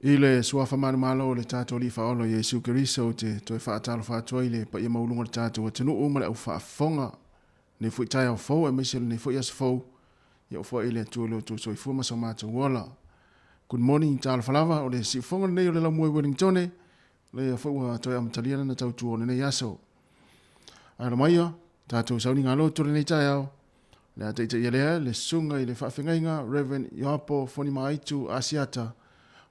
I le suafa manumalo o le tatou Alii Faaola Iesu Keriso ou te toe faatalofa atu ai i le paia maualuga o le tatou atunuu ma le au faafofoga lenei foi taeao fou aemaise lenei foi aso fou ia ofoai i le Atua i lo outou soifua ma so matou ola. Good morning talofa lava o le siufofoga lenei o le Laumua i Wellingtone lea foi ua toe amatalia lana tautua o lenei aso. Alo maia, tatou sauniga loto lenei taeao Le a taitaia lea le susuga i le faafegaiga Rev. Ioapo Fonimaitu Asiata o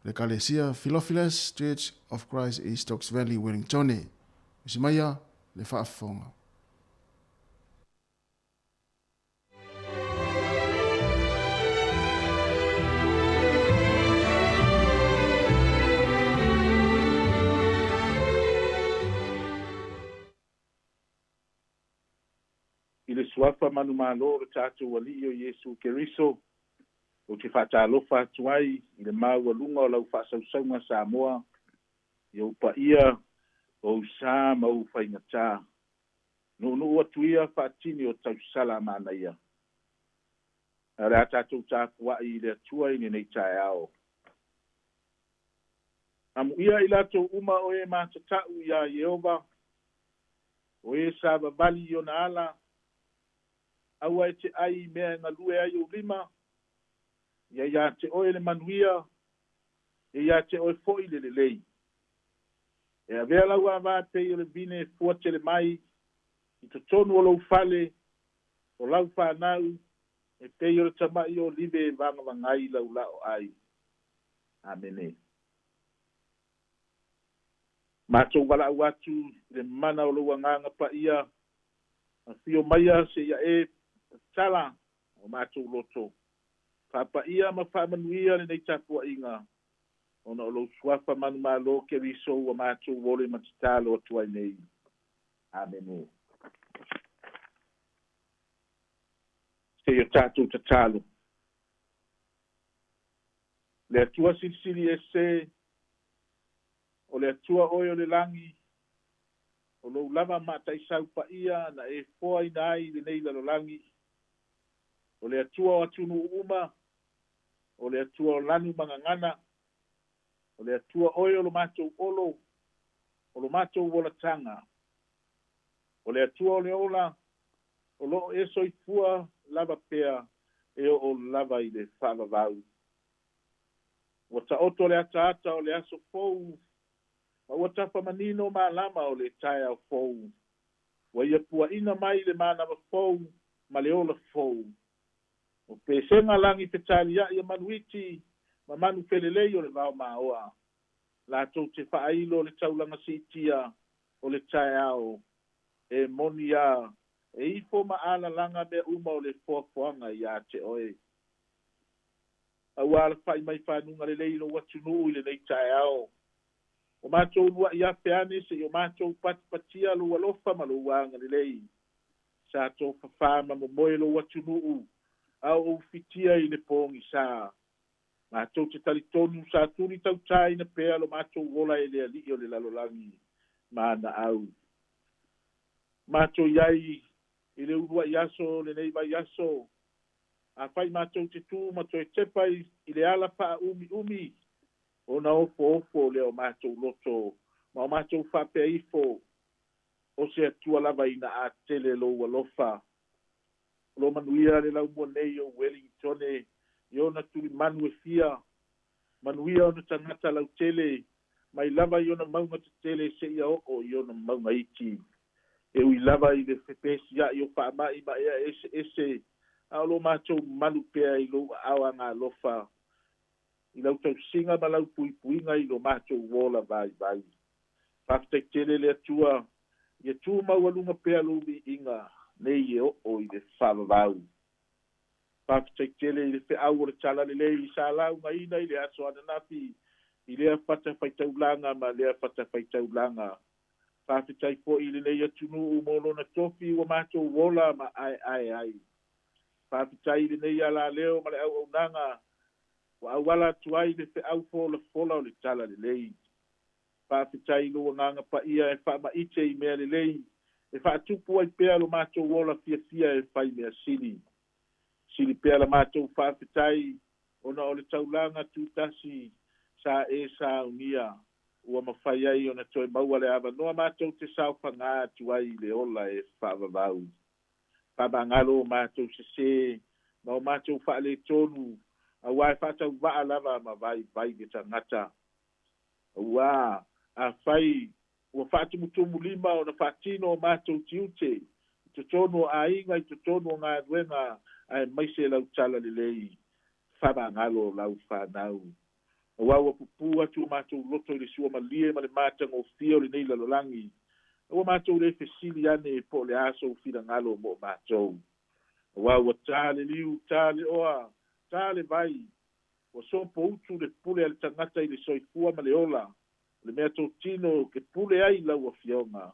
le Ekalesia Philophilus Church of Christ i Stokes Valley, Wellingtone. Usi maia le faafofoga. I le Suafa manumalo o le tatou Alii o Iesu Keriso, ou te faatalofa atu ai i le maualuga o lau faasausauga Samoa, i ou paia, ou sa ma ou faigata. Nuunuu atu ia faatini o tausala a manaia. Ae o le a tatou tapuai i le Atua i lenei taeao. Amuia i latou uma o e matatau iā Ieova, O e savavali i ona ala, aua e te ʻai i mea e galue ai ou lima, ia iā te oe le manuia, ia iā te oe foi le lelei. E avea lau avā e pei o le vine e fuatele mai i totonu o lou fale, o lau fanau, e pei o le tamaʻi olive e vagavagai lau lao ai. Amene. Matou valaau atu i le mana o lou Agaga Paia, afio maia seia e tatala o matou loto. Faapaia ma faamanuia lenei tapuaiga, ona o lou Suafa manumalo Keriso ua matou ole ma tatalo atu ai nei. Amene. Seia tatou tatalo. Le Atua Silisili Ese, O le Atua oe o le lagi, o lou lava mataisau paia na e foaina ai lenei lalolagi, o le Atua o atunuu uma, o le Atua o lanu ma gagana, o le Atua oe o lo matou olo, o lo matou olataga, o le Atua o le ola, o loo e soifua lava pea e oo lava i le faavavau. Ua taoto le ataata o le aso fou, ma ua tafa manino malama o le taeao fou. Ua ia puaina mai le manava fou ma le ola fou. O pesega lagi fetaliai a manuiti ma manu felelei o le vao maoa, latou te faailo le taulaga siitia o le taeao, e moni a, e ifo ma alalaga mea uma o le foafoaga iā te oe. A ua alafai mai fanuga lelei i lou atunuu i lenei taeao. O matou uluai afe ane se i o matou patipatia lou alofa ma lou agalelei. Sa tofafā ma momoe lou atunuu, a o ou fitia i le pogisa. Matou te talitonu sa tuli tautāina pea lo matou ola e le Alii o le lalolagi ma ana au. Matou i ai i le uluai aso o lenei vaiaso, Afai matou te tū ma toe tepa i le ala faaumiumi, ona ofoofo lea o matou loto ma o matou faapea ifo, O se Atua lava ina a tele lou alofa. O lo manuia le laumua nei o Welingtone i ona tulimanu e fia, manuia ona tagata lautele, mai lava i ona mauga tetele seia oo i ona mauga iti. E ui lava i le fepesia'i o faama'i ma ea eseese, a o lo matou malu pea i lou aao agalofa, i lau tausiga ma lau puipuiga i lo matou ola vaivai. Faafetai tele le Atua, ia tu maualuga pea lou viiga nei e oo i le faavavau. Faafetai tele i le feau o le Talalelei sa laugaina i le aso ananafi i lea fatafaitaulaga ma lea fatafaitaulaga. Faafetai foi i lenei atunuu mo lona tofi ua matou ola ma aeae ai. Faafetai i lenei alaleo ma le auaunaga ua auala atu ai le feau folafola o le Talalelei. Faafetai i lou Agaga Paia e faamaite i mea lelei, e faatupu ai pea lo matou ola fiafia e fai mea sili. Sili pea la matou faafetai ona o le taulaga tutasi Sa e saunia ua mafai ai ona toe maua le avanoa matou te saofagā atu ai i le ola e faavavau. Faamagalo o matou sesē ma o matou faaletonu, auā e faatauvaa lava ma vaivai le tagata. Auā afai ua faatumutumulima ona faatino o matou tiute i totonu o aiga, i totonu o galuega, aemaise lau talalelei, faamagalo lau fanau. Auā ua pupū atu o matou loto i le suamalie ma le matagofie o lenei lalolagi, a ua matou le fesili ane po o le a sou finagalo mo matou. Auā ua tā le liu, tā le oa, tā le vai, ua sopoutu le pule a le tagata i le soifua ma le ola, o le mea totino ke pule ai lau Afioga.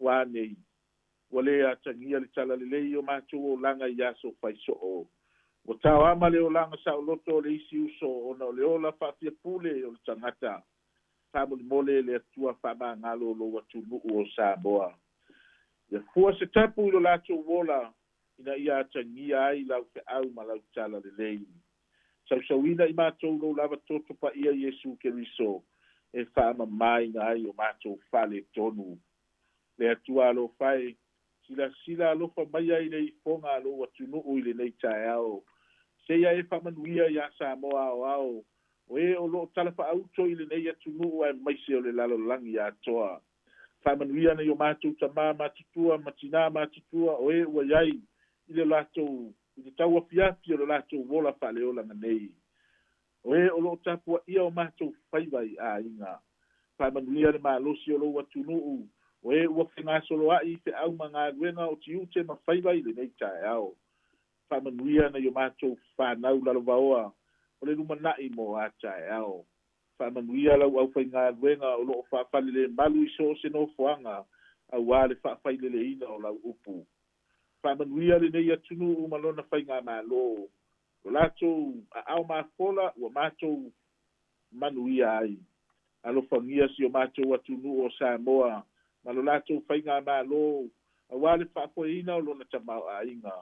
Ua a nei? Ua lē atagia le talalelei i o matou olaga i aso faisoo. Ua taoama le olaga saoloto o le isi uso ona o le ola faafiapule o le tagata. Faamolemole le Atua faamagalo lou atunuu o Samoa. Ia fua se tapu i lo latou ola ina ia atagia ai lau feau ma lau talalelei. Sausauina i matou lou lava toto paia Iesu Keriso e faamamāina ai o matou faaletonu. Le Atua alofa e, silasila alofa maia i le ifoga a lou atunuu i lenei taeao. Seia e faamanuia iā Samoa aoao, o e o loo talafaauto i lenei atunuu aemaise o le lalolagi atoa. Faamanuia nai o matou tamā matutua ma tinā matutua o e ua i ai i le latou i le tauafiafi o le latou ola faaleolaga nei. O e o loo tapuaia o matou faiva i aiga. Faamanuia le malosi o lou atunuu, o e ua fegasoloai i feau ma galuega o tiute ma faiva i lenei taeao. Faamanuia nai o matou fanau lalovaoa o le lumanai mo a taeao. Faamanuia lau aufaigaluega o loo faafalelemalu i so o se nofoaga auā le faafaileleina o lau upu. Faamanuia lenei atunuu ma lona faigamalo, lo latou aao mafola ua matou manuia ai. Alofagia si o matou atunuu o Samoa ma lo latou faigamalo auā le faafoeina o lona tamaoaiga.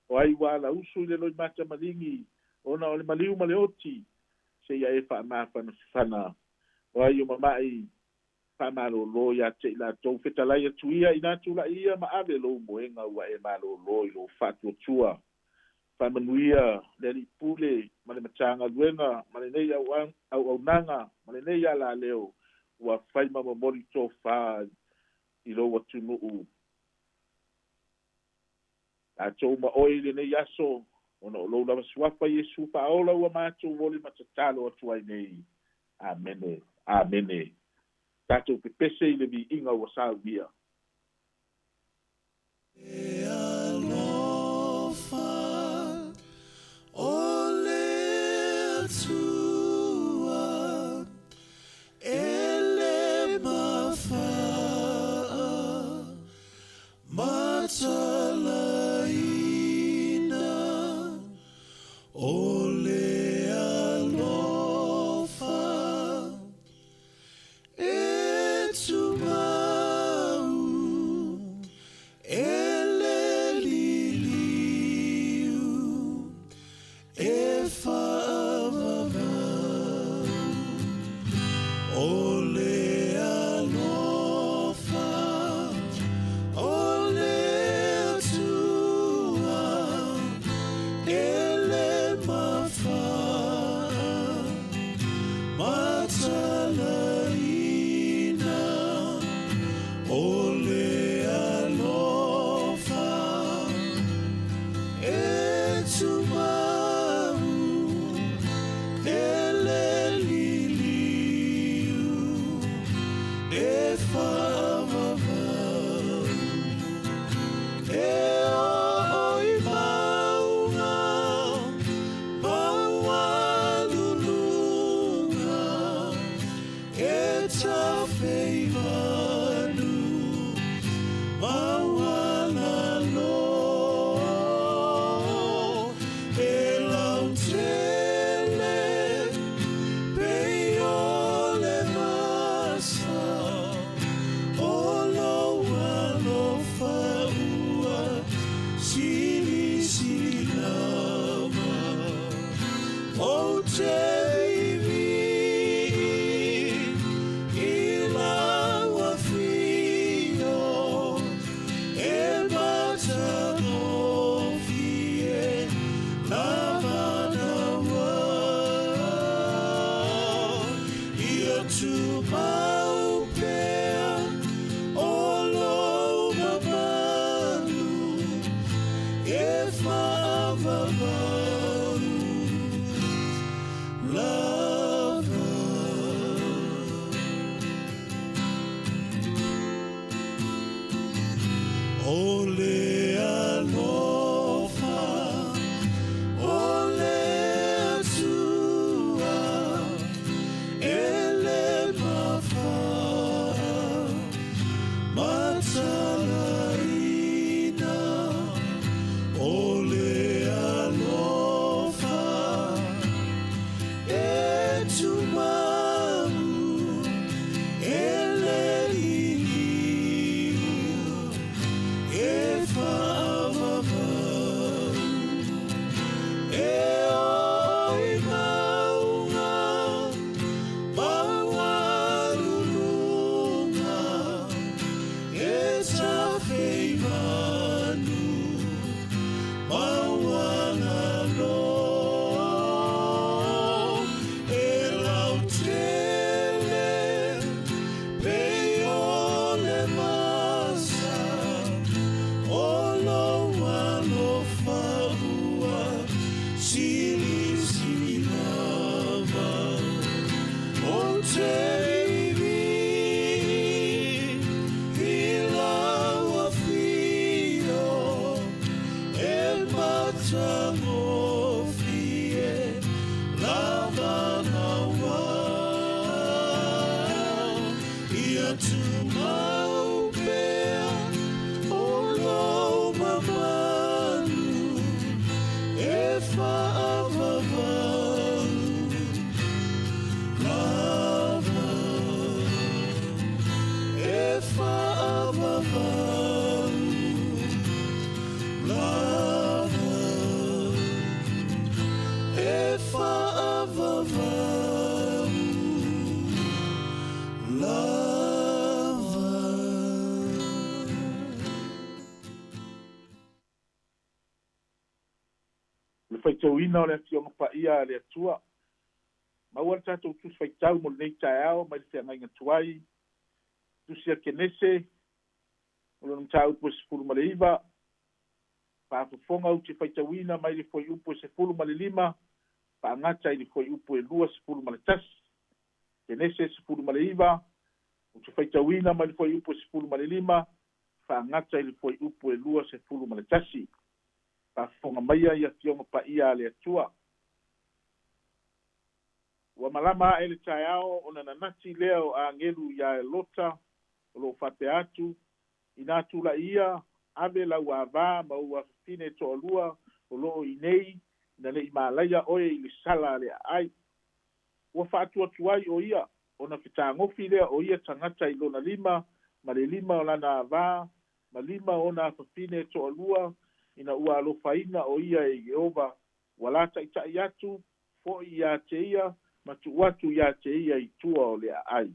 O ai ua alausu i le loimata maligi ona o le maliu ma le oti, seia e faamafanafana. O ai o mama'i, faamalōlō iā te i latou, fetalai atu ia inā tula'i ia ma ave lou moega ua e malōlō i lou faatuatua. Faamanuia le Alii Pule ma le Matagaluega ma lenei auaunaga ma lenei alaleo ua fai ma momoli tofā i lou atunuu. Tatou ma oe i lenei aso, ona o lou lava suafa Iesu faaola ua matou oli ma tatalo atu ai nei. Amene. Amene. Tatou pepese i le viiga ua saunia. E alofa o le Atua e le mafaa matalaina, o le alofa e tumau e le liliu e faavavau. Fa'avavau lava. O le alofa o le Atua e le mafa'a matalaina. O le alofa e tumau e le liliu e fa'avavau e o i mauga maualuluga e tafeivanu maualalo e lautele pei o le masa o lou alofa ua silisili lava. Ou te ivi i lau afio e matagofie lava naua. Ia tumau pea o lou mamalu e fa'avavau lava e fa'avavau lava e fa'avavau lava. Le faitauina o le afioga paia a le Atua. Maua le tatou tusi faitau mo lenei taeao mai le feagaiga tuai. Tusi a Kenese, o lona mataupu e 19. Faafofoga ou te faitauina mai le fuaiupu e 15, faagata i le fuaiupu e 21. Kenese 19, ou te faitauina mai le fuaiupu e 15, faagata i le fuaiupu e 21. Faafofoga maia i afioga paia a le Atua. Ua malama ae le taeao ona nanati lea o agelu iā Lota o loo faapea atu, inā tula'i ia ave lau avā ma ou afafine toalua o loo i nei ina le'i malaia oe i le sala a le aai. Ua faatuatu ai o ia ona fetagofi lea o ia tagata i lona lima ma le lima o lana avā ma lima ona afafine toalua ina ua alofaina o ia e Ieova ua lataita'i atu fo'i iā te ia ma tuu atu iā te ia i tua o le aai.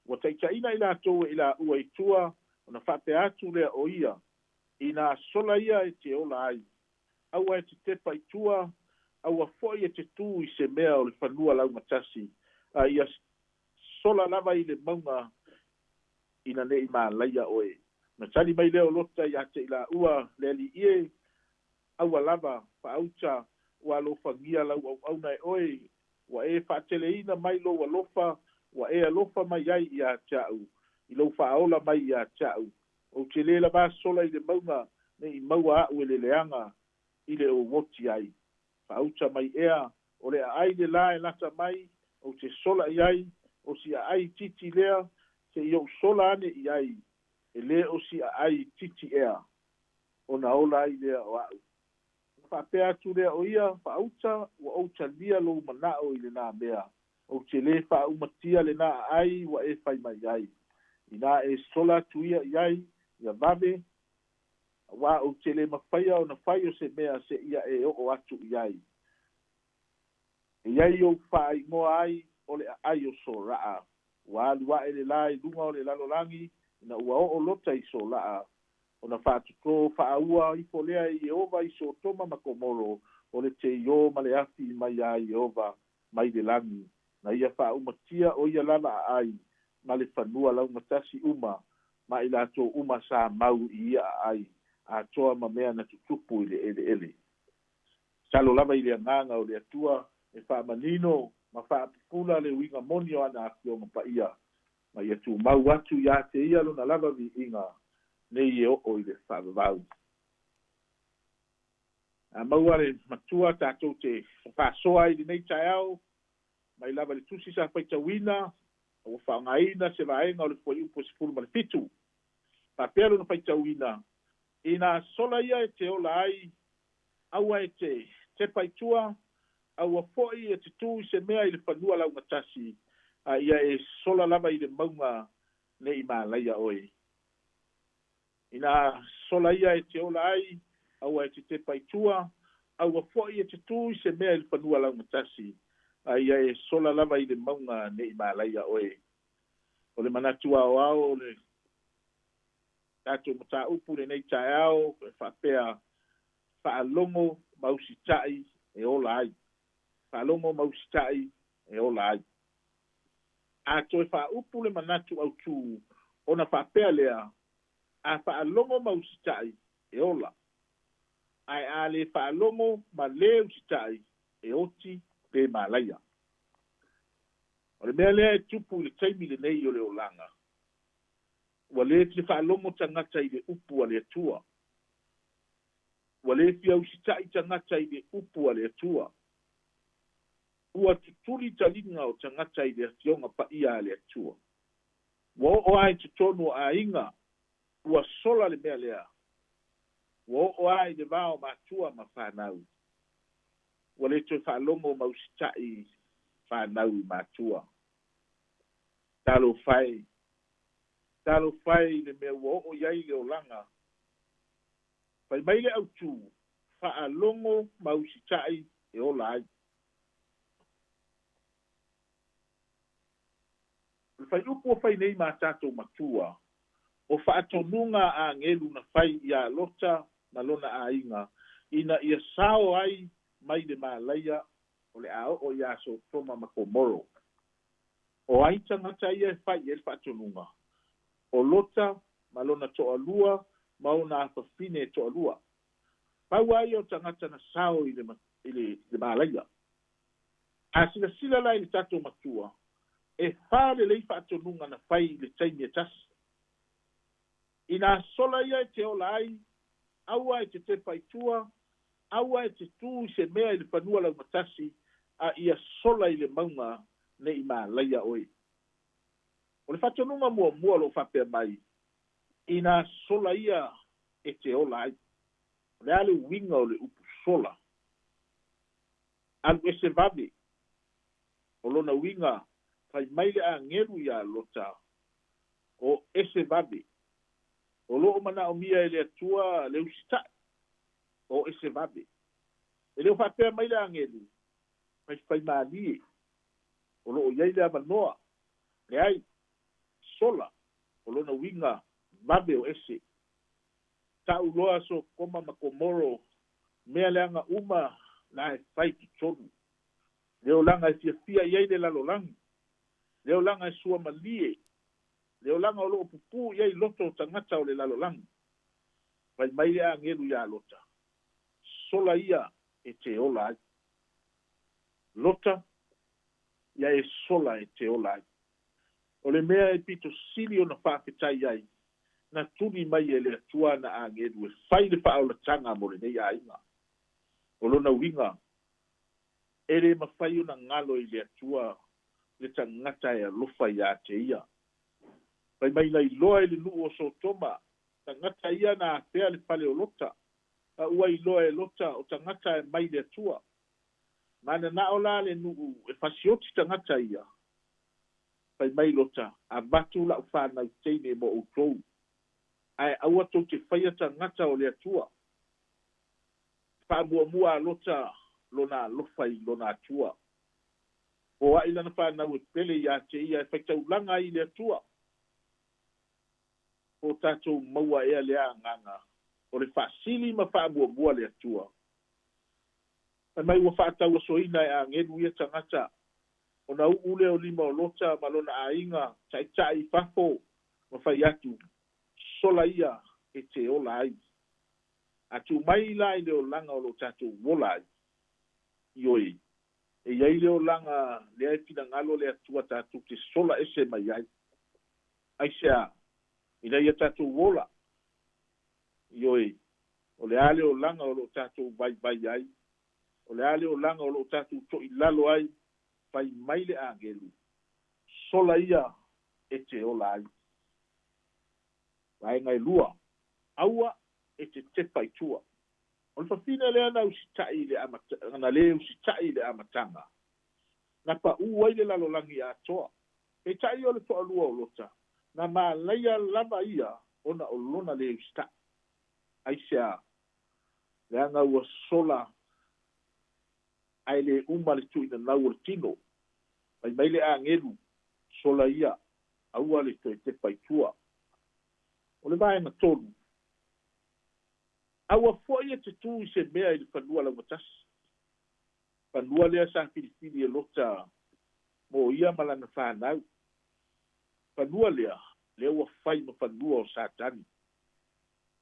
Ua taitaʻina i latou e i laua i tua ona faapea atu lea o ia inā sola ia e te ola ai. Aua e te tepa i tua, aua fo'i e te tū i se mea o le fanua laugatasi, a ia sola lava i le mauga ina ne'i malaia oe. Na tali mai lea o Lota iā te i laua le ali'i e, aua lava faauta ua alofagia lau auauna e oe, ua e fa'ateleina mai lou alofa, ua e alofa mai ai iā te a'u, i lou fa'aola mai iā te a'u. Ou te lē lavā sola i le mauga ne'i maua a'u e le leaga i le ou oti ai. Faauta mai ea, o le aai le lā e lata mai, ou te sola i ai, o si aai itiiti lea, se'i ou sola ane i ai, e lē o si aai itiiti ea, ona ola ai lea o a'u. Ona faapea atu lea o ia, Faauta, ua ou talia lou mana'o i lenā mea. Ou te lē faaumatia lenā aai ua e fai mai ai. Inā e sola atu ia i ai, ia vave, auā ou te lē mafaia ona fai o se mea seia e oo atu i ai. E i ai ou faaigoa ai o le aai o Sora'a. Ua alu aʻe le lā i luga o le lalolagi ina ua oo Lota i Sora'a. Ona faatotō faaua ifo lea e Ieova i Sotoma ma Komoro o le teiō ma le afi mai iā Ieova mai le lagi, na ia faaumatia o ia lava aai ma le fanua laugatasi uma ma i latou uma sa mau i ia aai. atoa ma mea na tutupu i le eleele. Salo lava i le agaga o le Atua e faamanino ma faapupula le uiga moni o ana afioga paia, ma ia tumau atu iā te ia lona lava viiga nei e oo i le faavavau. A maua le matua tatou te faasoa ai lenei taeao mai lava le tusi sa faitauina ua faaaogaina se vaega o le fuaiupu 17. Faapea lona faitauina, ina sola ia e te ola ai, aua e te tepa i tua, aua foi e te tu i se mea i le fanua laugatasi, a ia e sola lava i le mauga nei malaia oe. Ina sola ia e te ola ai, aua e te tepa i tua, aua foi e te tu i se mea i le fanua laugatasi, a ia e sola lava i le mauga nei malaia oe. O le manatu aoao o le tatou mataupu lenei taeao e faapea, faalogo ma usitai e ola ai. Faalogo ma usitai e ola ai. A toe faaupu le manatu autū, ona faapea lea, a faalogo ma usitai e ola. Ae a le faalogo ma le usitai e oti pe malaia. O le mea lea e tupu i le taimi lenei o le olaga, ua le fia faalogo tagata i le upu a le Atua. Ua le fia usitai tagata i le upu a le Atua. Ua tutuli taliga o tagata i le afioga paia a le Atua. Ua oo lava i totonu o aiga, ua sola le mea lea. Ua oo lava i le va o matua ma fanau. Ua le toe faalogo ma usitai fanau i matua. Talofa e, talofa e i le mea ua oo i ai le olaga. Fai mai le autū, faalogo ma usitai e ola ai. O le faaiupu ua fai nei ma tatou matua, o faatonuga a agelu na fai iā Lota ma lona aiga, ina ia sao ai mai le malaia o le a oo iā Sotoma ma Komoro. O ai tagata ia e fai i ai le faatonuga? O Lota ma lona toalua ma ona afafine e toalua. Pau lava ia o tagata na sao i le malaia. A silasila la i le tatou matua, e fa lelei faatonuga na fai i le taimi e tasi. Ina sola ia e te ola ai, aua e te tepa i tua, aua e te tu i se mea i le fanua laumatasi, a ia sola i le mauga nei malaia oe. O le faatonuga muamua o loo faapea mai, ina sola ia e te ola ai. O le a le uiga o le upu sola? Alu ese vave. O lona uiga, fai mai le agelu iā Lota, o ese vave. O loo manaomia e le Atua le usitai, o ese vave. E le o faapea mai le agelu, faifaimalie, o loo i ai le avanoa. Leai, sola, o lona uiga vave o ese. Ta'u loa Sotoma ma Komoro, mea leaga uma na e fai totonu. Le olaga e fiafia i ai le lalolagi, le olaga e suamalie, le olaga o loo pupū i ai loto o tagata o le lalolagi. Fai mai le agelu iā Lota, sola ia e te ola ai. Lota, ia e sola e te ola ai. O le mea e pito sili ona faafetai ai, na tuli mai e le Atua na agelu e fai le faaolataga mo lenei aiga. O lona uiga, e le mafai ona galo i le Atua le tagata e alofa iā te ia. Fai mai na iloa e le nuu o Sotoma, tagata ia na afea le fale o Lota, a ua iloa e Lota o tagata e mai le Atua. Mananao la le nuu e fasioti tagata ia. Fai mai Lota, avatu lau fanau teine mo outou, ae aua tou te faia tagata o le Atua. Faamuamua a Lota lona alofa i lona Atua. Foai lana fanau e pele iā te ia e faitaulaga ai i le Atua. O tatou maua ea lea agaga o le faasili ma faamuamua le Atua. Fai mai ua faatauasoina e agelu ia tagata, ona uu lea o lima o Lota ma lona aiga taitai i fafo ma fai atu, sola ia e te ola ai. A tumai la i le olaga o loo tatou ola ai, ioe, e iai le olaga lea e finagalo le Atua tatou te sola ese mai ai. Aisea? Ina ia tatou ola. Ioe, o le a le olaga o loo tatou vaivai ai, o le a le olaga o loo tatou toilalo ai, fai mai le agelu, sola ia e te ola ai. Vaega e lua, aua e te tepa i tua. O le fafine lea na usita'i i le amata, na lē usita'i i le amataga, na pa'ū ai le lalolagi atoa. Peitai o le to'alua o Lota, na malaia lava ia ona o lona lē usita'i. Aisea? Leaga ua sola ae lē uma le tuuinanau o le tino. Fai mai le agelu, sola ia, aua le toe tepa i tua. O le vaega tolu, aua fo'i e te tū i se mea i le fanua laugatasi. Fanua lea sa filifili e Lota mo ia ma lana fanau. Fanua lea, lea ua fai ma fanua o Satani.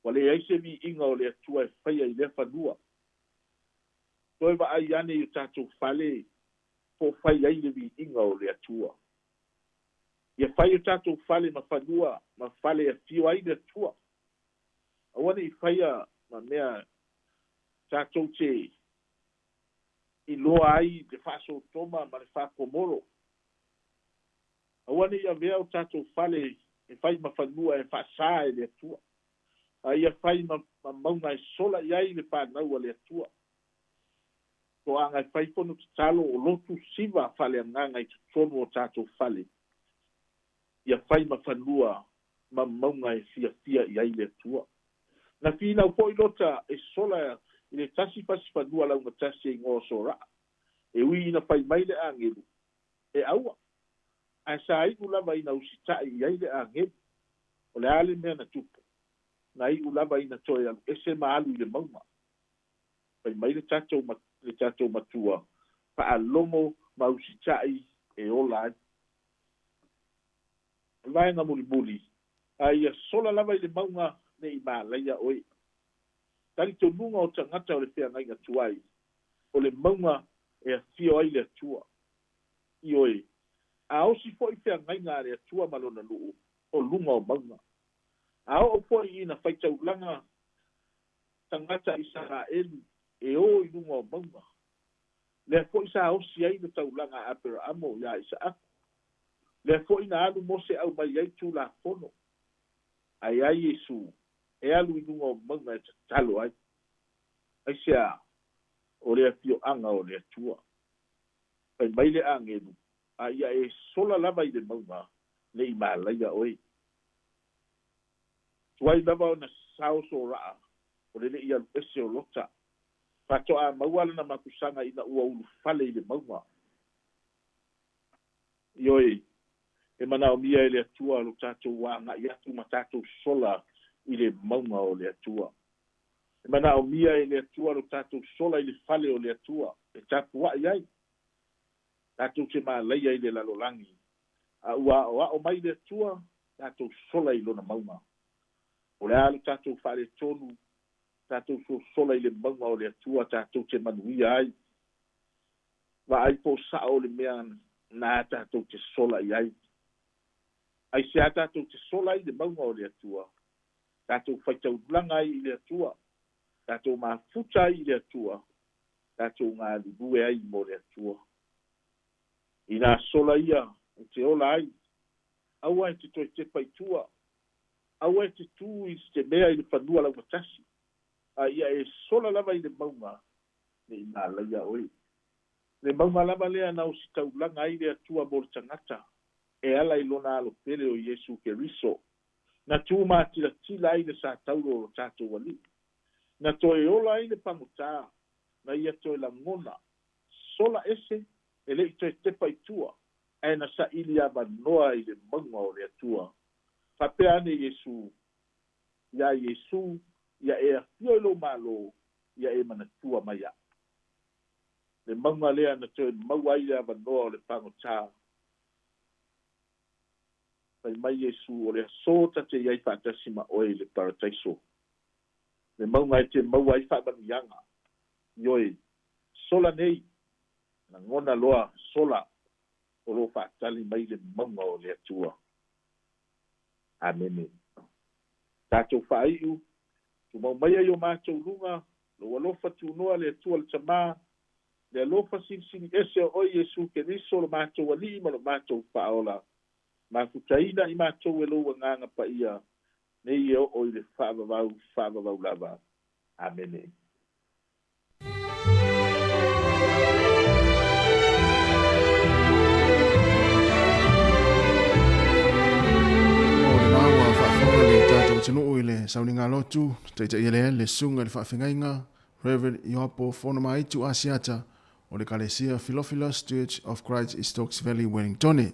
Ua leai se viiga o le Atua e faia i lea fanua. Toe vaai ane i o tatou fale po o fai ai le viiga o le Atua. Ia fai o tatou fale ma fanua ma fale e afio ai le Atua. Aua ne'i faia ma mea tatou te iloa ai le faasotoma ma le faakomoro. Aua ne'i avea o tatou fale e fai ma fanua e faasā e le Atua. A ia fai ma mauga e sola i ai le fanau a le Atua. Toaga e fai fono tatalo o lotu siva faaleagaga i totonu o tatou fale. Ia fai ma fanua ma mauga e fiafia i ai le Atua. Na finau fo'i Lota e sola i le tasi fasi fanua laugatasi e igoa o Sora'a. E ui ina fai mai le agelu, e aua. Ae sa i'u lava ina usita'i i ai le agelu. O le a le mea na tupu? Na i'u lava ina toe alu'ese ma alu i le mauga. Fai mai le tatou, le tatou Matua, faalogo ma usita'i e ola ai. O le vaega mulimuli, a ia sola lava i le mauga ne'i malaia oe. Talitonuga o tagata o le feagaiga tuai, o le mauga e afio ai le Atua. Ioe, a osi fo'i feagaiga a le Atua ma lona nuu, o luga o mauga. A oo fo'i ina faitaulaga tagata Isaraelu e o i luga o mauga. Lea fo'i sa osi ai le taulaga a Aperaamo iā Isaaku. Lea fo'i na alu Mose aumai ai Tulafono. Ae ai Iesu e alu i luga o mauga e tatalo ai. Aisea? O le afioaga o le Atua. Fai mai le agelu, a ia e sola lava i le mauga, ne'i malaia oe. Tuai lava ona sao Sora'a, o le le'i alu'ese o Lota. Faatoa maua lana mapusaga ina ua ulufale i le mauga. Ioe, e manaomia e le Atua lo tatou aga'i atu ma tatou sola i le mauga o le Atua. E manaomia e le Atua lo tatou sola i le fale o le Atua e tapua'i ai. Tatou te malaia i le lalolagi, a ua aoao mai le Atua, tatou sola i lona mauga. O le a lo tatou faaletonu, tatou sosola i le mauga o le Atua tatou te manuia ai. Vaai po o sa'o le mea na tatou te sola i ai. Aisea tatou te sola ai i le mauga o le Atua? Tatou faitaulaga ai i le Atua, tatou mafuta ai i le Atua, tatou galulue ai mo le Atua. Inā sola ia e te ola ai, aua e te toe tepa i tua, aua e te tū i te mea i le fanua laugatasi, a ia e sola lava i le mauga, ne'i malaia oe. Le mauga lava lea na ositaulaga ai le Atua mo le tagata, e ala i lona Alo pele o Iesu Keriso, na tumatilatila ai le sataulo o lo tatou Alii, na toe ola ai le pagotā, na ia toe lagona, sola ese, e le'i toe tepa i tua, ae na saili avanoa i le mauga o le Atua. Faapea ane Iesu, iā Iesu, ia e afio i lou Malo, ia e manatua mai a'u. Le mauga lea na toe maua ai le avanoa o le pagotā. Fai mai Iesu, o le aso ta te i ai faatasi ma oe i le Parataiso. Le mauga e te maua ai faamanuiaga. Ioe, sola nei, lagona loa sola o loo faatali mai le mauga o le Atua. Amene. Tatou faaiu, tumau maia i o matou luga, lou alofa tunoa le Atua le Tamā, le alofa silisili ese o oe Iesu Keriso lo matou Alii ma lo matou Faaola, mafutaina i matou e lou Agaga Paia, nei e oo i le faavavau faavavau lava. Amene. O lena ua faafofoga le tatou atunuu i le sauniga lotu, taitai eleele le susuga i le faafegaiga Rev. Ioapo Fonomaitu Asiata o le Ekalesia Philophilus Church of Christ i Stokes Valley, Wellingtone.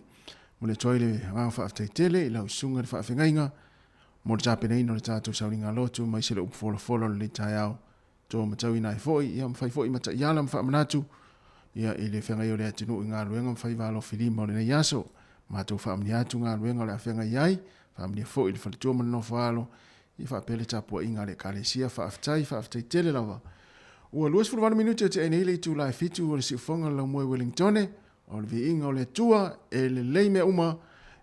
Momoli atu ai le agaga faafetai tele i lau susuga i le faafegaiga mo le tapenaina o le tatou sauniga lotu aemaise le upu folafola o lenei taeao. To matauina ai foi, ia ma fai foi ma taiala ma faamanatu ia i le feagai o le atunuu i galuega ma faiva alofilima o lenei aso. Matou faamanuia atu galuega o le a feagai ai, faamanuia foi i le faletua ma le nofo-a-alo, ia faapea le tapuaiga a le Ekalesia. Faafetai, faafetai tele lava. Ua 28 minute o tea nei le itula e 7 o le siufofoga o le laumua i Wellingtone, o le viiga o le Atua e lelei mea uma,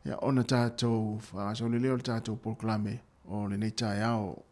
ia ona tatou faagasolo lea o le tatou polokalame o lenei taeao.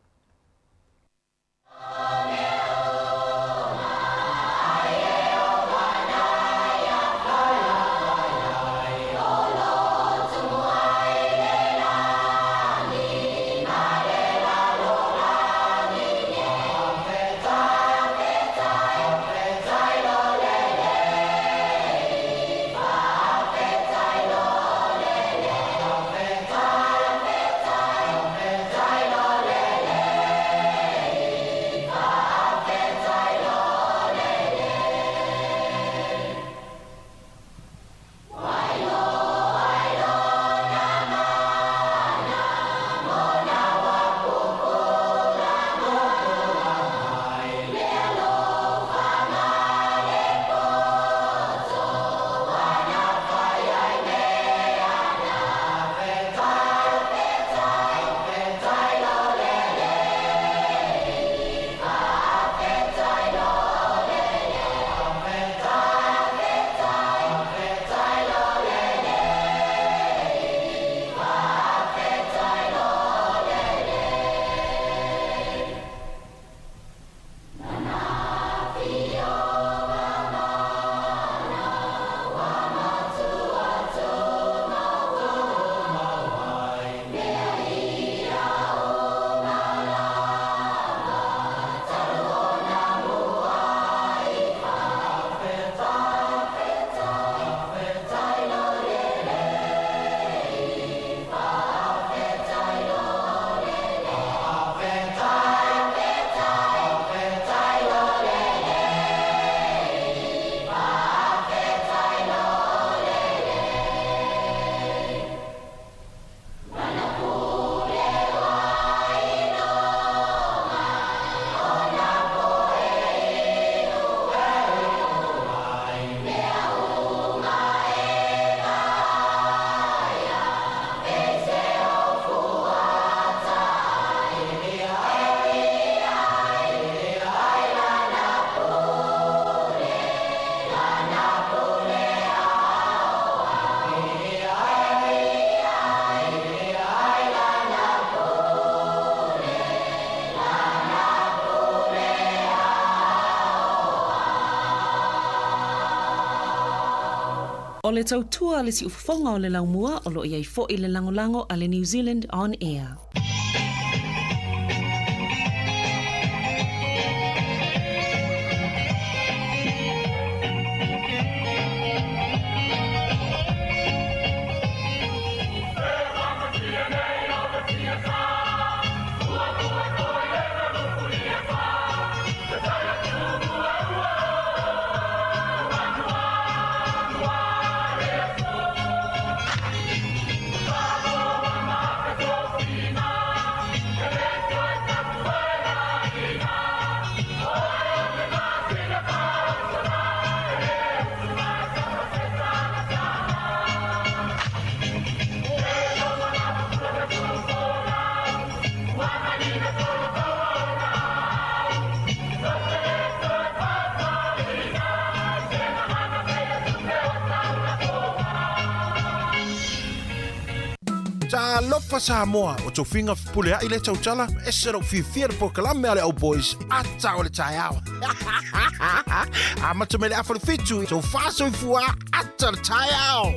O le tautua a le siufofoga o le laumua o lo o i ai foi le lagolago a le New Zealand On Air. Talofa Samoa, o tofiga fepuleai lea tautala, ese lou fiafia i le polokalame a le Old Boys, ata o le taeao. Amata mai le afa o le fitu, tofa soifua, ata o le taeao.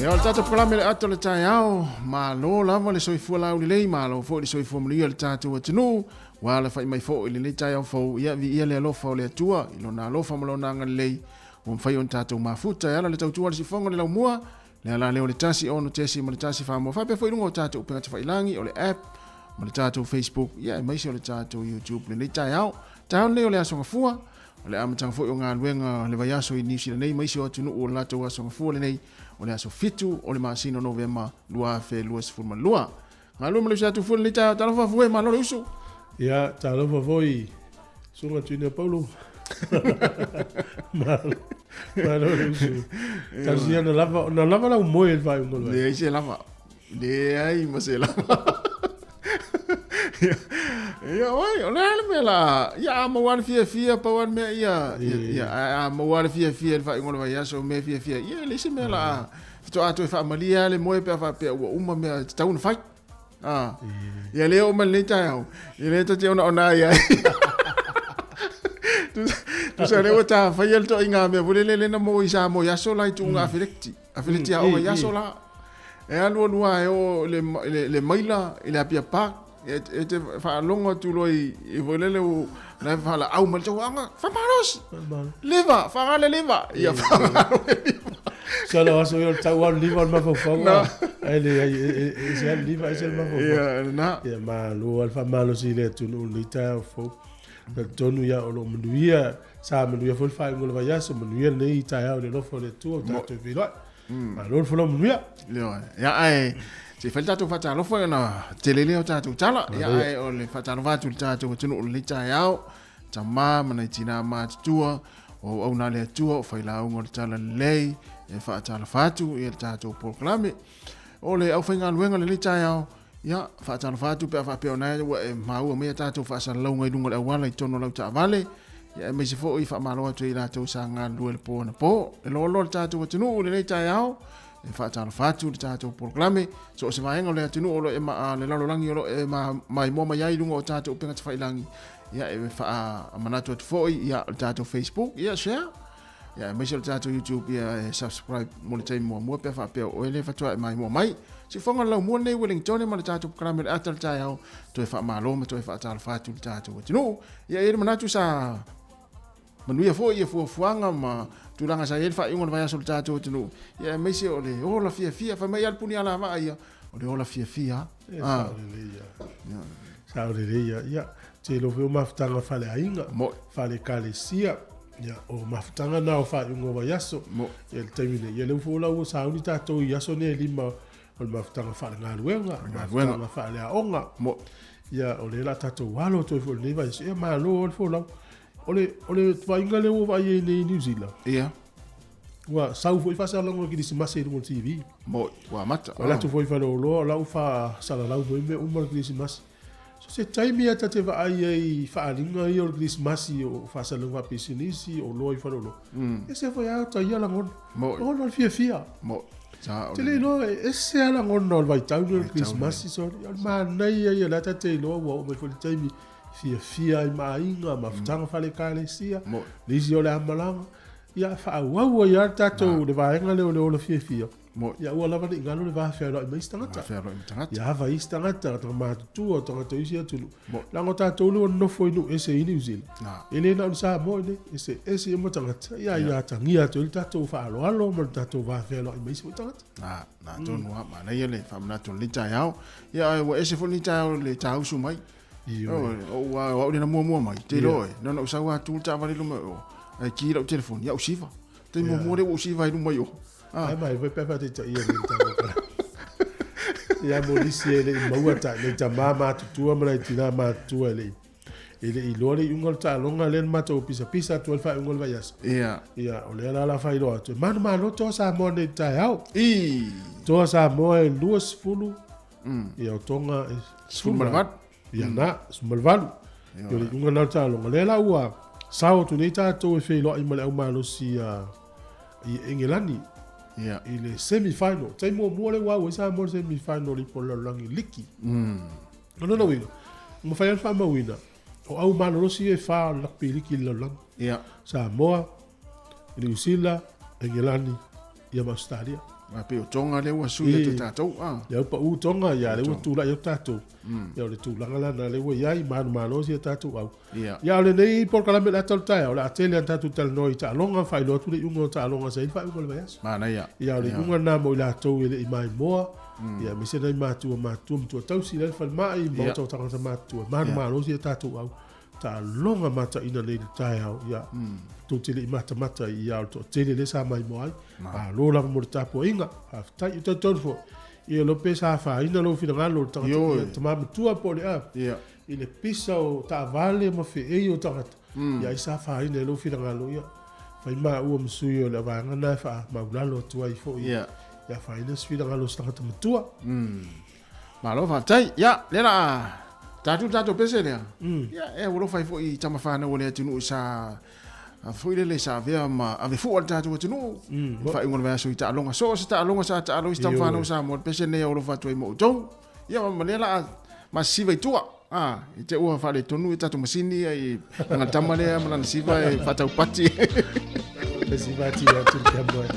Ia, o le tatou polokalame le ato le taeao, malo lava le soifua laulelei, malo foi le soifua manuia o le tatou atunuu, ua alafai mai foi i lenei taeao fou, ia viia le alofa o le Atua i lona alofa ma lona agalelei, ua mafai ona tatou mafuta e ala le tautua a le siufofoga o le laumua, le ala lea o le 1 6.1 Samoa faapea foi i luga o tatou upega tafailagi o le app ma le tatou Facebook, ia aemaise o le tatou YouTube lenei taeao. Taeao lenei o le Aso Gafua, o le amataga foi o galuega le vaiaso i Niu Sila nei ma isi o atunuu o le latou Aso Gafua lenei o le aso 7 o le masina o Novema 2022. Galue ma le uso atu foi lenei taeao. Talofa fue, malo le uso. Ia, talofa foi Susuga Tuina Paulo. Malo, malo le uso. Talosia na lava, na lava lau moe i le faaiuga o le Leai se lava. Leai ma se lava. Ia, oi, o le a le mea la, ia a maua le fiafia, pau a le mea ia, ia, a maua le fiafia i le faaiuga o le vaiaso, mea fiafia, ia, e leai se mea la, faatoa toe faamalie lava le moe pe a faapea ua uma mea e tatau ona fai. Ah. Ia le oo mai lenei taeao, ia lea ta te onaona ai ai. Tusa lea ua ta faia le toaiga mea foi lele lena mo i Samoa i aso la i tuuga afelekti. Afelekti aoga i aso la. E alu alu lava e oo i le, le maila i le Apia Park. E, e te faalogo atu loa i, i foi lele u, na e faalaau mai le tauaga, faamalosi! Leva, faaga le leva! Ia faaga le leva. Sala o aso ia o le tau alu liva o le mafaufau. Ai le ai e se alu liva e se le mafaufau. Ia, lena. Ia malo al faamalosi i le atunuu i lenei taeao fou. Talitonu ia o lo o manuia, sa manuia foi le faaiuga o le vaiaso, manuia lenei taeao i le alofa o le Atua ua tatou feiloai. Malo le folau manuia. Ioe. Ia ae se i fai le tatou faatalofa ona tele lea o tatou tala. Ia ae o le faatalofa atu i le tatou atunuu i lenei taeao, tama ma nai tinā matutua, o auauna a le Atua, o failauga o le Talalelei, e faatalofa atu i le tatou polokalame. O le aufaigaluega i lenei taeao, ia faatalofa atu pe a faapea o na ua e maua mai a tatou faasalalauga i luga o le auala i totonu o lau taavale, ia aemaise foi faamalo atu i latou sa galulue i le po anapo. E loaloa le tatou atunuu i lenei taeao, e faatalofa atu i le tatou polokalame, so o se vaega o le atunuu o lo o e ma, le lalolagi o lo o e maimoa mai ai i luga o tatou upega tafailagi, ia e faamanatu atu foi ia o le tatou Facebook, ia share, ia aemaise o le tatou YouTube, ia e subscribe mo le taimi muamua pe a faapea o oe lea faatoa e maimoa mai. Siufofoga o le laumua lenei Wellingtone ma le tatou polokalame o le ata o le taeao, toe faamalo ma toe faatalofa atu i le tatou atunuu. Ia e i ai le manatu sa manuia foi ia fuafuaga ma tulaga sa i ai le faaiuga o le vaiaso o le tatou atunuu, ia aemaise o le ola fiafia, fai mai lava le puni alavaa ia, o le ola fiafia. E sao lelei ia. Sao lelei ia. Ia, te iloa foi o mafutaga faaleaiga, faale-ekalesia, ia, o mafutaga na o faaiuga o vaiaso. Ia, le taimi nei, ia lea ua foi la ua sauni tatou i aso nei e lima o le mafutaga faalegaluega, mafutaga faaleaoga. Ia, o lea la tatou alo atu ai foi i lenei vaiaso. Ia, malo le folau. O le, o le vaaiga lea ua vaai ai nei i New Zealand. Ia. Ua sau foi faasalalauga o le Kerisimasi i luga o le TV. Moi, ua amata. Ua alu atu foi i Faleoloa, o la ua faasalalau foi mea uma o le Kerisimasi. So se taimi lava ta te vaai ai i faaaliga ia o le Kerisimasi o faasalalauga faapisinisi, o oloa i Faleoloa, ese foi lava ta ia lagona. Moi. Lagona o le fiafia. Moi. Sa o le. Te le iloa, e ese lava lagona o le vaitau lenei o le Kerisimasi, sorry. O le manaia ia o lea ta te iloa ua oo mai foi le taimi. fiafia ai ma aiga, mafutaga faale-ekalesia, nisi o le amalaga, ia faaauau ai lava le tatou le vaega lea o le ola fiafia. Ia aua lava ne i galo le va fealoai ma isi tagata. Ia ava isi tagata, tagata matutua, o tagata o isi atunuu. Leaga o tatou lea ua nonofo i nuu ese i Niu Sila, e le na o le Samoa i inei, e eseese uma tagata. Ia ia atagia atu ai le tatou faaaloalo ma le tatou va fealoai ma isi foi tagata. Na, na tonu lava, manaia le faamanatu o lenei taeao. Ia ae ua ese foi lenei taeao i le tausu mai. Ioe, o au lea na muamua mai, te iloa oe, na ona ou sau lava tu le taavale i luma o, ae ki lau telefoni, ia ou siva. Taimi muamua lea ua ou siva ai i luma i o. Ai mai foi pe faataitaia nei le tatou tala. Ia mo nisi e le i maua ta, nei tama matutua ma nai tina matutua e le i e le i iloa le iuga o le taaloga lea na matou pisapisa atu ai le faaiuga o le vaiaso. Ia. Ia, o lea la la faailoa atu. E manumalo toa Samoa nei i le taeao. I. Toa Samoa e 20 Ia o Tonga e 18. Ia na, 18. Ia o le iuga lena o le taaloga. Lea la ua sao atu nei tatou e feiloai ma le aumalosi i Engelani. Ia. I le semi final. Taimi muamua lea ua au ai Samoa i le semi final i po o le lalolagi liki. O lona uiga, ua mafai lava ona faamauina, o au malolosi ia e fa o le rugby liki i le lalolagi. Ia. Samoa, Niu Sila, Engelani, ia ma Ausetalia. A pei o Tonga lea ua sui atu e tatou. A. Ia ua pau Tonga, ia lea ua tulai atu tatou. Ia o le tulaga la na lea ua i ai, manumalo si a tatou au. Ia. Ia o lenei polokalame o le ata o le taeao, o le a tele lava ona tatou talanoa i taaloga, faailoa atu le iuga o taaloga sa i ai le faaiuga o le vaiaso. Manaia. Ia o le iuga lena mo i latou e le i maimoa, ia aemaise nai matua matutua, matua tausi la i le falemai, maota o tagata matutua, manumalo si a tatou au. Taaloga mataina nei i le taeao, ia, tou te le i matamata i ia o le toatele lea sa maimoa ai. Malo lava mo le tapuaiga. Faafetai. E talitonu foi, ia iloa pe sa afaina lou finagalo o le tagata, ia, tama matua po o le a, i le pisa o taavale ma feei o tagata, ia ai sa afaina i lou finagalo, ia, fai maua ma sui o le vaega lena e faamaulalo atu ai foi, ia afaina se finagalo o se tagata matua. Malo faafetai. Ia, lea la tatou tatou pese lea. Ia, e alofa ai foi i tama fanau a le atunuu sa foi lele sa avea ma ave fua le tatou atunuu. Mm. Faaiuga o le vaiaso i taaloga. So o se taaloga sa taalo isi tama fanau Samoa. Le pese lenei e alofa atu ai mo outou. Ia, ma lea la masisiva i tua. Ah, i te ua faaletonu i tatou masini ia i lana tama lea ma lana siva e faataupati. Le siva ati atu le moe.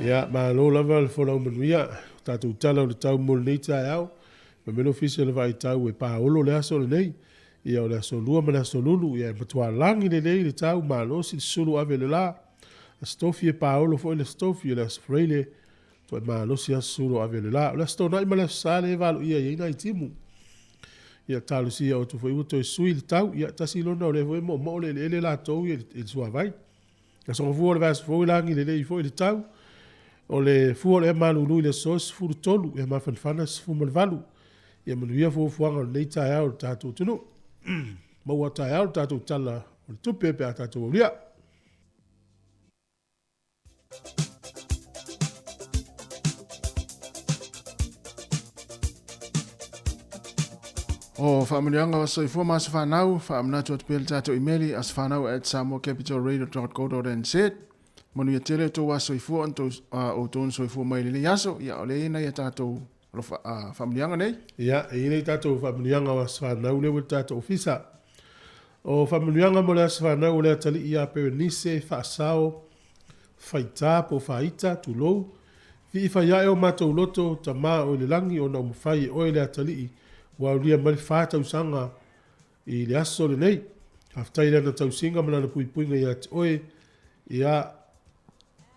Ia, malo lava le folau manuia, o tatou tala o le tau mo lenei taeao. Ma mea le ofisa o le vaitau e paolo le aso lenei. Ia, o le aso lua ma le aso lulu, ia e matua lagi lelei le tau, malosi le sulu ave le la. Aso Tofi e paolo foi le Aso Tofi, o le Aso Faraile, toe malosi aso sulu ave le la. O le Aso Toonai ma le Aso Sa le e valoia i ai nai timu. Ia, talosia o atu foi ua toe sui le tau. Ia, tasi lona o lea foi e moomoo le eleele latou i le suavai. Aso Gafua o le vaiaso fou e lagi lelei foi le tau. O le fua o le ea malulu i le aso 13, ea mafanafana 18. Ia manuia fuafuaga o lenei taeao i le tatou atunuu. Maua taeao le tatou tala o le tupe pe a tatou aulia. O faamanuiaga o soifua ma aso fanau, faamanatu atu pea le tatou imeli asofanau@samoacapitalradio.co.nz. Manuia tele o tou aso soifua ona tou, outou na soifua mai i lenei aso. Ia, o lea e i ai nai a tatou alofa, faamanuiaga nei. Ia, e i ai nei tatou faamanuiaga o aso fanau lea ua i le tatou ofisa. O faamanuiaga mo le aso fanau o le atalii ia Perenise Faasao Faita po o Faita, tulou, Vii fai ae o matou loto, Tama o i le lagi, ona ua mafai e oe le atalii ua aulia mai le fa tausaga i le aso lenei. Faafetai i lana tausiga ma lana puipuiga ia te oe, ia,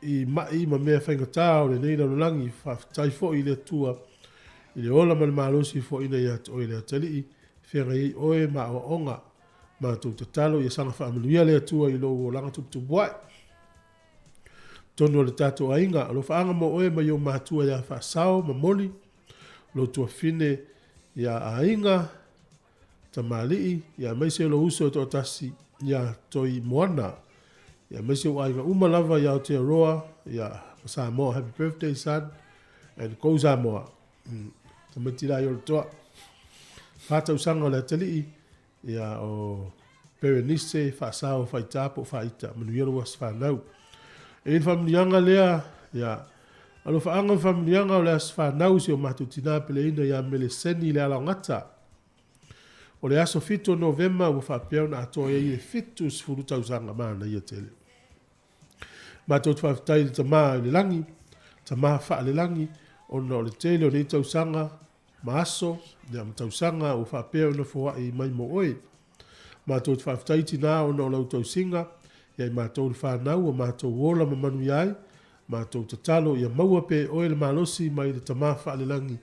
i ma'i ma mea faigata o lenei lalolagi. Faafetai foi i le Atua i le ola ma le malosi foaiina ia te oe le atalii, feagai ai oe ma aoaoga. Matou tatalo ia saga faamanuia le Atua i lou olaga tuputupu ae. Totonu o le tatou aiga, alofaaga mo oe mai ou matua ia Faasao ma Moli, lou tuafine ia Aiga, Tamalii, ia aemaise lou uso e toatasi ia Toi Moana, ia aemaise ou aiga uma lava i Aotearoa, ia ma Samoa. Happy birthday son and go Samoa. Tamaiti la i Olotoa. Fa tausaga o le atalii, Ia, o Berenice, Faasao, Faita po o Faaita, manuia lou aso fanau. E i ai le faamanuiaga lea, ia, alofaaga ma faamanuiaga o le aso fanau i si o matou tina peleina ia Meleseni Lealaogata. O le aso 7 o Novema ua faapea ona atoa i ai le 70 tausaga manaia tele. Matou te faafetai i le Tama i le lagi, Tama faalelagi, ona o le tele o nei tausaga ma aso, ia, ma tausaga ua faapea ona foai mai mo oe. Matou te faafetai tinā ona o lau tausiga ia i matou le fanau ua matou ola ma manuia ai, matou tatalo ia maua pea e oe le malosi mai le Tama faalelagi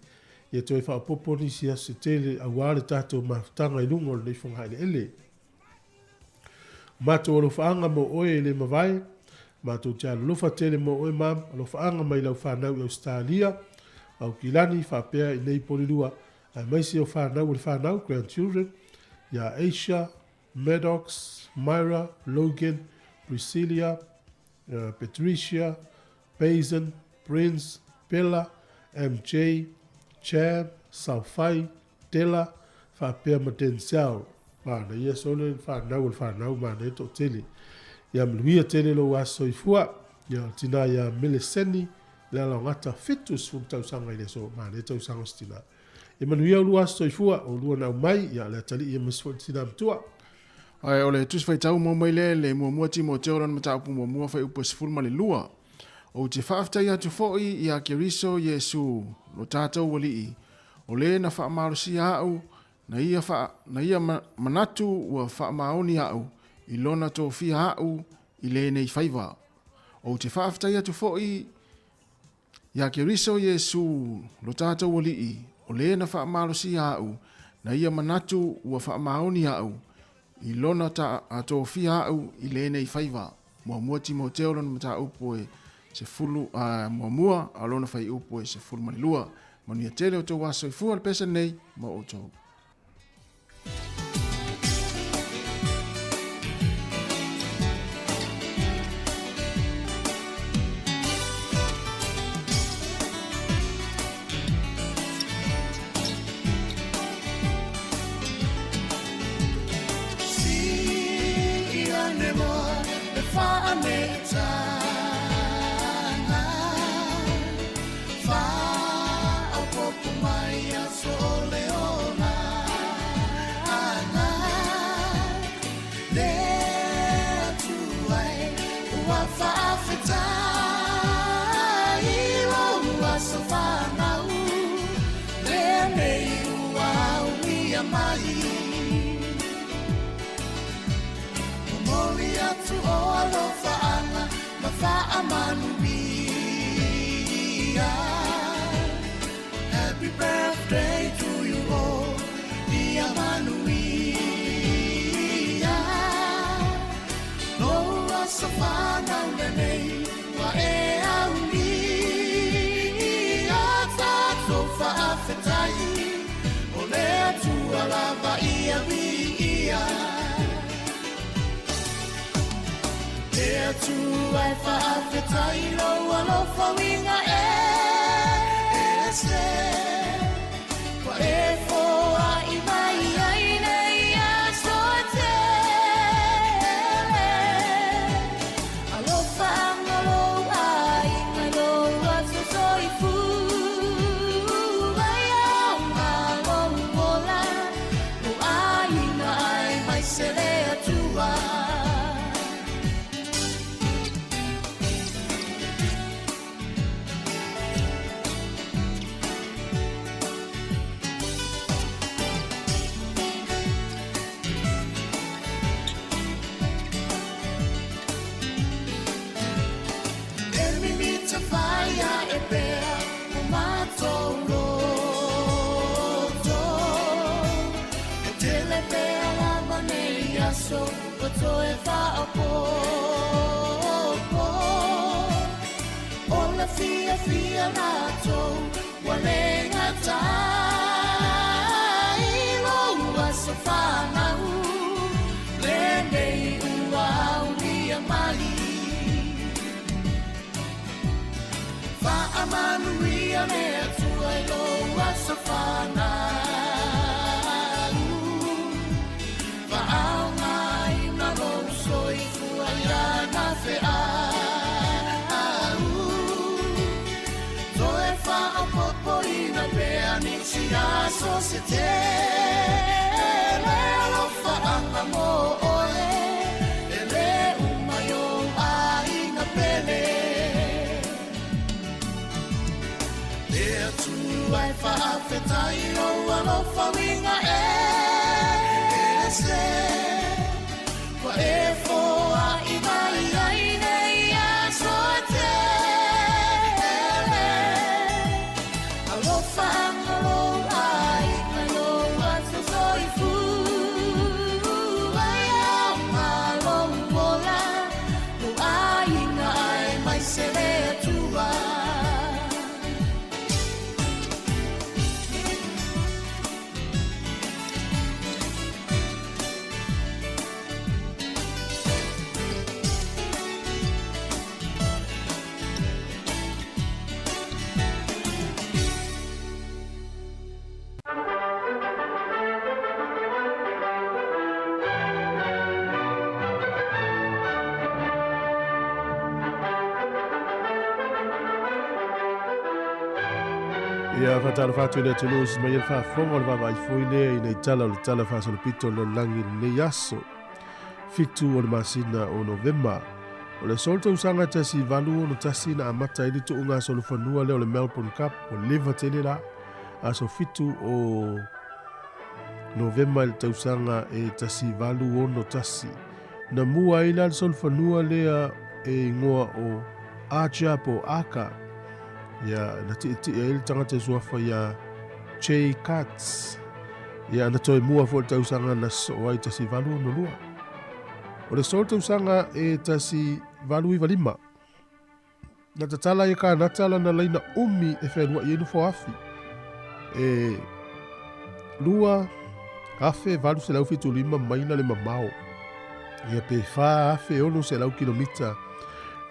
ia toe faaopoopo nisi aso se tele aua le tatou mafutaga i luga o lenei fogaeleele. Matou alofaaga mo oe e le mavae. Matou te alolofa tele mo oe mam, alofaaga mai lau fanau i Ausetalia, Aukilani faapea i nei Polilua, aemaise o fanau a le fanau, grandchildren, ia Asia, Maddox, Myra, Logan, Priscilla, Patricia, Payson, Prince, Bella, MJ, Cham, Saofai, Della, faapea ma Denzel. Manaia sole le fanau o le fanau, manaia toatele. Ia manuia tele lou aso soifua. Ia o le tina ia Meleseni Lealaogata, 70 tausaga i le aso, manaia tausaga o se tina. Ia manuia ulua aso soifua, o ulua na aumai, ia le atalii aemaise foi le tina matua. Ae o le Tusi Faitau maua mai lea i le Muamua Timoteo lona mataupu muamua fuaiupu e 12. Ou te faafetai atu foi iā Keriso Iesu lo tatou Alii, o le na faamalosia aʻu na ia, fa, na ia manatu ua faamaoni aʻu i lona tofia aʻu i lenei faiva. Ou te faafetai atu foi Iā Keriso Iesu lo tatou Alii, o le na faamalosia aʻu, na ia manatu ua faamaoni aʻu i lona ta a tofia aʻu i lenei faiva. Muamua Timoteo lona mataupu e sefulu, a, muamua, a lona faiupu e 12. Manuia tele o tou aso soifua le pese lenei mo outou. Happy birthday to you all Ia manuia Lou aso fanau lenei Ua e aulia Tatou faafetai O le Atua lava ia viia Le Atua e faafetai lou alofa uiga ese Ua e foai mai ai nei aso e tele Alofa anga lou aiga lou aso soifua Ia lou ola lou aiga aemaise le Atua. E mimita whaia e pea o mātou loto. E tele pea lava nei aso ua toe faaopoopo. O le fiafia matou ua le gatai lou aso fanau lenei ua aulia mai. Faamanuia le Atua i lou aso fanau. Faaaogaina lou soifua i lana feau. Toe faaopoopoina pea nisi aso se tele. Alofaaga mo oe e le uma i ou aiga pele. Le Atua e faafetai lou alofa uiga ese Ua e foai mai ai nei aso e tele. Alofa anga lou aiga lou Ia whatalo whātu le atunuu si mai el whaafonga o le vava i foi lea i nei tala o le tala whaasolopito lo langi nei aso. 7 o le masina o Novema. O le sol tausaga 1861 na amata ai le tuuga solofanua lea o le Melbourne Cup o leva tele la. Aso 7 o Novema i le tausaga e 1861. Na mua ai la le solofanua lea e ingoa o Archer po Aka. Ia na ti'iti'i ai le tagata suafa ia J. Katz. Ia na toe mua fo'i le tausaga na sosoo ai 1862. O le sol tausaga e 1895. Na tatala ia Kanata lana laina umi e fealua'i ai nofoafi. E 2,875 maila le mamao. Ia pe 4,600 kilomita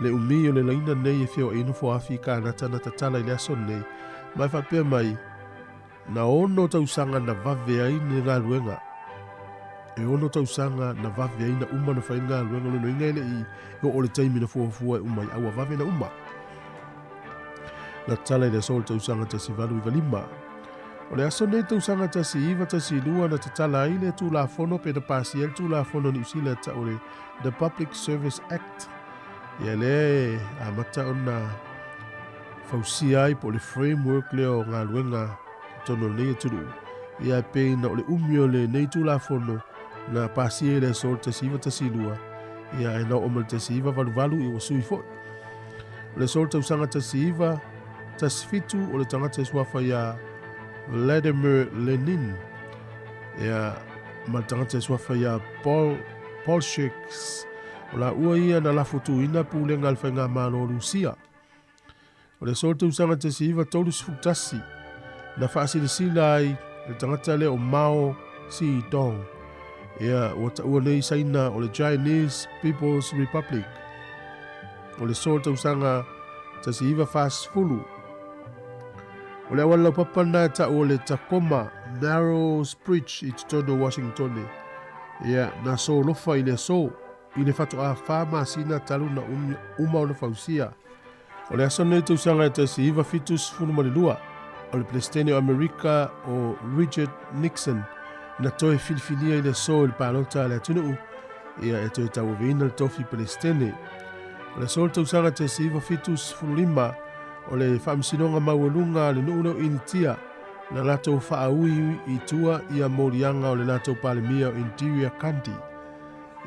le umi o le laina nei e feoai ai nofoafi i Kanata na tatala i le aso nei. Mai faapea mai, na 6 tausaga na vave ai le galuega. E 6 tausaga na vave ai na uma na fai le galuega lona uiga e le'i oo le taimi na fuafua e uma ai a ua vave na uma. Na tatala i le aso o le tausaga 1895. O le aso nei tausaga 1912 na tatala ai le Tulafono pe na pasia ai le Tulafono Niu Sila ta'u o le The Public Service Act. Ia lea e amata ona fausia ai po o le framework lea o galuega totonu o lenei atunuu. Ia e pei na o le umi o lenei Tulafono na pasia i le aso o le 1912, ia e na oo mai le 1988 ia ua sui fo'i. O le aso o le tausaga 1917 o le tagata e suafa ia Vladimir Lenin, ia ma le tagata e suafa ia Paul Bolsheviks. O la ua ia na lafotuina pulega a le faigamalo o Lusia. O le aso o le tausaga 1931 na faasilasila ai le tagata lea o Mao Zedong. Ia ua ta'ua nei Saina o le Chinese People's Republic. O le aso o le tausaga 1940. O le auala laupapa lena e ta'u o le Tacoma Narrows Bridge i totonu o Washingtone. Ia na solofa i le aso i le fato'a 4 masina talu na uma ona fausia. O le aso nei tausaga e 1972 o le Peresetene o Amerika o Richard Nixon na toe filifilia i le aso i le palota a le atunuu ia e toe tauaveina le tofi Peresetene. O le aso o le tausaga 1975 o le faamasinoga maualuga a le nuu lea o Initia na latou faaui i tua ia moliaga o le latou Palemia o Indira Gandhi.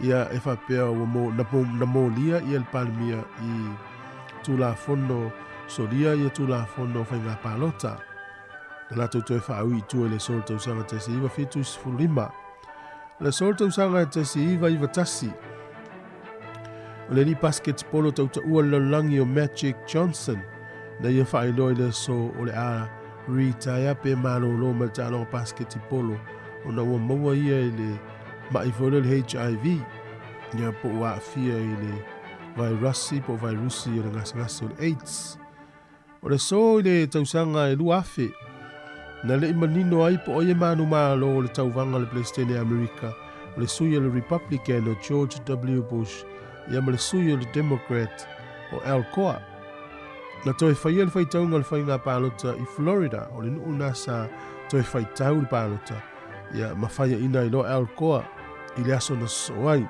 Ia e faapea ua mo, na molia ia le Palemia i Tulafono solia ia Tulafono faiga palota. Na latou toe faaui i tua i le aso o le tausaga 1975. O le aso o le tausaga 1991 o le alii basketball tautaua le lalolagi o Magic Johnson na ia faailoa i le aso o le a retire pe malōlō mai le taaloga basketball ona ua maua ia i le ma'i foi lea o le HIV. Ia po ua aafia i le vairasi po o vairusi o le gasegase o le AIDS. O le aso i le tausaga e 2000 na le'i manino ai po o ai e manumalo o le tauvaga o le Peresetene a Amerika o le sui o le Republican o George W. Bush ia ma le sui o le Democrat o Al Gore. Na toe faia le faitauga o le faiga palota i Florida o le nuu lena sa toe faitau le palota ia ma faiaina ai loa Al Gore i le aso na sosoo ai.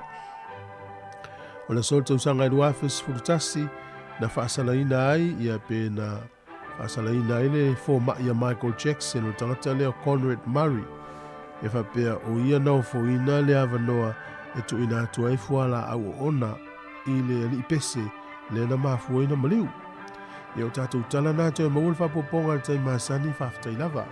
O le aso o le tausaga e 2011 na faasalaina ai ia pe na faasalaina ai le foma'i a Michael Jackson o le tagata lea o Conrad Murray. E faapea o ia na ofoina le avanoa e tuuina atu ai fualaau oona i le alii pese lea na mafua ai na maliu. Ia o tatou tala na toe maua le faaopoopoga i le taimi masani faafetai lava.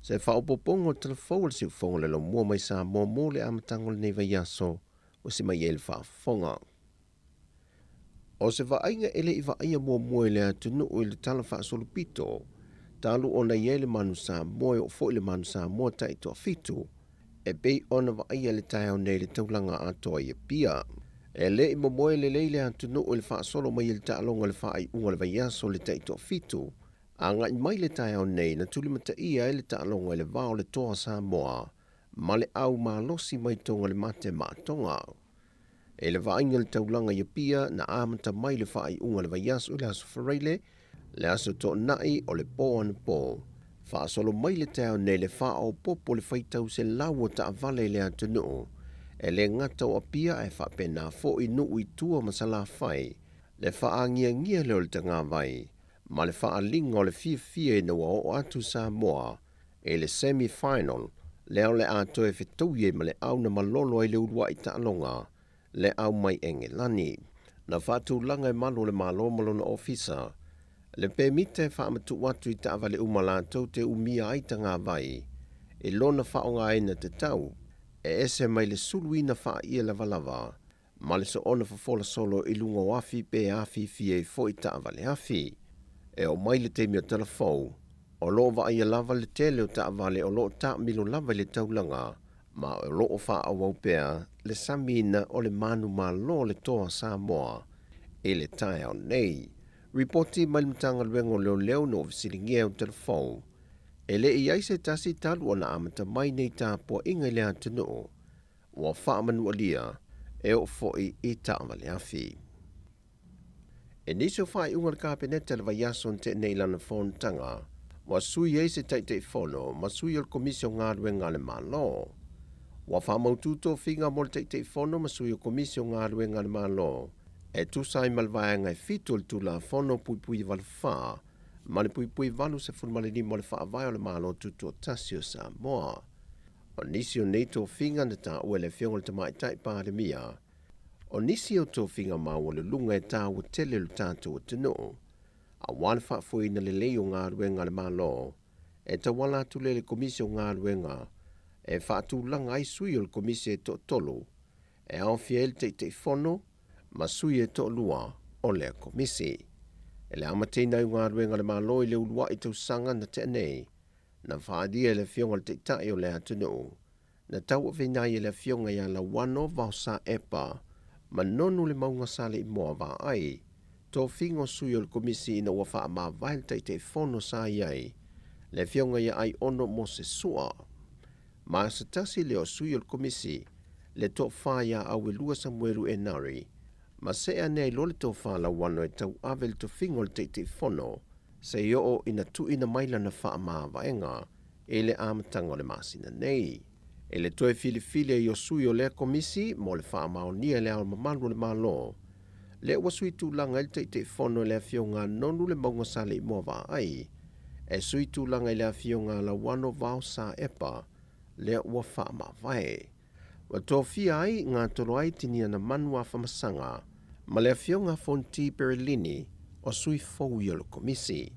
Se faaopoopoga o le talafou a le Siufofoga o le Laumua mai Samoa mo le amataga o lenei vaiaso ua simaia ai le faafofoga. O se vaaiga e le i vaaia muamua i le atunuu i le tala faasolopito, talu ona i ai le manu Samoa e oo foi le manu Samoa taitoafitu, e pei ona vaaia i le taeao nei i le taulaga atoa i Apia. E le i momoe lelei le atunuu i le faasolo mai i le taaloga i le faaiuga o le vaiaso i le taitoafitu, agai mai le taeao nei na tulimataia ai le taaloga i le va o le Toa Samoa ma le au malosi mai Toga le Mate Maatoga. I le vaaiga i le taulaga i Apia na amata mai le faaiuga o le vaiaso i le Aso Faraile, le Aso Toonai o le po anapo, faasolo mai le taeao nei le faaopoopo le faitau selau o taavale i le atunuu, e le gata o Apia ae faapena foi nuu i tua ma Salafai, le faagiagia lea o le tagavai ma le faaaliga o le fiafia ina ua oo atu Samoa i le semi final lea o le a toe fetaui ai ma le au na malolo ai le uluai taaloga le au mai Engelani. Na faatulaga e malu o le Malo ma lona ofisa le pemita e faamatuu atu i taavale uma latou te umia ai tagavai i lona faaaogaina tatau e ese mai le suluina faaia lavalava ma le soona fofola solo i luga o afi pe afifi ai foi taavale afi. E oo mai le taimi o talafou, o lo o vaaia lava le tele o taavale o lo o taamilo lava i le taulaga, ma o lo o faaauau pea le samiina o le manumalo o le Toa Samoa i le taeao nei. Ripoti mai le Matagaluega o Leoleo na ua fesiligia e o talafou, e le i i ai se tasi talu ona amata mai nei tapuaiga i le atunuu, ua faamanualia e oo foi i taavaleafi. E nisi o faaiuga a le Kapeneta i le vaiaso na tea nei i lana fonotaga, ua sui ai se Taitaifono ma sui o le Komisi o Galuega a le Malo. Ua faamautu tofiga mo le Taitaifono ma sui o Komisi o Galuega a le Malo e tusa ai ma le vaega e 7 o le Tulafono Puipui 84 ma le Puipui 85 o le Faavae o le Malo Tutoatasi o Samoa. O nisi o nei tofiga na taua e le Afioga i le Tamaitai Palemia, o nisi o tofiga maualuluga e taua tele i lo tatou atunuu, aua le faafoeina lelei o galuega a le Malo, e tauala atu lea i le Komisi o Galuega e faatulaga ai sui o le Komisi e toatolu, e aofia ai le Taitaifono ma sui e toalua o lea Komisi. E le amataina ai o galuega a le Malo i le uluai tausaga na tea nei, na faaalia e le Afioga i le Taitai o le atunuu, na tauaveina ai e le Afioga ia Lauano Vaosa Epa ma Nonu le Mauga Saleimoa Vaai, tofiga o sui o le Komisi ina ua faamavae le Taitaifono sa i ai, le Afioga ia Aiono Mose Sua. Ma se tasi lea o sui o le Komisi, le toafa ia Auelua Samuelu Enari, ma see ane ai loa le tofa Lauano e tauave le tofiga o le Taitaifono, se i oo ina tuuina mai lana faamavaega i le amataga o le masina nei. I le toe filifili ai o sui o lea Komisi mo le faamaonia e Le Ao Mamalu o le Malo, lea ua sui tulaga ai le Taitaifono i le Afioga a Nonu Le Mauga Saleimoa Vaai, e sui tulaga i le Afioga a Lauano Vao Sa Epa, lea ua faamavae. Ua tofia ai Ngatoro ai Tiniana Manu Afamasaga ma le Afioga Fonti Perelini o sui fou ia o le Komisi.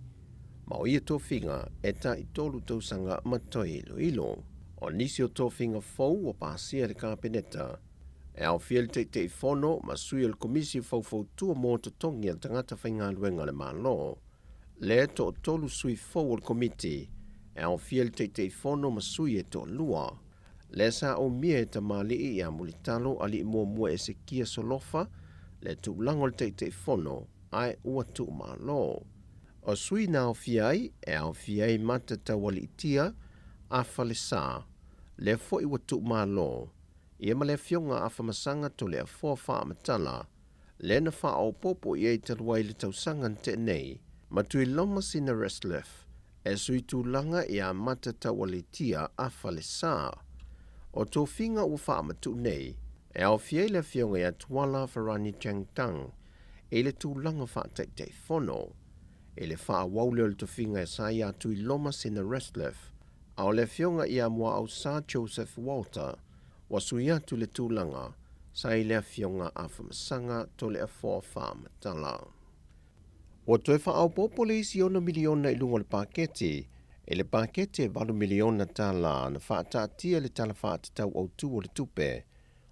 Ma o ia tofiga e taitolu tausaga ma toe iloilo. O nisi o tofiga fou ua pasia e le Kapeneta e aofia le Taitaifono ma sui o le Komisi Faufautua mo Totogi a Tagata Faigaluega a le Malo, le toatolu sui fou o le Komiti e aofia le Taitaifono ma sui e toalua. Lea sa umia e tamalii ia Mulitalo alii muamua Esekia Solofa le tulaga o le Taitaifono ae ua tuumalo. O sui na aofia ai e aofia ai Mata Taualiitia a Falesa, lea foi ua tuumalo, ia ma le Afioga Afamasaga Toleafoa Faamatala, lea na faaopoopo i ai talu ai le tausaga na tea nei, ma Tuiloma Sina Resliff e sui tulaga ia Mata Taualiitia a Falesa. O tofiga ua faamatuu nei, e aofia ai le Afioga ia Tuala Farani Chang Tang i le tulaga faataitaifono. I le faaauau lea o le tofiga e sa ia Tuiloma Sina Resliff, a o le Afioga ia Muaausa Joseph Walter ua sui atu le tulaga sa i le Afioga Afamasaga Toleafoa Faamatala. Ua toe faaopoopo le isi $6 miliona i luga o le paketi. I le pakete e $8 miliona na faataatia i le Tala Faatatau Autu o le Tupe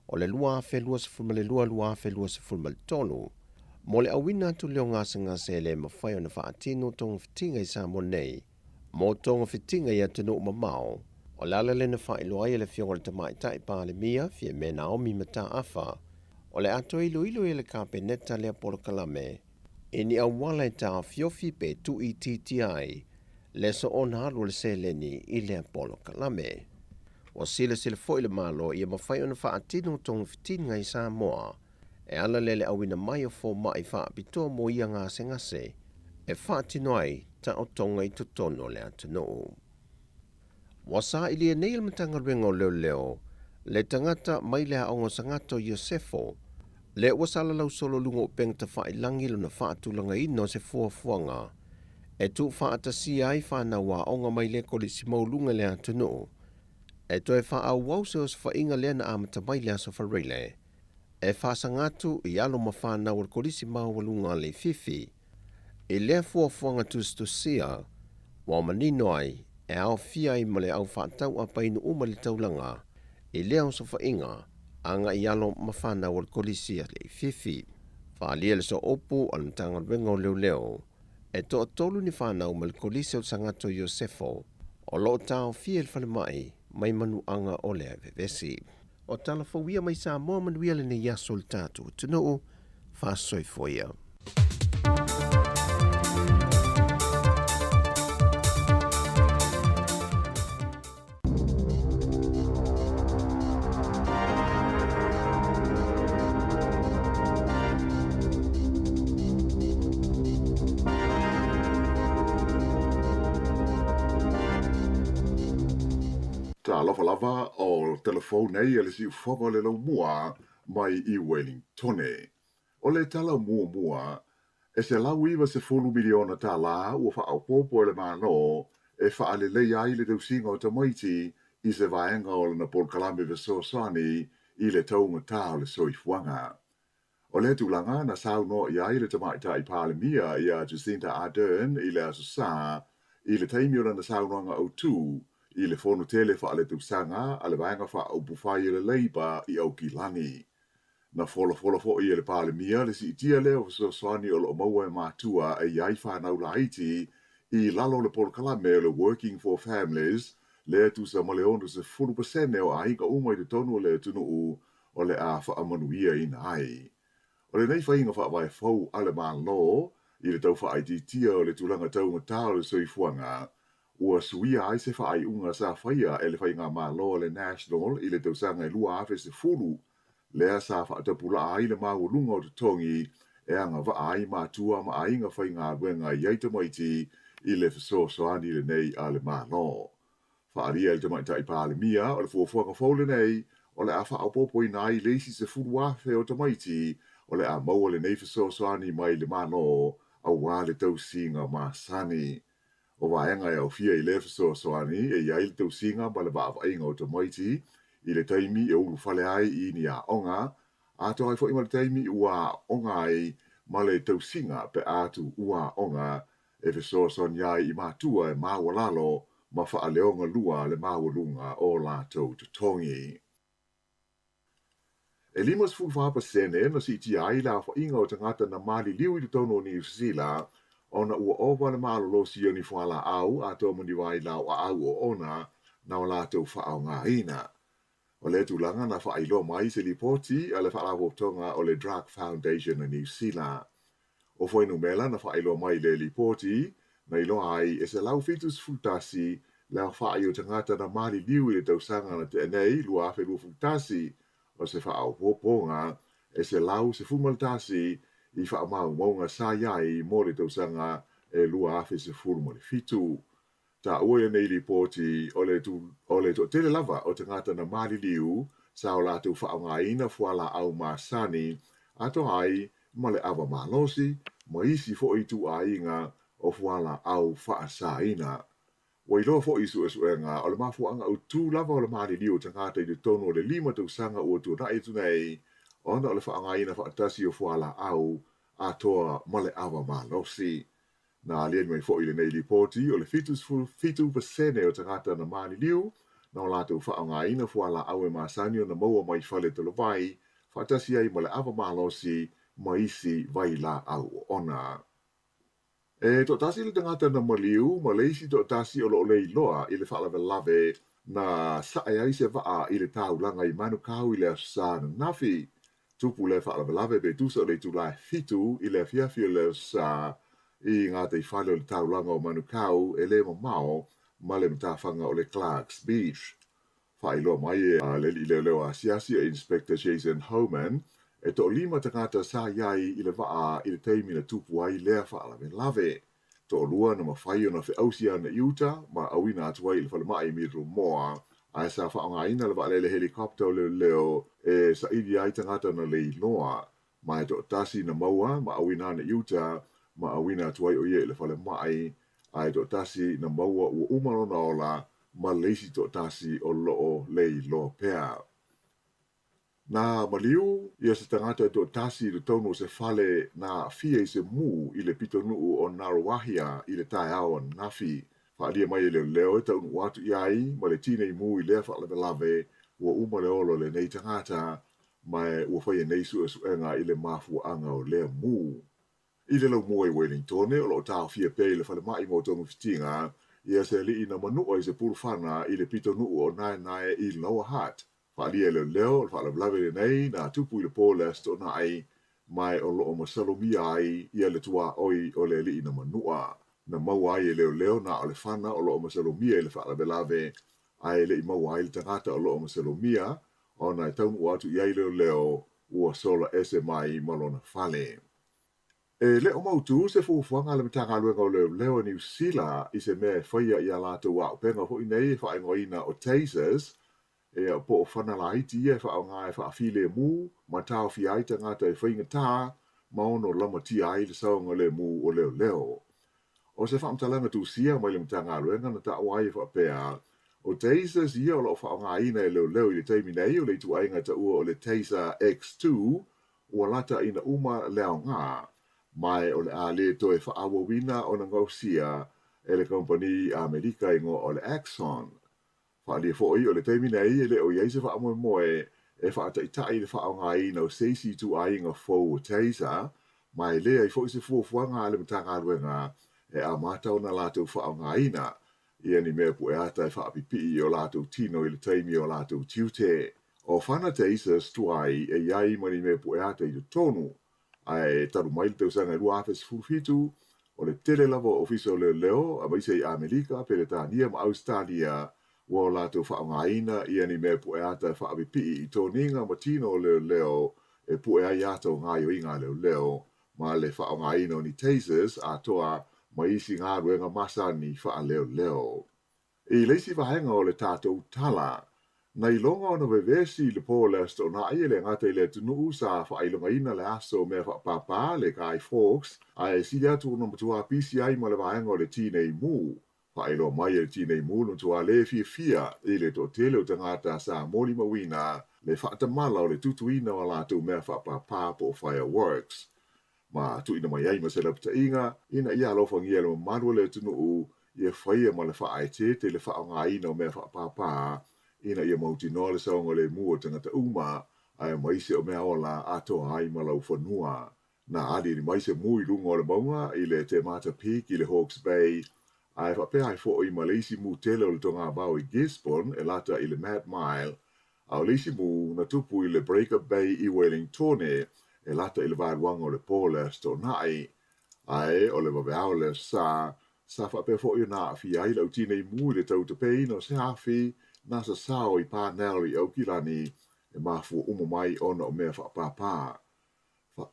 o le 2022/2023 mo le auina atu lea o gasegase e le mafai ona faatino togafitiga i Samoa nei mo togafitiga i atunuu mamao. O le ala lea na faailoa ai e le Afioga i le Tamaitai Palemia, Fiame Naomi Mataafa, o le a toe iloilo e le Kapeneta lea polokalame i ni auala e taofiofi pe tuuitiitia ai le soona alu o le seleni i lea polokalame. Ua silasila foi le Malo ia mafai ona faatino togafitiga i Samoa e ala lea i le auina mai o fomai faapitoa mo ia gasegase e faatino ai taotoga i totonu o le atunuu. Ua sailia nei e le Matagaluega o Leoleo le tagata mai le aoga o Sagato o Iosefo, lea ua salalau solo luga o upega tafailagi lona faatulagaina o se fuafuaga e tuufaatasia ai fanau aoga mai lea kolisi maualuga i le atunuu e toe faaauau se osofaiga lea na amata mai le Aso Faraile e faasaga atu i alo ma fanau o le kolisi maualuga a Leififi. I lea fuafuaga tusitusia, ua manino ai e aofia ai ma le au faatau apainu uma i le taulaga i lea osofaiga agai i alo ma fanau o le Kolisi a Leififi. Faaalia le sooupu a le Matagaluega o Leoleo, e toatolu ni fanau ma le Kolisi o le Sagato Iosefo o lo o taofia i le falemai mai manuaga o lea vevesi. O tala fou ia mai Samoa manuia lenei aso i le tatou atunuu. Faasoifua ia. Talofa lava o telefou nei e le siufogo o le laumua mai i Wellingtone. O le tala muamua, e $190 miliona tālā ua faaopoopo e le Malo e faaleleia ai le tausiga o tamaiti i se vaega o lana polokalame fesoasoani i le taugatā o le soifuaga. O lea tulaga na saunoa i ai le Tamaitai Palemia ia Jacinda Ardern i le Aso Sa i le taimi o lana saunoaga autū i le fono tele faaletausaga a le Vaega Faaupufai a le Labour i Aukilani. Na folafola foi e le Palemia le siitia lea o fesoasoani o lo o maua e matua e i ai fanau laiti i lalo o le polokalame o le Working for Families lea tusa ma le 60% o aiga uma i totonu o le atunuu o le a faamanuiaina ai. O lenei faiga faavae fou a le Malo i le tau faaitiitia o le tulaga taugata o le soifuaga, ua suia ai se faaiuga sa faia e le faigamalo a le National i le tausaga e 2010, lea sa faatapulaa ai le maualuga o totogi e agavaa ai matua ma aiga faigaluega i ai tamaiti i le fesoasoani lenei a le Malo. Faaalia e le Tamaitai Palemia, o le fuafuaga fou lenei o le a faaopoopoina ai le isi 10,000 o tamaiti o le a maua lenei fesoasoani mai le Malo aua le tausiga masani. O vaega e aofia i lea fesoasoani e i ai le tausiga ma le vaavaiga o tamaiti i le taimi e ulufale ai i ni aoga, atoa ai foi ma le taimi ua aooga ai ma le tausiga pe a tuua aoga e fesoasoani ai i matua e maualalo ma faaleogalua le maualuga o latou totogi. E 54% na siitia ai le aofaiga o tagata na maliliu i totonu o Niu Sila ona ua ova le malolosi o ni fualaau atoa ma ni vailaau aau oona na o latou faaaogaina. O lea tulaga na faailoa mai se lipoti a le Faalapotopotoga o le Drug Foundation a Niu Sila. O fuainumera na faailoa mai i le lipoti, na iloa ai e 171 le aofai o tagata na maliliu i le tausaga na tea nei 2021, o se faaopoopoga e 111 i faamaumauga sa i ai mo le tausaga e 2017. Taua i lenei lipoti, o le o le toatele lava o tagata na maliliu sa o latou faaaogaina fualaau masani atoa ai ma le ava malosi ma isi foi ituaiga o fualaau faasaina. Ua iloa foi i suesuega, o le mafuaaga autu lava o le maliliu o tagata i totonu o le lima tausaga ua tuanai atu nei, ona o le faaaogaina faatasi o fualaau atoa ma le ava malosi. Na aliali mai foi i lenei lipoti, o le 77% o tagata na maliliu na o latou faaaogaina fualaau e masani ona maua mai fale talavai, faatasi ai ma le ava malosi ma isi vailaau oona. E toatasi le tagata na maliu ma le isi toatasi o lo o le iloa i le faalavelave na sae ai se vaa i le taulaga i Manukau i le Aso Sa ananafi. Tupu lea faalavelave pe tusa o le itula e 7 i le afiafi o le Aso Sa i gataifale o le taulaga o Manukau e le mamao ma le matafaga o le Clarks Beach. Faailoa mai e le alii leoleo asiasi o Inspector Jason Homan, e toalima tagata sa i ai i le vaa i le taimi na tupu ai lea faalavelave. Toalua na mafai ona feausi ana i uta ma auina atu ai i le falemai i Middlemore, ae sa faaaogaina le vaalele helicopter o leoleo e saili ai tagata na le iloa, ma e toatasi na maua ma auina ana i uta ma auina atu ai o ia i le falemai, ae toatasi na maua ua uma lona ola ma le isi toatasi o loo le iloa pea. Na maliu ia se tagata e toatasi i totonu o se fale na aafia i se mū i le pitonuu o Ngaruawahia i le taeao ananafi. Faaalia mai e leoleo e taunuu atu i ai ma le tinei mū i lea faalavelave ua uma le ola o lenei tagata, ma ua faia nei suesuega i le mafuaaga o lea mū. I le laumua i Wellingtone, o lo o taofia pea i le falemai mo togafitiga ia se alii na manua i se pulufana i le pitonuu o Naenae i Lower Hutt. Faaalia e leoleo o le faalavelave lenei na tupu i le po o le Aso Toonai, ma o lo o masalomia ai ia le tuaoi o le alii na manua. Na maua ai e leoleo na o le fana o lo o masalomia i le faalavelave, ae le i maua ai le tagata o lo o masalomia, ona e taunuu atu i ai leoleo ua sola ese mai ma lona fale. E le o mautu se fuafuaga a le Matagaluega o Leoleo a Niu Sila i se mea e faia i a latou auupega foi nei e faaigoaina o tasers, ia po o fana laiti ia e faaaoga e faafilemu ma taofia ai tagata e faigata ma ono lamatia ai le saogalemu o leoleo. O se faamatalaga tusia mai le Matagaluega na taua ai e faapea, o tasers ia o lo o faaaogaina e leoleo i le taimi nei o le ituaiga taua o le Taser X2 ua lata ina uma le aoga, ma o le a le toe faaauauina ona gaosia e le kamupani Amerika igoa o le Axon. Faaalia foi o le taimi nei e le o i ai se faamoemoe e faataitai i le faaaogaina o se isi ituaiga fou o taser, ma e leai foi se fuafuaga a le Matagaluega e amata ona latou faaaogaina ia ni mea pueata e faapipii i o latou tino i le taimi o latou tiute. O fana tasers tuai e i ai ma ni mea pueata i totonu, ae talu mai le tausaga e 2017, o le tele lava o ofisa o leoleo, aemaise i Amerika, Peretania ma Ausetalia, ua o latou faaaogaina ia ni mea pueata e faapipii i toniga ma tino o leoleo e pue ai ata o gaoioiga a leoleo ma le faaaogaina o ni tasers atoa ma isi galuega masani faaleoleo. I le isi vaega o le tatou tala, na iloga ona vevesi i le po o le Aso Toonai e le gata i le atunuu sa faailogaina le aso o mea faapāpā le Guy Fawkes, ae sili atu ona matua pisi ai ma le vaega o le tinei mū. Faailoa mai e le tinei mū le matua le fiafia i le toatele o tagata sa molimauina le faatamala o le tutuina o a latou mea faapāpā po o fireworks. Ma tuuina mai ai ma se lapataiga ina ia alofagia le mamalu o le atunuu ia faia ma le faaeteete le faaaogaina o mea faapāpā ina ia mautinoa le saogalemu o tagata uma aemaise o mea ola atoa ai ma laufanua. Na aliali mai se mū i luga o le mauga i le Te Mata Peak i le Hawke's Bay, ae faapea ai foi ma le isi mū tele o le togavao i Gisborne e lata i le Mad Mile, a o le isi mū na tupu i le Breaker Bay i Wellingtone e lata i le vaeluaga o le po o le Aso Toonai. Ae o le vaveao o le Aso Sa, sa faapea foi ona aafia ai le au tinei mū i le tautapeina o se afi na sasao i Parnell i Aukilani e mafua uma mai ona o mea faapāpā.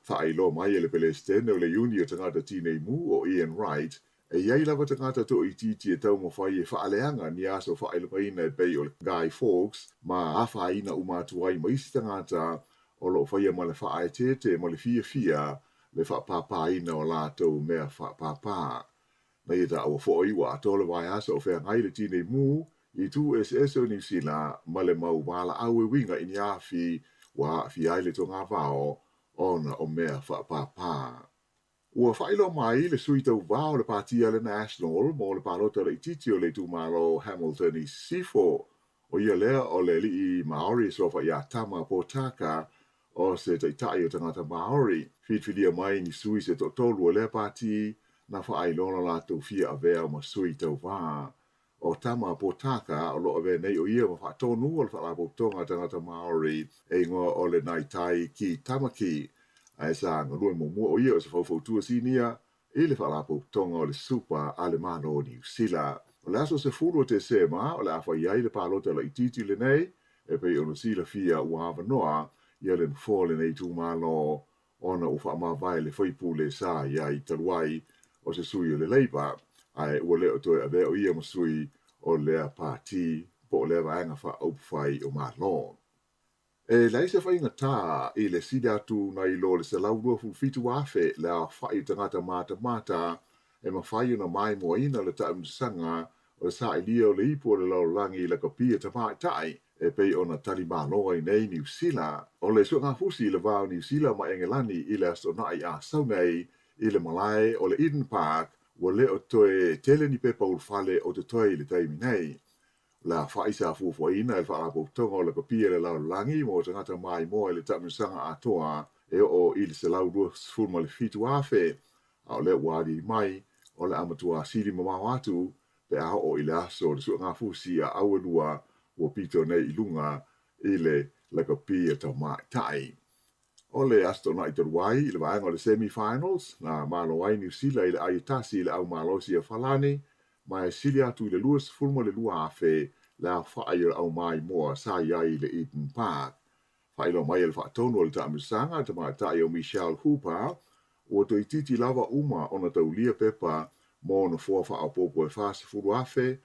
Faailoa mai e le Pelesitene o le Iuni o Tagata Tinei Mū o Ian Wright, e i ai lava tagata toaitiiti e taumafai e faaleaga ni aso faailogaina e pei o le Guy Fawkes ma afaina uma atu ai ma isi tagata o lo o faia ma le faaeteete ma le fiafia le faapāpāina o latou mea faapāpā. Na ia taua foi ua atoa le vaiaso o feagai le tinei mū i itu eseese o Niu Sila ma le mau valaau e uiga i ni afi ua aafia ai le togavao ona o mea faapāpā. Ua faailoa mai le sui tauvā o le Pāti a le National mo le palota laitiiti o le itumalo o Hamilton i Sisifo, ʻo ia lea o le aliʻi Maori suafa ia Tama Potaka o se taitai o tagata Maori. Filifilia mai ni sui se toatolu o lea pāti na faailoa lo latou fia avea ma sui tauvā. ʻO Tama Potaka o lo o avea nei ʻo ia ma faatonu o le Faalapotopotoga a Tagata Maori e igoa o le Ngāi Tai ki Tamaki, ae sa galue muamua ʻo ia o se faufautua sinia i le Faalapotopotoga o le Supa a le Malo o Niu Sila. O le aso 10 o Tesema o le a fai ai le palota laitiiti lenei, e pei ona silafia ua avanoa ia le nofoa o lenei itumalo ona ua faamavae le faipule sa i ai talu ai o se sui o le Labour, ae ua le o toe avea o ia ma sui o lea pāti po o lea vaega faaupufai o Malo. E leai se faigata i le sili atu nai lo le 127,000 le aofai o tagata matamata e mafai ona maimoaina le taamilosaga o le sailia o le ipu o le lalolagi i lakapi a tamaitai e pei ona tali malo ai nei Niu Sila. O le suegafusi i le va o Niu Sila ma Engelani i le Aso Toonai a sau nei i le malae o le Eden Park ua le o toe tele ni pepa ulufale o totoe i le taimi nei. O le aofai sa fuafuaina e le Faalapotopotoga o Lakapi a le Lalolagi mo tagata maimoa i le taamilosaga atoa e oo i le 127,000, a o lea ua aliali mai, o le a matua sili mamao atu pe a oo i le aso o le suegafusi a auelua ua pito nei i luga i le lakapi a tamaitai. O le Aso Toonai talu ai i le vaega o le semi-finals, na malo ai Niu Sila i le ai e tasi i le au malosi a Falani, ma e sili atu i le 22,000 le aofai o le au maimoa sa i ai i le Eden Park. Faailoa mai e le faatonu o le taamilosaga a le tamaitai o Michelle Hooper, ua toeitiiti lava uma ona taulia pepa mo nofoa faaopoopo e 40,000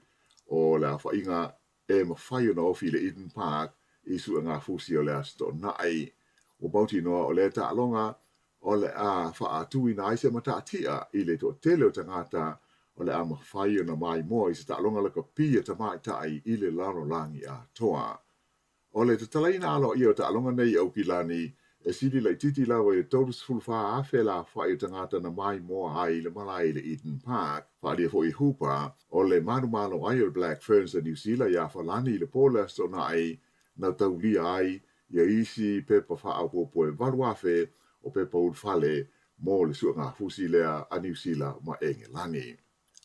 o le aofaiga e mafai ona ofi i le Eden Park i suegafusi o le Aso Toonai. Ua mautinoa o lea taaloga o le a faatuina ai se mataatia i le toatele o tagata o le a mafai ona maimoa i se taaloga lakapi a tamaitai i le lalolagi atoa. O le tatalaina aloaia o taaloga nei i Aukilani, e sili laitiiti lava i le 34,000 le aofai o tagata na maimoa ai i le malae i le Eden Park. Faaalia foi e Hooper, o le manumalo ai o le Black Ferns a Niu Sila iā Falani i le po o le Aso Toonai na taulia ai ia isi pepa faaopoopo e 8,000 o pepa ulufale mo le suegafusi lea a Niu Sila ma Engelani.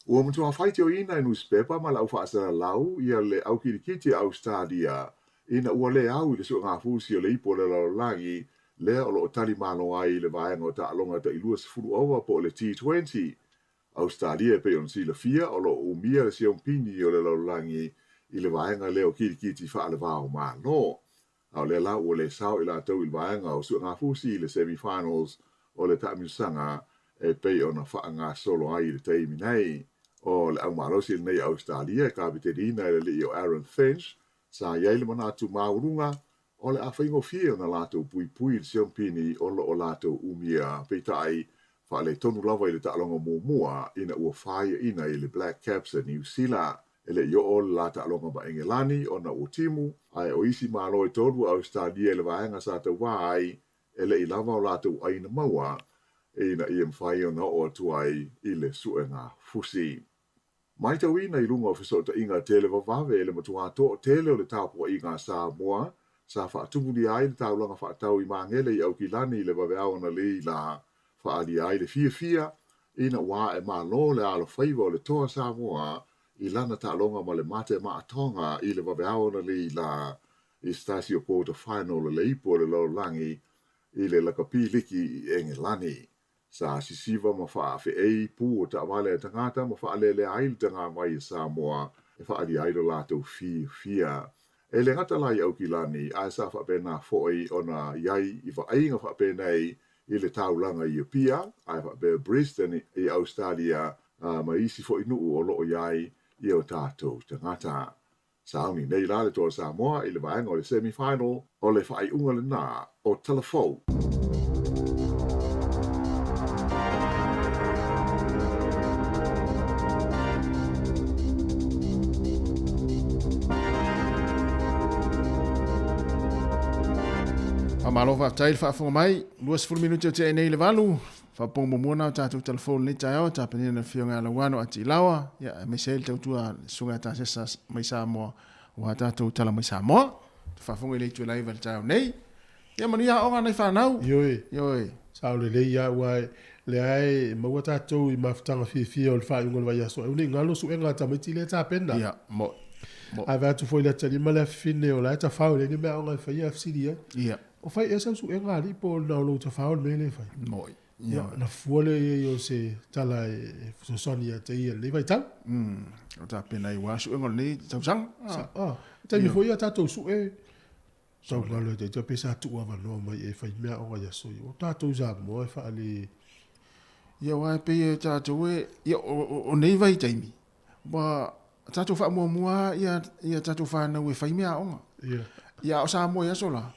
Ua matua faitioina e nusipepa ma le au faasalalau ia le au kilikiti a Ausetalia ina ua le au i le suegafusi o le ipu o le lalolagi lea o lo o tali malo ai i le vaega o taaloga tai 20 ova po o le T20. Ausetalia e pei ona silafia o lo o umia le siompini o le lalolagi i le vaega lea o kilikiti faalevao malo. A o lea la ua le sao i latou i le vaega o suegafusi i le semi-finals o le taamilosaga e pei ona faagasolo ai i le taimi nei. O le aumalosi lenei a Ausetalia e kapeteliina e le alii o Aaron Finch, sa i ai le manatu maualuga o le a faigofie ona latou puipui i le siompini o lo o latou umia, peitai, faaletonu lava i le taaloga muamua ina ua faiaina i le Black Caps a Niu Sila. E le i oo le la taaloga ma Engelani ona ua timu, ae o isi Malo e tolu a Ausetalia i le vaega sa tauvā ai, e le i lava o latou ʻaina maua ina ia mafai ona oo atu ai i le suega fusi. Matauina i luga o fesootaiga televavave le matuā toatele o le tapuaiga a Samoa sa faatumulia ai le taulaga faatau i Magele i Aukilani i le vaveao analeila la faaalia ai le fiafia ina ua ae malo le alofaiva o le toa Samoa i lana taaloga ma le matemaatoga i le vaveao analeila la i se tasi o quarter final o le ipu o le lalolagi i le lakapi liki i Engelani. Sa sisiva ma faafeei pū o taavale a tagata ma faalelea ai le tagavai a Samoa e faaalia ai lo latou fiafia. E le gata la i Aukilani, ae sa faapena foi ona i ai i vaaiga faapenei i le taulaga i Apia, ae faapea Brisbane i Ausetalia ma isi foi nuu o lo o i ai i o tatou tagata. Sauni nei la le toa Samoa i le vaega o le semi-final o le faaiuga lena o Tala Fou. Faamalo faafetai le faafofoga mai. 20 minute o tea nei le valu. Faafofoga muamua na o tatou telefoni lenei taeao, tapenina le Afioga ia Lauano Atiilawa, ia, aemaise ai le tautua a le Susuga ia Tasesa mai Samoa, aua tatou tala mai Samoa. Te faafofoga i le itu e laiva i le taeao nei. Ia manuia aoga nai fanau. Ioe. Ioe. Sao lelei lava aua lea e maua tatou i mafutaga fiafia o le faaiuga o le vaiaso aua ne i galo suega a tamaiti lea e tapena. Ia, mo. Ae vaai atu foi i le atalima le afafine o la e tafao e leai ni mea aoga e faia, fesili ai. Ia. O fai ea sau suega alii po o na o lou tafao le mea lea e fai? Moi. Ia, ona fua lea i ai o se tala e fesoasoani ia te ia i lenei vaitau. O tapena ai aua suega o lenei tausaga. Sa, ah, taimi foi ia tatou sue, tau galo e taita pe sa tuu avanoa mai e fai mea aoga i aso ia. O tatou i Samoa e faale... Ia, aua e pei e tatou e, ia, o nei vaitaimi, ua tatou faamuamua ia, ia tatou fanau e fai mea aoga. Ia. Ia, a o Samoa i aso la,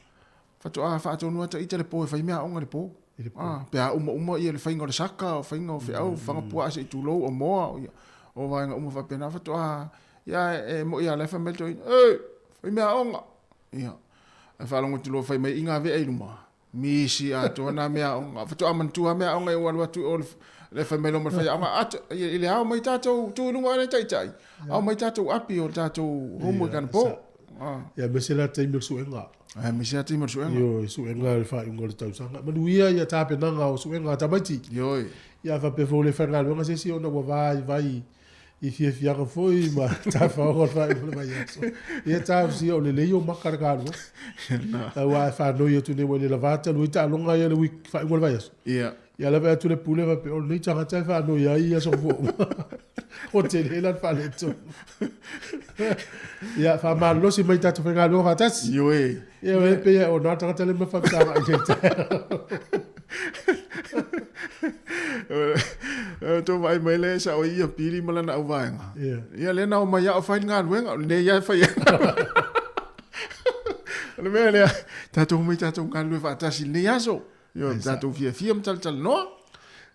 faatoa faatonu ata ita le po e fai mea aoga i le po. I le po. Ah, pe a uma uma ia le faiga o le saka, o faiga o feau, faga puaa se i tulou, o moa, o, ia, o vaega uma faapena, faatoa, ia, e moi a la e fai mai le toeaina, e, fai mea aoga. Ia, ae faalogo atu loa fai mai i ngā vea i luma. Misi atoa nā mea aoga. Faatoa manatua mea aoga e ua alu atu i o le fai mai loa ma le faiaoga, ata, i le ao mai tatou tu i luga o le taitai, ao mai tatou api o le tatou homework anapo. Ia, aemaise la taimi o le suega. Aemaise la taimi o le suega. Ioe, suega o le faaiuga o le tausaga. Manuia ia tapenaga o suega a tamaiti. Ioe. Ia faapea foi le faigaluega se isi ona ua vaivai i fiafiaga foi ma tafaoga o le faaiuga o le vaiaso. Ia talosia o lelei ou maka i le galuega. Aua e faanoi atu nei ua i le lava talu ai taaloga ia le week faaiuga o le vaiaso. Ia. Ia lava atu le pule faapea o lenei tagata e faanoi ai aso fua uma. O tele la le faaletonu. Ia faamalolosi mai tatou faigaluega faatasi. Ioe. Ia e pei o nā tagata le ma faapitaga i le taeao. Tō vaai mai le sa o ia pili ma lana auvaega. Ia. Ia le nao mai ao fai le galuega, o lenei ia e fai ai. O le mea lea, tatou mai tatou galulue faatasi i lenei aso. Ia, tatou fiafia ma talatalanoa.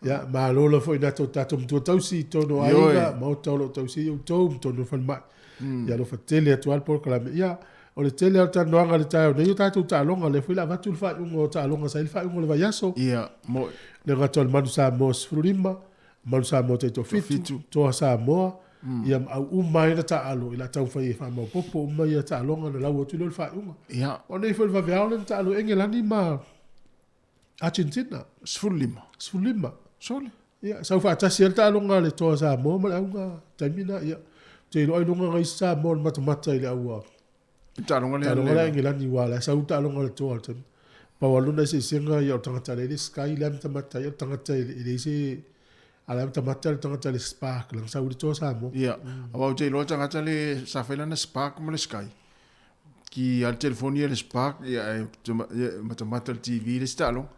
Ia, malo la foi na tō tatou matua tausi i tonu o aiga, maota o lo o tausi ai outou ma tonu o falemai. Ia alofa tele atu lava le polokalame. Ia, o le tele lava o talanoaga i le taeao nei o tatou taaloga, lea foi o le a avatu le faaiuga o taaloga sa i ai le faaiuga o le vaiaso. Ia, moe. Le gata o le Manu Samoa 15, Manu Samoa taitoafitu, Toa Samoa, ia ma au uma ai na taalo i la taumafai e faamaopoopo uma ia taaloga ona lau atu lea o le faaiuga. Ia. O nei foi le vaveao lea na taalo ai Engelani ma Argentina. 15. 15. Sole. Ia, sau faatasi ai le taaloga a le Toa Samoa ma le auga taimi na, ia. Ou te iloa ailoga na isi Samoa le matamata i le aua. Taaloga lea. Taaloga lea Engelani ua la sau taaloga a le Toa le taimi. Pau lava lona eseesega ia o le tagata lea i le Sky lea matamata ai, o le tagata e leai se a la matamata le tagata i le Spark leaga sau i le Toa Samoa. Ia, aua ou te iloa le tagata le sa fai lana Spark ma le Sky. Ki a le telefoni ia le Spark, ia e matamata le TV le isi taaloga.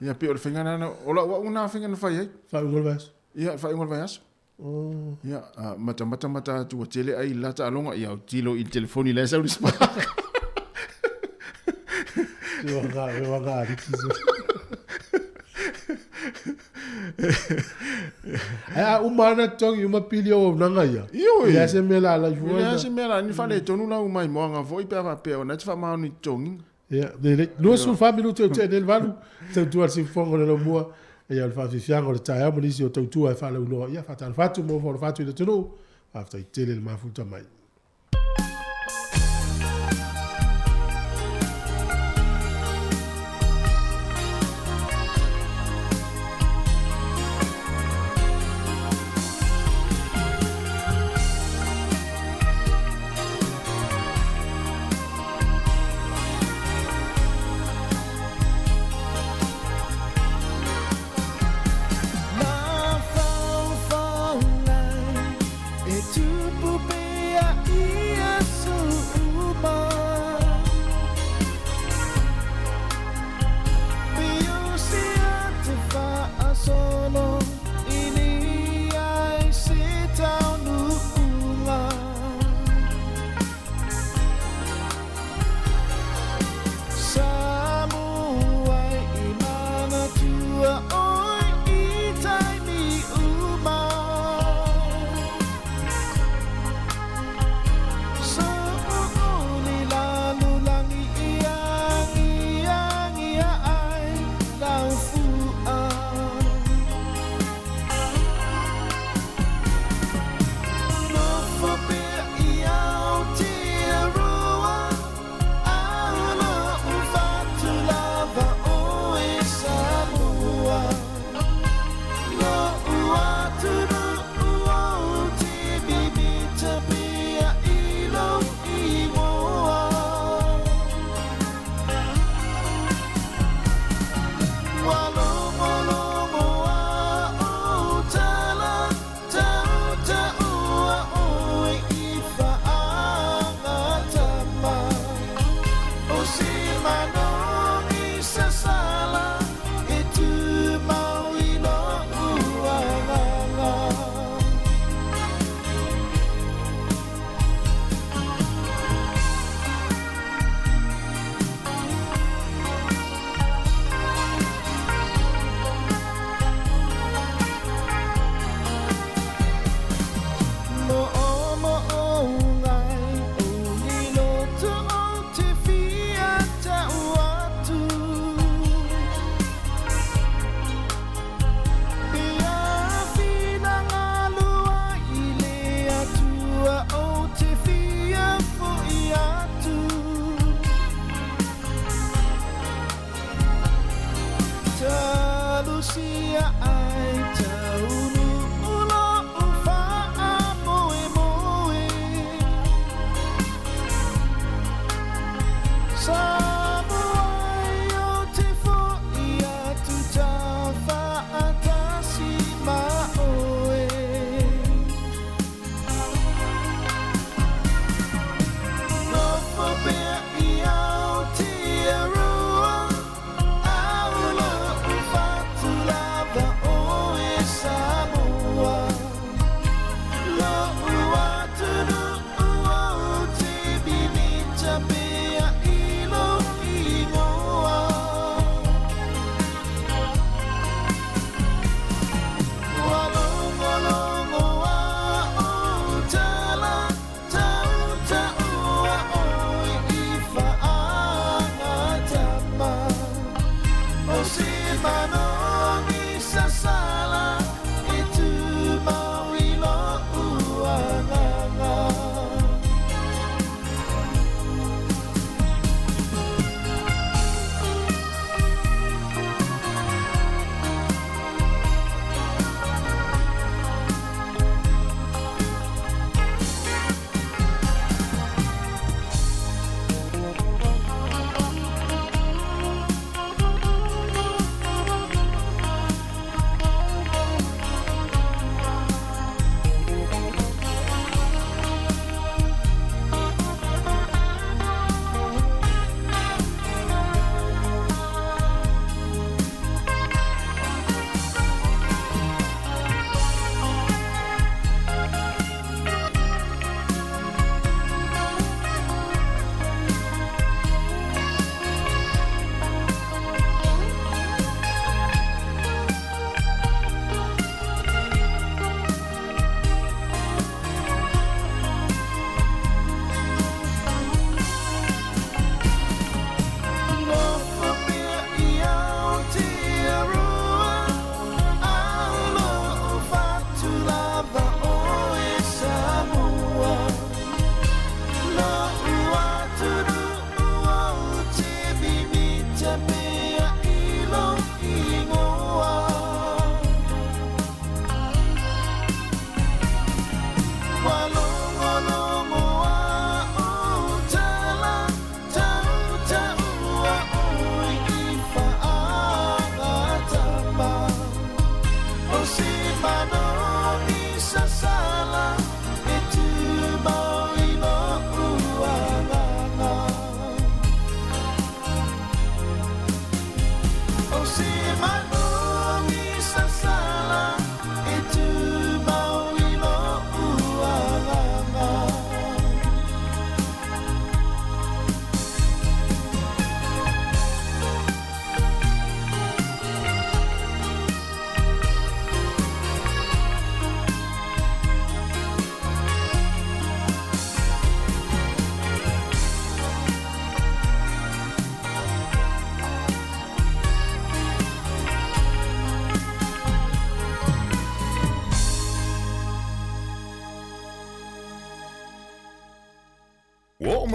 Ia pei o le faiga lena, o lau au lena faiga na fai ai. Faaiuga o le vaiaso. Ia, faaiuga o le vaiaso. Oh. Ia, matamata mata atu ua tele ai la taaloga, ia autilo i le telefoni la e sau le Spark. Se wanga aliki se. Ai a uma ana togi uma pili o auaunaga ia. Ioe. E leai se mea la ala ifo ai. E leai se mea la ni faaletonu lau maimoaga foi pe a faapea o na e te faamaoni i totogiga. Ia, lelei. 24 minute o tea nei le valu, tautua le siufofoga o le laumua, ia o le faafiafiaga o le taeao ma nisi o tautua e faalauiloa. Ia, faatalofa atu ma ofaofa atu i le atunuu, faafetai tele le mafuta mai.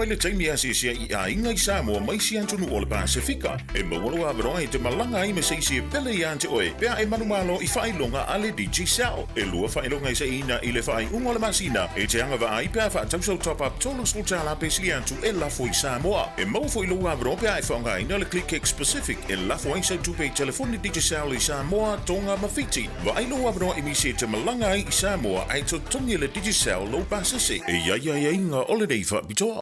mai le taimi e asiasi ai i aiga i Samoa ma isi atunuu o le Pasefika. E maua lou avanoa e te malaga ai ma se isi e pele ia te oe pe a e manumalo i faailoga a le Digicel. E lua faailoga e seiina i le faaiuga o le masina e te agavaa ai pe a faatau sau top-up $30 pe sili atu e lafo i Samoa. E maua foi lou avanoa pe a e faaaogaina le ClickX Pacific e lafo ai sau tupe i telefoni Digicel i Samoa, Tonga ma Fiti. Vaai lou avanoa e misi e te malaga ai i Samoa ae totogi e le Digicel lou pasese. E i ai aiaiga o lenei faapitoa.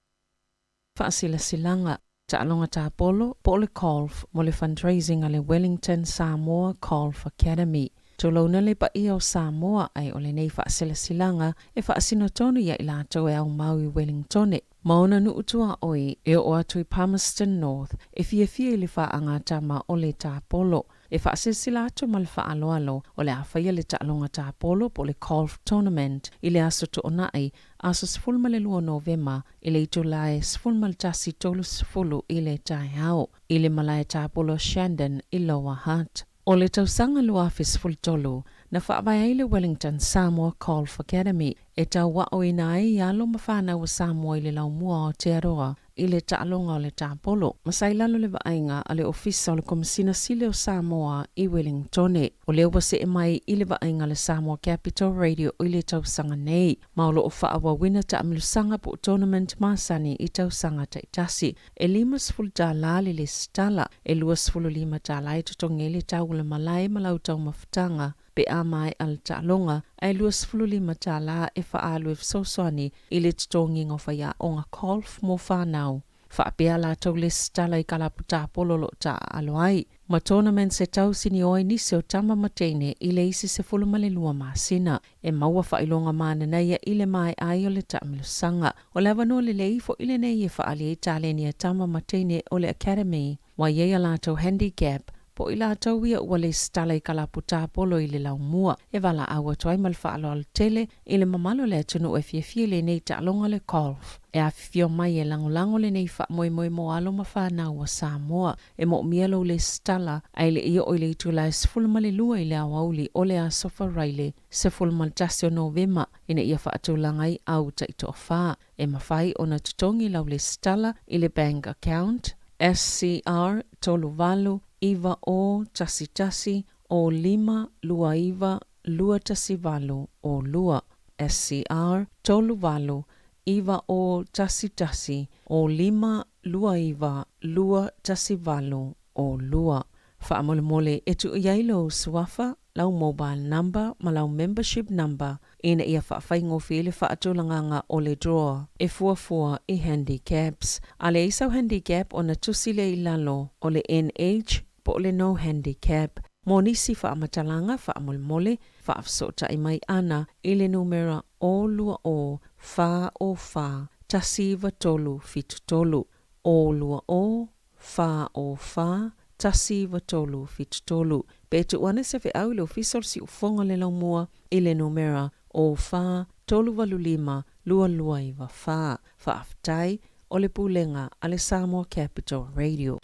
Faasilasilaga, Taaloga Tapolo po o le Golf mo le fundraising a le Wellington Samoa Golf Academy. Tulouna le paia o Samoa ae o lenei faasilasilaga e faasino tonu ia i latou e aumau i Wellingtone ma ona nuu tuaoi e oo atu i Palmerston North e fiafia i le faagatama o le tapolo. E faasilasila atu ma le faaaloalo o le a faia le taaloga tapolo po o le Golf Tournament i le aso Toonai, aso 12 Novema i le itula e 11:30 i le taeao i le malae tapolo Shandon i Lower Hutt. O le tausaga 2013 na faavae ai le Wellington Samoa Golf Academy e tauaoina ai alo ma fanau a Samoa i le laumua o Aotearoa i le taaloga o le tapolo. Ma sa i lalo le vaaiga a le Ofisa o le Komesina Sili o Samoa i Wellingtone. O lea ua see mai i le vaaiga a le Samoa Capital Radio i le tausaga nei, ma o lo o faaauauina taamilosaga po o tournament masani i tausaga taitasi. E $50 le lesitala, e $25 e totogi ai le tau o le malae ma lau taumafataga pe a maea le taaloga, ae $25 e faaalu e fesoasoani i le totogiga o faiaoga golf mo fanau. Faapea latou lesitala i kalapu tapolo o lo o taaalo ai, ma tournaments e tausinio ai nisi o tama ma teine i le isi 12 masina. E maua faailoga mananaia i le maea ai o le taamilosaga. O le avanoa lelei foi lenei e faaali ai taleni a tama ma teine o le Academy. Ua i ai a latou handicap, po o i latou ia ua lesitala i kalapu tapolo i le laumua. E valaau atu ai ma le faaaloalo tele i le mamalu o le atunuu e fiafia i lenei taaloga o le golf. E afifio mai e lagolago lenei faamoemoe mo alo ma fanau a Samoa. E moomia lou lesitala ae le i oo i le itula e 12 i le aoauli o le aso Faraile 11 o Novema ina ia faatulaga ai au taitoafa. E mafai ona totogi lau lesitala i le bank account SCR 38 9 O 11 O 5 2 9 2 1 8 O 2 SCR 38 9 O 11 O 5 2 9 2 1 8 O 2. Faamolemole e tuu i ai lou suafa, lau mobile number ma lau membership number ina ia faafaigofie le faatulagaga o le draw e fuafua i handicaps. A leai sau handicap ona tusi lea i lalo o le NH po o le no handicap. Mo nisi faamatalaga faamolemole, faafesootai mai ana i le numera O 2 O 4 O 4 1 9 3 7 3, O 2 O 4 O 4 1 9 3 7 3. Pe tuu ane se feau i le Ofisa o le Siufofoga o le Laumua i le numera O 4 3 8 5 2 2 9 4. Faafetai, o le Pulega a le Samoa Capital Radio.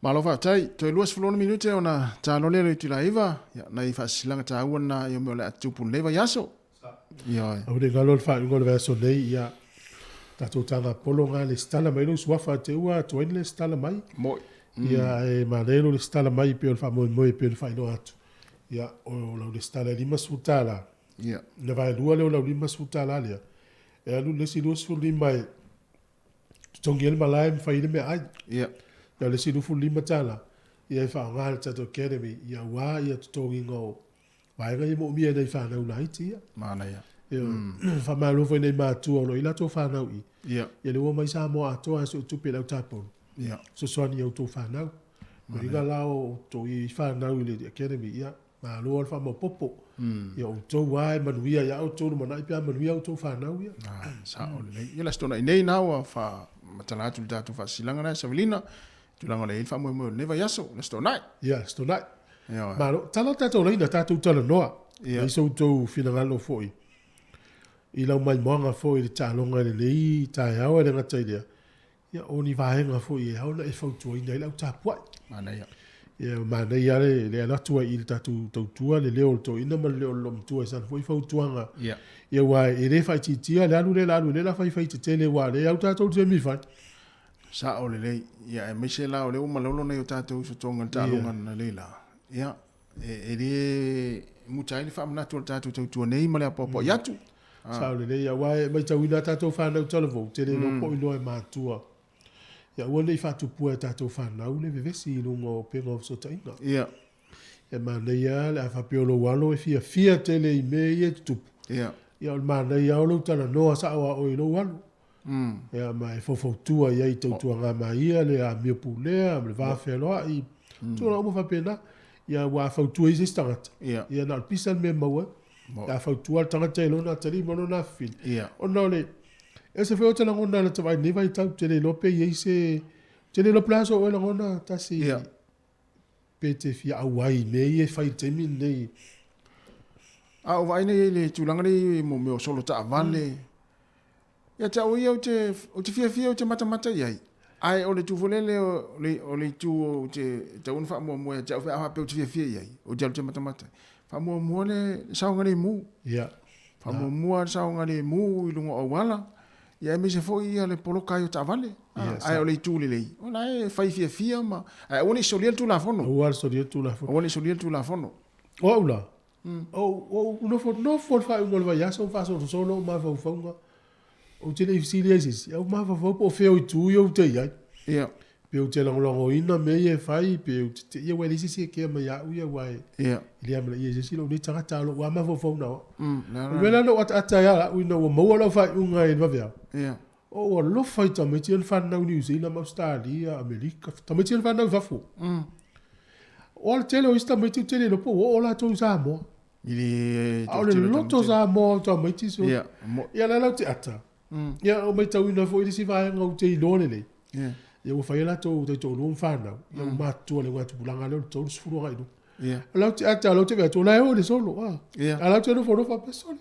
Malo faafetai. Toe 26 minute ona talo lea o le itula e 9. Ia, nai faasisilaga taua na i o mea o le a tupu lenei vaiaso. Ioe. Au le galo le faaiuga o le vaiaso nei, ia, tatou taga polo nga lesitala mai lou suafa te ua tuai na lesitala mai. Moi. Ia, e manaia lou lesitala mai pei o le faamoemoe pei ona faailoa atu. Ia, o lau lesitala e $50. Ia. Na vaelua lea o lau $50 lea, e alu le isi 25 e totogi ai le malae ma fai ai le meaai. Ia. Ia o le isi $25, ia e faaaoga e le tatou academy, ia aua ia totogiga o vaega ia moomia e nai fanau laiti ia. Manaia. Ia, faamalo foi i nai matua o lo o i ai latou fanau i. Ia. Ia lea ua omai Samoa atoa e suetupe i le au tapolo. Ia. Fesoasoani i a outou fanau. Uiga la o outou i fanau i le academy, ia, malo lava le faamaopoopo. Ia outou lava e manuia ia outou lumanai pe a manuia a outou fanau ia. Ah, sao lelei. Ia le Aso Toonai nei na ua faamatala atu i le tatou faasilaga lea Savelina, tulaga o le i ai le faamoemoe o lenei vaiaso, le Aso Toonai. Ia, Aso Toonai. Ioe. Malo, tala tatou laina, tatou talanoa. Ia. I so outou finagalo foi i lau maimoaga foi i le taaloga i lenei taeao e le gata i lea, ia, o ni vaega foi e ao ona e fautuaina ai le au tapuai. Manaia. Ia manaia le le alu atu ai i le tatou tautua le leo o le toeaina ma le leo o le loomatua i sana foi fautuaga. Ia. Ia aua e le faaitiitia le alu lea la alu lea la faifai tetele aua o lea e au tatou i le taimi fai. Sao lelei. Ia aemaise la o lea ua malolo nai o tatou uso Tonga i le taaloga ananei la. Ia, e le muta ai le faamanatu o le tatou tautua nei ma le apoapoai atu. Sao lelei. Aua e matauina a tatou fanau talavou, tele iloa po o iloa e matua. Ia aua ne i faatupua e tatou fanau le vevesi i luga o upega o fesootaiga. Ia. E manaia le a faapea o lou alo e fiafia tele i mea ia e tutupu. Ia. Ia o le manaia lava o lou talanoa sao a oe i lou alo. Ia ma e faufautua i ai i tautuaga maia le amio pulea ma le va fealoai. Tulaga uma faapena. Ia aua a fautua i se isi tagata, Ia. ia na o le pisa le mea e maua ai. A fautua le tagata i lona atalii ma lona afafine, Ia. ona o le ese foi o te lagona i lata vaai i lenei vaitau, ou te le iloa pe i ai se, ou te le iloa po o le a sou oe lagona tasi Ia. pe te fia auai i mea ia e fai i le taimi lenei. A o vaai nei i le tulaga nei i mea o solo taavale, Ia te au ia ou te, ou te fiafia ou te matamata i ai. Ae o le itu foi lele o le, o le itu ou te tatau ona faamuamua ia te au pe a faapea ou te fiafia i ai, ou te alu ou te matamata ai. Faamuamua le saogalemu. Ia. Faamuamua le saogalemu i luga o auala, ia aemaise foi ia le poloka ai o taavale. Ia, Ae o le itu lelei, o la e fai fiafia ma, ae aua ne i solia le Tulafono. Aua le solia le Tulafono. Aua ne i solia le Tulafono. O au la, Ou nofonofo i le faaiuga o le vaiaso ma faasolosolo ou mafaufauga. Ou te le i fesili ai i se isi, ae ou mafaufau po o fea o itu ia ou te i ai. Ia. Pe ou te lagolagoina mea ia e fai, pe ou te teia, aua e leai se isi e kea mai ia au ia, aua e Ia. le amanaia e se isi lou nei tagata, a o lou lava mafaufau na o au. Le a O le mea la na ou ataata ai lava au ina ua maua lau faaiuga i le vaveao, Ia. o ou alofa i tamaiti ia na fanau i Niu Sila ma Ausetalia, Amerika, tamaiti ia na fanau i fafo. O le tele o isi tamaiti ou te le iloa po ua oo latou i Samoa. I le A o le loto Samoa o tamaiti so. Ia, mo. Ia la lau te ata. Ia o matauina foi le isi vaega ou te iloa lelei. Ia. Ia ua fai a latou taitoalua ma fanau. Ia ua matutua le augatupulaga lea o le 30 agai i luga. Ia. O lau te ata, lau te vaai atu, o la e o i le solo. Ah. Ia. A lau te nofonofo faapea sole.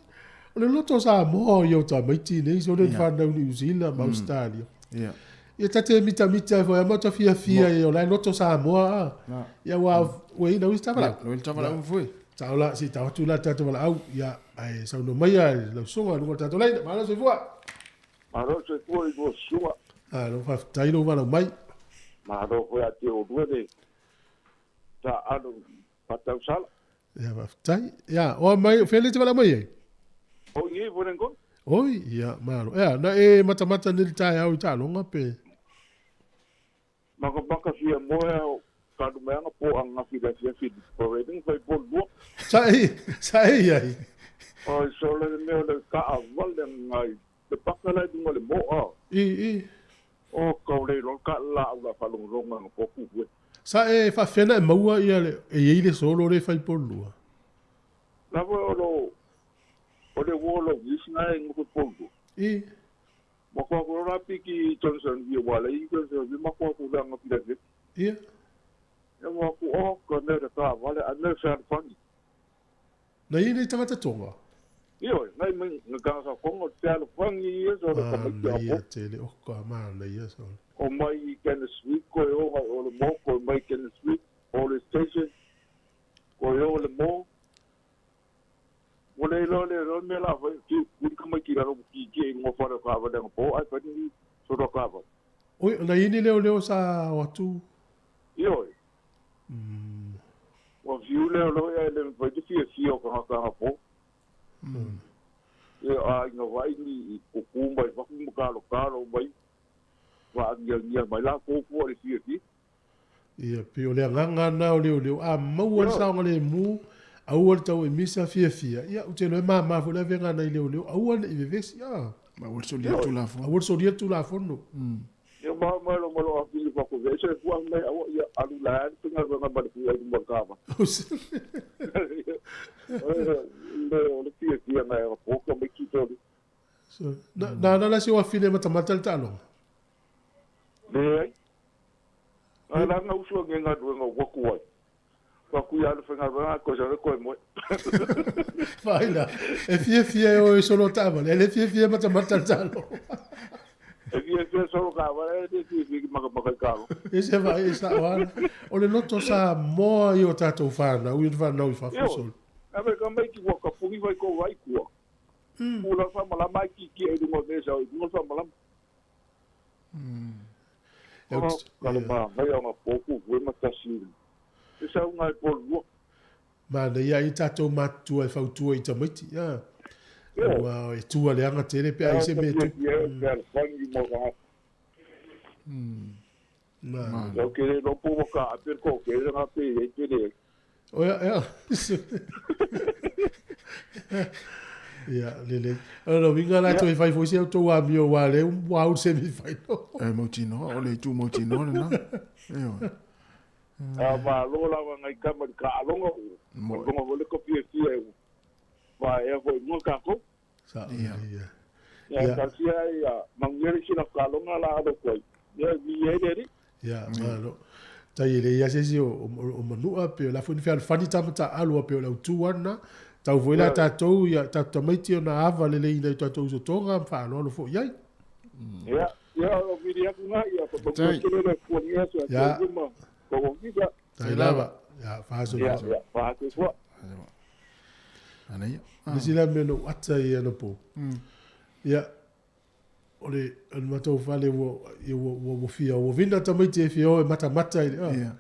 O le loto Samoa ia o tamaiti nei sole na fanau i Niu Sila ma Ausetalia. Ia. Ia ta te mitamita ai foi ama ta fiafia ia o la e loto Samoa a. Ia ua ua i lau isi tavalau. Ia, lau isi tavalau foi. Sao la si tau atu la tatou valaau ia ae saunoa mai ia lau susuga i luga o le tatou laina. Malo soifua. Malo soifua i lua susuga. Malo faafetai lou valaau mai. Malo foi ia te oulua le taaalo faatausala. Ia faafetai. Ia oa mai o fea le te valaau mai ai? O i nei Wellington. Oi, ia, malo. Ea, na e matamata nei le taeao i taaloga pe? Makamaka fia moe o kalumeaga po ananafi i le afiafi i le parade na fai po lua. Sa e, sa e i ai? Oi, sole le mea o le taavale ngai le paka la i luga o le moa. I, i. O ka o le iloa ka laau la faalogologo na po ku fue. Sa e faafefea na e maua ia le, e i ai le solo le fai po lua? Lava o lo o le ua o lo visi na e nguku po lua. I. Makoa ku la piki Johnson vi wa le i Johnson vi makoa ku la ngapi la vi. Ia. Ia mo ku o ka ne re ka vale a ne sa fangi. Na i nei tagata Tonga? Ioe, nai mai nga sa kongo te ala fangi ia so le ka mai te apo. Tele o ka mana ia so. O mai i Kenneth Week ko e o o le mo ko mai Kenneth Week o le station ko e o le mo. Mo le lo le lo me la fai ki kuri ka mai ki raro ki ki e ngo whare ka vale nga po ai fai ni so ro ka vale. Oi, na ini leo leo sa o atu? Ioe. Ua fiu leo leo ia le fai te fia fia o ka ngaka nga po. Ia a inga vai ni i kuku mai waku ma kalo kalo mai wa angia ngia mai la kōpua le fia fia. Ia, pei o le agaga lena o leoleo, a maua le saogalemu, aua le tau e misa fiafia, ia, ou te iloa e mama foi le avega nai leoleo, aua ne i vevesi, a. Aua le solia le Tulafono. Aua le solia le Tulafono. Ia ma ma lo ma lo a fili fa ko ve se fua mai aua ia alu la ni pinga nga ma le fua i mo ka va. Le o le fia fia na e po ka me ki to. So, na na na la se wa file matamata le taaloga. Leai. Ai la nga usu nge nga duenga waku ai. Waku ia le whenga runga ko sa ko moe. Faila, e fiafia e o e solo taavale, e le fiafia matamata le taaloga. E fia fia solo ka wale e te fia fia ki maka maka i kalo. E se vai e sa oana. O le loto sa moa i o tātou whānau, i o whānau i whawhio solo. A me ka mai ki waka pungi whai ko wai kua. Pula wha malama ki ki e runga me sa i runga wha malama. Ka le ma ngai ona pōku fue matasi. E sa unga e pō lua. Mana ia i tātou mātua e whautua i tamaiti. Ia. Ua e tua le anga tere pe ai se me tu. Ma. Au ke le lopo waka a per ko ke le ngā pe e te le. O ia, ia. Ia, lele. O no winga la toi fai fosi au tō amio wā le wā u semi final. E mautinoa, o le itu mautinoa le na. Ioe. A malo lava ngai kama i ka alonga o. Alonga fo le ko fia fia e wa e fo i mua kākou. Sa ia. Ia. Ia tasia ia manuia si na ka alonga la alo koe. Ia vi e le ri. Ia, malo. Tai e le ia se si o manua pe o la fo ni fea fani tamata alua pe o lau tu ana. Tau foi la tātou ia tātou tamaiti o na ava le le ina i tātou uso tonga mfa alo alo fo iai. Ia, ia o viri aku ngā ia ko tō kele le kua ngia so Ia. te uma ko ko kika. Tai lava. Ia, whaso. Ia, ia, whaso fua. Ana ia. Nisi la mea no ata i ana pō. Ia, o le matou fale ua, ia, ua, ua, ua fia, ua vina tamaiti e fia o e matamata i le, ah. Ia.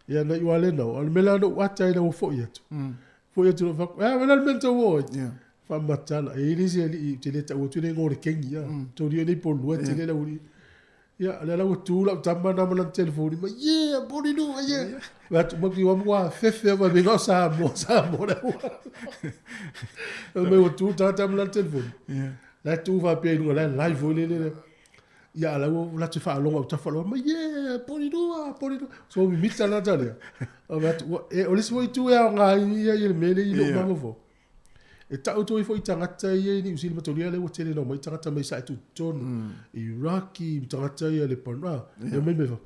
Ia, na iwa le nau. O le mea la no ata i la ua foi atu. Foi atu no whaku, eh, wena le mea tau oi. Ia. Whamatala, e ili se ali, te le tau atu le ngore kengi, ia. Tōri o nei pō lua, te le la uri. Ia, le la ua tū lau tama nā mana telefoni mai, yeah, pori lua, yeah. Wa tu maki wa mua fefe wa me ngau sa mo sa mo le ua. Me ua tū tata mana telefoni. Ia. La tū wha pe lunga la live o le le. Ia la ua la te whaalonga o tawhalo mai, yeah, pori lua, pori lua. So mi mita la tale. O wa tu e o le soi tu e ngā ia i le mele i lo mango fo. E tau toi fo i tangata ia i New Zealand matoria le ua tele nau mai tangata mai sa e tu tonu. I Iraki, i tangata ia le panua. E mai mai fa.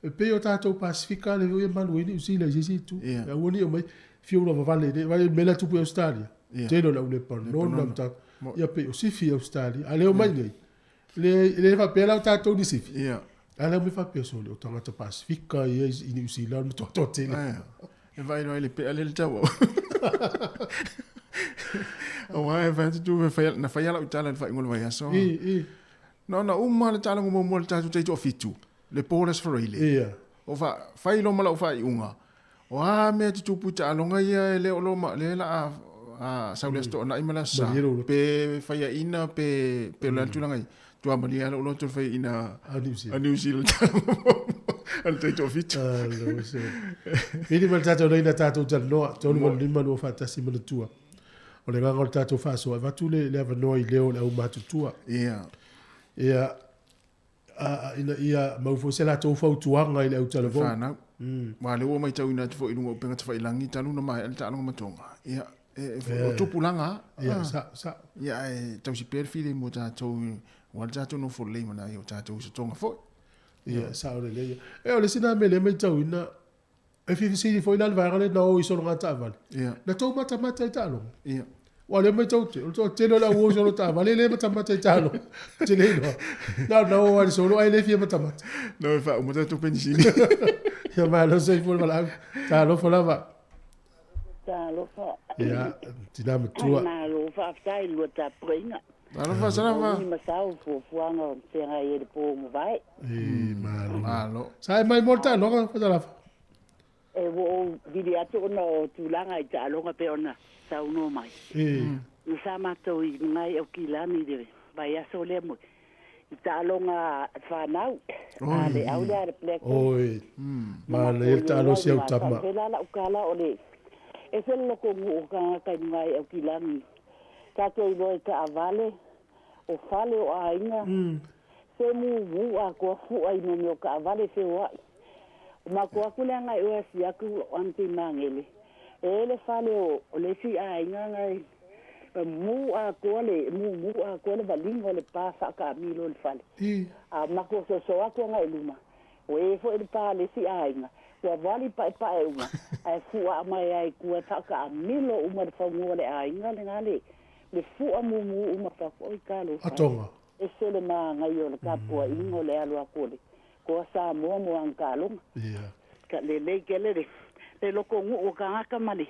E pe o tātou Pasifika le ia malu i New Zealand i sisi tu. Ia. E aua ni o mai fiu lava vale le vai mela tupu i Australia. Ia. Tele o lau le panona ta. Ia pe o sifi i Australia. A leo mai nei. Le le fa pe lau tātou ni sifi. Ia. A leo me fa pe so le o tangata Pasifika ia i New Zealand ma toa tele. Aia. E vai loa i le pea le le tau. O ai vai tu tu fai na fai ala u tala fai ngol vai aso. I. No na uma le tala mo mo le tatu te to fitu. Le polas for ile. Ia. O fa fai lo mala o fai unga. O a me tu tu puta alonga ia e le o lo ma le la a sa le sto na imala sa. Malie lo. Pe fai a ina pe pe la tulanga i. Tua malie ala o lo tu fai ina A New Zealand. a New Zealand. Al te to fitu. Alo, so. Pili ma le tātou nei na tātou talanoa, tolu ma lima lua whaatasi ma le tua. O le nganga o le tātou whaasoa, e vatu le avanoa i leo le au matutua. Ia. Ia, a, ina ia maufo se latou fautuaga i le autalavou. Whanau. Wa le ua mai tau ina te fo ilunga o penga te whailangi, talu na mai ale taaloga matonga. Ia, e, e, o tupulanga. Ia, sa, sa. Ia, e tau si pere fili mo tātou, wa le tātou no fo lei mana i o tātou se tonga foi. Ia, sa o le leia. E o le sina me le mai tau ina, e whiwhisiri foi la le vaega le na o i solo ngā taavale. Ia, Na tau matamata i taaloga. ia. Wa le mai tau te, o le toa tele o le au o solo taavale, le matamata i taaloga. Te le iloa. Na na o ari solo, ai le fia matamata. No e wha, o tātou penisini. Ia malo se fo le walau. Talofa lava. Talofa. Ia, tina matua. Malo faafetai lua tapuaiga. Talofa, salava. O ni masau fuafuaga o feagai ai le pō mavae. E, malo. Malo. Sa e mai mo le taaloga, fatalafa. E ua ou vili atu ona o tulaga i taaloga pe ona saunoa mai. E, Na sa matou i magai aukilani i le vaiaso lea mo i taaloga whanau. A le au lea le Black. oi. Mana ia le taalosi au tama. Pela la ukala o le e se loko ngu o kanga kai ngai au kilangi. Tātou i loa i ka avale, o fale o aiga. Se mu mu a koa fua i me o ka avale se o ai. O mako aku le ngai o asi aku o ante mangele. E le fale o le si aiga ngai. Mu a koa le, mu mu a koa le valinga o le pā whaka milo le fale. I, A mako so so aku ngai luma. O e fo e pā le si aiga. Ua wali pae pae uma. Ai fua mai ai kua whaka milo uma le whanua le aiga le ngā le. Le fua mu mu uma whaka oi kalo. atonga. E se le maagaia o le tapuaʻiga o le alo aku o le koa Samoa mo agakaloga. Ka lelei kele le le lokoguʻu o tagata ma le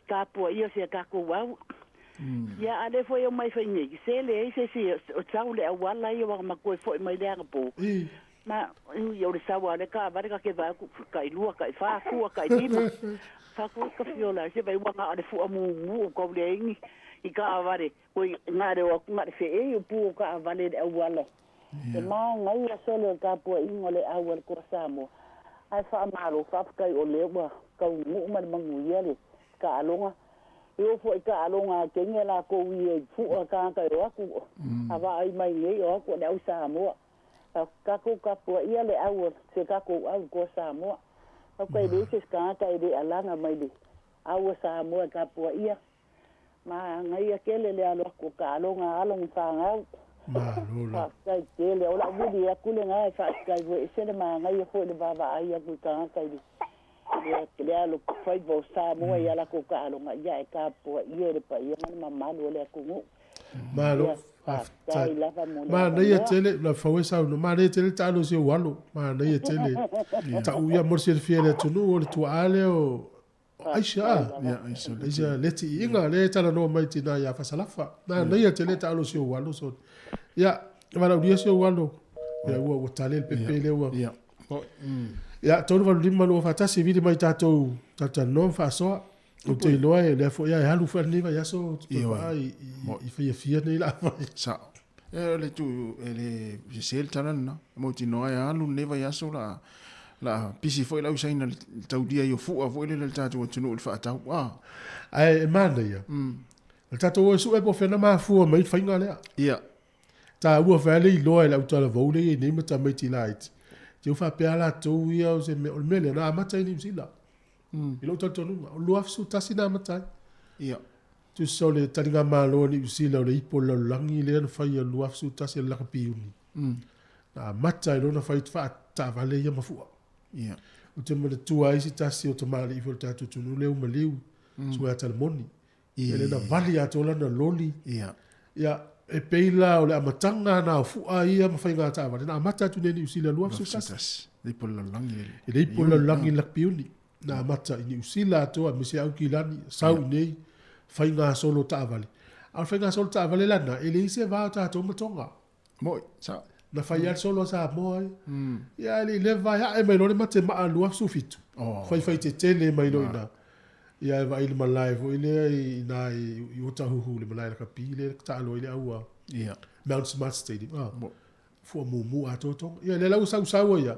tapuaʻia o sia tatou au. Ia a lē foʻi o mai fainei se leai se isi o sau le auala ia ua matua foʻi mai le agapō. Ma ui o le sau a le taavale ka ke vae aku taʻilua taʻifā fua taʻilima. Faku ka fiola se vai ua na le fuʻa mumu o kau le ingi i taavale koi ngā reo aku ngā le whee o pū o taavale le auala. E maagaia sele o le tapuaʻiga o le au a le koa Samoa. Ae faamālō faafetai o lea ua kaunuʻu ma le manuia le taaloga. E oo foʻi taaloga a Kenya lakou ia i fuʻa tagata e o aku. A vaai mai nei o aku o le au Samoa. Tatou tapuaʻia le au o se tatou au koa Samoa. Faafetai leai se isi tagata e lē alaga mai le au a Samoa e tapuaʻia. Maagaia tele le alo aku o taaloga a alo ma fagau. Malo la. Faafetai tele o la'u vili aku lagā e faafetai foi ese le magaia foʻi le vaavaai aku i tagata i le le alo faiva o Samoa ia lakou taaloga ia e tapuaʻia e le paia ma le mamalu o le atunuʻu. Malo Faafetai lava mo le Manaia avanoa. tele la fau e saunoa. Manaia tele taalo o si ou alo. Manaia tele. Ta'u ia mo le silafia e le atunuu o le tua'a lea o Aisha a. Ia, Aisha Leti. Aisha Leti Iiga lea e talanoa mai tinā iā Fasalafa. Manaia tele taalo o si ou alo so. Ia, valaaulia si ou alo. Ia ua tale le pepe lea ua. Ia. Ia, 385 241 vili mai tatou talatalanoa ma faasoa. Ou te iloa e lea foi e alu foi lenei vaiaso Ioe. I fiafia nei la fai. Sa'o. E o le tu e le sese le tala lena. Mautinoa e alu lenei vaiaso la la pisi foi le ausaina le taulia i o fu'a foi lele le tatou atunuu i le fa'atau. Ah. Ae e manaia. O le tatou o e su'e po o fea na mafua mai le faiga lea. Ia. Taua foi lava le iloa e le autalavou lea e i ai nei ma tamaiti laiti. Te u faapea latou ia o se mea, o le mea lea na amata i Niu Sila. I lou talitonuga, o le 2011 na amata ai. Ia. Tusa o le taligamalo a Niu Sila o le ipo o le lalolagi lea na fai i le 2011 i le lakapi Iuni. Na amata ai loa ona fai faataavale ia ma fua. Ia. Ou te manatua ai se tasi o tamalii foi o le tatou atunuu lea ua maliu, Susuga ia Talamoni. Ia lea na vali atoa lana loli. Ia. Ia, e pei la o le amataga na o fua ia ma faiga taavale na amata atu nei i Niu Sila 2011. Le ipo o le lalolagi le. I le ipo o le lalolagi i lakapi Iuni. Na amata i Niu Sila atoa aemaise Aukilani, sau i nei faiga solo taavale. A o le faiga solo taavale lana, e leai se va o tatou ma Tonga. Mo'i, sa'o. Na fai lava le solo a Samoa ia. Ia ae le i leva e a'e mai loa le matema'ā 2017. Faifai tetele mai loa i ina. Ia e vaai i le malae foi lea i ina i Otahuhu le malae lakapi lea e taalo ai le au a Mount Smart Stadium. Ah. Fua mumu atoa Tonga. Ia lea la ua sausau ai ia.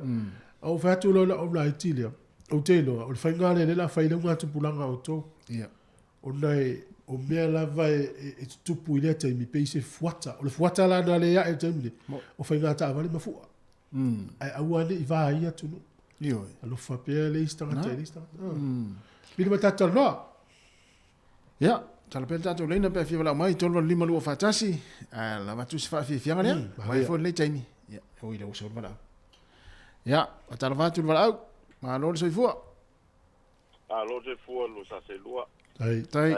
A ou fai atu loa i la'u laiti lea, ou te iloa, o le faiga lea lea o le a fai ai le augatupulaga a outou. Ia. Ona e, o mea lava e tutupu i lea taimi, pei se fuata. O le fuata la na lea ae i le taimi nei, o faiga taavale ma fua. Ae aua ne i vaia atunuu. Ioe. Alofa pea le isi tagata i le isi tagata. Pili mai tatou talanoa. Ia, tala pea le tatou leina pe a fia valaau mai, 385 241, a lava atu se faafiafiaga lea, mai foi lenei taimi. Ia, oi lea ua sau le valaau. Ia, faatalofa atu le valaau. Malo le soifua. Malo le soifua lo sa selua. Tai. Tai.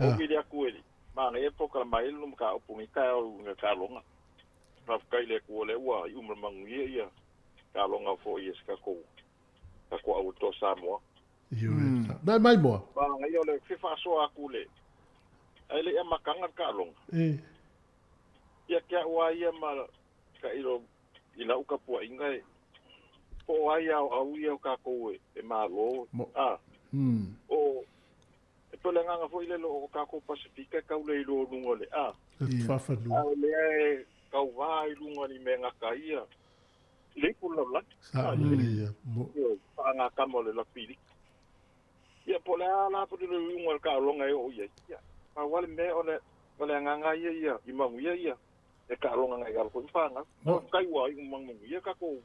O vili aku e manaia polokalame ai le mataupu nei taeao i le taaloga. Faafetai i le Atua o lea ua iu ma le manuia ia taaloga foi a si tatou tatou au atoa Samoa. Ioe. Mai mai moa. Manaia o le fia faasoa atu le ae le i amataga le taaloga. E. Ia te au lava ia ma tailo i lau tapuaiga e po o ai aoao ia o tatou e malo a o e pei o le agaga foi lele o tatou Pasefika e tau le iloa luga o le a Faafanua. A o lea e tauvā i luga i mea gata ai ia le ipu o le lalolagi. Sa'o lelei ia. Mo. Faagatama o le laki Ia po o le a la po o le iuga o le taaloga e oo i ai. Ia pau lava le mea o le o le agaga ia ia i manuia ia e taaloga agai i lalo foi ma fanau. Faafetai ua iu ma manuia tatou.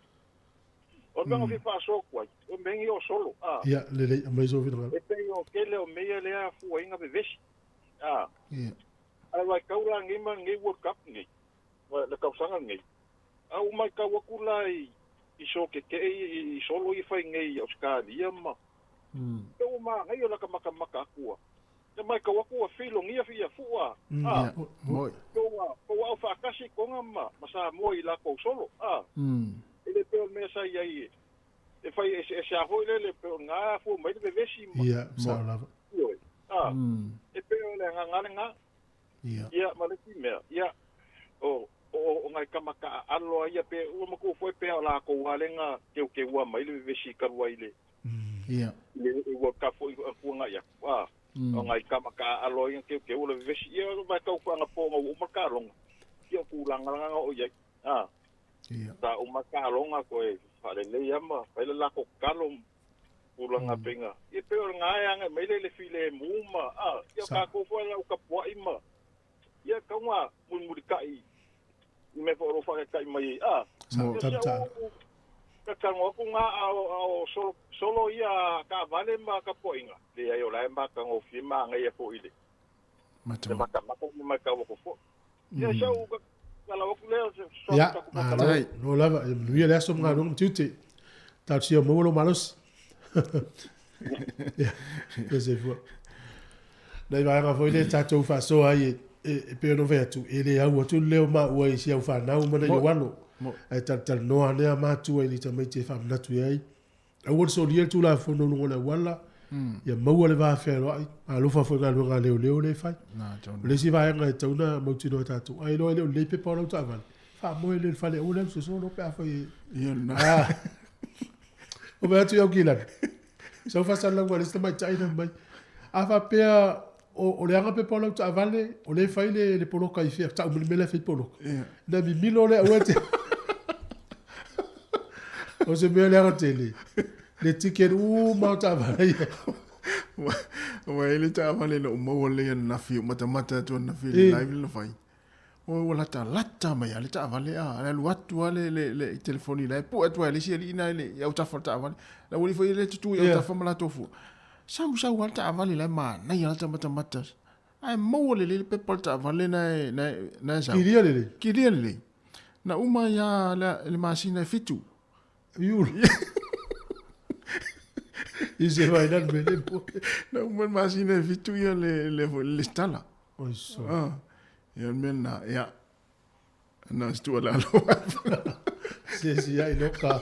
O le mea na fia faasoa atu ai, o mea nei o solo, a. Ia, lelei, aumai sou finagalo. E pei o tele o mea ia lea fua ai na vevesi, a. Ae vaitau la nei ma lenei World Cup lenei, le tausaga lenei, a ua matau atu la i so tetee i solo ia fai nei i Ausetalia ma, pei ua manaia o lata matamata atu a. Ia matau atu ua filogia ia fua, a. Moi. Tonga, po au faatasi Toga ma Samoa i latou solo, a. E le pei o le mea sa i ai e fai eseese lava foi lele pei o lena e afua mai le vevesi ma. Ia, sao lava. Ioe, a. E pei o le agaga lena. Ia, ma le isi mea, ia, o, o, o nai tama taaalo a ia pe ua matua foi pe a o latou lava lea na teuteua mai le vevesi talu ai i le, i le World Cup foi na tuanai atu, a. O nai tama taaalo ai na teuteu le vevesi. Ia, ma e tau faanapo ina ua uma le taaloga, ia o tulaga lena na oo i ai, a. Sa uma le taaloga toe faalelei lava ma fai le latou tatalo ma tulaga pei na, ia pei o lena e agai mai le filemu ma, a, ia o tatou foi o le au tapuai ma, ia e tatau ona mulimulitai i mea foi o lo o faataitai mai ai, a. Ia si au talanoa atu lena, a o solo ia a taavale ma tapuaiga, leai o la e matagofie ma manaia foi i le matamata ma matau atu foi. Ia si au tatalo atu lea o se fesoasoani Ia, malo, malo lava. Ia manuia le aso ma galuega ma tiute. Talosia maua lou malosi. Ia, ia soifua. Nai vaega foi lea tatou faasoa ai e, e, e pei ona fai atu, e le au atu le leo maua i si au fanau ma nai ou alo. Ae talatalanoa ane a matua i ni tamaiti e faamanatu i ai. Aua le solia le Tulafono i luga o le auala, ia maua le va fealoai, alofa foi i galuega a leoleo lea e fai. O le isi vaega e tatau ona mautinoa e tatou, ai loa e le o lelei pepa o lau taavale, faamoe lea i le fale aua le alu sosolo pe afai e... Ia lena. O vaai atu i Aukilani, sau faasalalauga a le isi tamaitai na mai, a faapea o leaga pepa o lau taavale, o lea e fai le poloka i fea, tau mai le mea la e fai poloka. Na mimilo lea aua e te... O se mea leaga tele, le ticket uma o taavale ia. Ua i ai le taavale na ou maua lelei ananafi, ou matamata atu ananafi i le live lea na fai. Oi ua latalata mai lava le taavale a, le alu atu lava le, le, le telefoni la e pue atu ai le isi alii na i le i autafa o le taavale. Le aualii foi lea e tutu i autafa ma latou fua. Sau sau lava le taavale la e manaia lava matamata. Ae maua lelei le pepa o le taavale na e, na e, na e sau. Kilia lelei. Kilia lelei. Na uma ai lava le, le masina e fitu. Iula. I se vai na mele po. Na uma le masina e fitu ia le, le, le, le lesitala. Oi so. Ah. Ia o le mea lena, ia. Na o se tuualalo. Se si ai no ka.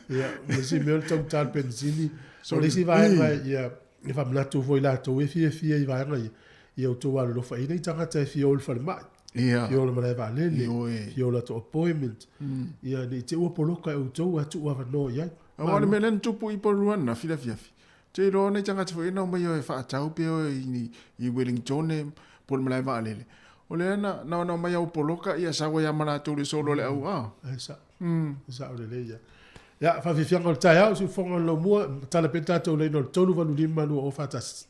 Ia, ma si mea o le taugata o le penisini. O le isi vaega, ia, e faamanatu foi i latou e fiafia i vaega ia, ia outou alolofa i nei tagata e fia o i le falemai. Ia. Fia o i le malae vaalele, fia o i latou appointment. Ia, ne i te i ua poloka e outou ae tuu avanoa i ai. Aua o le mea lea na tupu i Porirua ananafi le afiafi. Te iloa nei tagata foi na omai e faatau pe o i Wellington po o le malae vaalele. O lea na na ona omai au poloka ia sau ai lava ma latou i le solo o le au a. E sao. E sao lelei ia. Ia, faafiafiaga o le taeao, siufofoga o le laumua, matala pea le tatou laina o le 385 2041.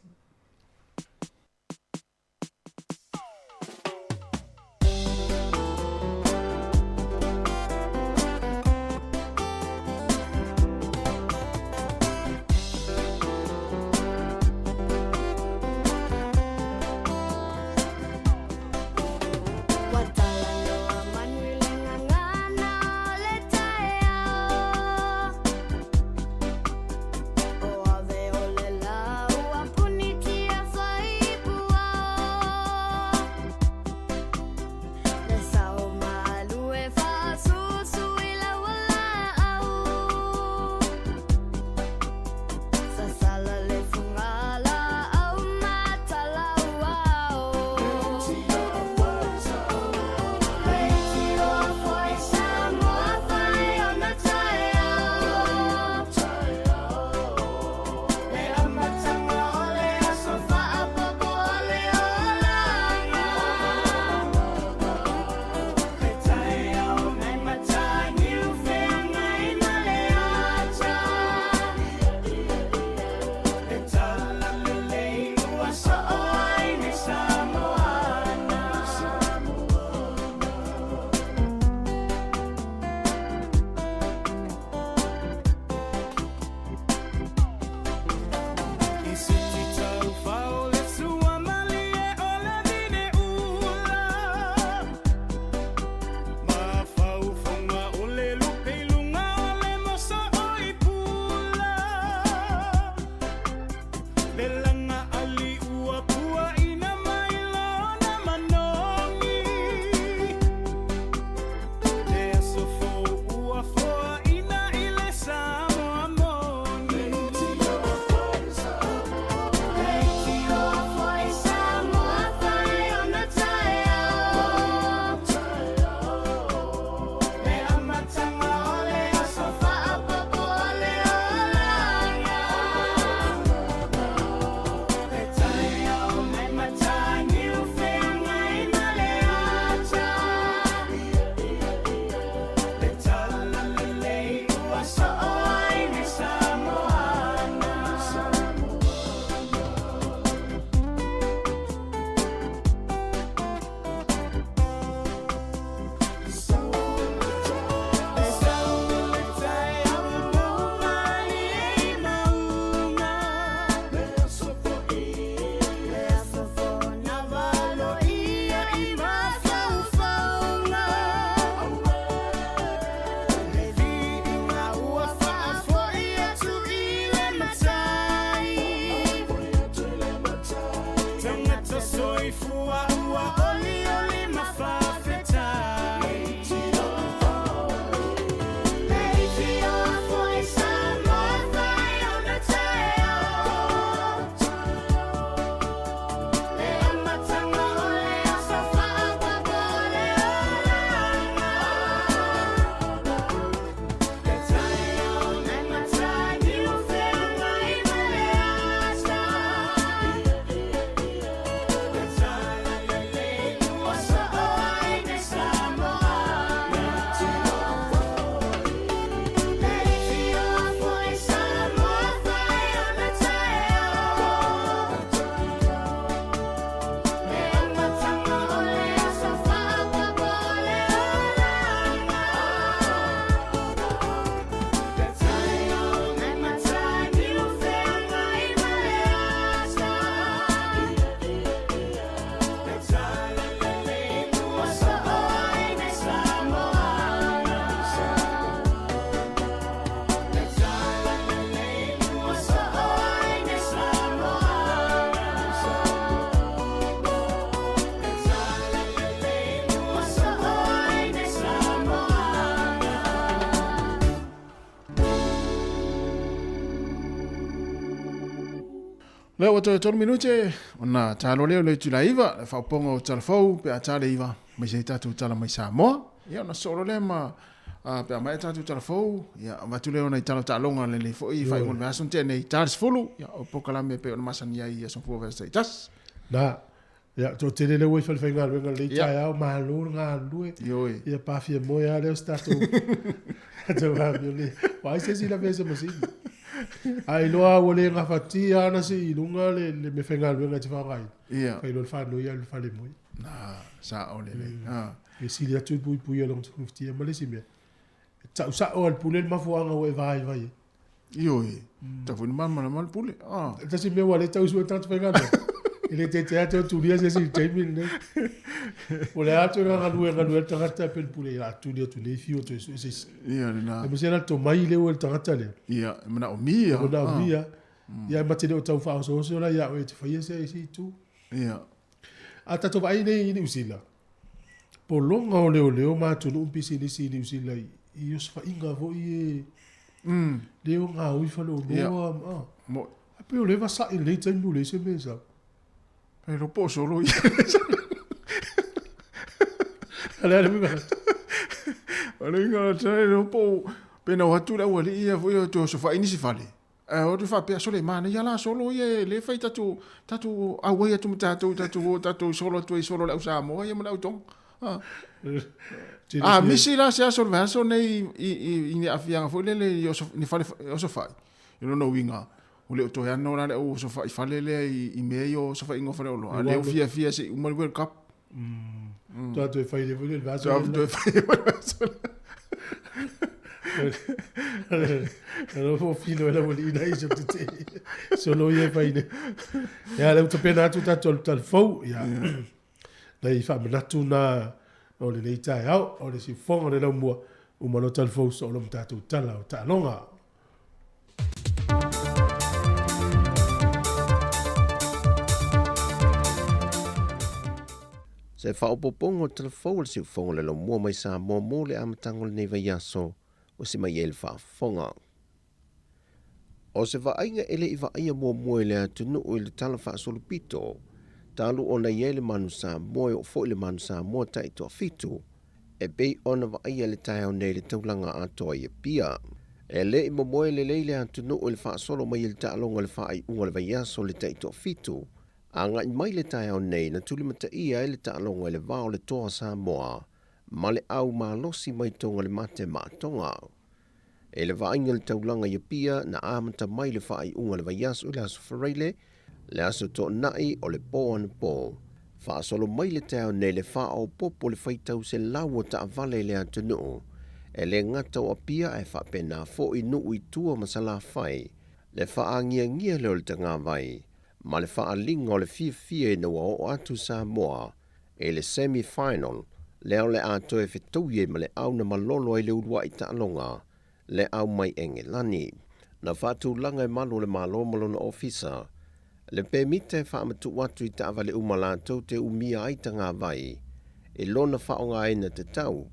Lea ua toe tolu minute ona talo lea o le itula e 9, le faaopoopoga o tala fou pe a ta le 9 aemaise ai tatou tala mai Samoa. Ia ona sosoo loa lea ma pe a maea tatou tala fou, ia avatu lea o nai tala o taaloga lenei foi faaiuga o le vaiaso na tea nei, ta le 10, ia o polokalame e pei ona masani ai i aso fua vaiaso taitasi. Na, ia, toatele lea ua i falefaigaluega i lenei taeao, malo le galulue. Ioe. Ia pa fia moe lava lea o se tatou tatou amio le. Ua ai se isi lavea i se masini. A iloa lava ua le gafatia lava ona sii i luga le le meafaigaluega e te faaaogaina. Ia. Fai loa le faanoi alu i le fale moe. Na, sao lelei. Ah. E sili atu le puipuia i lona togafitiga ma le isi mea, e tau sao lava e le pule le mafuaaga ua e vaivai ai. Ioe, tau foi na malamalama le pule. Ah. E tasi mea ua le tau sue tagata faigaluega. E le tete atu o tulia se isi i le taimi lenei. O le a atu e galue galue le tagata pe le pule ia tuli atu nei fiu atu e sue se isi. Ia lena. E mese la tomai lea ua i le tagata lea. Ia, e manaomia. E manaomia. Ia e ma te le o tau faaosooso la ia oe e te faia se isi itu. Ia. A tatou vaai nei i Niu Sila, pologa o leoleo ma atunuu ma pisinisi i Niu Sila i osofaiga foi e lea o gaoi faleoloa ma a. Mo. A pei o lea e vasai i lenei taimi ua leai se mea e sau. E iloa po o solo ia. A le a le uiga. O le uiga o le iloa po o pe na o atu le aualii ia foi e toe osofai nisi fale. Ae o atu faapea, sole, manaia la solo ia e le fai tatou, tatou auai atu ma tatou, tatou o tatou solo atu ai solo le au Samoa ia ma le au Tonga. Ah. A misi la se aso o le vaiaso nei i, i, i ni aafiaga foi lele i oso, ni fale osofai. I lona uiga, ua le o toe ano la le au osofai fale lea i, i mea ia o osofaiga o faleoloa. A lea ua fiafia se i uma le World Cup. Toa toe fai le foi le vaiaso. Toa toe fai le vaiaso. Alo fo filo e lau alii nai so te te. Solo ia e fai le. Ia le utapena atu tatou alu talafou. Ia. Nai faamanatu na o lenei taeao, o le siufofoga o le laumua, uma loa talafou soo ma tatou tala o taaloga. Se faaopoopoga o le tala fou a le siufofoga o le laumua mai Samoa mo le amataga o lenei vaiaso ua simaia ai le faafofoga. O se vaaiga e le i vaaia muamua i le atunuu i le tala faasolopito, talu ona i ai le manu Samoa e oo foi le manu Samoa taitoafitu, e pei ona vaaia i le taeao nei i le taulaga atoa i Apia. E le i momoe lelei le atunuu i le faasolo mai i le taaloga i le faaiuga o le vaiaso i le taitoafitu, agai mai le taeao nei na tulimataia ai le taaloga i le va o le Toa Samoa ma le au malosi mai Toga le Mate Maatoga. I le vaaiga i le taulaga i Apia na amata mai le faaiuga o le vaiaso i le Aso Faraile, le Aso Toonai o le po anapo. Faasolo mai le taeao nei le faaopoopo le faitau selau o taavale i le atunuu, e le gata o Apia ae faapena foi nuu i tua ma Salafai, le faagiagia lea o le tagavai ma le faaaliga o le fiafia ina ua oo atu Samoa i le semi final lea o le a toe fetaui ai ma le au na malolo ai le uluai taaloga le au mai Engelani. Na faatulaga e malu o le Malo ma lona ofisa le pemita e faamatuu atu i taavale uma latou te umia ai tagavai i lona faaaogaina tatau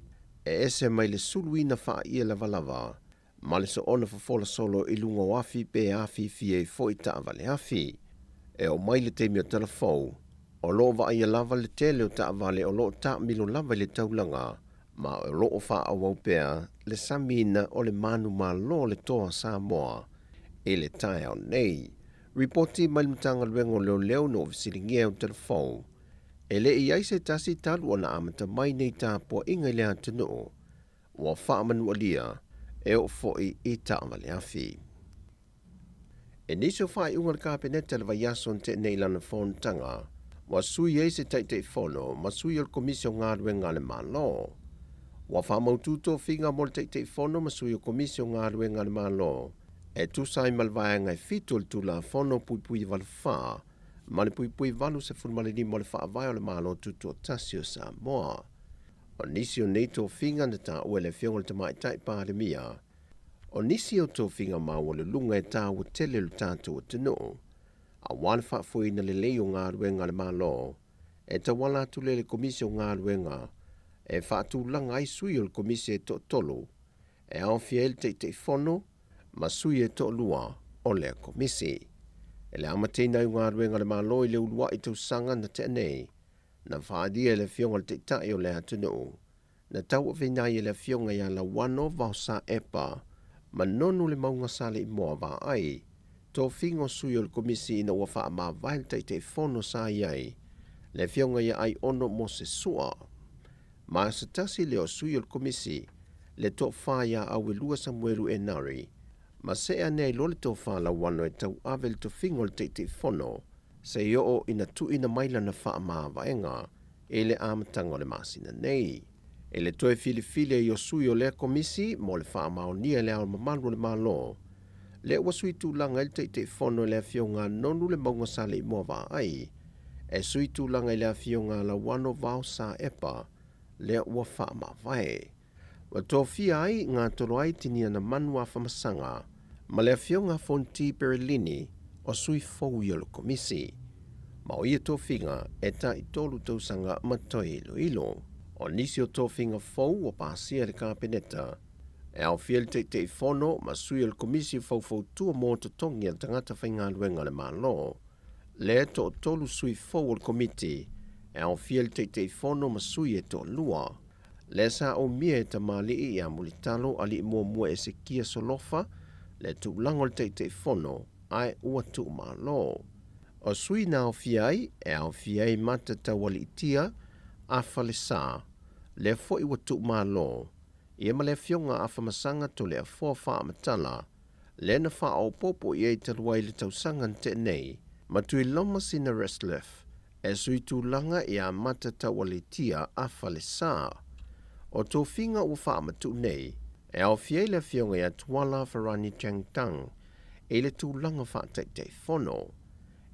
e ese mai le suluina faaia lavalava ma le soona fofola solo i luga o afi pe afifi ai foi taavale afi. E oo mai le taimi o talafou, o lo o vaaia lava le tele o taavale o lo o taamilo lava i le taulaga ma o lo o faaauau pea le samiina o le manumalo o le Toa Samoa i le taeao nei. Ripoti mai le Matagaluega o Leoleo na ua fesiligia e o talafou, e le i ai se tasi talu ona amata mai nei tapuaiga i le atunuu Ua faamanualia e oo foi i taavale afi. E nisi o faaiuga a le Kapeneta i le vaiaso na tea nei i lana fonotaga, ua sui ai se Taitaifono ma sui o le Komisi o Galuega a le Malo. Ua faamautu tofiga mo le Taitaifono ma sui o Komisi o Galuega a le Malo e tusa ai ma le Vaega e 7 o le Tulafono 84 ma le 85 o le Faavae o le Malo Tutoatasi o Samoa. O nisi o nei tofiga na taua e le Afioga i le Tamaitai Palemia, o nisi o tofiga maualuluga e taua tele i lo tatou atunuu, aua le faafoeina lelei o galuega a le Malo, e tauala atu lea i le Komisi o Galuega e faatulaga ai sui o le Komisi e toatolu, e aofia ai le Taitaifono ma sui e toalua o lea Komisi. E le amataina ai o galuega a le Malo i le uluai tausaga na tea nei, na faaalia e le Afioga i le Taitai o le atunuu, na tauaveina ai e le Afioga ia Lauano Vaosa Epa ma Nonu le Mauga Saleimoa Vaai, tofiga o sui o le Komisi ina ua faamavae le Taitaifono sa i ai, le Afioga ia Aiono Mose Sua. Ma se tasi lea o sui o le Komisi, le toafa ia Auelua Samuelu Enari, ma see ane ai loa le tofa Lauano e tauave le tofiga o le Taitaifono se i oo ina tuuina mai lana faamavaega i le amataga o le masina nei. I le toe filifili ai o sui o lea Komisi mo le faamaonia e Le Ao Mamalu o le Malo, lea ua sui tulaga ai le Taitaifono e le Afioga a Nonu Le Mauga Saleimoa Vaai, e sui tulaga i le Afioga a Lauano Vao Sa Epa, lea ua faamavae. Ua tofia ai Ngatoloai Tiniana Manu Afamasaga ma le Afioga a Fonti Perelini o sui fou ia o le Komisi. Ma o ia tofiga e taitolu tausaga ma toe iloilo. O nisi o tofiga fou ua pasia e le Kapeneta e aofia le Taitaifono ma sui o le Komisi o Faufautua mo Totogi a Tagata Faigaluega a le Malo, lea toatolu sui fou o le Komiti e aofia le Taitaifono ma sui e toalua. Lea sa umia e tamalii ia Mulitalo alii muamua Esekia Solofa le tulaga o le Taitaifono ae ua tuumalo. O sui na aofia ai, e aofia ai Mata Taualiitia, Afa Lesa, lea foi ua tuumalo, ia ma le Afioga Afamasaga Toleafoa Faamatala, lea na faaopoopo i ai talu ai le tausaga na tea nei, ma Tuiloma Sina Retzlaff, e sui tulaga ia Mata Taualitia a Falesa. O tofiga ua faamatuu nei, e aofia ai le Afioga ia Tuala Farani Chang Tang i le tulaga faataitaifono.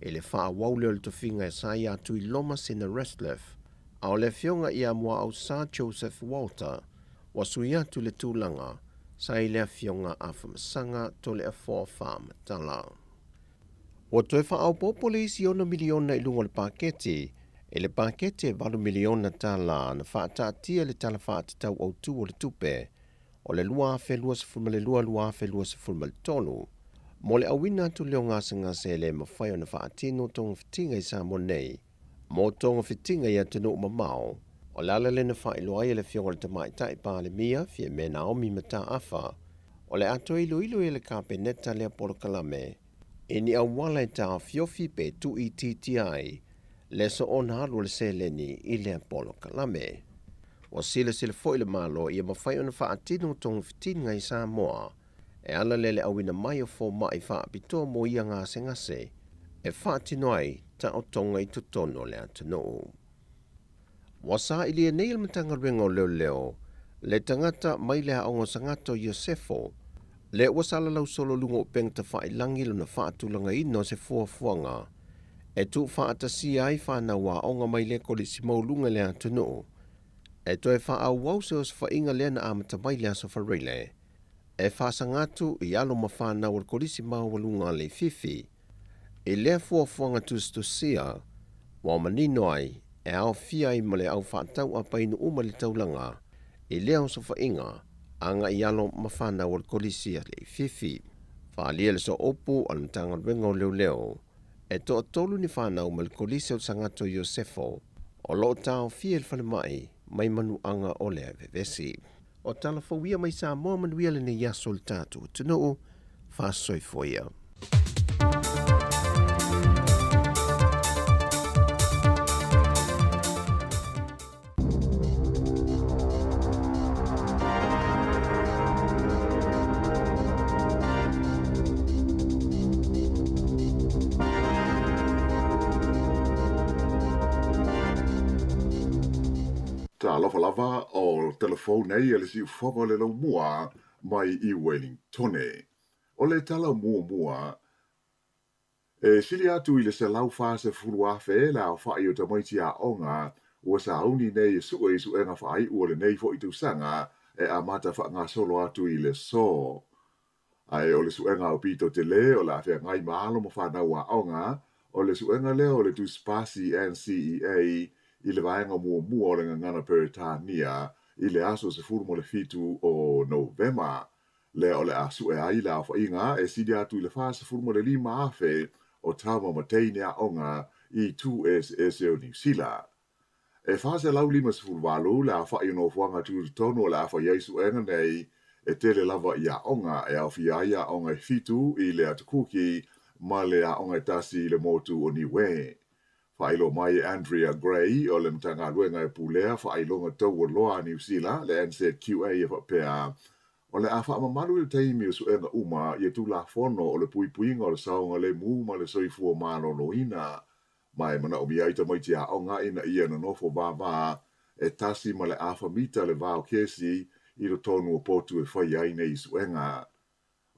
I le faaauau lea o le tofiga e sa ia Tuiloma Sina Retzlaff, a o le Afioga ia Muaausa Joseph Walter ua sui atu le tulaga sa i le Afioga Afamasaga Toleafoa Faamatala. Ua toe faaopoopo le isi $6 miliona i luga o le paketi, i le paketi e $8 miliona na faataatia i le Tala Faatatau Autu o le Tupe o le 2022/2023 mo le auina atu lea o gasegase e le mafai ona faatino togafitiga i Samoa nei mo togafitiga i atunuu mamao. O le ala lea na faailoa ai e le Afioga i le Tamaitai Palemia, Fiame Naomi Mataafa, o le a toe iloilo e le Kapeneta lea polokalame i ni auala e taofiofi pe tuuitiitia ai le soona alu o le seleni i lea polokalame. Ua silasila foi le Malo ia mafai ona faatino togafitiga i Samoa e ala lea le auina mai o fomai faapitoa mo ia gasegase e faatino ai taotoga i totonu o le atunuu. Ua sailia nei e le Matagaluega o Leoleo le tagata mai le aoga o Sagato Iosefo, lea ua salalau solo luga o upega tafailagi lona faatulagaina o se fuafuaga e tuufaatasia ai fanau aoga mai le kolisi maualuga i le atunuu e toe faaauau se osofaiga lea na amata mai le Aso Faraile e faasaga atu i alo ma fanau o le kolisi maualuga a Leififi. I lea fuafuaga tusitusia, ua manino ai e aofia ai ma le au faatauapainu uma i le taulaga i lea osofaiga agai alo ma fanau o le Kolisi a Leififi. Faaalia le sooupu a le Matagaluega o Leoleo, e toatolu ni fanau ma le Kolisi o le Sagato Iosefo o lo o taofia i le falemai mai manuaga o lea vevesi. O tala fou ia mai Samoa manuia lenei aso le tatou atunuu, faasoifua ia. Talofa lava o telefou nei e le siufogo o le laumua mai i Wellingtone. O le tala muamua, e sili atu i le 140,000 le aofai o tamaiti aoga ua sauni nei e sue i suega faaiu o lenei foi tausaga e amata faagasolo atu i le aso. Ae o le suega aupito tele o le a feagai ma alo ma fanau aoga, o le suega lea o le tusipasi NCEA i le vaega muamua o le gagana Peretania i le aso 17 o Novema. Lea o le a sue ai le aofaiga e sili atu i le 45,000 o tama ma teine aoga i itu eseese o Niu Sila. E 458 le aofa'i o nofoaga tutotonu o le a fai ai su'ega nei e tele lava i aoga e aofia ai aoga e fitu i le Atu Kuki ma le aoga e tasi i le motu o Niue. Faailoa mai e Andrea Gray o le Matagaluega e Pulea Faailoga Taualoa a Niu Sila, le NZQA e faapea, O le a faamamalu i le taimi o suega uma ia Tulafono o le Puipuiga o le Saogalemu ma le Soifua Maloloina, ma e manaomia ai tamaiti aoga ina ia nonofo vavā e tasi ma le afa mita le va o kesi i totonu o potu e faia ai nei suega.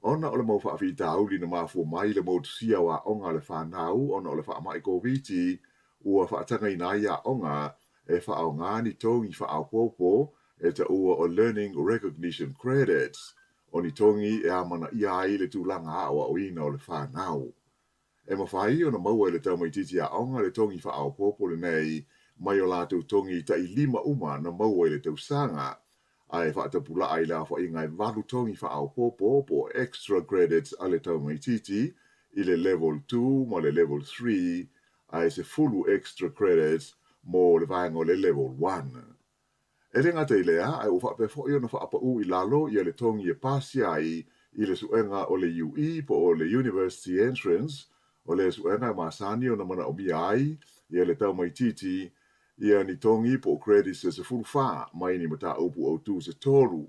Ona o le mau faafitauli na mafua mai i le motusia o aoga a le fanau ona o le faamai Koviti, ua faatagaina ai aoga e faaaoga ni togi faaopoopo e taua o Learning Recognition Credits, o ni togi e amanaia ai le tulaga aoaoina o le fanau. E mafai ona maua e le tamaitiiti aoga le togi faaopoopo lenei mai o latou togi tailima uma na maua i le tausaga, ae faatapulaa i le aofaiga e valu togi faaopoopo po o extra credits a le tamaitiiti i le Level 2 ma le Level 3, ae 10 extra credits mo le vaega o le Level 1. E le gata i lea, ae ua faapea foi ona faapaū i lalo ia le togi e pasia ai i le suega o le UE po o le University Entrance, o lea suega e masani ona manaomia ai ia le tamaitiiti ia ni togi po o credits e 14 mai ni mataupu autū se tolu.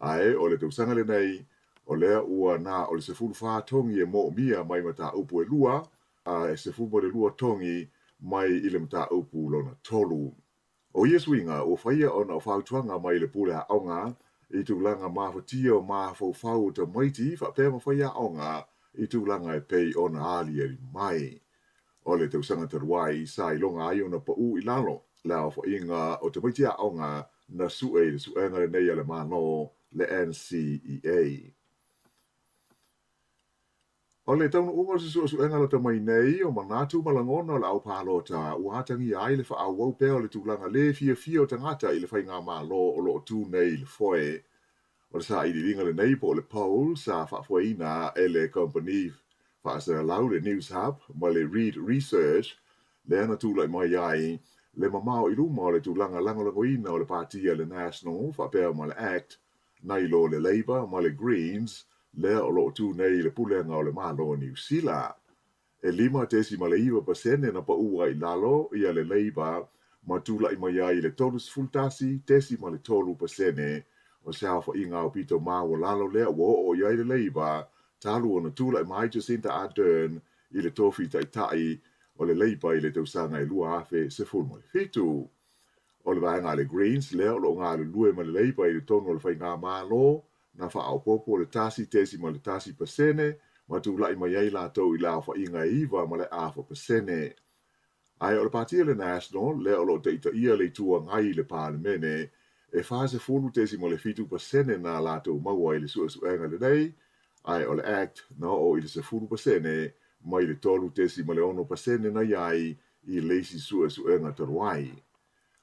Ae o le tausaga lenei, o lea ua na o le 14 togi e moomia mai mataupu e lua, a e 12 togi mai i le mataupu lona tolu. O ia suiga ua faia ona o fautuaga mai le pule aoga i tulaga mafatia o mafaufau o tamaiti faapea ma faiaoga i tulaga e pei ona aliali mai. O le tausaga talu ai sa iloga ai ona paū i lalo le aofaiga o tamaiti aoga na sue i le suega lenei a le Malo, le NCEA. O le taunuuga o se suesuega lata mai nei o manatu ma lagona o le au palota ua atagia ai le faaauau pea o le tulaga lē fiafia o tagata i le faigamalo o lo o tu nei i le foe. O le sailiiliga lenei po o le poll sa faafoeina e le kamupani faasalalau le Newshub ma le Reid Research lea na tulai mai ai le mamao i luma o le tulaga lagolagoina o le Pāti a le National faapea ma le act nai lo le Labour ma le Greens lea o lo o tu nei i le pulega o le Malo o Niu Sila. E 5.9% na paū ai i lalo ia le Labour ma tulai mai ai i le 31.3% o se aofaiga aupito maualalo lea ua oo i ai le Labour talu ona tulai mai Jacinda Ardern i le tofi taitai o le Labour i le tausaga e 2017. O le vaega a le Greens lea o lo o galulue ma le Labour i totonu o le faigamalo, na faaopoopo le 1.1% ma tulai mai ai latou i le aofaiga e 9.5%. Ae o le Pāti a le National lea o lo o taitaia le Itu Agai i le Palemene, e 40.7% na latou maua i le suesuega lenei, ae o le act na oo i le 10% mai le 3.6% na i ai i le isi suesuega talu ai.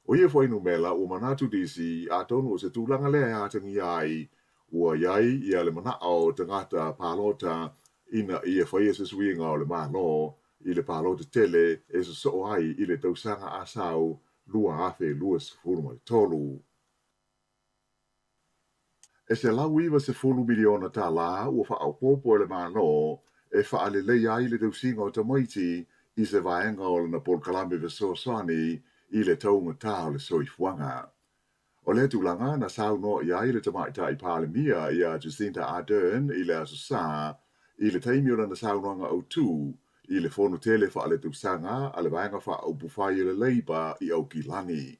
O ia fuainumera ua manatu nisi, atonu o se tulaga lea e atagia ai ua i ai ia le manao o tagata palota ina ia faia se suiga o le Malo i le palota tele e sosoo ai i le tausaga asau 2023. E $190 miliona tālā ua faaopoopo e le Malo e faaleleia ai le tausiga o tamaiti i se vaega o lana polokalame fesoasoani i le taugatā o le soifuaga. O lea tulaga na saunoa i ai le Tamaitai Palemia ia Jacinda Ardern i le Aso Sa i le taimi o lana saunoaga autū i le Fono Tele Faaletausaga a le Vaega Faaupufai a le Labour i Aukilani.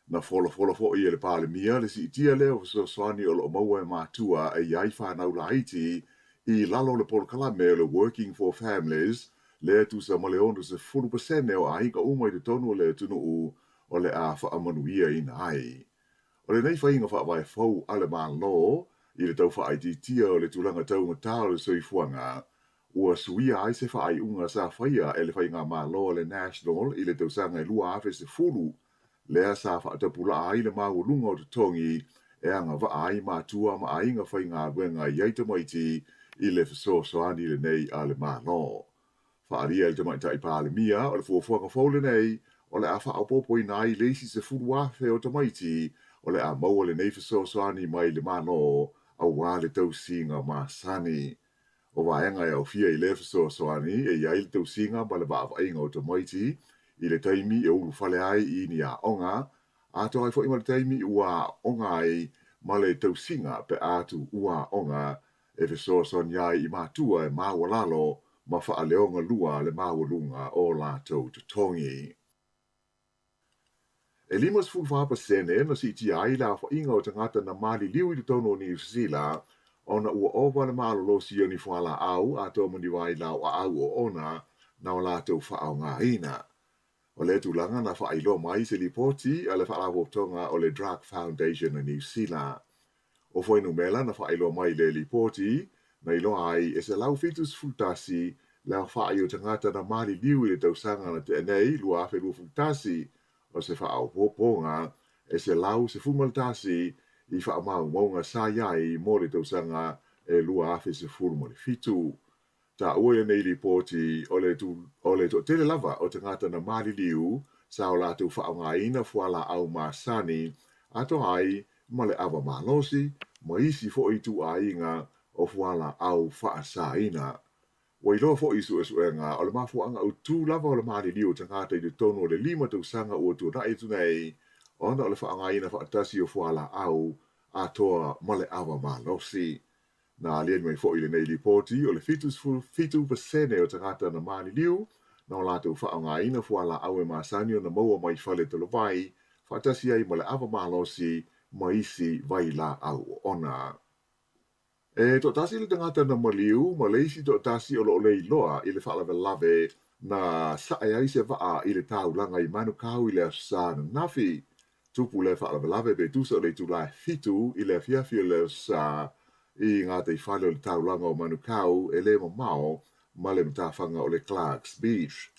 Na folafola foi e le Palemia le siitia lea o fesoasoani o lo o maua e matua e i ai fanau laiti i lalo o le polokalame o le Working for Families lea tusa ma le 60% o aiga uma i totonu o le atunuu o le a faamanuiaina ai. O lenei faiga faavae fou a le Malo i le tau faaitiitia o le tulaga taugatā o le soifuaga, ua suia ai se faaiuga sa faia e le faigamalo a le National i le tausaga e 2010 lea sa faatapulaa ai le maualuga o totogi e agavaa ai matua ma aiga faigaluega i ai tamaiti i le fesoasoani lenei a le Malo. Faaalia e le Tamaitai Palemia, o le fuafuaga fou lenei o le a faaopoopoina ai le isi 10,000 o tamaiti o le a maua lenei fesoasoani mai le Malo aua le tausiga masani. O vaega e aofia i lea fesoasoani e i ai le tausiga ma le vaavaaiga o tamaiti i le taimi e ulufale ai i ni aoga, atoa ai foi ma le taimi ua aooga ai ma le tausiga pe a tuua aoga e fesoasoani ai i matua e maualalo ma faaleogalua le maualuga o latou totogi. E 54% na siitia ai le aofaiga o tagata na maliliu i totonu o Niu Sila ona ua ova le malolosi o ni fualaau atoa ma ni vailaau aau oona na o latou faaaogaina. O lea tulaga na faailoa mai i se lipoti a le Faalapotopotoga o le Drug Foundation a Niu Sila. O fuainumera na faailoa mai i lea lipoti, na iloa ai e 171 le aofai o tagata na maliliu i le tausaga na tea nei, 2021, o se faaopoopoga e 111 i faamaumauga sa i ai mo le tausaga e 2017. Taua i lenei lipoti, o le o le toatele lava o tagata na maliliu sa o latou faaaogaina fualaau masani atoa ai ma le ava malosi ma isi foi ituaiga o fualaau faasaina. Ua iloa foi i suesuega, o le mafuaaga autu lava o le maliliu o tagata i totonu o le 5 tausaga ua tuanai atu nei, ona o le faaaogaina faatasi o fualaau atoa ma le ava malosi. Na aliali mai foi i lenei lipoti, o le 77% o tagata na maliliu na o latou faaaogaina fualaau e masani ona maua mai fale talavai, faatasi ai ma le ava malosi ma isi vailaau oona. E toatasi le tagata na maliu ma le isi toatasi o lo o le iloa i le faalavelave na sae ai se vaa i le taulaga i Manukau i le Aso Sa ananafi. Tupu lea faalavelave pe tusa o le itula e 7 i le afiafi o le Aso Sa i gataifale o le taulaga o Manukau e le mamao ma le matafaga o le Clarks Beach.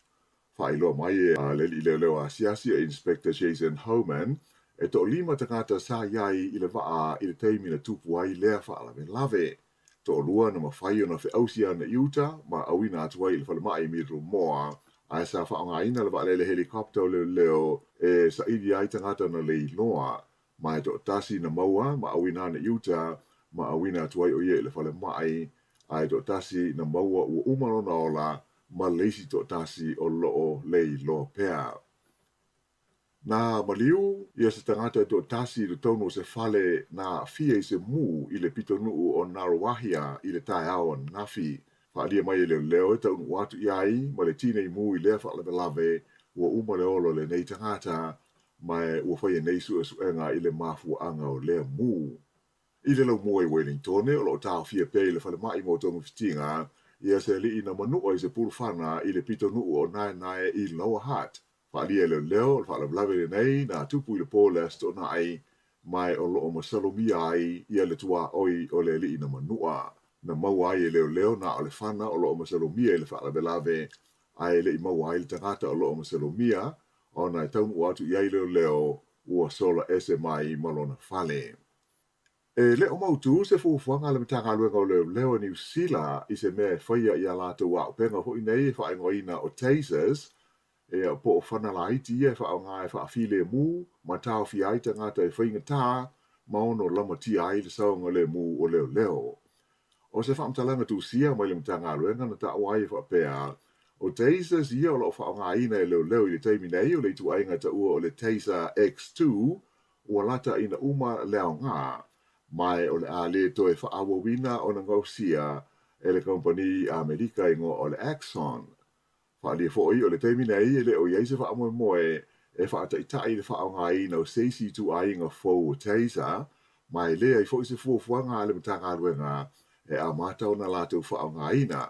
Faailoa mai e le alii leoleo asiasi o Inspector Jason Homan, e toalima tagata sa i ai i le vaa i le taimi na tupu ai lea faalavelave. Toalua na mafai ona feausi ana i uta ma auina atu ai i le falemai i Middlemore, ae sa faaaogaina le vaalele helicopter o leoleo e saili ai tagata na le iloa, ma e toatasi na maua ma auina ana i uta ma auina atu ai o ia i le falemai, ae toatasi na maua ua uma lona ola ma le isi toatasi o loo le iloa pea. Na maliu ia se tagata e toatasi i totonu o se fale na aafia i se mū i le pitonuu o Ngaruawahia i le taeao ananafi. Faaalia mai e leoleo e taunuu atu i ai ma le tinei mū i lea faalavelave ua uma le ola o lenei tagata ma e ua faia nei suesuega i le mafuaaga o lea mū. I le laumua i Wellingtone, o lo o taofia pea i le falemai mo togafitiga ia se alii na manua i se pulufana i le pitonuu o Naenae i Lower Hutt. Faaalia e leoleo, o le faalavelave lenei na tupu i le po o le Aso Toonai, ma e o lo o masalomia ai ia le tuaoi o le alii na manua. Na maua ai e leoleo na o le fana o lo o masalomia i le faalavelave, ae e le i maua ai le tagata o lo o masalomia, ona e taunuu atu i ai leoleo ua sola ese mai ma lona fale. E le o mautū se fuafuaga a le Matagaluega o Leoleo a Niu Sila i se mea e faia i a latou auupega foi nei e faaigoaina o tasers, ia, po o fana laiti ia e faaaoga e faafilemu ma taofia ai tagata e faigata ma ono lamatia ai le saogalemu o leoleo. O se faamatalaga tusia mai le Matagaluega na taua ai e faapea, o tasers ia o lo o faaaogaina e leoleo i le taimi nei o le ituaiga taua o le Taser X2 ua lata ina uma le aoga, ma o le a le toe faaauauina ona gaosia e le kamupani Amerika igoa o le Axon. Faaalia foi o le taimi nei e le o i ai se faamoemoe e faataitai le faaaogaina o se isi ituaiga fou o taser, ma e leai foi se fuafuaga a le Matagaluega e amata ona latou faaaogaina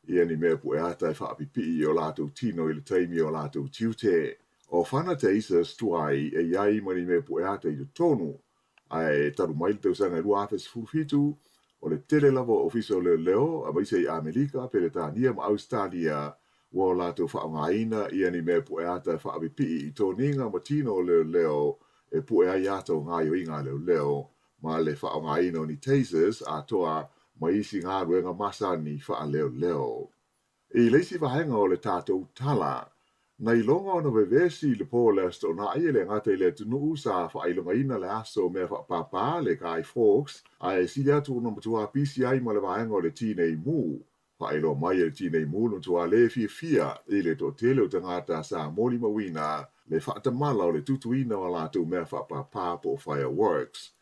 ia ni mea pueata e faapipii i o latou tino i le taimi o latou tiute. O fana tasers tuai e i ai ma ni mea pueata i totonu, ae talu mai le tausaga e 2017, o le tele lava o ofisa o leoleo, aemaise i Amerika, Peretania ma Ausetalia, ua o latou faaaogaina ia ni mea pueata e faapipii i toniga ma tino o leoleo e pue ai ata o gaoioiga a leoleo ma le faaaogaina o ni tasers atoa ma isi galuega masani faaleoleo. I le isi vaega o le tatou tala, na iloga ona vevesi i le po o le Aso Toonai e le gata i le atunuu sa faailogaina le aso o mea faapāpā, le Guy Fawkes, ae sili atu ona matua pisi ai ma le vaega o le Tinei Mu. Faailoa mai e le Tinei Mu le matua le fiafia i le toatele o tagata sa molimauina le faatamala o le tutuina o a latou mea faapāpā po o fireworks.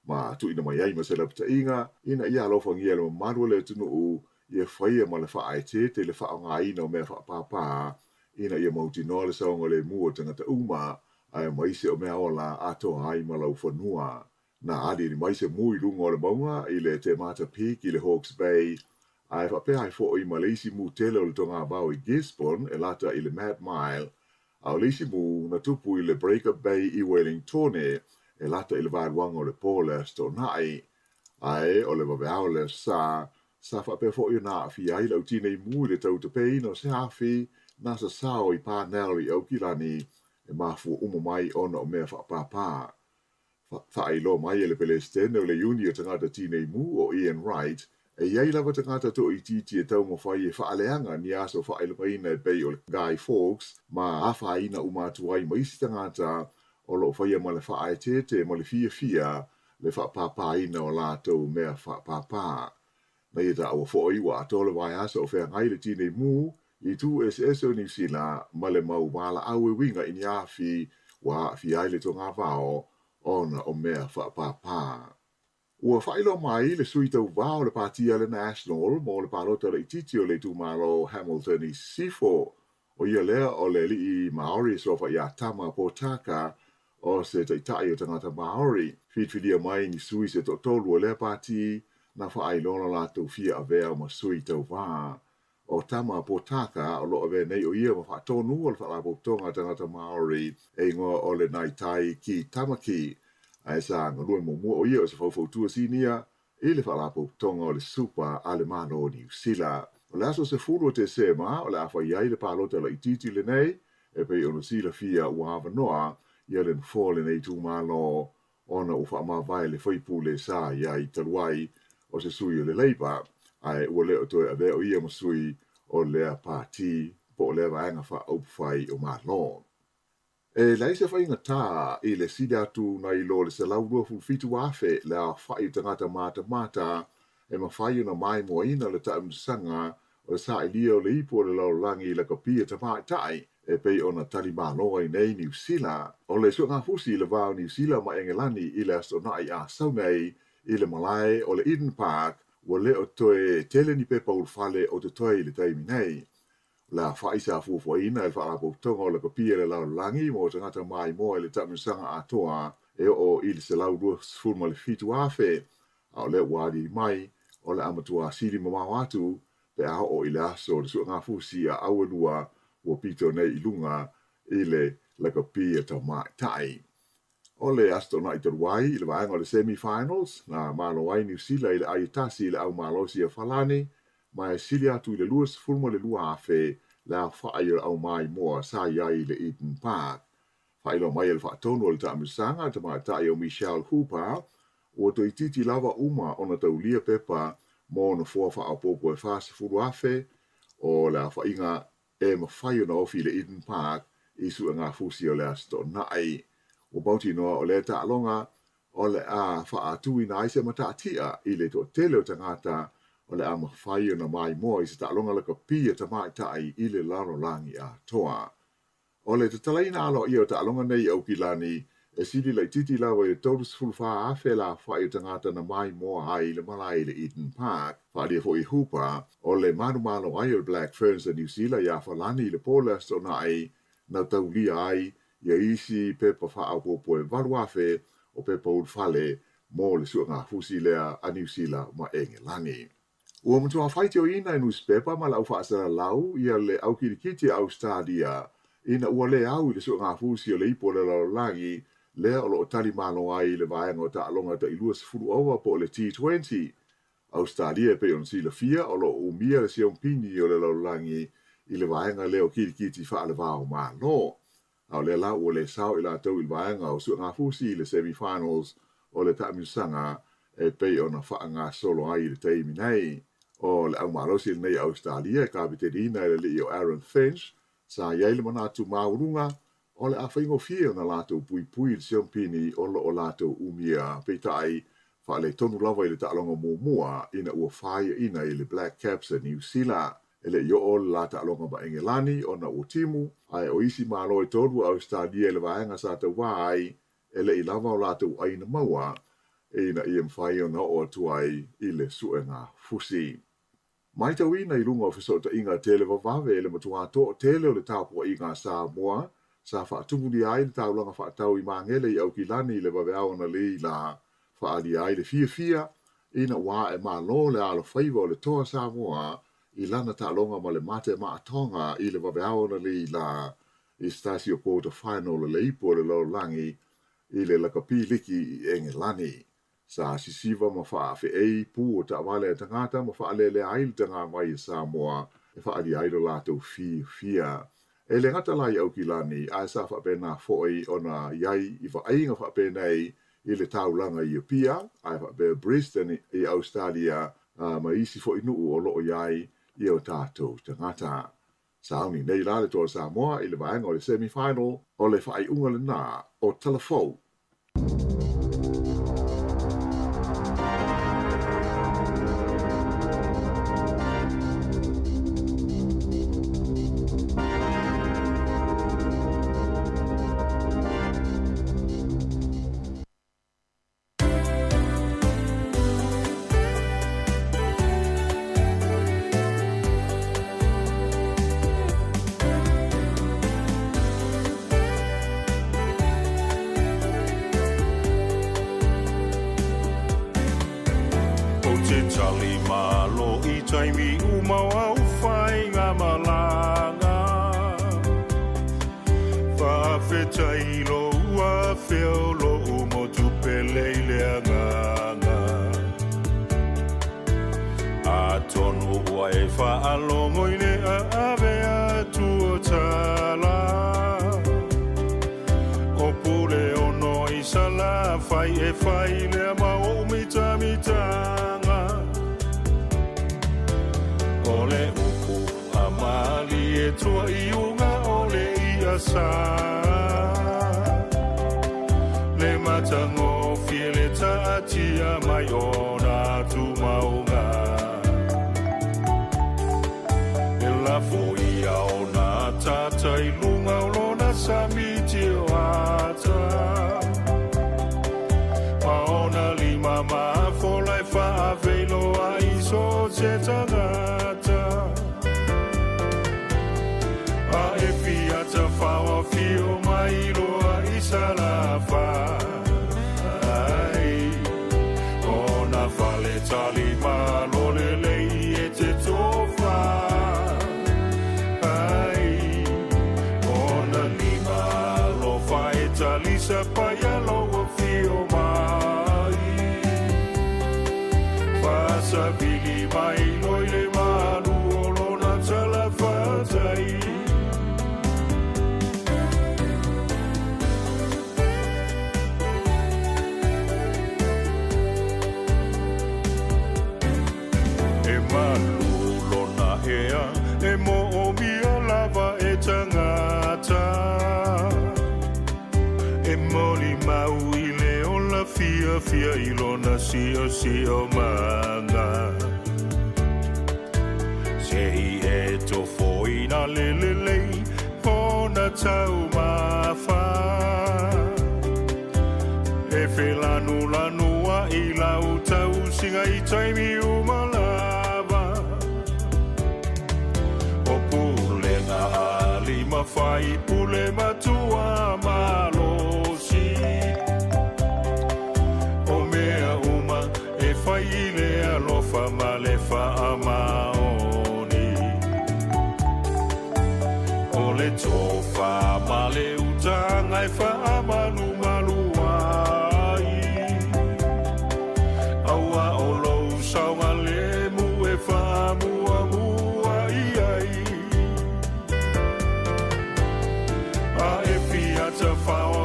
Ma tuuina mai ai ma se lapataiga ina ia alofagia e le mamalu o le atunuu ia faia ma le faaeteete le faaaogaina o mea faapāpā ina ia mautinoa le saogalemu o tagata uma aemaise o mea ola atoa ai ma laufanua. Na aliali mai se mu i luga o le mauga i le Te Mata Peak i le Hawke's Bay, ae faapea ai foi ma le isi mu tele o le togavao i Gisborne e lata i le Mad Mile, a o le isi mu na tupu i le Breaker Bay i Wellingtone e lata i le vaeluaga o le po o le Aso Toonai. Ae o le vaveao o le Aso Sa, sa faapea foi ona aafia ai le au tinei mu i le tautapeina o se afi na sasao i Parnell i Aukilani e mafua uma mai ona o mea faapāpā. Faailoa mai e le Pelesitene o le Iuni o Tagata Tinei Mu o Ian Wright, e i ai lava tagata toaitiiti e taumafai e faaleaga ni aso faailogaina e pei o le Guy Fawkes ma afaina uma atu ai ma isi tagata o lo o faia ma le faaeteete ma le fiafia le faapāpāina o latou mea faapāpā. Na ia taua foi ua atoa le vaiaso o feagai le Tinei Mu i itu eseese o Niu Sila ma le mau valaau e uiga i ni afi ua aafia ai le togavao ona o mea faapāpā. Ua faailoa mai le sui tauva o le Pāti a le National mo le palota laitiiti o le itumalo Hamilton i Sisifo, ʻo ia lea o le aliʻi Māori suafa iā Tama Potaka o se taitai o tagata Māori. Filifilia mai ni sui se toatolu o lea pāti na faailoa lo latou fia avea ma sui tauva. ʻO Tama Potaka o lo o avea nei ʻo ia ma faatonu o le Faalapotopotoga a Tagata Māori e igoa o le Ngāi Tai ki Tamaki, ae sa galue muamua ʻo ia o se faufautua sinia i le Faalapotopotoga o le Supa a le Malo o Niu Sila. O le aso 10 o Tesema o le a fai ai le palota laitiiti lenei, e pei ona silafia ua avanoa ia le nofoa o lenei itumalo ona ua faamavae le faipule sa i ai talu ai o se sui o le Labour, ae ua le o toe avea o ia ma sui o lea pāti po o lea vaega faaupufai o Malo. E leai se faigata i le sili atu nai lo le 127,000 le aofai o tagata matamata e mafai ona maimoaina le taamilosaga o le sailia o le ipu o le lalolagi i lakapi a tamaitai e pei ona tali malo ai nei Niu Sila. O le suegafusi i le va o Niu Sila ma Engelani i le Aso Toonai a sau nei i le malae o le Eden Park ua le o toe tele ni pepa ulufale o totoe i le taimi nei. O le aofai sa fuafuaina e le Faalapotopotoga o Lakapi a le Lalolagi mo tagata maimoa i le taamilosaga atoa e oo i le 127,000, a o lea ua aliali mai, o le a matua sili mamao atu pe a oo i le aso o le suegafusi a auelua ua pito nei i luga i le lakapi a tamaitai. O le Aso Toonai talu ai i le vaega o le semi-finals, na malo ai Niu Sila i le ai e tasi i le au malosi a Falani, ma e sili atu i le 22,000 le aofai o le au maimoa sa i ai i le Eden Park. Faailoa mai e le faatonu o le taamilosaga a le tamaitai o Michelle Hooper, ua toeitiiti lava uma ona taulia pepa mo nofoa faaopoopo e 40,000 o le aofaiga e mafai ona ofi i le Eden Park i suegafusi o le Aso Toonai. Ua mautinoa o lea taaloga o le a faatuina ai se mataatia i le toatele o tagata o le a mafai ona maimoa i se taaloga lakapi a tamaitai i le lalolagi atoa. O le tatalaina aloaia o taaloga nei i Aukilani, e sili laitiiti lava i le 34,000 le aofai o tagata na maimoa ai i le malae i le Eden Park. Faaalia foi e Hooper, o le manumalo ai o le Black Ferns a Niu Sila iā Falani i le po o le Aso Toonai na taulia ai ia isi pepa faaopoopo e 8,000 o pepa ulufale mo le suegafusi lea a Niu Sila ma Engelani. Ua matua faitioina e nusipepa ma le au faasalalau ia le au kilikiti a Ausetalia ina ua le au i le suegafusi o le ipu o le lalolagi lea o lo o tali malo ai i le vaega o taaloga tai 20 ova po o le T20. Ausetalia e pei ona silafia o lo o umia le siompini o le lalolagi i le vaega lea o kilikiti faalevao malo. A o lea la ua le sao i latou i le vaega o suegafusi i le semi-finals o le taamilosaga e pei ona faagasolo ai i le taimi nei. O le aumalosi lenei a Ausetalia e kapeteniina e le alii o Aaron Finch, sa i ai le manatu maualuga o le a faigofie ona latou puipui i le siampini o lo o latou umia, peitai, faaletonu lava i le taaloga muamua ina ua faiaina i le Black Caps a Niu Sila. E le i oo le la taaloga ma Engelani ona ua timu, ae o isi Malo e tolu a Ausetalia i le vaega sa tauva ai, e le i lava o latou aina maua ina ia mafai ona oo atu ai i le suega fusi. Matauina i luga o fesootaiga televavave le matuā toatele o le tapuaiga a Samoa sa faatumulia ai le taulaga faatau i Magele i Aukilani i le vaveao analeila, faaalia ai le fiafia ina ua ae malo le alofaiva o le toa Samoa i lana taaloga ma le Mate Ma'a Tonga i le vaveao analeila i se tasi o quarter final o le Ipu o le Lalolagi i le Lakapi Liki i Engelani. Sa sisiva ma faafeei pu o taavale a tagata ma faalelea ai le taga mai e Samoa e faaalia ai lo latou fiafia. E le gata la i Aukilani, ae sa faapena foi ona i ai i vaaiga faapenei i le taulaga i Apia, ae faapea Brisbane i Ausetalia ma isi foi nuu o lo o i ai i o tatou tagata. Sauni nei la le toa Samoa i le vaega o le semi-final, o le faaiuga lena o tala fou. Ou te tali malo i taimi uma o au whainga malanga. Whaafetai lo ua feo lo umotu pele i le anganga. Atonu ua e whaalongo i le aave atu o tala. O pule ono i sala whai e whai lea ma o mita mitanga. O le upu a mali e tua i unga o le ia sa. Le matango fie le taatia mai ona tu maunga. E lafo ia ona tata i lunga o lona samiti o ata. Ma ona lima mafola e faaveiloa i so se tagata. A e fiata whawa fio mai loa i salafa. Ai, ona fale tali malo le lei e te tofa. Ai, ona lima alofa e talisa paia loa fio mai. Fasavili mai loi le malu o lona talafatai. E malu lona ea, e mo o mia lava e tangata. E moli mau i le ola fia fia i lona sio sio manga. Se i e tofo ina le le lei, ona tau mafa. E felanu lanua i lau tau singa i taimi umalava. O pulenga ali mawhai pule matua malosi. O mea uma e whai i le alofa ma le whaamaoni. O le tofa ma le utanga e whaamalu malu ai. Aua o lou saunga le mu e whaamua mua i ai. A e fiata whawa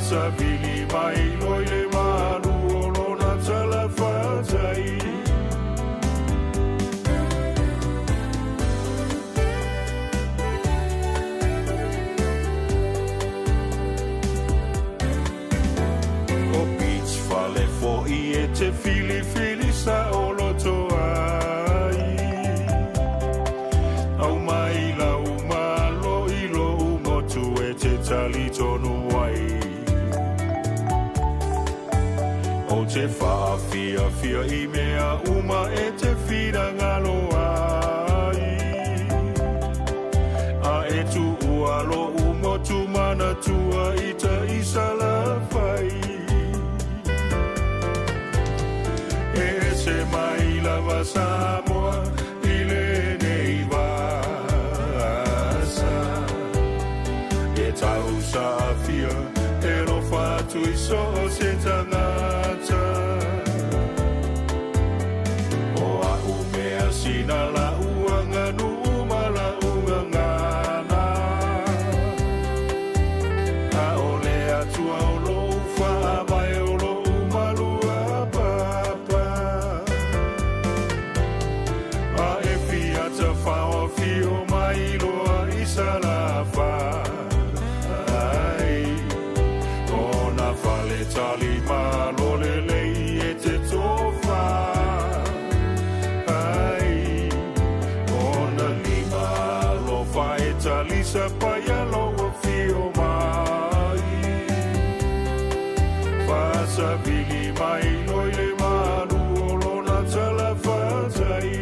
Faasavili mai loi le malu o lona talafatai. O beach fale fo'i e te filifili sa o loto ai. Au mai lau malo i lou motu e te talitonu ai. O te whaafiafia i mea uma e te whirangalo ai. A e tuua lou motu manatua i ta isalafai. E ese mai lava Samoa i lenei vasa. E tausaafia e lofa atu i so o se tagata. O a'u mea sina la'u aganu'u ma la'u gagana. A o le Atua o lo'u faavae o lo'u maluapapa. A e fia tafaofio mai loa i Salafai. Ona fale talimalo lelei e te tofa. Ai, ona lima alofa e talisa paia lou afio mai. Faasavili mai loi le malu o lona talafatai.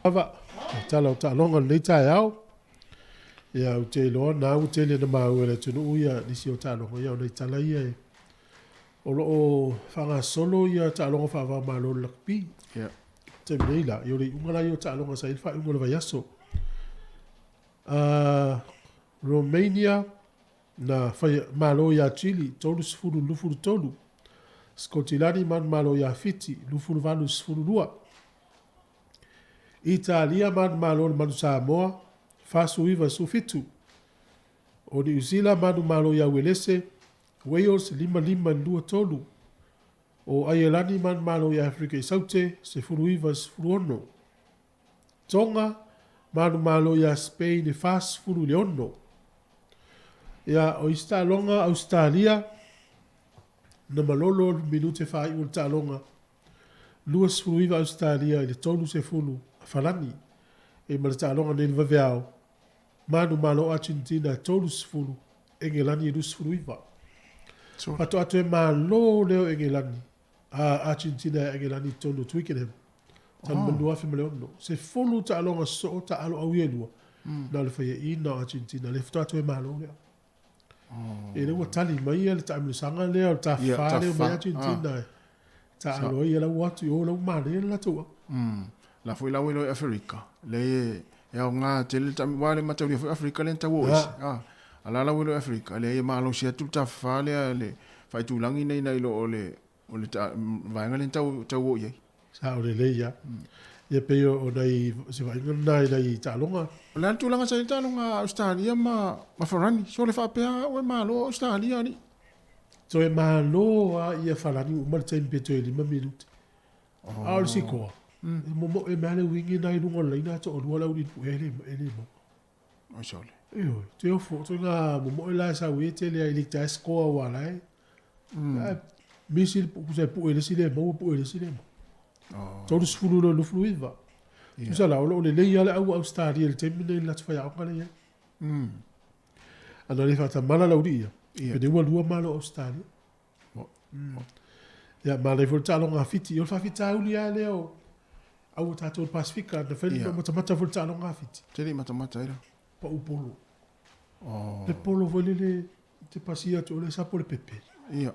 Lava, tala o taaloga o lenei taeao. Ia, ou te iloa na ua tele ina maua e le atunuu ia nisi o taaloga, ia o nai tala ia e o lo o faagasolo ia taaloga faava-o-Malo o le lakapi. Ia. Taimi nei la, ia o le iuga la ia o taaloga sa i ai le faaiuga o le vaiaso. Romania na fai malo iā Chile 30 23, Sikotilani manumalo iā Fiti 28 12, Italia manumalo i le Manu Samoa 49 17, o Niu Sila manumalo iā Uelese Wales 5 5 i le 2 3, o Aielani manumalo iā Afrika i Saute 19 16. Tonga, manumalo iā Spain e 40 i le 6. Ia, o isi taaloga, Ausetalia, na malolo le minute faaiu o le taaloga, 29 Ausetalia i le 30 a Falani. E ma le taaloga nei i le vaveao, manumalo Argentina e 30, Engelani e 29. Faatoa toe malo lea o Engelani a Argentina e Engelani i totonu o Twickenham. Talu mai 2006. 10 taaloga sosoo taalo au ia e lua. Na o le faiaina o Argentina. Lea faatoa toe malo lea. E lea ua tali mai ia le taamilosaga lea o le tafafa lea mai Argentina. Taalo ai ia lau atu i o lau manaia le latou au. La foi la ua iloa i Aferika. Le e aoga tele le taami aua le mataulia foi Aferika lea na tau o ese. A la la ua iloa i Aferika, leai e malosi atu le tafafa lea le faaitulagi nei nai lo o le o le vaega lea na tau tau o i ai. Sao lelei lava. Ia pei o nai se vaaiga lena i nai taaloga. O le a le tulaga sa i ai le taaloga a Ausetalia ma ma Farani? Sole faapea au e malo Ausetalia alii. Toe malo lava ia Farani ua uma le taimi pe toe 5 minute. A o le sikoa, e momoe mai lava le uigi lena i luga o le laina ae toalua le auiliili e le e le maua. Oi sole. Ioe, te ofo, ituaiga momoe la e sau ai e tele lava i le ita e score aua la e misi le pusa e pue i le isi le maua, pue i le isi le maua. 30 i le 29. Tusa la, o lo o lelei lava le au a Ausetalia i le taimi lenei i le latou faiaoga lea e i ai. Ana le faatamala le aualii ia, pei ua lua malo o Ausetalia. Ia, manaia foi le taaloga a Fiti. O le faafitauli lava lea o au a tatou i le Pasefika, na fai le matamata foi le taaloga a Fiti. Te le i matamata ai la. Pau polo. Le polo foi lele te pasia atu o le sapo le pepe. Ia.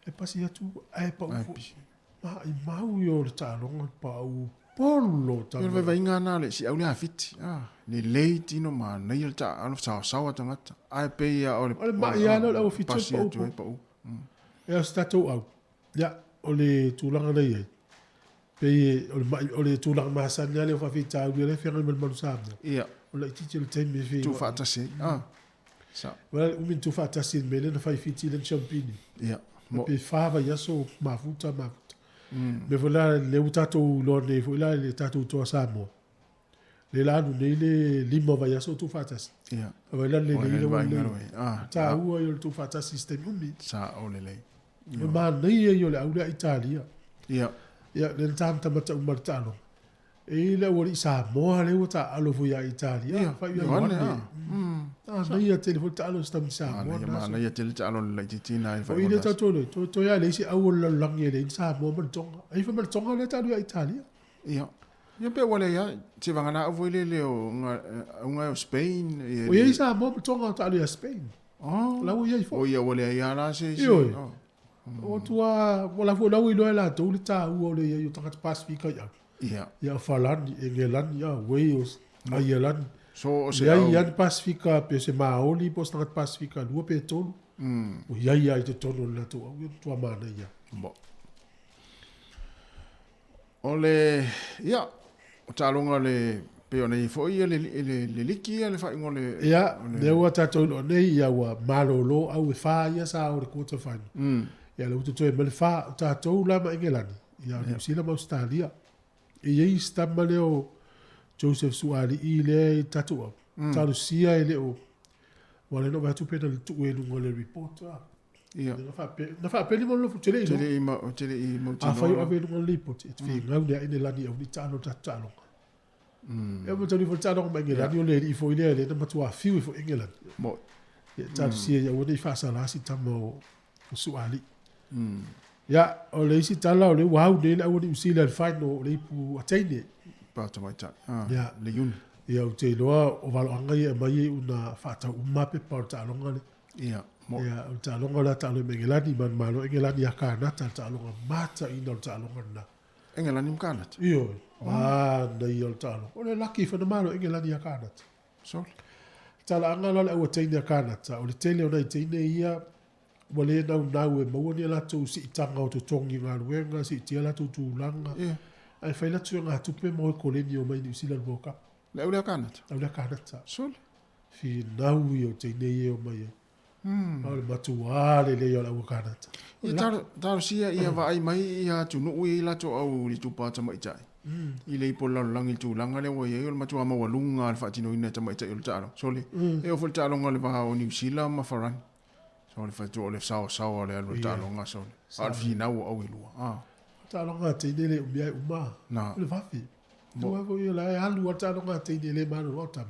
E pasi atu ae pau foi. Maimau ia o le taaloga pau polo Ia o le vaivaiga lena o le siau lea a Fiti. Ah, lelei tino manaia le taaalo saosaoa tagata. Ae pei lava o le O le mai lava lea o le au Fiti o le pasi pau atu ai pau. pau. Ia o se tatou au. Ia, o le tulaga lea e i ai, pei o le mai, o le tulaga masani lava lea o faafitauli o lea e feagai ma le Manu Samoa. Ia. O le laitiiti o le taimi e feiloai. Tuufaatasi ai. Ah. Sa. Ua le umi na tuufaatasi i le mea lea na fai Fiti lea na siampini. Ia. Mo. Pe fa vaiaso o mafuta mafuta. Mea foi la lea ua tatou iloa nei foi la i le tatou Toa Samoa. Lea la alu nei le 5 vaiaso o tuufaatasi. Ia. Vaai la le lelei lea ua lelei. Ah, Taua ia o le tuufaatasi i se taimi umi. Sao lelei. O le manaia ia o le au lea Italia. Ia. Ia, lea na tamata uma le taaloga. E i ai le aualii Samoa lea ua taaalo foi ia Italia. Ia, Fai ia Ioane, Ioane. ah. Manaia tele foi le taalo o si tama Samoa. Manaia, na aso. manaia tele taalo le laitiiti na i O i lea tatou le, toe toe lava leai se au o le lalolagi e leai ni Samoa ma le Tonga. Ai foi ma le Tonga lea taalo ia Italia. Ia. Ia pe ua leai lava, se vagana au foi lele o auga o Spain. Ia, O i ai Samoa ma Tonga taalo ia Spain. Oh. La ua i ai foi. O ia ua leai lava la se isi. Ioe. Oh. O tua, o la foi la ua iloa e latou le taua o le i ai o tagata Pasifika i au. Ia. Ia o Falani, Engelani, ia Wales, Aielani. So o se Iai au. ia ni Pasifika pe se Maoli po o se tagata Pasifika lua pe tolu. O iai ia i totonu o le latou au, ia matua manaia. Bo. O le, ia, o taaloga le, pei ona i ai foi ia le, le, le liki ia le faaiuga o le, Ia, o le, lea ua tatou iloa nei, ia ua malolo au e fa ia sa o le quarter final. Ia lea ua totoe mai le fa, o tatou la ma Engelani, ia o Niu Sila ma Ausetalia. E i ai si tama lea o Joseph Suaalii lea i tatou au. Talosia e le o, ua le no vaai atu pe na tuu e luga o le report. Ah. Ia. Na faape, na faapeli mo lofu tele i Tele i ma, tele i mautinoa. Afai o ave i luga o le report, e te figau le ai le lani au ni taalo tatou taaloga. Ia mo tali fo taaloga ma Engelani o le alii foi lea le na matua fiu i fo Engelani. Mo. Ia talosia ia ua nei faasala si tama o Suaalii. Ia, o le isi tala o le ua au nei le au o Niu Sila i le final o le ipu a teine. Pa tamaitai. Ah, Ia. le iuni. Ia, ou te iloa o valoaga ia e aumai ai una faatau uma pepa o le taaloga lea. Ia, mo. Ia, o le taaloga o le a taalo i ma Engelani, manumalo Engelani ia Kanata, le taaloga mataina o le taaloga lena. Engelani ma Kanata? Ioe, manaia o le taaloga. O le laki fana malo Engelani ia Kanata. Sole. Talaaga la o le au a teine a Kanata, o le tele o nai teine ia, ua le naunau e maua ni a latou siitaga o totogi galuega, siitia latou tulaga. Ia. Ae fai latu e ngā tupe mo e koleni o mai Niu Sila le World Cup. Le au lea Kanata? Au lea Kanata. Sole. Finau ia o teine ia o mai ai. A o le matua lelei o le au a Kanata. Ia talosia ia vaai mai ia atunuu ia i latou au i le tupa tamaitai. I le ipu o le lalolagi i le tulaga lea ua i ai o le matua maualuga le faatinoina e tamaitai o le taaloga. Sole, e oo foi le taaloga i le va o Niu Sila ma Farani. So le fatua o le saosaoa o le alu o le taaloga sole. A o le finau o au e lua. Ah. Taaloga a teine le umia e uma. Na. O le vave. Tua foi ia la e alu a taaloga a teine le malolo o tama.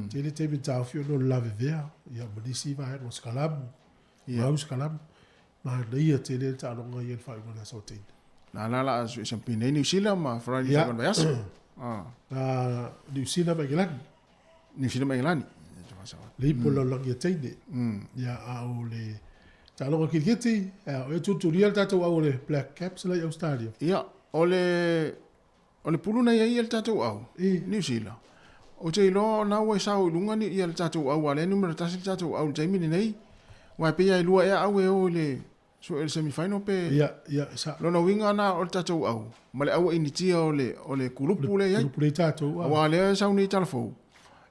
Tele taimi taofi ona o le lavevea. Ia ma nisi vaega o sikalamu. Mau sikalamu. Manaia tele le taaloga ia le faaiuga o le aso o teine. Na la la a sampini ai Niu Sila ma Farani Ia. faaiuga o le vaiaso. Ah. Na Niu Sila ma Engelani. Niu Sila ma Engelani. Le ipu o le lalolagi a teine. Ia a o le taaloga kiriketi, ia, o e tutulia le tatou au o le Black Caps la i Australia. Ia, o le o le pulu na ia ia le tatou au. Niu Sila. O te iloa o na ua e sao i luga ni ia le tatou au, a lea numera tasi le tatou au i le taimi lenei. Ua e pei lava e lua ea au e o i le sue i le semifinal pe Ia, ia, sa. Lona uiga na o le tatou au ma le au initia o le o le kulupu lea i ai. Kulupu lea i tatou, ah. Aua lea e sau nei tala fou.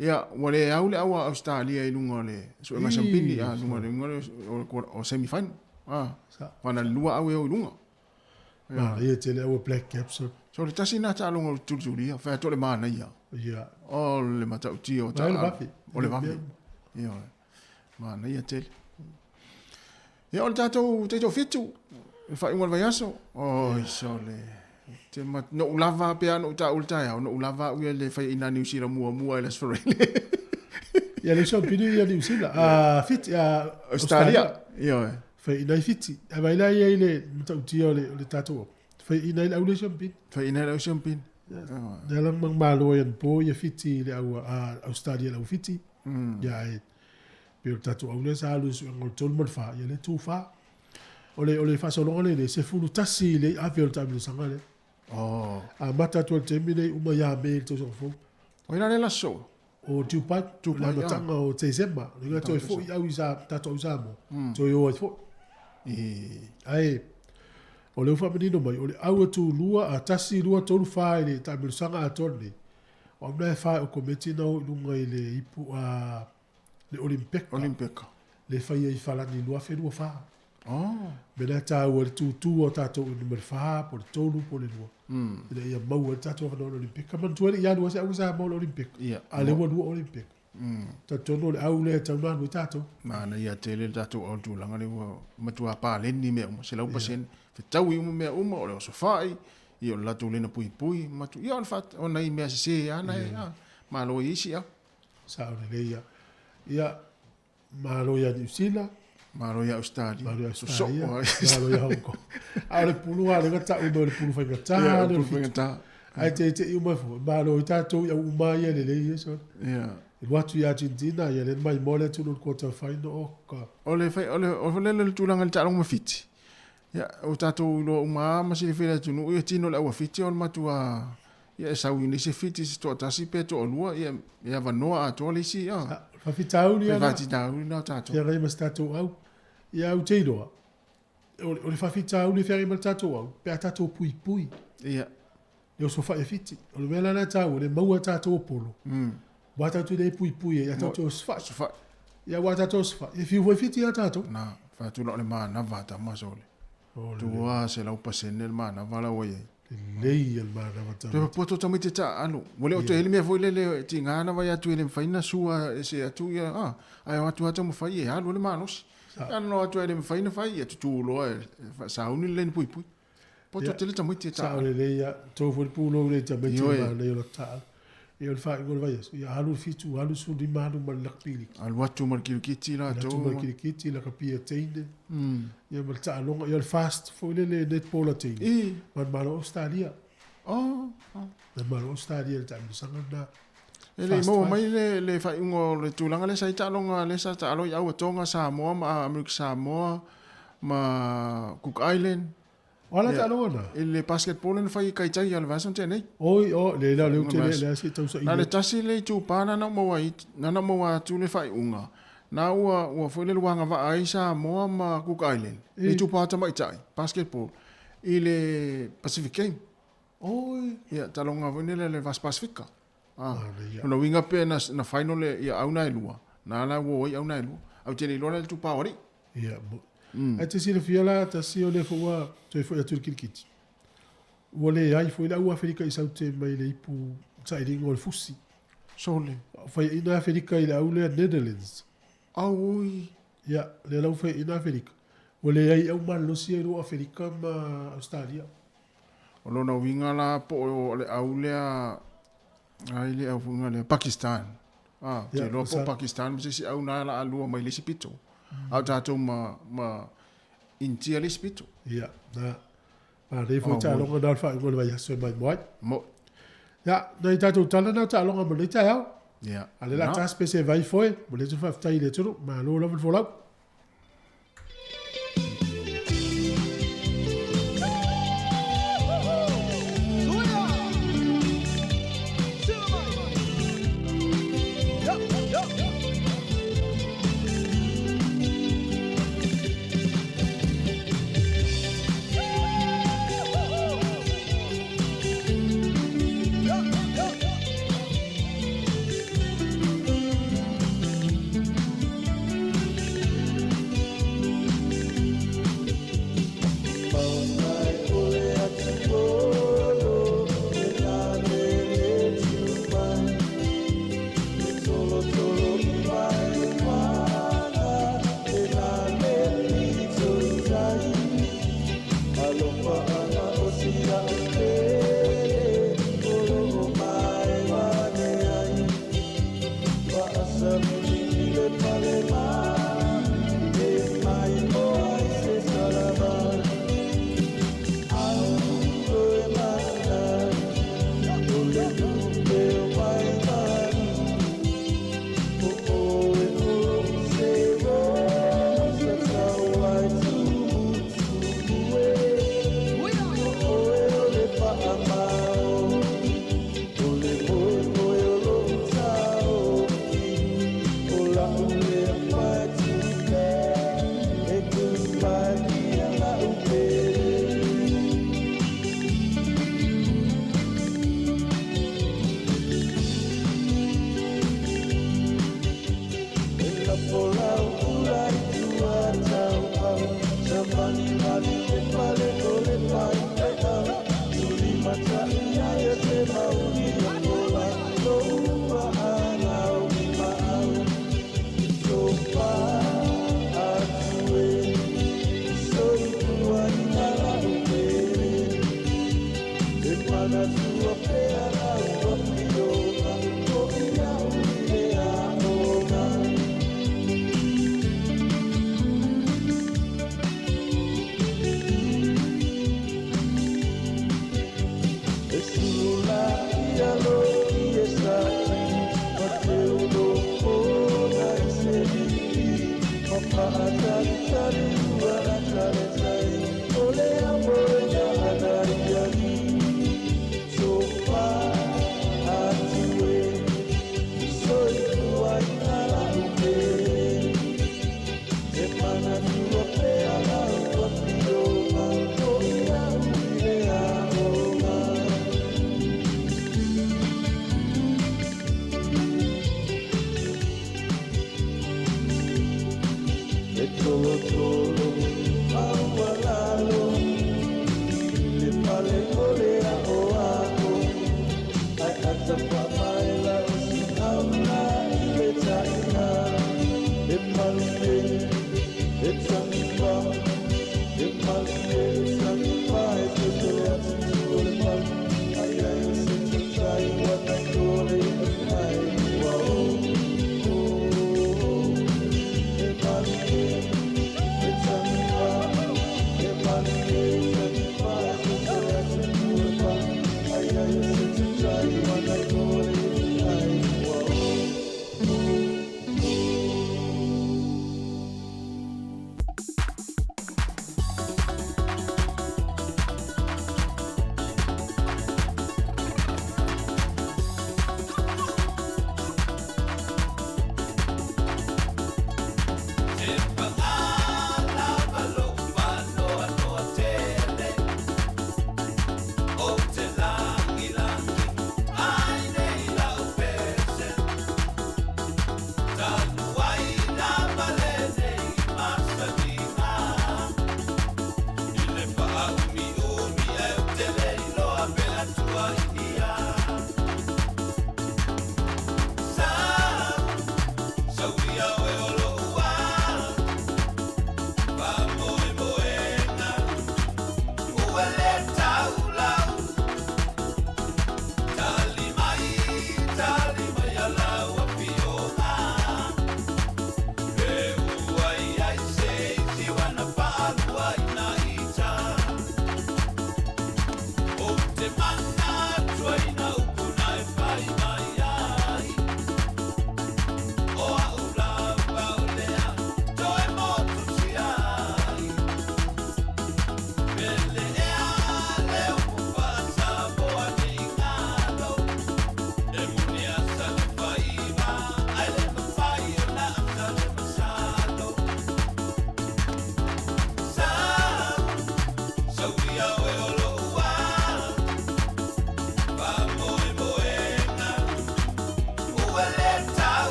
Ia, ua le au le au a Australia i luga o le suega sampini, a luga o le luga o le semifinal. Ah. Sa. Wana le lua au e o i luga. Manaia tele au e Black Caps. So le tasi na taaloga o le tulitulia, whai atu o le manaia. Ia. O le matautia o Mai o le taalo. vave. O le vave. Ia. Manaia tele. Ia, o le tatou taito fitu, le faaiuga o le vaiaso. Oi, sole. Te ma, no'u lava pe a no'u tāu le taeao, no'u lava au ia le faiaina Niu Sila muamua i le Aso Faraile. Ia le siampini ia Niu Sila. Ah, Fiti, ah, Australia. Ia. Faiaina i Fiti. A vai la ia i le matautia o le, o le tatou au. Faiaina i le au le siampini. Faiaina i le au siampini. Ia lang mang malo ia po ia Fiti i le au a Australia le au Fiti. Ia e pe o le tatou au lea sa alu i suega o le tolu ma le fa, ia le tu fa. O le o le faasologa lenei, 11 i le ave o le taamilosaga lea. Oh. Amata atu ai i le taimi lenei uma ia Me i le tausaga fou. O ai la lea le aso? O Dubai, Dubai, le amataga o Tesema. Le uiga toe foi au i Sa, tatou au i Samoa, toe o ai foi. Ae, o lea ua faamanino mai, o le au e tulua, a tasi, lua, tolu, fa i le taamilosaga atoa lenei, o au na e fa e okometi na o i luga i le ipu a le Olimpeka. Olimpeka. Le faia i Falani 2024. Oh. Mea la e taua le tūtū o tatou i le numera 4, po o le 3, po o le 2. Ina ia maua ai le tatou avanoa i le Olimpeka. Manatua e le i alu lava se auga Samoa i le Olimpeka. A o lea ua lua Olimpeka. Talitonu o le au lea e tatau ona alu ai tatou. Manaia tele le tatou au i le tulaga lea ua matua paleni mea uma, 100%. Fetaui uma mea uma, o le osofai, ia o le latou lena puipui, matu, ia o le faat, o nai mea sese lava na e, a, malo i isi au. Sao lelei ia. Ia, Malo ia Niu Sila. Malo ia Australia. Malo ia Australia. Malo ia Hong Kong. A o le pulu lava lea na tau mai o le pulu faigata. Ia, o le pulu faigata. Ae teitei uma foi. Malo i tatou i au uma ia lelei ia sole. Ia. E alu atu i Argentina, ia lea na maimoa le atunuu i le quarter final, oka. O le fai, o le, o le, le tulaga i le taaloga ma Fiti. Ia, ua tatou iloa uma lava ma silafia e le atunuu, ia tino le au a Fiti o le matua, ia e sau i nisi Fiti se toatasi pe toalua, ia e avanoa atoa le isi, ia. Faafitauli lava. Faafitauli lena o tatou. Feagai ma se tatou au. Ia ou te iloa, o le faafitauli e feagai ma le tatou au, pe a tatou puipui. Ia. Le osofai e Fiti. O le mea la lea e taua, le maua e tatou o polo. Aua tatou te le puipui ai, ia tatou te osofai. Osofai. Ia aua tatou osofai, e fiu foi Fiti ia tatou. Na, faatula o le manava a tama sole. Tua 100% le manava la ua i ai. Lelei ia le manava tamaiti. Toe poto tamaiti taaalo. Ua le o toe hele mea foi lele tiga na vai atu e le mafai ona sua e se atu ia, a, ae o atu lava taumafai e alu ai le malosi. Ana o atu e le mafai ona fai, ia tutu loa e sauni le laina puipui. Poto tele tamaiti e taaalo. Sao lelei ia, tou foi le pulou lea i tamaiti o le manaia o le taaalo. Ia o le faaiuga o le vaiaso, ia alu le 7, alu le 15, alu ma le lakapi liki. Alu atu ma le kirikiti latou. Alu atu ma le kirikiti, lakapi a teine. Ia ma le taaloga, ia o le fast foi lele netball a teine. Ma le Malo o Ausetalia. Oh. Ma le Malo o Ausetalia i le taamilosaga lena. E le i maua mai le faaiuga o le tulaga lea sa i taaloga lea sa taalo i Aua Tonga, Samoa ma Amerika Samoa ma Cook Island. O a la taaloga na? I le basketball lea na fai i Kaitai ia le vaiaso na tea nei. Oi, o, le la lea ou te le, lea se i tausaili. Na le tasi le itupa na na ou maua ai, na na ou maua atu le faaiuga, na ua, ua foi lele ua agavaa ai Samoa ma Cook Island, le itupa tamaitai, basketball, i le Pacific Game. Oi. Ia, taaloga foi lele a le Vasi Pasifika. Ah, lona uiga pe na, na final le, ia au na e lua, na la ua o ai au na e lua. Au te le iloa la le itupa o alii. Ia, Ae te silafia la, tasi o lea foi ua toe foi atu i le kilikiti. Ua leai foi le au Aferika i saute mai le ipu sailiga o le fusi. Sole. Faiaina Aferika i le au lea Netherlands. Auoi. Ia, lea la ua faiaina Aferika. Ua leai au malolosi ia i lua Aferika ma Australia. O lona uiga la po o le au lea, ai le au foi lea, Pakistan. Ah, te iloa po o Pakistan ma se isi au na la alua mai le isi pito. A o tatou ma, ma Initia le isi pito. Ia, na, manaia foi taaloga na o le faaiuga o le vaiaso e maimoa ai. Mo. Ia, nai tatou tala na o taaloga mo lenei taeao. Ia. A le la ta pese vai foe, mo le atu faafetai i le atunuu. Malo lava le folau.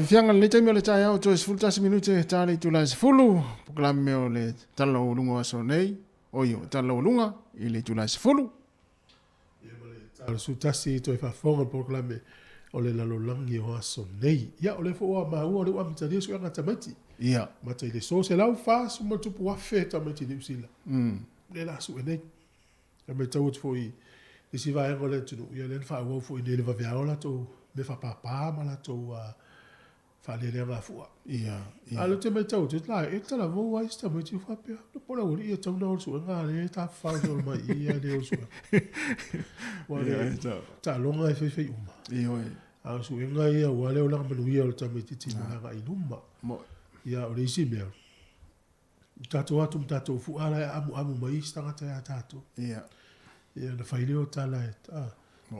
Fiafiaga lenei taimi o le taeao toe 11 minute ta le itula e 10 polokalame o le Tala Laualuga o aso nei, oi o Tala Laualuga i le itula e 10. Ia ma le 11 toe faafofoga le polokalame o le lalolagi o aso nei. Ia o lea foi ua maua o lea ua amatalia suega a tamaiti. Ia. Mata i le so 140+ tamaiti Niu Sila. Lea la sue nei. E matau atu foi i isi vaega o le atunuu, ia lea na faaauau foi nei i le vaveao latou mea faapapa ma latou faalealeagafua. Ia, ia. A o lea ou te matau atu, la, e talavou ai si tamaiti faapea, no po o le aualii e tatau ona o i le suega, a o lea e tafafao solo mai i i ae le o i le suega. Aua o le taaloga e faifai uma. Ioe. A o suega ia aua le olaga manuia o le tamaitiiti mo le agai i luma. Ia, o le isi mea, O tatou atu ma tatou fua la e amuamu mai isi tagata ia tatou. Ia. Ia ona fai lea o tala e, a,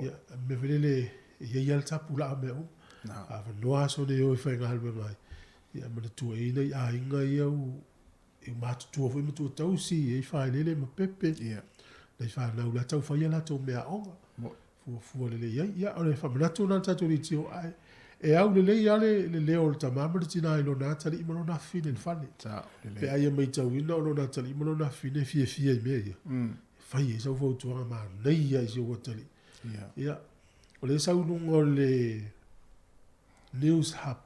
ia, mea foi lele e i ai lava le tapulaa o mea uma. A avanoa aso nei e o e faigaluega ai, ia manatua i ai nai aiga ia u, i matutua foi ma tuatausi, e i ai faeleele ma pepe. Ia. Nai fanau la tau fai a latou meaaoga. Fuafua lelei ai. Ia, o le faamanatu lena i le tatou leitio, ae e au lelei lava le, le leo o le tama ma le tina i lona atalii ma lona afafine i le fale. Pe a ia maitauina o lona atalii ma lona afafine e fiafia i mea ia, e fai ai sau fautuaga manaia i si ou atalii. Ia, o lea e sau i luga o le News Hub,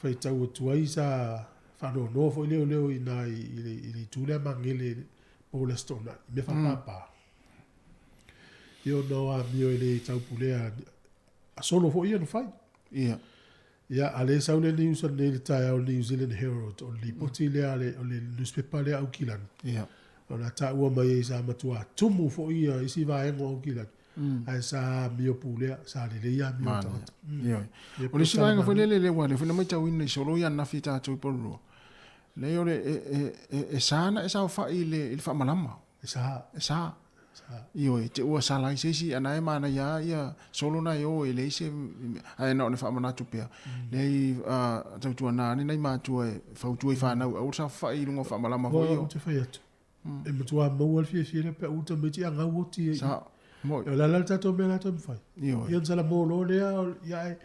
faitau atu ai sa faanoanoa foi leoleo i ina i le, i le itu lea Magele po o le Aso Toonai, i mea faapapa. Ia ona o amio e le taupulea a solo foi ia na fai. Ia. Ia, a lea e sau le news anei i le taeao New Zealand Herald, o le lipoti lea a le, o le newspaper lea a Aukilani. Ia. O le a taua mai ai sa matua tumu foi ia isi vaega o Aukilani. Ae sa amio pulea, sa lelei amio o tagata. Ioe. O le isi vaega foi lele lea ua lea foi na maitauina i solo ia ananafi tatou i Porirua. Leai o le e, e, e, e sa na e saofai i le, i le faamalama. E sa. E sa. Sa. Ioe, te ua sala ai se isi, ana e manaia a ia solo na e o e leai se, ae na o le faamanatu pea. Leai, tautuana ane nai matua e fautua i fanau, aua le saofafai i luga o faamalama foi ia. Ou te fai atu, e matua maua le fiafia lea pe a uta mai ti a gau oti e. Sa. Moi. O le a la le tatou mea la toe mafai. Ioe. Ia ona sala molo lea, ia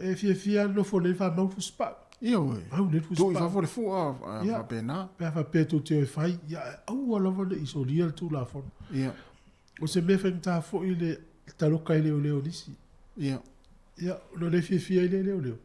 e fiafia lava nofo nei faamau le fusipau. Ioe. Mau nei le fusipau. Tuu i fafo le fua, faapena. Pe a faapea tou te o e fai, ia aua lava ne i solia le Tulafono. Ia. O se mea faigata foi le taloka i leoleo o nisi. Ia. Ia, ona le fiafia ai lea i leoleo.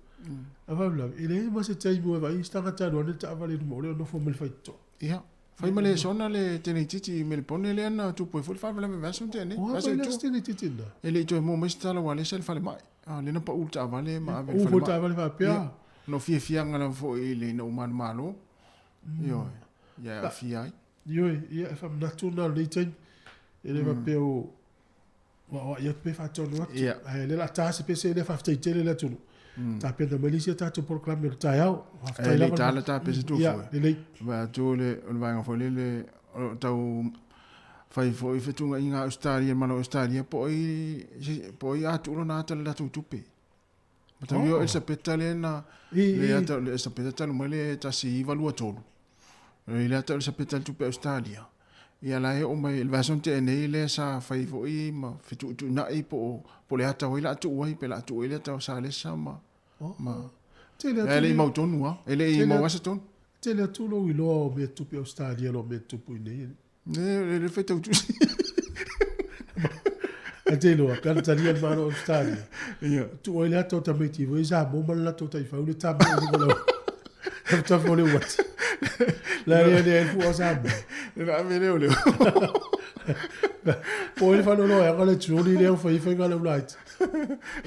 A faalavelave, e leai ma se taimi ua vaai se tagata alu ane le taavale i luma o lea o nofo ma le faitotoa. Ia. Fai ma le sona le teneititi i Melebone lea na tupu ai foi le faalavelave vaiaso na tea nei. Oa mai le teneititi lena. E le i toe maua mai se tala aua lea sa i le falemai. A, lea na pau le taavale ma ave i le falemai. Pau foi le taavale faapea. Ia, na o fiafiaga lava foi ina ua manumalo. Ioe, ia e aafia ai. Ioe, ia e faamanatu lena o lenei taimi. E le faapea o aoai atu pe faatonu atu. Ae o lea o le a ta se pese lea, faafetai tele le atunuu. Tapena mai le isi a tatou polokalame o le taeao. Faafetai lava. E le tala ta pese tu foi. Lelei. Vaai atu le o le vaega foi lele o lo o tau fai foi fetuunaiga a Ausetalia, le Malo o Ausetalia po o ai po o ai a tuu lona ata i le latou tupe. Matau o Elisapeta lea na le ata o le Elisapeta talu mai le 1923. I le ata o Elisapeta i le tupe Ausetalia. Ia la e oo mai i le vaiaso na tea nei lea sa fai foi ma fetuutuunai po o po o le ata o ai o le a tuu ai pe o le a tuu ai le ata o Salesa ma ma Tele atu e le i mautonu lava. E le i maua se tonu. Tele atu lou iloa o mea tupu i Ausetalia i lo mea tupu i inei. Ne, le faitau tusi. A te iloa, pe ana talia le Malo o Australia. Ia. Tuu ai le ata o tamaiti foi i Samoa ma le latou taifau le tama i luga o le tafatafa o le uati. La lea lea le fua o Samoa. Le na ave leo leo. Po ai le faanoanoaga le tioli lea ua fai ai faiga lau laiti.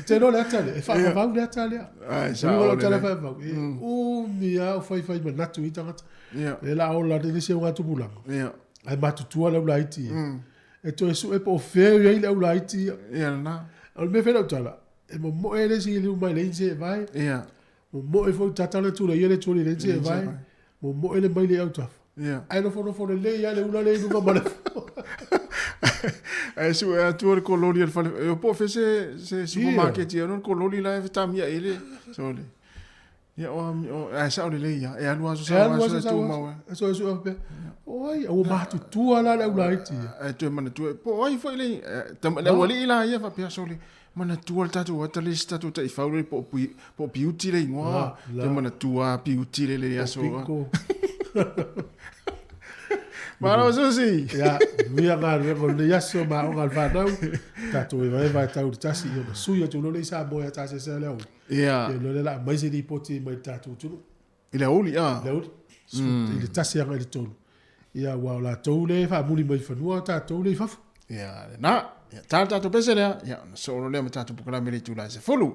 Te iloa le ata lea, e faavavau le ata lea. Ai, sa o le. Tala faavavau. E umi lava o faifai manatu i tagata. Ia. Lea la ola le isi au tupulaga. Ia. Ae matutua le au laiti ia. E toe sue po o fea e i ai le au laiti ia. Ia lena. O le mea fai lau tala, e momoe le isi i luma i le inse e vae. Ia. Momoe foi tatala tula ia le tuli i le inse e vae. Momoe le maile i autafa. Ia. Ae nofonofo lelei lava le ula lea i luga ma le Ae sue atu o le kololi o le fale. E po o fea se supermarket ia, ono le kololi la e fetamia i le. Sole. Ia o ae sao lelei ia. E alu aso sao aso e tumau e. Aso aso faapea, o ai, ua matutua la le au laiti ia. Ae toe manatua, po o ai foi le, le aualii la ia faapea sole, manatua le tatou ata le isi tatou taifau le po o Piuti le igoa. Toe manatua Piuti le le aso. Malo Susi. Ia, manuia galuega o lenei aso ma aoga a le fanau. Tatou evaeva e tau i le tasi, ia ona sui atu loa lea i Samoa ia tasese le aoauli. Ia. Ia loa lea o le a aumai se lipoti mai le tatou atunuu. I le aoauli, a. I le aoauli. I le 1 agai i le 3. Ia, aua o latou lea e faamuli mai i fanua, o tatou lea i fafo. Ia, lena. Ia, ta le tatou pese lea. Ia, ona soo loa lea ma tatou polokalame i le itula e 10.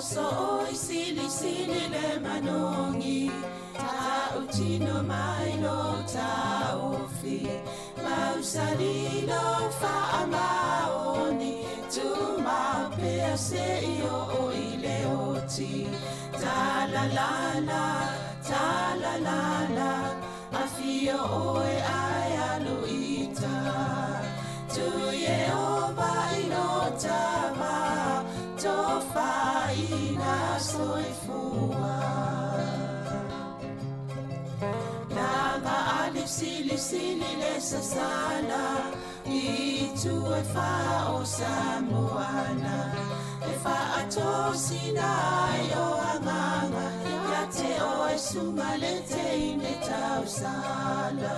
So oi sili sili le manongi Ta utino mai lo ta ofi Mausali lo fa amaoni Tu mapea se i o i le oti Ta la la la, ta la la la Afio oe ai aluita Tu ye o vai lo tava Tofaina soifua Langa ali sili sili le sasala I tu e fa o Samoana E fa atosina ai o anganga Ia te o e sunga le te ine tausala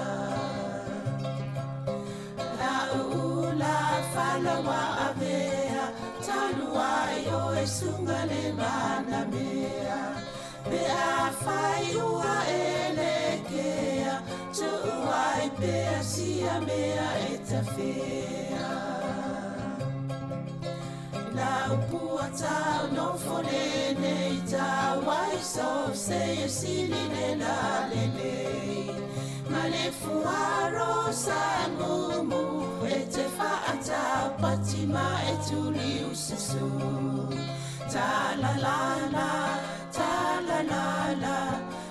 La ula falawa avea Talua i o e sunga le mana mea Pe a fai ua e le kea Tuuai pea sia mea e tawhea La upua tau no fole nei tau Wai so se e sili le la le le Ma le fuaro sa mumu E te whaatau pati ma e tuli ususu Ta la la la, ta la la la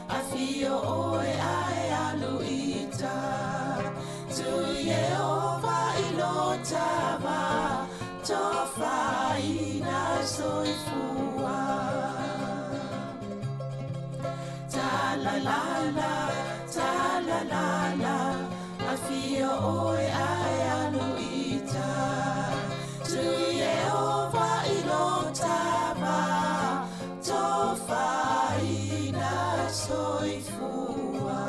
Afio oe ae aluita Tu Yehova i lo tava Tofaina soifua Ta la la la, ta la la la Afio oe ae aluita Tu Yehova i lo tava Tofaina soifua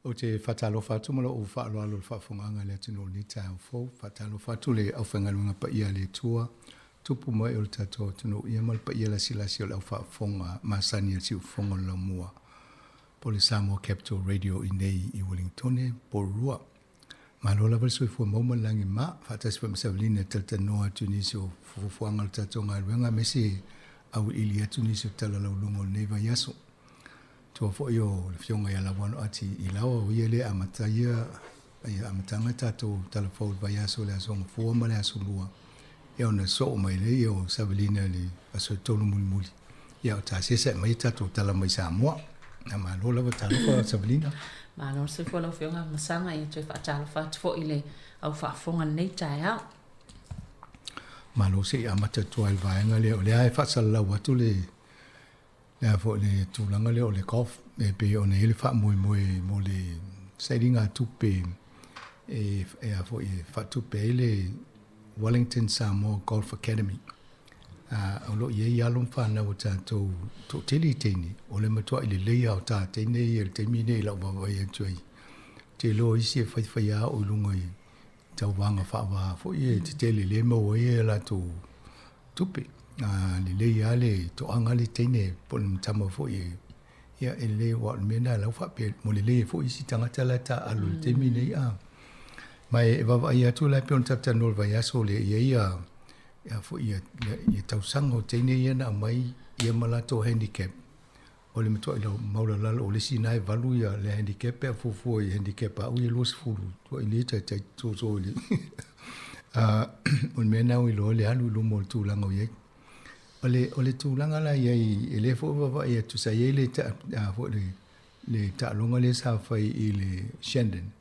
O te whatalofa atu ma lou faaaloalo le faafofogaga le atunuu i lenei taeao fou faatalofa atu le aufaigaluega paia le Atua tupu mai o le tatou atunuu ia ma le paia lasilasi o le aufaafofoga masani a le siufofoga o le laumua po le Samoa Capital Radio i nei i Wellingtone Porirua. Malo lava le soifua maua ma le lagi ma faatasi foi ma Savalina e talatalanoa atu i nisi o fuafuaga o le tatou galuega aemaise auiliili atu nisi o tala lauluga o lenei vaiaso. Tua foi o le Afioga ia Lauano Ati i Laoa o ia lea e amataia ia amataga tatou tala fou i le vaiaso i le Aso Gafua ma le Aso Lua ia ona soo mai lea ia o Savalina i le aso e tolu mulimuli ia o tasesa e aumai tatou tala mai Samoa. Ia malo lava talofa Savalina. Malo le soifua lau Afioga Masaga ia toe faatalofa atu foi i le au faafofoga i lenei taeao. Malo se i amata atu ai i le vaega lea o lea e faasalalau atu le le a foi le tulaga lea o le golf e pei ona i ai le faamoemoe mo le sailiga tupe e e a foi e faatupe ai le Wellington Samoa Golf Academy. O lo o i ai alo ma fanau a tatou toatele i teine, o le matuai lelei lava o ta teine ia i le taimi lenei i lau vaavaai atu ai. Ou te iloa o isi e faifai lava o i luga i tauvaga faava foi e tetele lea e maua ai a latou tupe. Lelei lava le toaga le teine po o le tama foi e ia e lelei aua o le mea lena la ua faapea mo lelei ai foi isi tagata la e taaalo i le taimi lenei. Ma e vaavaai atu la e pei ona talatalanoa i le vaiaso lea e i ai ia foi ia ia tausaga o teine ia na aumai ia ma latou handicap o le matuai maulalalo o le isi na e valu ia le handicap pe a fuafua i handicap a au ia 20 tuai le taitai soso i le o le mea na ua iloa le alu i luma o le tulaga o i ai. O le, o le tulaga la i ai, e le foi vaavaai atu sa i ai le ta, a foi le, le taaloga lea sa fai i le Shandon.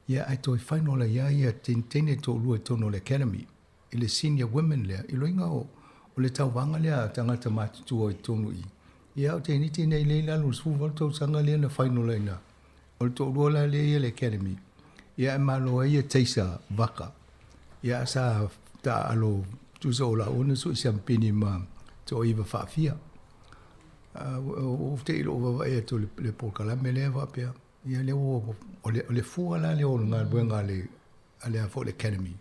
Ia ae toe final ai lava ia teine toalua i totonu o le academy i le senior women lea, i loiga o, o le tauvaga lea a tagata matutua i totonu i i. Ia a o teiniti nei lea i lalo o le 18 tausaga lea na final ai ina. O le toalua la lea ia i le academy, ia ae malo ai ia Taser Vaka. Ia sa taaalo tusa o laua na sui siampini ma toaiva faafia. Ua te i lou vaavaai atu i le polokalame lea faapea, ia lea ua, o le, o le fua la lea o le galuega a le, a le a foi le Academy.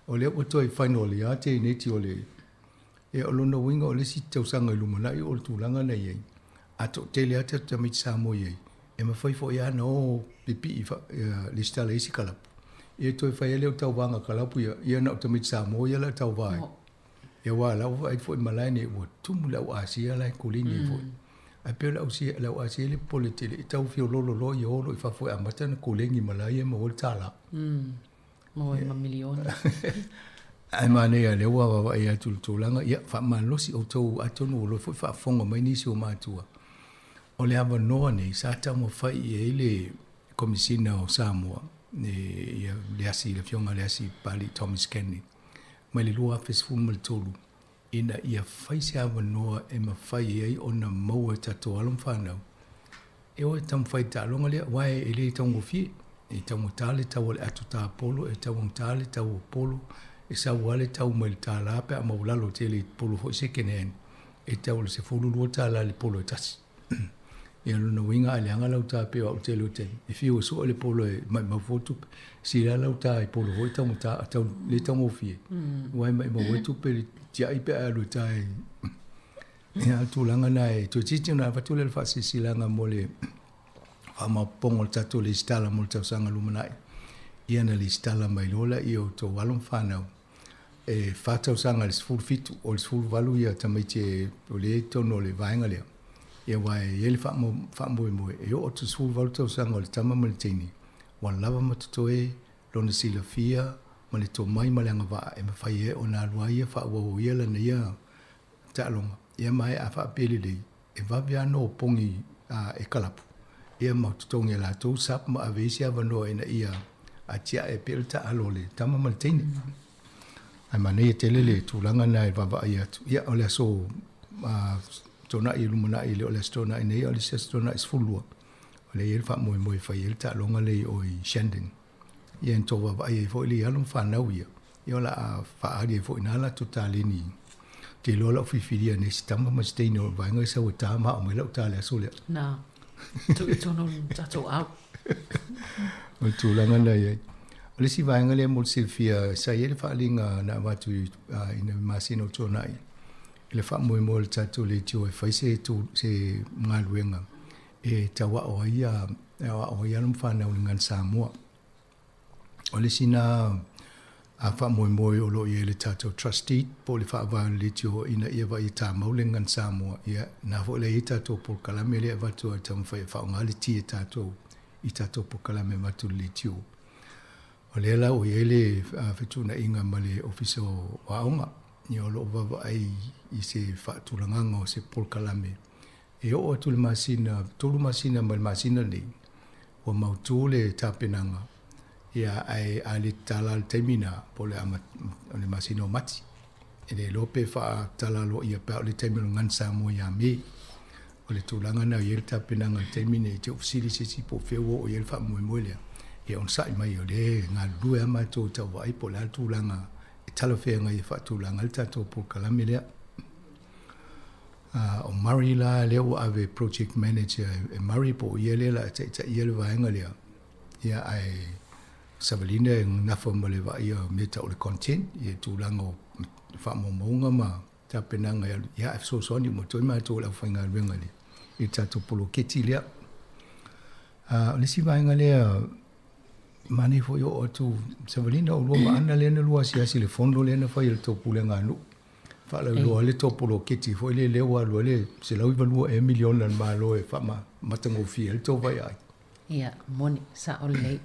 O lea ua toe final ia teineti o le, ia o lona uiga o le isi tausaga i lumanai o le tulaga na i ai. A toatele lava tatou tamaiti Samoa i ai, e mafai foi lava ona o pipii lesitala i isi kalapu. Ia toe fai ai lea o tauvaga kalapu ia, ia na o tamaiti Samoa ia la e tauva ai. Ia aua o la ua vaai foi i malae nei ua tumu le au Asia la e koleni ai foi. Ae pei o le au le au Asia le popole tele e tau fiololo loa ia o loa i fafo e amata ona koleni ma laia e maua ai le tālā. Maua ai ma miliona. Ae manaia lea ua vaavaai atu i le tulaga, ia faamalosi outou atonu o lo o foi faafofoga mai nisi o matua. O le avanoa nei sa taumafai i ai le Komesina o Samoa, ia Leasi, le Afioga Leasi Papalii Thomas Kennedy, mai le 2013, ina ia fai se avanoa e mafai ai ona maua e tatou alo ma fanau e o e taumafai i le taaloga lea, aua e le taugofie. E taugata le tau o le ato tapolo, e taugata le tau o polo, e sau lava le tau mai le $1 pe a maualalo tele i polo foi second hand, e tau i le $12 i le polo e tasi. Ia lona uiga a leaga lau ta pei o au tele o taimi, e fiu e sue le polo e maimau fua tupe. Sili lava lau ta i polo foi taugata, tau le taugofie, aua e maimau ai tupe i le tiai pe a alu e ta i Ia, o le tulaga lena e toeitiiti ona avatu lea o le faasilasilaga mo le faamaopoopoga o le tatou lesitala mo le tausaga lumanai. Ia na lesitala mai loa lea o outou alo ma fanau e fa tausaga i le 17, o le 18 ia tamaiti e, o lea e i totonu o le vaega lea. Ia aua e i ai le faamoemoe e oo atu i le 18 tausaga o le tama ma le teine, ua lava ma totoe lona silafia ma le tomai ma le agavaa e mafai ai ona alu a ia faaauau ia lana ia taaloga, ia ma e a faapea lelei, e vave lava ona opogi e kalapu, ia ma totogi e latou sub ma ave ai se avanoa ina ia atiae pea le taaalo a le tama ma le teine. Ae manaia tele le tulaga lena e vaavaai atu, ia o le aso Toonai e lumanai, e le o le aso Toonai nei, a o le isi aso Toonai 12, o lea e i ai le faamoemoe e fai ai le taaloga lea i o i Shandon. Ia na tou vaavaai ai foi le alo ma fanau ia, ia o le a faaali ai foi i ina latou taleni. Ou te iloa lau filifilia nei si tama ma si teine o le vaega i sau e ta ma aumai lau ta i le aso lea. Na, tuu i tonu o le tatou au. O le tulaga lena e i ai. O le isi vaega lea mo le silafia, sa i ai le faaaliga na avatu i ina masina o tuanai i le faamoemoe o le tatou leitio e fai se, se galuega e tau ao ai e aoao ai alo ma fanau i le Gagana Samoa. O le isi na a faamoemoe o lo o i ai le tatou trustee po o le faavae o le leitio ina ia vaai e tamau le Gagana Samoa, ia na foi la e i ai tatou polokalame lea e avatu ai e taumafai e faaaoga le ti e tatou i tatou polokalame e avatu i le leitio. O lea la ua i ai le fetuunaiga ma le Ofisa o Aoga, ia o lo o vaavaai i se faatulagaga o se polokalame E oo atu i le masina, tolu masina mai le masina lenei, ua mautu le tapenaga, ia, ae a le tatala i le taimi lena, po o le ama, o le masina o Mati. E le iloa pe faatala aloaia pe a o le taimi o le Gagana Samoa ia Me. O le tulaga lena e i ai le tapenaga i le taimi lenei, e te fesili i se isi po o fea ua oo i ai le faamoemoe lea, ia onosai mai o lea e galulue lava matou e tau vaai po o le a le tulaga e talafeagai e faatulaga ai le tatou polokalame lea. O Murray la lea ua ave project manager e Murray po o ia lea la taitaia le vaega lea. Ia ae Savalina e nafa ma le vaaia o mea tau o le content, ia tulaga o faamaumauga ma tapenaga e alu, ia ae fesoasoani uma atu ai matou le aufaigaluega i le tatou poloketi lea. O le isi vaega lea, manaia foi oo atu Savalina, o lua ma Ana lea na lua asiasi i le fono lea na fai e le tou pulega a nuu. Faalauiloa ai le tou poloketi foi lea lea ua alu ai le $192 ea miliona a le Malo e faamatagofie ai le tou vaiaai. Ia, moni, sao lelei.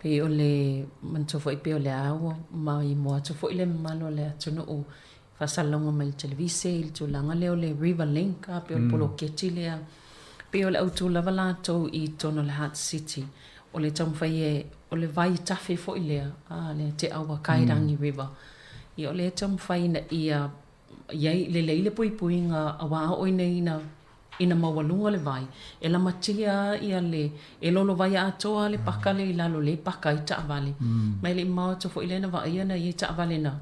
Pei o le manatua foi pei o le a ua maimoa atu foi le mamalu o le atunuu i faasalalauga mai le televise i le tulaga lea o le River Link, a pei o le poloketi lea. Pei o le autu lava latou i totonu o le Heart City, o le taumafai e, o le vai tafe foi lea, a, le Te Awa Kairangi River. Ia o lea e taumafai ina ia i ai, lelei le puipuiga aua a oo ina ina ina maualuga le vai, e lamatia ia le, e lolovai atoa le paka lea i lalo lea e paka ai taavale. Ma e le i mamao atu foi lea na vaaia na i ai taavale na.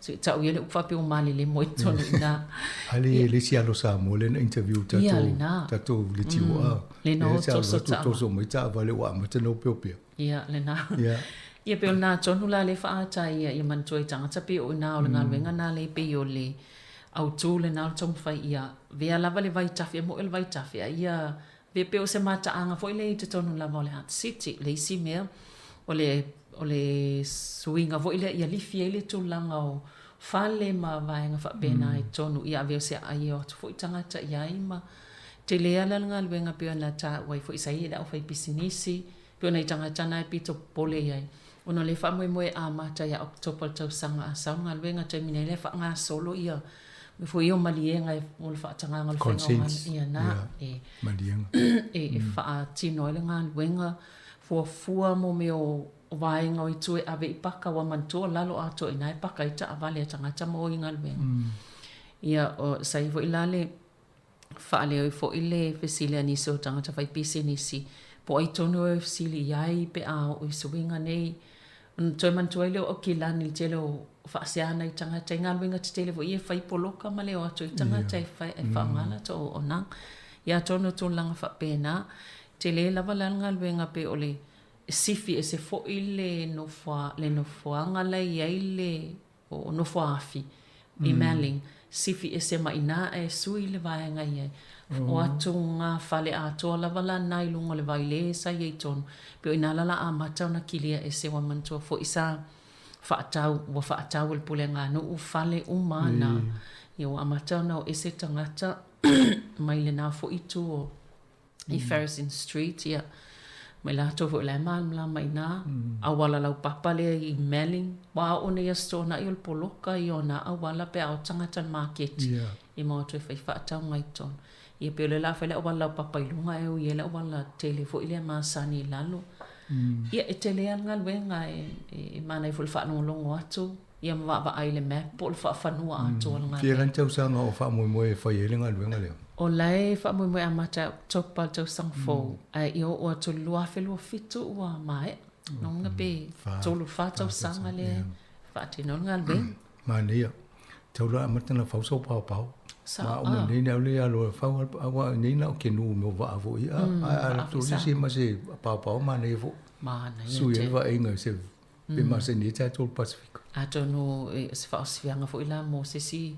Se i tau ia le upu faapea ua malelemo i totonu i ina. A le le isi alo Samoa lea na interview tatou tatou le tioa. Le na o toso taavale. Toso mai taavale ua amata ona opeopea. Ia, lena. Ia. Ia pei o lena tonu la lea e faaata ai ia manatua i tagata pei o i ina o le galuega lena lea pei o le autu lena o le taumafai ia vea lava le vaitafe, e moi o le vaitafe a ia vea pei o se mataaga foi lea i totonu lava o le Heart City. Le isi mea, o le, o le suiga foi lea ia lifi ai le tulaga o. fale ma vaega faapena i totonu, ia avea o se aai e o atu foi tagata i ai ma tele lava le galuega pei ona taua ai foi sa i ai le aufaipisinisi, pei o nai tagata na e pito popole i ai ona o lea e faamoemoe e amata ia October le tausaga a sau le galuega taimi nei lea e faagasolo ia mea foi ia o maliega mo le faatagaga o le faiga o galuega ia na e maliega e faatino ai le galuega fuafua mo mea o vaega o itu e ave i paka ua manatua o lalo atoa i ina e paka ai taavale a tagata ma o i galuega. Ia o sa i ai foi la le Faaleo ai foi le fesili a nisi o tagata faipisinisi, po o ai tonu e fesili i ai pe a oo i suiga nei. Ona toe manatua ai lea o Aukilani i le tele o faasea nai tagata i galuega tetele foi ia e fai poloka ma le o atu ai tagata e fai e faaaoga latou auaunaga. Ia atonu o tulaga faapena, tele lava la le galuega pei o le sifi ese foi le le nofoaga la e i ai le o Nofoaafi i Melling, sifi ese mai ina ae sui le vaega i ai. O atu nga fale atoa lava la na i luga o le vai le sa i ai tonu, pei o ina la la amata ona kilia ese ua manatua foi sa faatau, ua faatau e le pulega a nuu fale uma na, ia ua amata ona o ese tagata mai lena foi itu o i Pharazyn Street, ia, ma i latou foi o la e malamalama i nā auala laupapa lea i Melling. Ua oo nei Aso Toonai o le poloka ia o nā auala pe a o tagata i le maketi i mau atu e fai faatauga i totonu. Ia pei o lea o le a fai le auala laupapa i luga ae ui ai le auala tele foi lea masani i lalo. Ia, e tele lava le galuega e manaia foi le faalogologo atu ia ma vaavaai i le map po o le faafanua atoa o le galuega. Fia la ni tausaga o faamoemoe e fai ai le galuega lea? O la e faamoemoe amata ia October le tausaga fou, ae ia oo atu i le 2027 ua maea. Lona uiga pe tolu i le fa tausaga lea e faatino ai le galuega. Manaia. Tau la amata ona fau sau paopao. Ma o nei nei le alo e fau aua nei na o kenu me o vaa foi a a a tu se ma se paopao manaia foi. Manaia. Sui e vaaiga se Pe masani ai tatou le Pasefika. Atonu o se faaosifiaga foi la mo se isi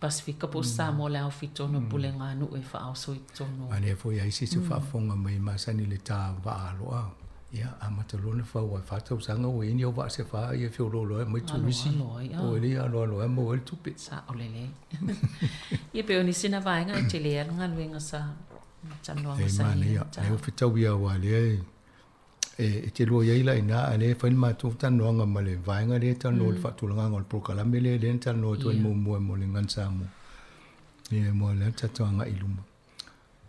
Pasefika po o Samoa le aofi tonu o pulega a nuu e faaoso i totonu. Manaia foi ai se isi o faafofoga mai masani le ta vaa aloa. Ia, amata loa ona fau ai fa tausaga ua i ai ni au vaa se fa ia feoloolo ai aumai turisi. O le aloalo ai maua ai le tupe. Sao lelei. Ia pei o nisi na vaega e tele ai le galuega sa talanoa masani. E manaia, lea ua fetaui lava aua lea e E te lua i ai la i ina, a o lea e fai le matou talanoaga ma le vaega lea e talanoa i le faatulagaga o le polokalame lea, lea na talanoa atu ai muamua mo le Gun Samoa. Ia, mo lea tatou agai i luma.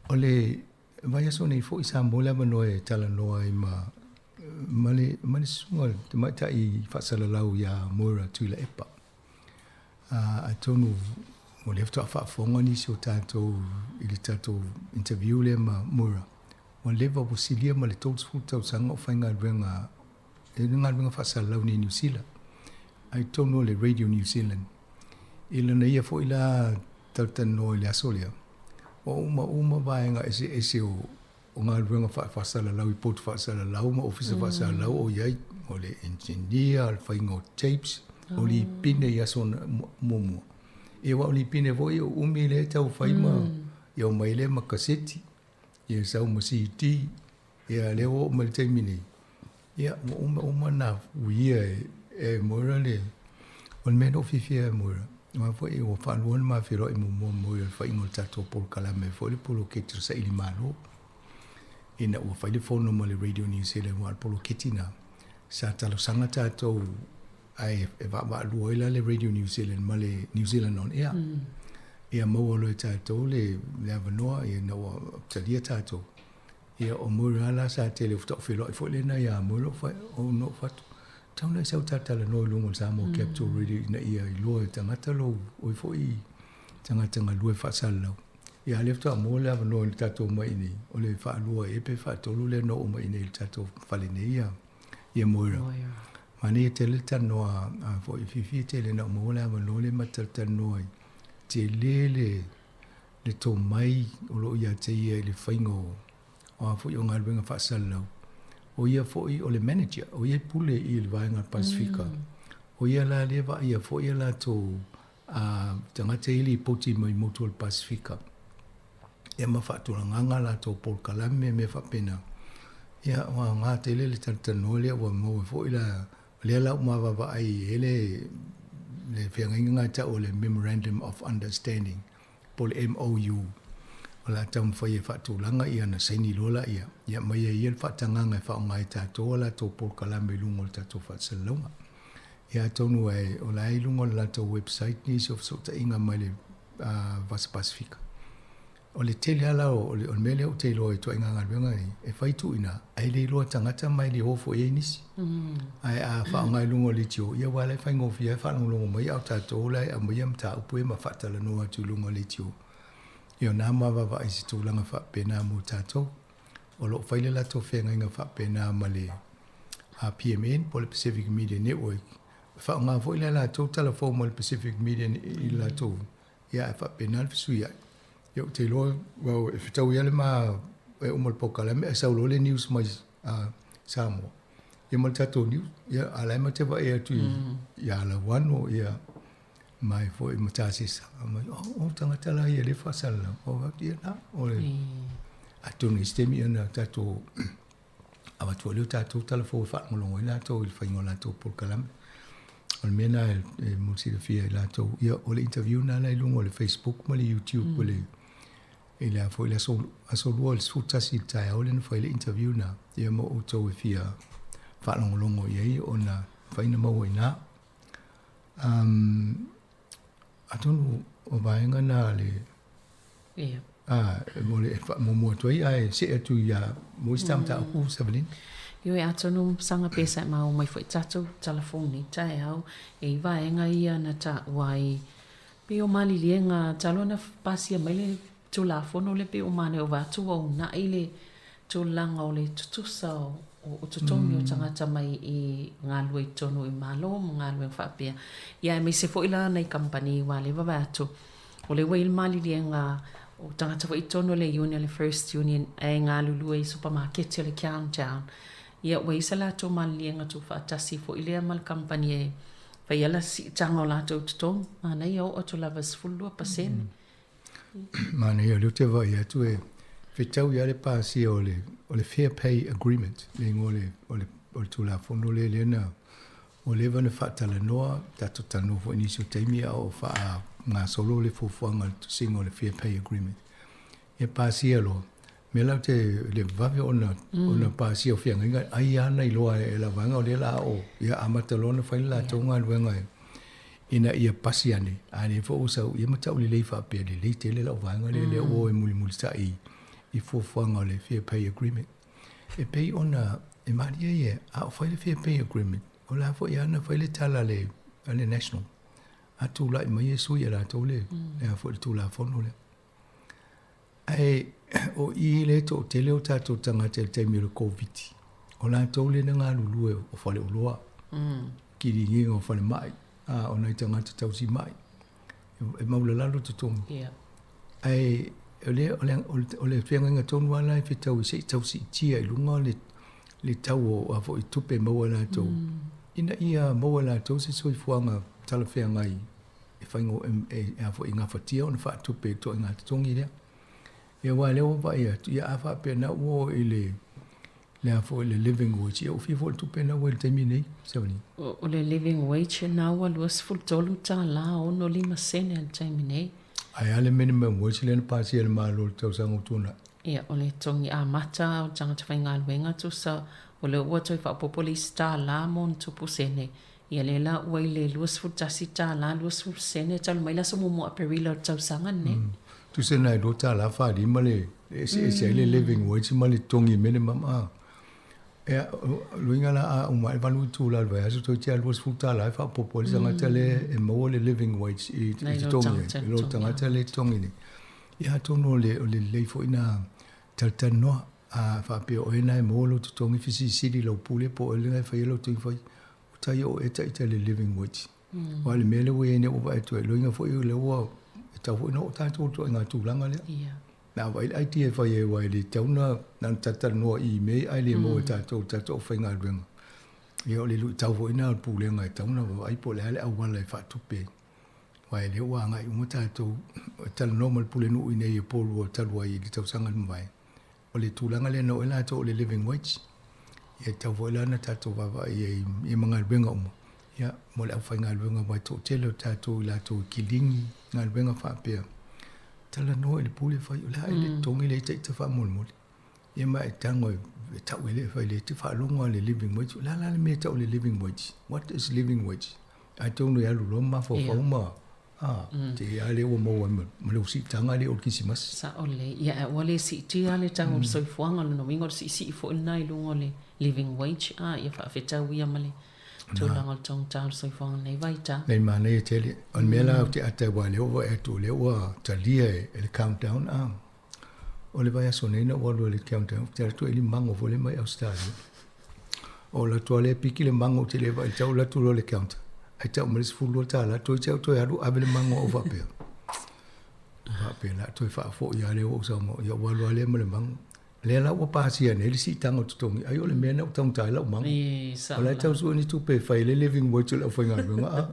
O le vaiaso nei foi sa maua le avanoa e talanoa ai ma ma le ma le susuga tamaitai faasalalau ia Moira Tuilaepa. Atonu o lea faatoa faafofoga nisi o tatou i le tatou interview lea ma Moira, ua leva ua silia ma le 30 tausaga o faigaluega i le galuega faasalalau nei i Niu Sila, ai totonu o le Radio New Zealand. I lana ia foi la talatalanoa i le aso lea, ua uma uma vaega eseese o o galuega faasalalau i potu faasalalau ma ofisa faasalalau o i ai, o le engineer, o le faiga o tapes, o lipine i aso muamua. Ia aua o lipine foi o umi lea e tau fai ma ia omai lea ma kaseti, ia sau ma CD, ia lea ua oo mai i le taimi nei, ia ua uma uma na uia e Moira le, o le mea na ou fiafia ai Moira, aua foi ua faalua ona ma feiloai muamua ma Moira i le faiga o le tatou polokalame foi le poloketi o le saili malo. Ina ua fai le fono ma le Radio New Zealand aua o le poloketi na, sa talosaga tatou ae e vaavaalua ai la le Radio New Zealand ma le New Zealand On Air. Ia maua loa e tatou le avanoa ina ua talia tatou. Ia o Moira la sa tele o faatoa feiloai foi lena ia Moira o fai o no fatu. Tau na sau talanoa i luga o le Samoa Capital Radio ina ia iloa e tagata lou oi foi tagata galue faasalalau. Ia lea faatoa maua le avanoa i le tatou mai i inei, o le faalua ea pe faatolu lea na oo mai i inei i le tatou fale nei ia ia Moira. Manaia tele le talanoa a foi fiafia tele na ou maua le avanoa lea ma talatalanoa ai. Tele le le tomai o lo o ia te ia i le faiga o a foi o galuega faasalalau. O ia foi o le manager, o ia e pule i le vaega o le Pasefika. O ia la lea e vaaia foi a latou tagata ia e lipoti mai motu o le Pasefika. Ia ma faatulagaga a latou polokalame mea faapena. Ia ua aoga tele le talatalanoa lea ua maua foi la, lea la ua ma vaavaai i ai le le feagaiga na ta'u o le Memorandum of Understanding po o le MOU, o le a taumafai e faatulaga ia ona saini loa laia, ia aumai ai ia le faatagaga e faaaoga ai e tatou a latou polokalame i luga o le tatou faasalalauga. Ia atonu e o la e i luga o le latou website nisi o fesootaiga mai le Vasa Pasifika. O le tele lava la o le mea lea ou te iloa i ituaiga galuega nei, e fai tuuina, ae le iloa tagata ma e le o foi i ai nisi. Ae a faaaoga i luga o leitio, ia aua o la e faigofie lava faalogologo mai, a o tatou la e aumaia mataupu ia ma faatalanoa atu i luga o leitio. Ia o na ma vaavaai i se tulaga faapena mo tatou. O lo o fai le latou feagaiga faapena ma le PMN po o le Pacific Media Network. E faaaoga foi le latou talafou ma le Pacific Media i le latou, ia ae faapena le fesuiai. Ia ou te iloa, well, e fetaui lava le ma e uma le polokalame ae sau loa le news mai Samoa. Ia ma le tatou news, ia a o la e ma te vaai atu i Lauano, ia mai foi ma Tasesa. Mai, oh, o tagata la ia le faasalalau. Oh, ia na, o le atonu i se taimi ona tatou avatu foi lea o tatou talafou e faalogologo ai latou i le faiga o latou polokalame. O le mea lena e mo le silafia e latou, ia o le interview lena la i luga o le Facebook ma le YouTube mm. le i le a foi le aso, aso lua le 11 i le taeao lea na fai le interview na, ia mo outou e fia faalogologo i ai ona mafai ona maua i ina. Um, atonu o vaega na le Ia. A, mo le faamuamua atu ai, ae see atu ia mo isi mm. mataupu, Seveline. Ioe, atonu saga pesa e maua mai foi tatou talafou nei taeao, e i vaega ia na taua ai pei o maliliega talu ona pasia mai le Tulafono lea pei o manaia ua vaai atu ua uunai le tulaga o le tutusa o totogi o tagata mai i galue i totonu i Malo ma galuega faapea. Ia aemaise foi la nai kamupani aua lea e vaavaai atu o lea ua i ai le maliliega o tagata foi i totonu o le union, le First Union ae galulue i supamaketi o le Countdown. Ia ua i ai se latou maliliega tuufaatasi foi lea ma le kamupani e fai ai la siitaga o latou totogi. Manaia oo atu lava i le 12%. Manaia, o lea ou te vaai atu e fetaui lava le pasia o le, o le Fair Pay Agreement, le igoa o le, o le, o le Tulafono lea, lea na ua leva ona faatalanoa, tatou talanoa foi i nisi o taimi a o faagasolo le fuafuaga o le tusiga o le Fair Pay Agreement. Ia pasia loa, mea la ou te le vave ona, ona pasia o feagaiga, ai lava na iloa e la vaega o lea la o, ia amata loa ona fai le latou galuega e, ina ia pasi ane, a lea foi ua sau, ia ma tau lelei faapea, lelei tele lau vaega lea, lea ua o e mulimulitai i fuafuaga o le Fair Pay Agreement. E pei ona e malie ia, a o fai le Fair Pay Agreement, o la foi lava na fai le tala a le, a le National, a tulai mai e sui e latou le, le a foi le Tulafono lea. Ae o i le toatele o tatou tagata i le taimi o le Koviti, o latou lea na galulue o faleoloa, kiliniga o falemai, a o nai tagata tausimai, e maulalalo totogi. Yeah. Ae o le, o le, o le feagaiga tonu lava la e fetaui se i tau siitia i luga le, le tau o a foi tupe e maua e latou, ina ia maua e latou se soifuaga talafeagai e faigo e a foi e gafatia ona faatupe i ituaiga totogi lea. Ia aua o lea ua vaai atu, ia a faapea na ua oo i le le a foi le living wage, ia ua fia foi le tupe na ua i le taimi nei, Seventy. O le living wage na ua $23.65 i le taimi nei. Ae a le minimum wage lea na pasia e le Malo i le tausaga ua tuanai? Ia, o le togi amata o tagata faigaluega tusa o lea ua toe faaopoopo le isi tala ma ona tupu sene. Ia lea la ua i le $21 20 sene talu mai le aso muamua o Aperila o le tausaga lenei. Tusa na e $2 45 le eseese ai le living wage ma le togi minimum a. Ea, luiga la a uma ai valu itula o le vaiaso toeitiiti a $20 e faaopoopo ai le tagata lea e maua le living wage i totogi ai, i lo tagata lea e totogi nei. Ia atonu o le lelei foi na talatalanoa a faapea o oe na e maua lou totogi fesilisili i lau pule po o oe lena e faia lau totogi fai O tai o e taita le living wage. Aua o le mea lea ua i ai nei ua vaai atu ai, loiga foi o lea ua e tatau foi ona oo tatou i le ituaiga tulaga lea. Na vaai le idea e fai ai aua e le tatau ona na ona talatalanoa i email ae le maua e tatou i tatou aufaigaluega. Ia o le luitau foi lena o le Pulega e tatau ona vaai po o le a le auala e faatupe ai. Aua o lea ua agai uma tatou e talanoa ma le Pulenuu i inei i Upolu talu ai i le tausaga na mavae. O le tulaga lea na oo ai latou o le living wage, ia e tatau foi la ona tatou vaavaai i ai i ma galuega uma. Ia, mo le aufaigaluega aua e toatele o tatou i latou e kiligi galuega faapea, talanoa i le pule fai, o le a le totogi lea ita ita faamolemole. Ia ma e tago e tau e le fai le te faalogo lava i le living wage. O le a la le mea e tau o le living wage? What is living wage? Atonu e alu loa ma mafaufau ma a, te a lea ua maua ai ma le usiitaga lea o le Kirisimasi. Sao lelei. Ia, ae ua le siitia le tau o le soifuaga, o lona uiga o le siisii foi lena i luga o le living wage, a, ia faafetau ia ma le tulaga o le taugata o le soifuaga i lenei vaitau. Nei manaia tele. O le mea la ou te ata ai aua o lea ua vaai atu o lea ua talia e le countdown a. O le vaiaso nei na ou alu ai i le countdown, ou te alu atu e 5 mago foi lea mai Ausetalia. O alu atu lava lea piki le mago ou te le vaai i le tau, alu atu loa i le counter, ae tau mai le $12, toeitiiti lava ou toe alu ave le mago a ou faapea. Ou faapea o le a toe faafoi lava lea ua ou saunoa, ia ou alu lava lea ma le mago. Lea la ua pasia nei le siitaga o totogi, ai o le mea na ou taugata ai lau mago. O la e tau sue ni tupe e fai ai le living wage o le aufaigaluega a.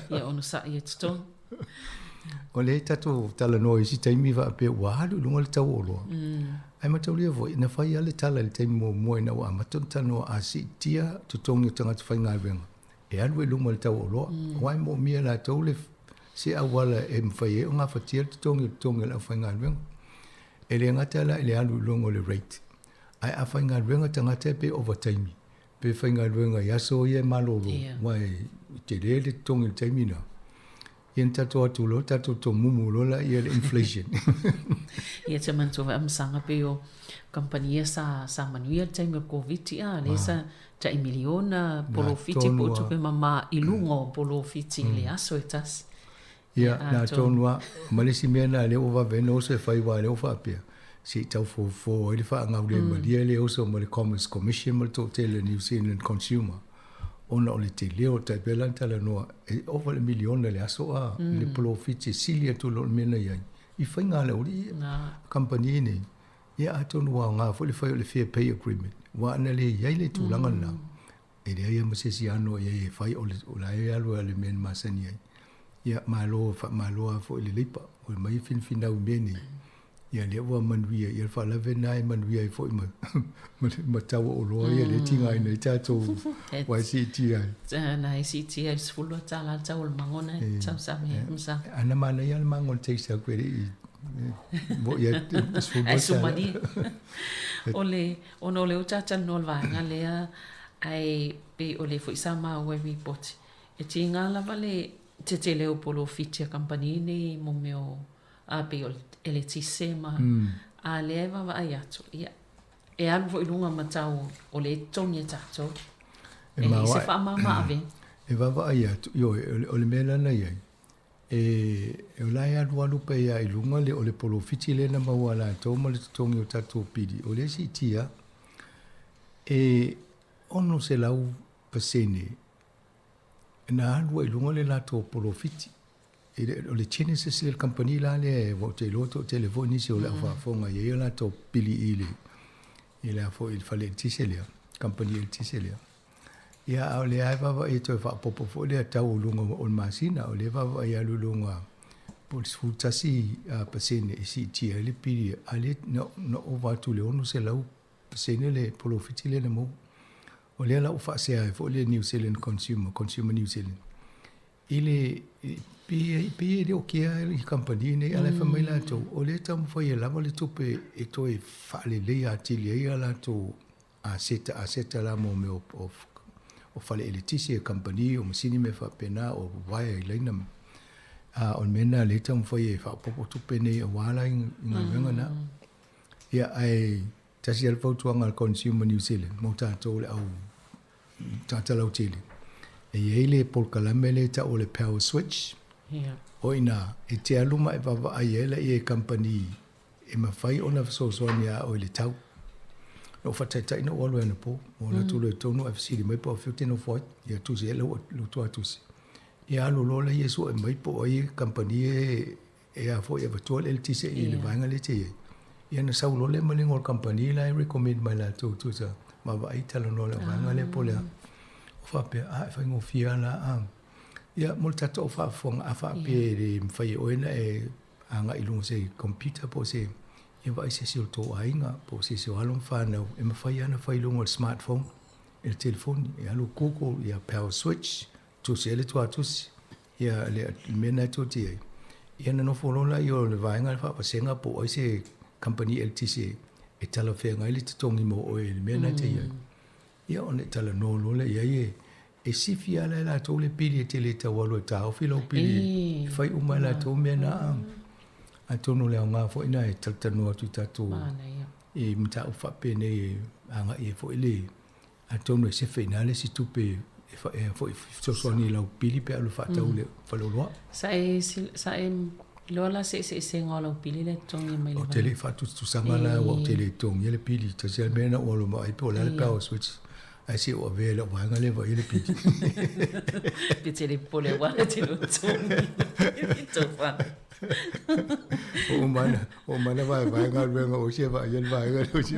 Ia onosai e totogi. O lea tatou talanoa i isi taimi faapea ua alu i luga le tau o oloa. Ae mataulia foi, na fai lava le tala i le taimi muamua ina ua amata ona talanoa a siitia totogi o tagata faigaluega, e alu ai i luma le tau o oloa. Aua e moomia e latou le se auala e mafai ai ona gafatia le totogi o totogi o le aufaigaluega. E le gata la i le alu i luga o le rate, ae a faigaluega tagata e pei ovataimi, pe faigaluega i aso ia e malolo, aua e tele le totogi i le taimi lena. Ia na tatou atu loa tatou tomumu loa laia i le inflation. Ia te manatua foi amasaga pei o kamupani ia sa sa manuia i le taimi o le Koviti a, lea sa tai miliona polofiti po o tupe mama i luga o polofiti i le aso e tasi. Ia, na tonu lava. Ma le isi mea lena lea ua vave ai ona oso e fai aua o lea ua faapea, se i tau fofo ai le faagaulemalie lea e oso ma le Commerce Commission ma le toatele o New Zealand Consumer ona o le tele o tai pei la ona talanoa e ova i le miliona i le aso a le polofiti e sili atu i lo le mea na i ai i faiga a le aualii ia, kamupani nei. Ia atonu ua aoga foi le fai o le Fair Pay Agreement aua ana le i ai le tulaga lena, E leai lava ma se isi ano i ai e fai o le o la e alu lava i le mea na masani ai. Ia, malo, faamalo lava foi i le Leipa, ua aumai e finafinau i mea nei. Ia, lea ua manuia, ia le faalave lena e manuia ai foi ma ma ma tau o oloa ia lea e tigaina ai tatou aua e siitia ai. Na e siitia ai le $12 le tau o le mago na e tausaga e msa. Ana manaia le mago o le taste atu e le i mo ia $12. Ai sumalie. O le Ona o lea ua talatalanoa i le vaega lea, ae pei o lea foi sa maua i ripoti, e tiga lava le tetele o polofiti a kamupani nei mo mea o, a pei o le eletise ma, a lea e vaavaai atu, ia, e alu foi i luga ma tau o lea e totogi e tatou. E leai se faamama avega. E vaavaai atu, ioe, o le mea la na i ai, E, o la e alualu pea i luga le, o le polofiti lea na maua a latou ma le totogi o tatou pili, o lea e siitia, e 600% na alu ai i luga le latou polofiti. E le, o le Genesis lea, le kamupani la lea, ua ou te iloa toatele foi nisi o le aufaafofoga e i ai o latou pili i le, i le a foi, i le fale eletise lea, kamupani eletise lea. Ia, a o lea lava e vaavaai e toe faaopoopo foi lea tau o luga o le masina, o lea e vaavaai e alu i luga po o le 11% e siitia ai le pili, a o lea na ova atu i le 600% le polofiti lea na maua. O lea la ua faasea ai foi le New Zealand Consumer, Consumer New Zealand, i le pei e le o kea i kamupani nei, a o la e fai mai latou, o lea e taumafai e lava le tupe e toe faaleleia atili ai a latou aseta aseta la mo mea o, o fale eletise, o kamupani, o masini mea faapena, o uaea i laina. A o le mea lena o lea e taumafai e faaopoopo tupe nei aua la i galuega na. Ia, ae tasi lava le fautuaga a le Consumer New Zealand mo tatou le au tagata lautele, e i ai le polokalame lea e tau o le Power Switch. O i ina e te alu ma e vaavaai ai laia i kamupani e mafai ona fesoasoani iā oe i le tau. Na ou faataitai na ou alu ai anapo, ua alu atu loa i totonu ae fesili mai po o afea ou te nofo ai. Ia tusi ai lau tuatusi. Ia alu loa laia e sue mai po o ai kamupani e a foi e avatua le eletise i le vaega lea e te i ai. Ia na sau loa lea ma le igoa o le kamupani la e recommend mai latou tusa vaavaai talanoa i le vaega lea po o le a. O faapea, a e faigofie lava la a. Ia mo le tatou faafofoga a faapea e le mafai e oe ona e agai i luga o se computer po o se, ia vaai se isi o le tou aiga po o se isi o alo ma fanau e mafai lava ona fai i luga o le smartphone, i le telefoni, e alu Google ia power switch tusi ai le tuatusi. Ia le mea lena e tua te i ai. Ia ona nofo loa lea o le vaega faavasega po o ai se kamupani eletise e talafeagai le totogi mo oe i le mea lena e te i ai. Ia ona e talanoa loa lea i ai e e sifi lava la e latou le pili e te le tau alu e taofi lau pili e fai uma e latou mea na. Atonu o le aoga foi lena e talatalanoa atu i tatou i mataupu faapenei e agai ai foi le atonu e sefe i ina le isi tupe e foi fesoasoani i lau pili pe a alu e faatau i le faleoloa. Sa e sa e iloa la se eseesega o lau pili lea e totogi mai le Ou te le i faatusatusaga la aua ou te le i totogia le pili. Tasi lava le mea na ou alu ma ai po o le a le power switch ae se i ou avea i lau vaega lea e vaai ai le pili. Pe te le popole aua e te le o totogi i tou fale. Ua uma ona vaevae galuega o isi e vaai ai le vaega lea o isi.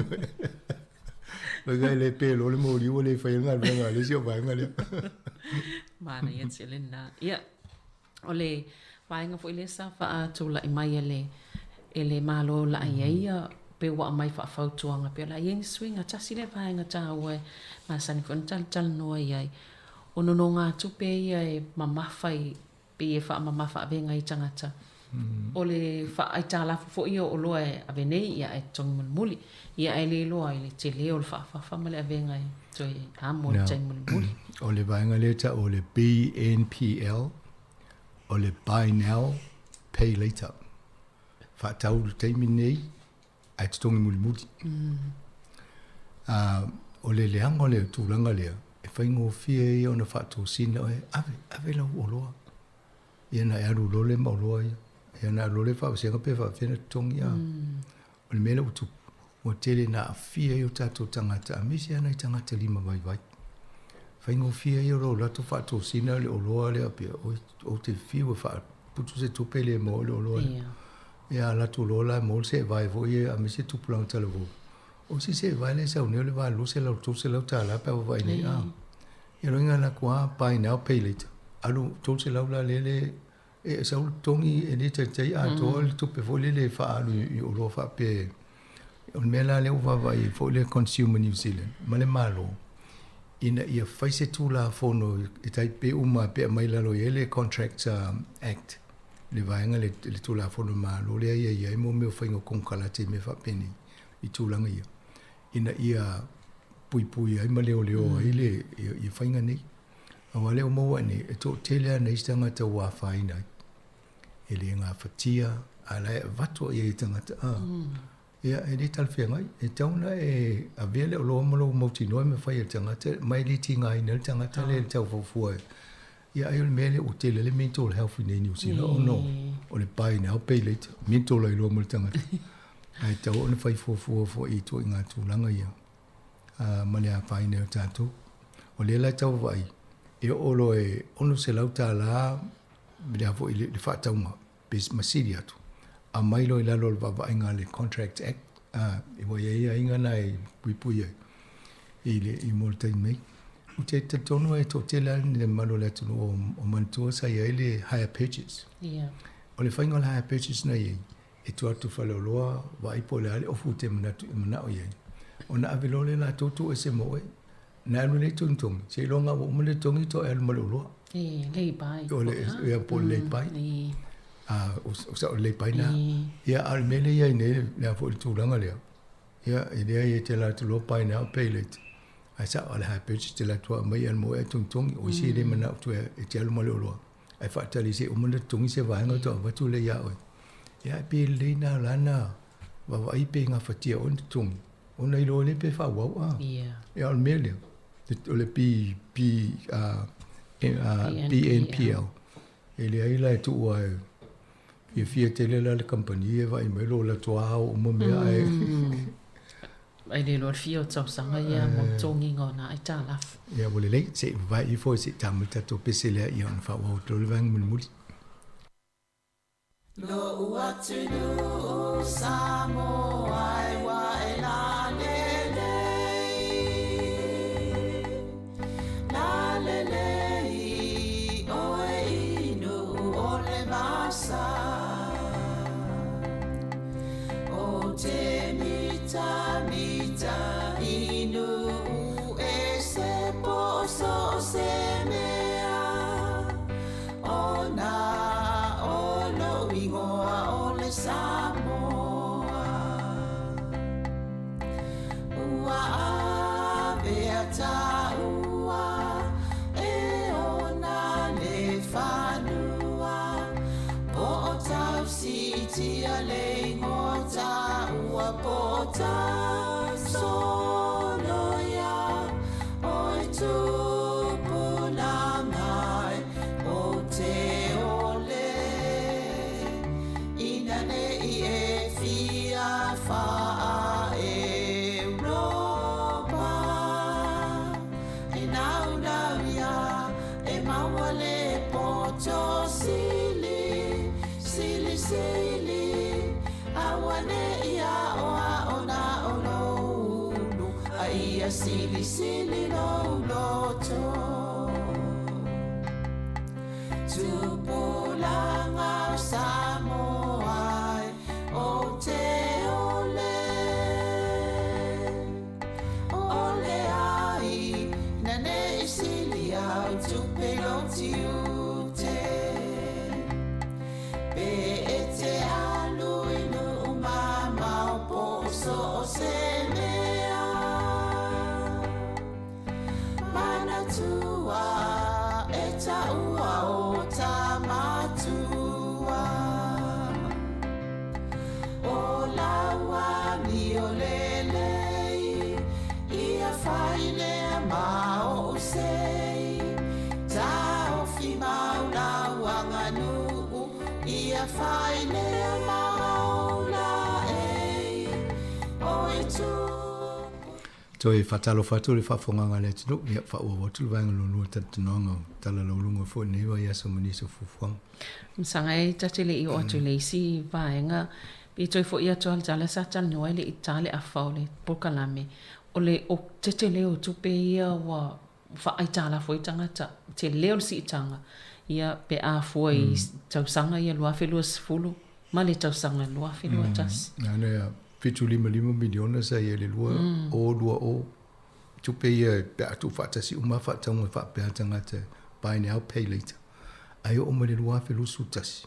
Vaai le pe loa le moli ua le faia le galuega a le isi o vaega lea. Manaia tele lena. Ia, o le vaega foi lea sa faatulai mai e le, e le Malo o le a i ai ia pe ua aumai faafautuaga pe o le a i ai ni suiga. Tasi lea vaega taua e masani foi ona talatalanoa i ai, o nonogatupe ia e mamafa i pei e faamamafa avega i tagata. O le faaaitalafu foi ia o oloa e ave nei ia ae totogi mulimuli. Ia ae le iloa i le tele o le faafafa ma le avega e toe amo i le taimi mulimuli. O le vaega lea e tau o le BNPL, o le Buy Now, Pay Later. Faatau i le taimi nei ae totogi mulimuli. O le leaga o le tulaga lea, e faigofie ia ona faatosina oe, ave, ave lau oloa. Ia na e alu loa lea ma oloa ia. Ia na alu loa lea faavasega pe faafefea ona totogi. O le mea lea ua tupu, ua tele ina aafia ai o tatou tagata, aemaise lava nai tagata lima vaivai. Faigofie ia o lou alu atu faatosina le oloa lea pea, oi, ou te fiu e faaputu se tupe le maua ai le oloa lea. Ia alu atu loa la e maua le seevae foi ia aemaise tupulaga talavou. O isi seevae lea e sau nei o le va $200 $300 pe a vaavaai nei a. Ia loiga la atu a buy now pay later. Alu $300 la lea le e sau le totogi e le taitai atoa le tupe foi lele e faaalu i oloa faapea. O le mea la lea ua vaavaai ai foi le Consumer New Zealand ma le Malo ina ia fai se Tulafono e tai pei uma pe aumai i lalo i ai le Contracts Act, le vaega le, le Tulafono Malo lea ia i ai mo mea o faiga o konekarate i mea faapenei i tulaga ia, ina ia puipui ai ma leoleo ai le ia faiga nei. Aua lea ua maua ane, e toatele lava nai isi tagata ua afaina ai. E le gafatia, a la e avatu i ai e tagata, a. Ia, e le talafeagai. E tatau ona e avea le oloa ma lou mautinoa e mafai e le tagata, ma e le tigaina ai le tagata lea i le tau fuafua. Ia, ai o le mea lea ua tele ai le mental health i inei i Niu Sila, ona o le buy now pay later, mental ai loa ma le tagata. Ae tatau ona fai fuafua foi i ituaiga tulaga ia, ma le afaina ai o tatou. O lea la e tau vaavaai, e oo loa e $600 le a foi le faatauga pe ma sili atu, aumai loa i lalo o le vaavaaiga a le Contract Act, a, ua i ai aiaiga na e puipui ai i le i mo le taimi nei. Ou te talitonu e toatele lava le mamalu o le atunuu o, o manatua sa i ai le hire purchase. Yeah. O le faiga o le hire purchase na i ai, e tuu atu faleoloa, vaai po o le a le ofu e te manatu e manao i ai. Ona ave loa lea latou tuu ese mo oe. Na alu lea togitogi, seiloga ua uma le togi toe alu ma le oloa. E, lay by. O le, ia, po o le lay by. E. A, o sa o le lay by na. Ia, a o le mea lea i ai nei, le a foi le tulaga lea. Ia, e leai e te alu atu loa buy now, pay later. Ae sao a le hire purchase te alu atu aumai alu mo oe ae togitogi. O isi e le manao toe e te alu ma le oloa. Ae faatali se i uma ona totogi se vaega faatoa avatu lea ia oe. Ia, ae pei e lelei na la na vaavaai pe gafatia oe ona totogi. Ona iloa lea pe faaauau a. Yeah. Ia o le mea lea, o le B, B, A, BNPL. E leai la e tuua e fiafia tele la le kamupani e vaai mai lo latou ao uma mea ae. Ai le iloa le fia o tausaga ia mo le totogiga o na aitalafu. Ia ua lelei, se i vavae ifo se i ta mai le tatou pese lea ia ona faaauau atu loa le vaega mulimuli. Lo'u atunuu Samoa e ua e lalelei, lalelei oe i Nu'u o le vasa. O te mitamita i Nu'u e se po so o se mea. Ingoa o le Samoa. Ua avea taua e ona le fanua, po o tausiitia le igoa taua, po o tausoloia oe tupulaga e o te ole. Ina nei e fia faa Europa, e naunau ia e maua le poto sili, sili sili, aua nei aoao na o lou ulu, a ia silisili lou loto. Tupulaga o Samoa e o te ole. Ole ai na nei sili au tupe lou tiute. Pe e te alu i nuu mamao po o so o se mea. Manatua e taua o tamatua. O lau amio lelei, ia fai lea ma ou sei. Taofi mau lau aganuu, ia fai lea ma ou laei. Oe tu. Toe faatalofa atu le faafofogaga a le atunuu, ia faaauau atu le vaega lua talatalanoaga o tala laualuga foi i lenei vaiaso ma nisi o fuafuaga. Masaga e ta te le i oo atu i le isi vaega, pe toe foi atu lava i le tala sa talanoa ai le i ta le afa o le polokalame, o le o tele o tupe ia ua faaaitalafu ai tagata, tele o le siitaga, ia pe a fua i tausaga ia 2020 ma le tausaga 2021. Nana ia 755 miliona sa i ai le 2020 tupe ia pe a tuufaatasi uma faatauga faapea tagata buy now pay later ae oo mai le 2021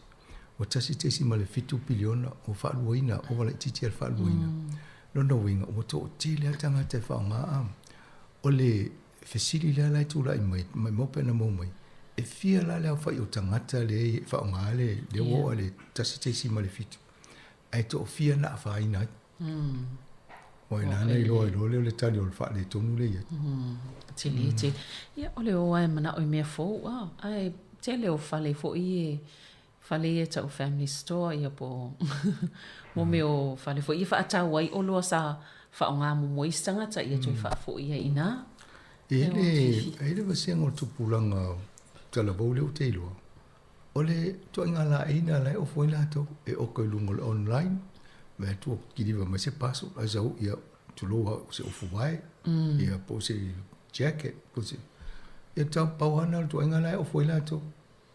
ua 1.7 piliona ua faaluaina ova laitiiti a le faaluaina. Lona uiga ua toatele lava tagata e faaaoga a o le fesili lea la e tulai mai maumau pe ana maua mai e fia la le aofai o tagata lea e faaaoga le lea ua oo i le 1.7 ae toafia na afaina ai. Ua ina ana iloa iloa lea o le tali o le faaletonu lea i ai. Tele tele. Ia o le o lava e manao i mea fou a, ae tele o fale foi e fale ia e tau family store ia po o mo mea o fale foi ia faatau ai oloa sa faaaoga muamua e isi tagata ia toe faafoi ai i ina. E i ai le vasega o le tupulaga talavou lea ou te iloa, O le ituaiga laei lena la e ofo ai latou, e oka i luga o le online, vae atu ua kiliva mai se parcel, ae sau ia tulou lava o se ofu vae, ia po o se jacket, po o se, ia tau pau lava lena o le ituaiga la e ofo ai latou.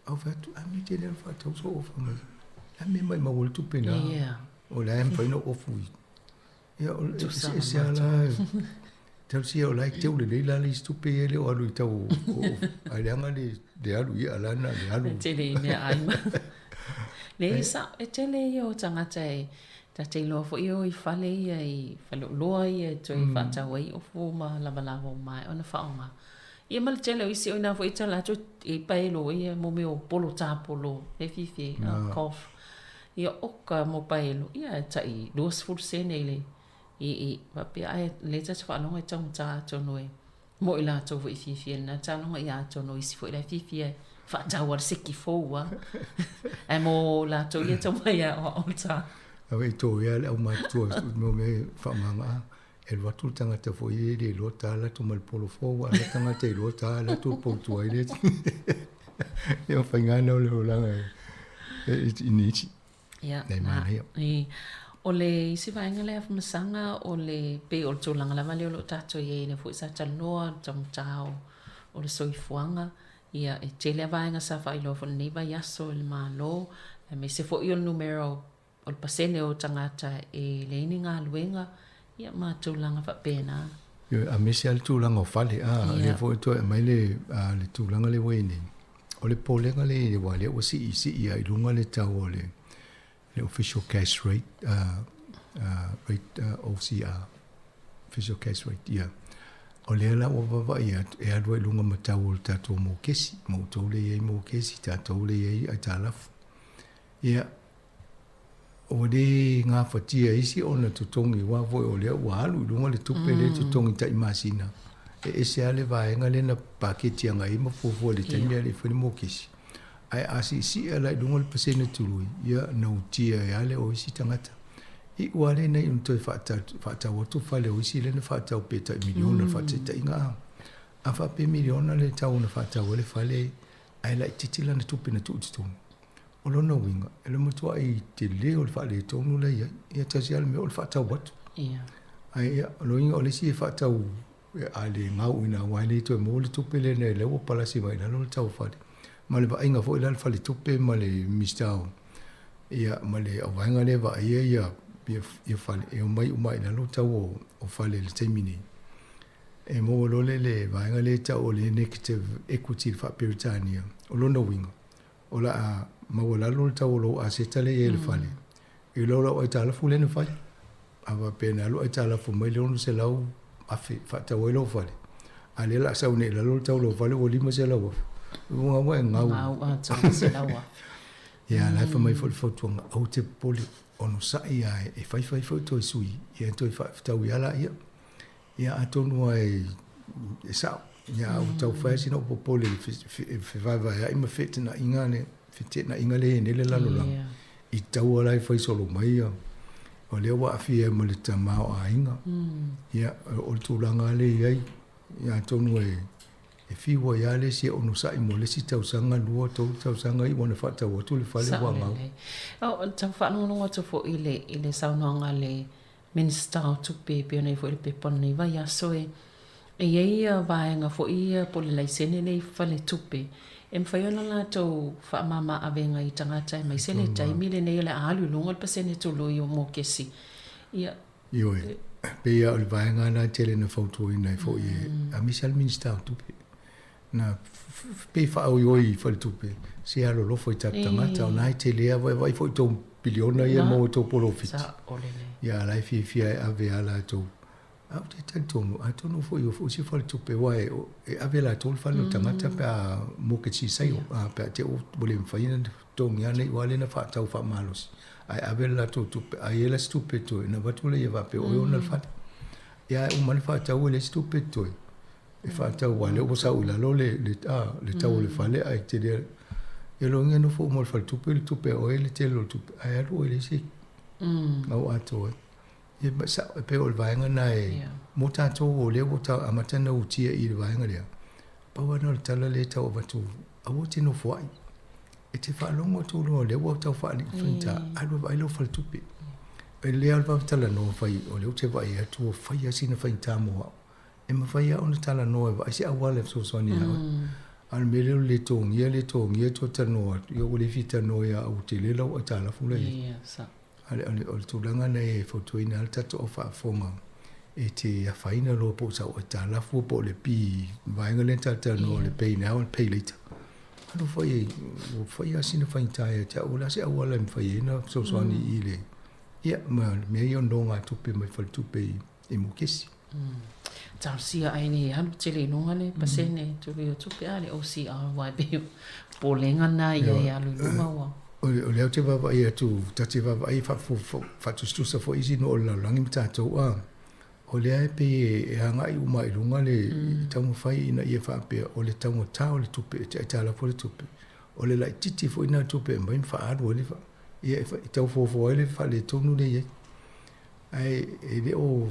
Ae ou fai atu, a mea e tele lava faatau sou ofa mai. O le a le mea e maumau ai le tupe na? O la e mafai ona ou ofu i Ia, o le eseese lava la. Tausia o la e teu lelei la le isi tupe ia e le o alu i tau o ai leaga le le alu ia la na le alu. E tele i mea ai ma. Le sa e tele ia o tagata e ta te iloa foi e o i fale ia i faleoloa ia e toe faatau ai ofu ma lavalava ua maea ona faaaoga. Ia ma le tele o isi o ina foi tala atu e paelo ia mo mea o polo tapolo e fiafia ai golf. Ia oka mo paelo ia e tai 20 sene i le i i faapea ae lea ta te faalogo e taugata atonu e mo i latou foi e fiafia i lena taloga ia atonu o isi foi la e fiafia e faatau a le seki fou a ae mo latou ia tau mai aoao le ta. Awe i tō ea le aumātua mo me whaamanga a e alu atu le tagata foi e le iloa ta alu atu ma le polo fou a le tagata e iloa ta alu atu le pou tuai le ia o faiga na o le olaga e i nisi. Ia, na, i, o le isi vaega lea masaga o le pei o le tulaga lava lea o lo o tatou i ai lea foi sa talanoa le taugata o le soifuaga. Ia, e tele lava vaega sa faailoa foi i lenei vaiaso e le Malo, aemaise foi o le numera o le pasene o tagata e leai ni galuega, ia ma tulaga faapena. Ioe, aemaise lava le tulaga o fale, a, lea foi e toe aumai le, le tulaga lea ua i ai nei. O le popolega lea i ai, aua o lea ua siisii lava i luga le tau o le, Le official cash rate, rate OCR, official cash rate, ia. O lea la ua vaavaai atu, e alu ai i luga ma tau o le tatou mokesi, ma outou lea e i ai mokesi, tatou lea e i ai aitalafu. Ia, ua le gafatia e isi ona totogi aua foi o lea ua alu i luga le tupe lea e totogi tai masina. E ese lava le vaega lea na paketi agai ai ma fuafua i le taimi a le i fai le mokesi. Ae a siisii la i luga le pasene tului, ia nautia ai lava lea o isi tagata. Iu lava lea ina iu ina toe faatau atu fale o isi lea na faatau pe tai miliona le faataitaiga a. A faapea miliona le tau na faatau ai le fale ae laitiiti lana tupe na tuu i totonu. O lona uiga, e le matuai tele o le faaletonu la e i ai. Ia tasi lava le mea o le faatau atu. Ae ia, o lona uiga o le isi e faatau a le gauina aua e le toe maua le tupe lea o lea ua palasi mai i lalo le tau o fale. Ma le vaaiga foi la a le faletupe ma le Minisita o ia ma le auvaega lea e vaaia ia ia fale e omai uma i lalo tau o fale i le taimi nei. E maua loa le le vaega lea e tau o le negative equity i le faa-Peretania. O lona uiga, o le a maualalo le tau o lou aseta lea e i ai i le fale, i lo lau aitalafu lea na fai. A faapea na alu aitalafu mai le $600,000 faatau ai lou fale, a o lea o le a sau nei i lalo le tau o lou fale ua $500,000, uiga ua e gau. Gau atoa $100,000. Ia, la e fai mai foi le fautuaga, aua te popole, onosai lava e fai fai foi toe sui, ia toe faafetaui lava laia. Ia atonu lava e sao, ia a ua tau fai lava sina ou popole i le fevaevaeai ma feteenaiga lea, feteenaiga lea e i ai nei le lalolagi, i taua la e fai solo mai ia, o lea ua aafia ai ma le tamaoaiga. Ia, o le tulaga lava lea e i ai, ia atonu e fiu ai lava le isi e onosai mo le isi tausaga, 2, 3 tausaga iu ona faatau atu le fale ua gau. Sao lelei. Tau faalogologo atu foi i le saunoaga a le Minisita o Tupe e pei ona i ai foi le pepa o lenei vaiaso e e i ai ia vaega foi ia po o le laisene lea i faletupe e mafai ona latou faamama avega i tagata aemaise le taimi lenei o le a alu i luga le pasene tului o mokesi. Ia. Ioe, e pei lava o le vaega lena e tele ina fautuaina ai foi e aemaise lava le Minisita o Tupe na pei faaoioi i faletupe se alolofa i tatou tagata o lena e tele lava e vaai foi i tou piliona ia e maua i tou polofiti. Ia a la e fiafia e ave lava latou. Ae ou te talitonu, atonu foi o isi faletupe aua e ave latou le fale o le tagata pe a mortgage sale, pe a te i ua le mafai ona totogi lava nei aua lea na faatau faamalosi, ae ave le latou tupe, a i ai la se tupe totoe, ona avatu lea faapea o oe e ona le fale. Ia ae uma le faatau e leai se tupe totoe. E faatau aua lea ua sau i lalo le le le tau o le fale ae tele ia loa e nofo uma i le faletupe le tupe a oe le tele o le tupe ae alu oe i le isi gau atoa ai. Ia ma sao e pei o le vaega lena e mo tatou o lea ua amata ona utia i le vaega lea, pau lava lena o le tala lea e tau avatu aua te nofoai. E te faalogo atu loa o lea ua tau faigata, alu e vaai lau faletupe. E lelei lava le vave talanoa fai o lea ou te vaai atu ua fai lava sina faigata mo au. E mafai lava ona talanoa e vaai se auala e fesoasoani ia oe. A o le mea lea o le le togia, le togia, toe talanoa atu, ia ua le fia talanoa ia au ua tele lau aitalafu la i ai. A o le tulaga lena e fautuaina ai le tatou au faafofoga e te afaina loa po o sau aitalafu po o le pi vaega lea na talatalanoa o le pay now and pay later. Alu fai, ua fai lava sina faigata ia te au, o le a se auala e mafai ai ona fesoasoani i le, ia, ma le mea ia o nogatupe mai faletupe i mokesi. Talosia ai nei alu tele i luga le pasene tului o tupe a le OCR pei o popolega na ia e alu i luga ua. O lea ou te vaavaai atu, ta te vaavaai faatusatusa foi isi nuu o le lalolagi ma tatou a, o lea e pei e agai uma i luga le taumafai ina ia faapea o le taugata o le tupe e aitalafu ai le tupe, o le laitiiti foi lena o le tupe e aumai ma faaalu ai le, ia e tau fuafua ai le faaletonu lea e i ai. Ae e le o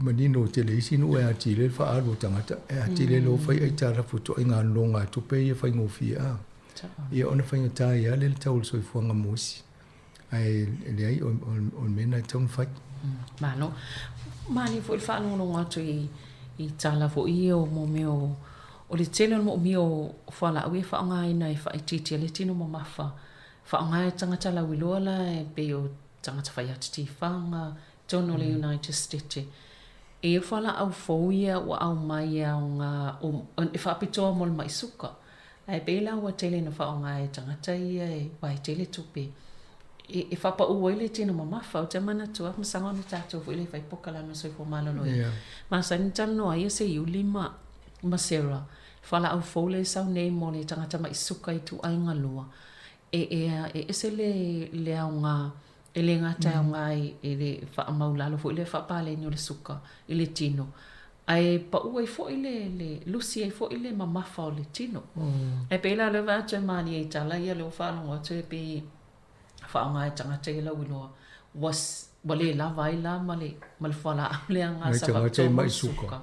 manino tele isi nuu e atili ai le faaalu o tagata, e atili ai loa fai aitalafu ituaiga nonogatupe ia faigofie a. Ia ona faigata ai lava lea le tau o le soifuaga mo isi. Ae leai o le mea lena e tatau ona fai. Malo. Malie foi le faalogologo atu i tala foi ia o mo mea o o le tele o le moomia o fualaau ia e faaaogaina e faaitiitia le tino mamafa. Faaaoga e tagata lauiloa la e pei o tagata fai atu tifaga, totonu o le United States. E i ai fualaau fou ia ua aumai e aoga e faapitoa mo le mai suka. Ae pei la ua tele ina faaaoga e tagata ia e aua e tele tupe. E faapaū ai le tino mamafa. Ou te manatua masaga ona tatou foi le fai polokalame o le soifua maloloina. Masani ona talanoa ai se Iuli ma ma Sarah, fualaau fou lea e sau nei mo le tagata ma'i suka i ituaiga lua. E e e ese le le aoga e le gata e aoga i i le faamaualalo foi lea faapaleni o le suka i le tino, ae pau ai foi le le lusi ai foi le mamafa o le tino. Ae pei la o lea vaai atu e malie i tala ia lea ua faalogo atu e pei faaaoga e tagata ia lauiloa ua ua le lava ai la ma le ma le fualaau lea gasa faapitoa mo le suka.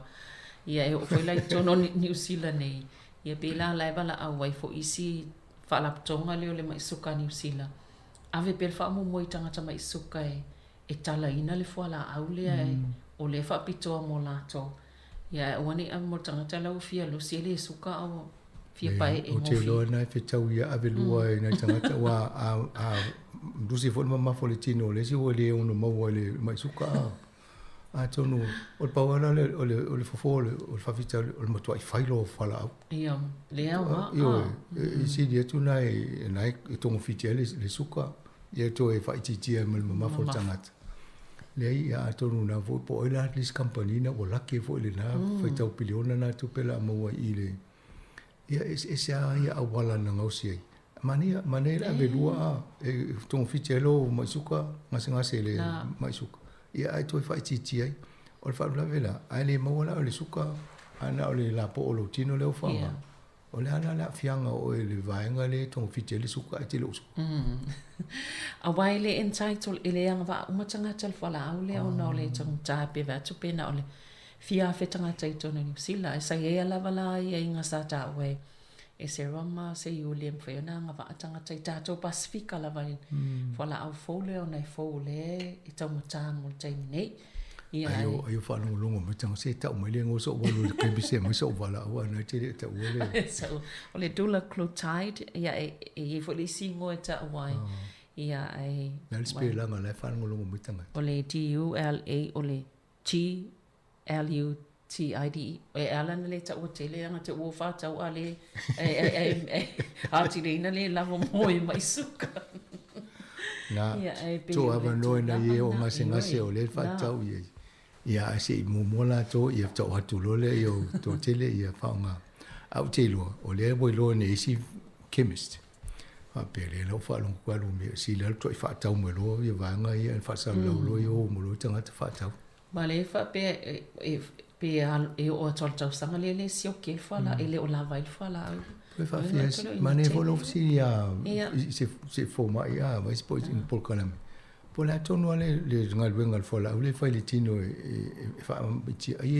Ia e oo foi la i totonu o Niu Sila nei, ia pei la la e valaau ai foi isi faalapotopotoga lea o le mai suka a Niu Sila, ave pea le faamuamua i tagata mai suka e e talaina le fualaau lea e o lea e faapitoa mo latou. Ia ae aua ne i ave mo le tagata la ua fia lusi e le suka a ua fia paee Ou te iloa na e fetau ia ave lua e nai tagata aua a a lusi foi le mamafa o le tino o le isi ua le ono maua i le mai suka a. Atonu o le pau lava lea o le o le fofo o le faafitauli o le matuai fai loa o fualaau. Ia, le aoga. Ioe, e sili atu na e na e togafiti ai le suka ia toe faaitiitia ma le mamafa o le tagata. Leai, ia atonu na foi po o ai la le isi kamupani na ua laki ai foi i lena faitau piliona na tupe o le a maua i le ia e eseese lava ia auala na gaosi ai. Manaia, manaia le ave lua a, e togafiti ai lou mai suka, gasegase i le mai suka, ia ae toe faaitiitia ai. O le faalavelave la, a le maua la o le suka, ae na o le lapoa o lou tino lea ua faaaoga. O le a la le aafiaga o oe i le vaega lea e togafiti ai le suka ae te le o suka? Aua e le entitle, e le agavaa uma tagata i le fualaau lea ona o le taugata pe vae atu pe na o le fia afe tagata i totonu o Niu Sila. Ae sa i ai lava la aiaiga sa taua e Sarah ma se Iuli e mafai ona agavaa tagata i tatou Pasefika lava i fualaau fou lea ona e fou o lea e taugata mo le taimi nei. Ia, Ai o, ai o faalogologo mai tagata, se tau mai le igoa so'u alu i le chemist e aumai so'u valaau a na e te le taua le. So, o le dulaglutide, ia e i ai foi le isi igoa e taua ai. Ia, ae. O le a le sipelaga la e faalogologo mai tagata? O le D-U-L-A, o le G-L-U-T-I-D-E. E ala ona le taua tele leaga te ua faatau a le atileina le lava mo e mai suka. Na, tuu avanoa nai e o gasegase o lea e faatau i ai. Ia, ae se i muamua latou ia tau atu loa lea ia o toatele ia faaaoga. Ae ou te iloa, o lea ua iloa nei e isi chemist, faapea lea la ua faalogo atu alu mea, sili lava le tuai faatau mai loa ia vaega ia e faasalalau loa ia o ma loa tagata faatau. Ma lea e faapea pe e oo atu i le tausaga lea e le sioki ai le fualaau, e le o lava ai le fualaau. Toe faafia, manaia foi lou fesili i se fomai a vai se po i polokalame. Po o le a tonu lava le galuega a le fualaau lea e fai i le tino e faamaitia ai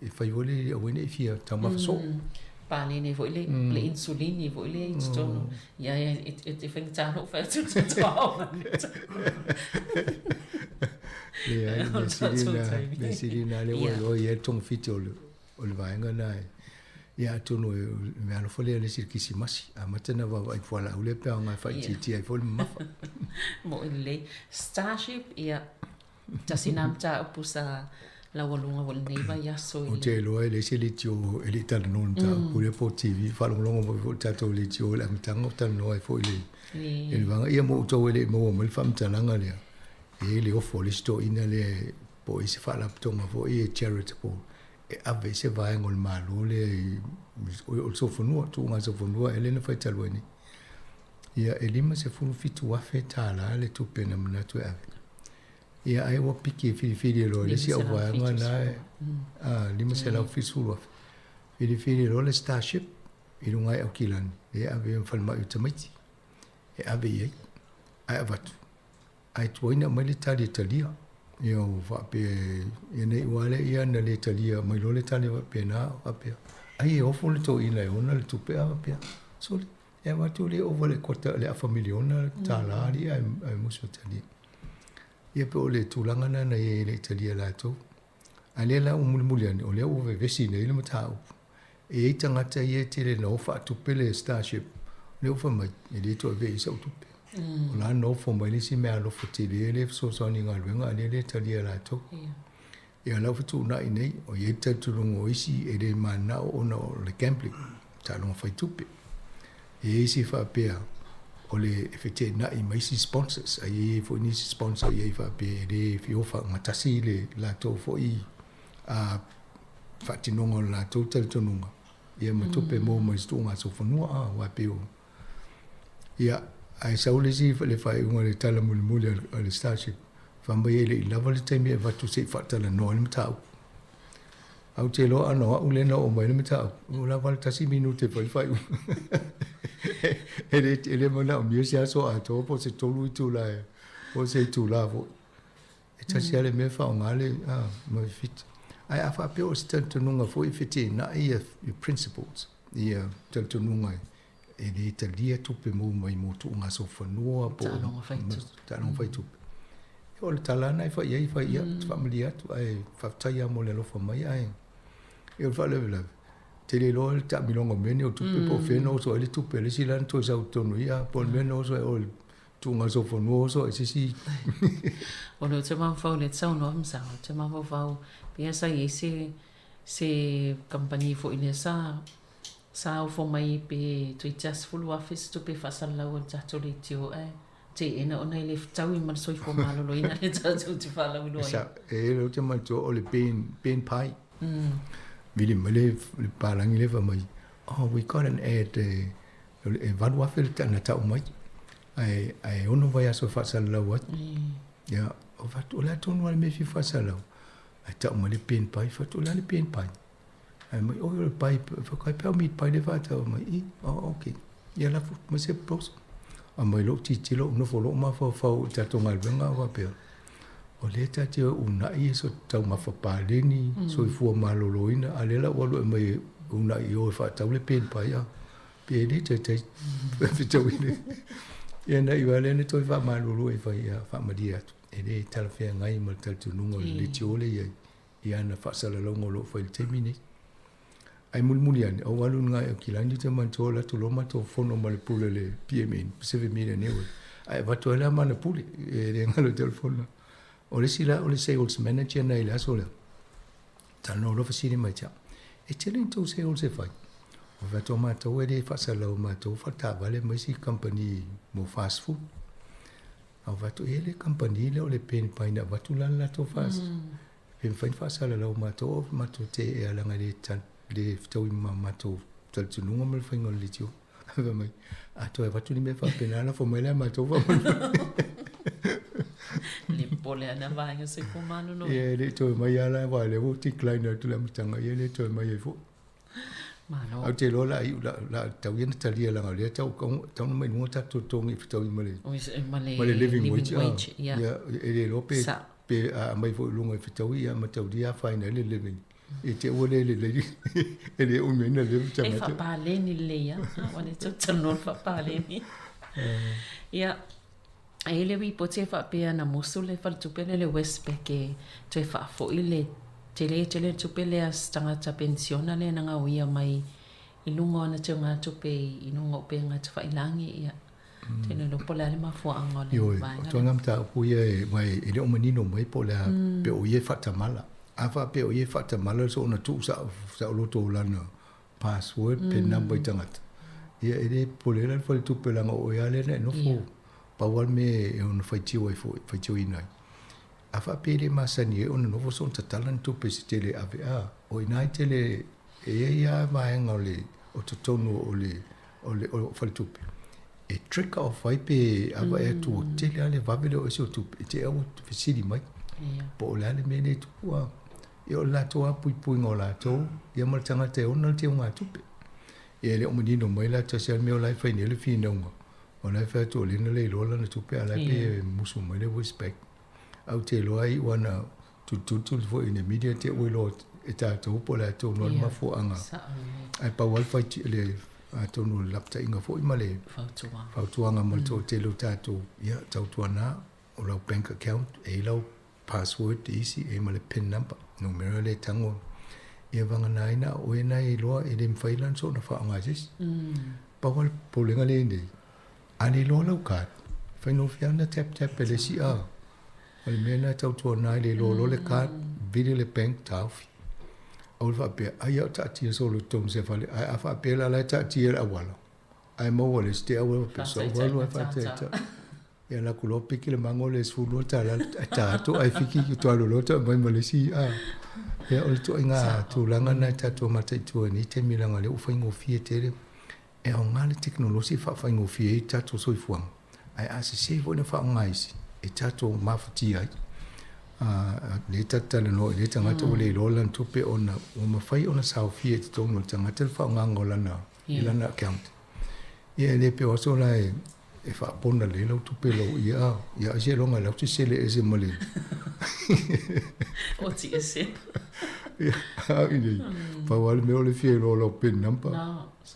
e fai foi le aua ne i fia taumafa soo. Paleni foi le le insulini foi lea i totonu. Ia e faigata ona ou fai atu i le tatou aoga Leai, mea sili na, mea sili na lea ua iloa i ai le togafiti o le vaega lena e Ia atonu e mea alofa lea le isi i le Kisimasi, amata ona vaavaai i fualaau lea pe aoga e faaitiitia ai foi le mamafa. Moʻi lelei. Starship, ia, tasi na mataupu sa laualuga foi i lenei vaiaso i le. Ou te iloa e leai se leitio e le i talanoa i le mataupu lea po o TV, faalogologo mai foi i le tatou leitio i le amataga o talanoa ai foi i le vaega. Ia mo outou e le i maua mai le faamatalaga lea, e i ai le ofo a le isi toeaina lea po o i ai se faalapotopotoga foi e charitable e ave i se vaega o le Malo lea i o le sofanua, tuuga sofanua ea lea na fai talu ai nei. Ia e $57,000 le tupe na manatu e ave. Ia ai ua piki e filifili e loa le isi au vaega na e a 570,000. Filifili e loa le Starship i luga i Aukilani e ave i falemai o tamaiti e ave i ai ae avatu Ae tuai na aumai le tali e talia. Ia ua faapea ia nei ua ale ia na le talia mai loa le tali faapena faapea ai e ofo le toeaina e ona le tupe a faapea sole e avatu le ova le kota le afa miliona tala alii ae ae musu e talia. Ia pe o le tulaga na na i ai le talia latou. A lea la ua mulimuli ane o lea ua vevesi nei le mataupu. E i ai tagata ia e tele na o faatupe le Starship, lea ua fai mai, e le toe avea i ai sau tupe. O la nofo mai le isi meaalofa tele lea e fesoasoani i galuega a lea e le talia e latou. Ia la ua fetuunai nei, o i ai le talitonuga o isi e le mananao ona o le gambling, taaloga fai tupe. E i ai isi faapea, o le e fetena'i ma isi sponsors ai e iai fo'i nisi sponsor ia i faapea e lē fia o faagatasi le latou fo'i a faatinoga o le latou talitonuga ia ma tupe maua mai se tuugasofanua a aua e pei o ia ae sau le isi le faaiuga le tala mulimuli a le Starship fai mai e le'i lava le taimi e avatu se'i faatalanoa ai le mataupu. Ae ou te iloa ana o a'u lea na oo mai ai le mataupu ua lava le tasi minute e fai le faaiuga. E le e le manaomia se aso atoa po o se tolu itula po o se itula fo'i. E tasi lava le mea e faaaoga le ma fiti. Ae a faapea o se talitonuga foi e feteenai ia principles, ia talitonuga e le talia tupe maua mai mo tuugasofanua po o taaloga faitupe. O le tala lava lena e fai i ai, fai ia, ou te faamalie atu, ae faafetai lava mo le alofa mai, ae o le faalavelave, tele loa le taamiloga o mea nei o tupe po o fea na oso ai le tupe a le isi la na toe sau i totonu i i, po o le mea na oso ai o le tuugasofanua oso ai se isi. O lea ou te mafaufau i le saunoa Masao, ou te mafaufau pei sa i ai se se kamupani foi lea sa sa ofo mai pe toeitiiti $10,000 se tupe e faasalalau ai le tatou leitio ae teena ona e le fetaui ma le soifua maloloina lea tatou te faalauiloaina. E lea ou te manatua o le Ben, Ben Pai. Vili mai le palagi lea fai mai, oh we got an ad e $8,000 le na tau mai. Ae ae ono vaiaso e faasalalau ai. Ia, o fai atu, o le a tonu lava le mea e fia faasalalau? Ae tau mai le Ben Pai, fai atu, o le a le Ben Pai? Ae mai, oi o le pai, whakae pea o meat pie le whaatau mai, i, oh, ok. Ia lafo mai se proposal. Aumai lou tilotilo, ou nofo loa mafaufau i tatou galuega a faapea, o lea ta te o e uunai e so taumafa paleni, soifua maloloina, a o lea la ua alu e aumai e uunai i o e faatau le pen pai a, pe le taitai fetaui le. Ia na iu lava lea na toe faamalulu ai fai ia faamalie atu. E le talafeagai ma le talitonuga o le leitio lea e i ai i ana faasalalauga o lo o fai i le taimi nei. Ae mulimuli ane, ou alu i luga i Aukilani ou te manatua o alu atu loa matou fono ma le pule o le PMN, Pacific Media Network, ae avatu ai la ma ana pule, e le galo i telefona. O le isi la o le sales manager na i le aso lea, talanoa loa fesili mai ia te au, e tele ni tou sales e fai? Ou fai atu, o matou e le faasalalau e matou faletaavale ma isi kamupani mo fast food. Ou fai atu, e i ai le kamupani lea o le Pen Pai na avatu la le latou fast Pe mafai ona faasalalau matou o matou te ea leaga e le le fetaui ma matou talitonuga ma le faiga o le leitio. Fai mai, a toe avatu ni mea faapena lafo mai la ia matou faamolemole. Le popole lava lena vaega soifua maloloina. Ia e le i toe mai lava la aua o lea ua ou decline atu i le amataga, ia e le toe mai ai foi. Malo. Ae ou te iloa o le a iu, o le a tau ia ona talia leaga o lea e tau tau ona mai luga tatou totogi e fetaui ma le ma le living wage. Wage, yeah. Ia, e le iloa pe pe a aumai foi i luga e fetaui ia ma taulia afaina ai le living. I te ua le lelei e le umi ai ona live tagata. E faapaleni lelei lava, aua le tou talanoa i le faapaleni. Ia, e i ai le ripoti e faapea na musu le faletupe lea le Westpac e toe faafoi le tele tele le tupe lea a se tagata penisiona lea na gaoia mai i luga o ana teugatupe i luga o upega tafailagi. Ia, tele iloa po o le a le mafuaaga o le Ioe, o vaega lea. ituaiga mataupu ia e, aua e le o manino mai po o le a, pe o ia e faatamala. A faapea o ia e faatamala soona tuu saoloto o lana password pin number i tagata, ia e le popole ai la le faletupe leaga o oe lava lea na e nofo. Pau lava le mea e ono faitio ai foi, faitioina ai. A faapea e le masani ai ona nofo soona tatala ni tupe se tele e ave, a, o i ina e tele e i ai lava vaega o le o totonu o le o le o faletupe e trigger off ai pe ava e atu ua tele lava le vave le oo ese o tupe e te i ua fesili mai po o le a le mea lea e tupu a. Ia o le latou lava puipuiga o latou ia ma le tagata e ona le teugatupe. Ia e le o manino mai la tasi lava le mea o la e fai nei le finauga, o la e fai atu o lea na le iloa lana tupe a o la e pei e musu mai le Westpac. Ae ou te iloa e iu lava ina tulituli foi i le media te i ua iloa e tatou po o le a tonu lava le mafuaaga. Ae pau lava le fai le atonu o le lapataiga foi ma le fautuaga ma le toatele o tatou, ia tautuana o lau bank account e i lau password te isi e ma le pin number, numera lea e tago ia vagana ai na o oe na e iloa e le mafai la ona soona faaaoga e se isi. Pau lava le popolega lea e i nei, a le iloa lau card, e faigofie lava ona tap tap e le isi a. O le mea lena e tautuana ai le iloa loa le card, vili le bank, taofi. Aua le faapea, ai au taatia solo i totonu o se fale, ae a faapea la o la e taatia i le auala. Ae maua le isi te au pe sau alu ai faataita. Ia la ku lo piki le mango le $12 e tā atu ai fiki ki toa lolo to mai ma le isi a. Ia o le tuaiga tulaga na e tatou mataitu ai nei taimi leaga o lea ua faigofie tele. E aoga le tekonolosi e faafaigofie ai tatou soifuaga, ae a sese foi na faaaoga isi e tatou mafatia ai. Lea e tatou talanoa i lea tagata ua le iloa lana tupe ona ua mafai ona saofia i totonu o le tagata le faaaogaga o lana i lana account. Ia e le pe o aso la e e faapona lelei lau tupe lau ia ia ai seiloga e lau te sele ese ma le Oti ese. Ia au i nei. Pau lava le mea o le fia iloa o lau pin number.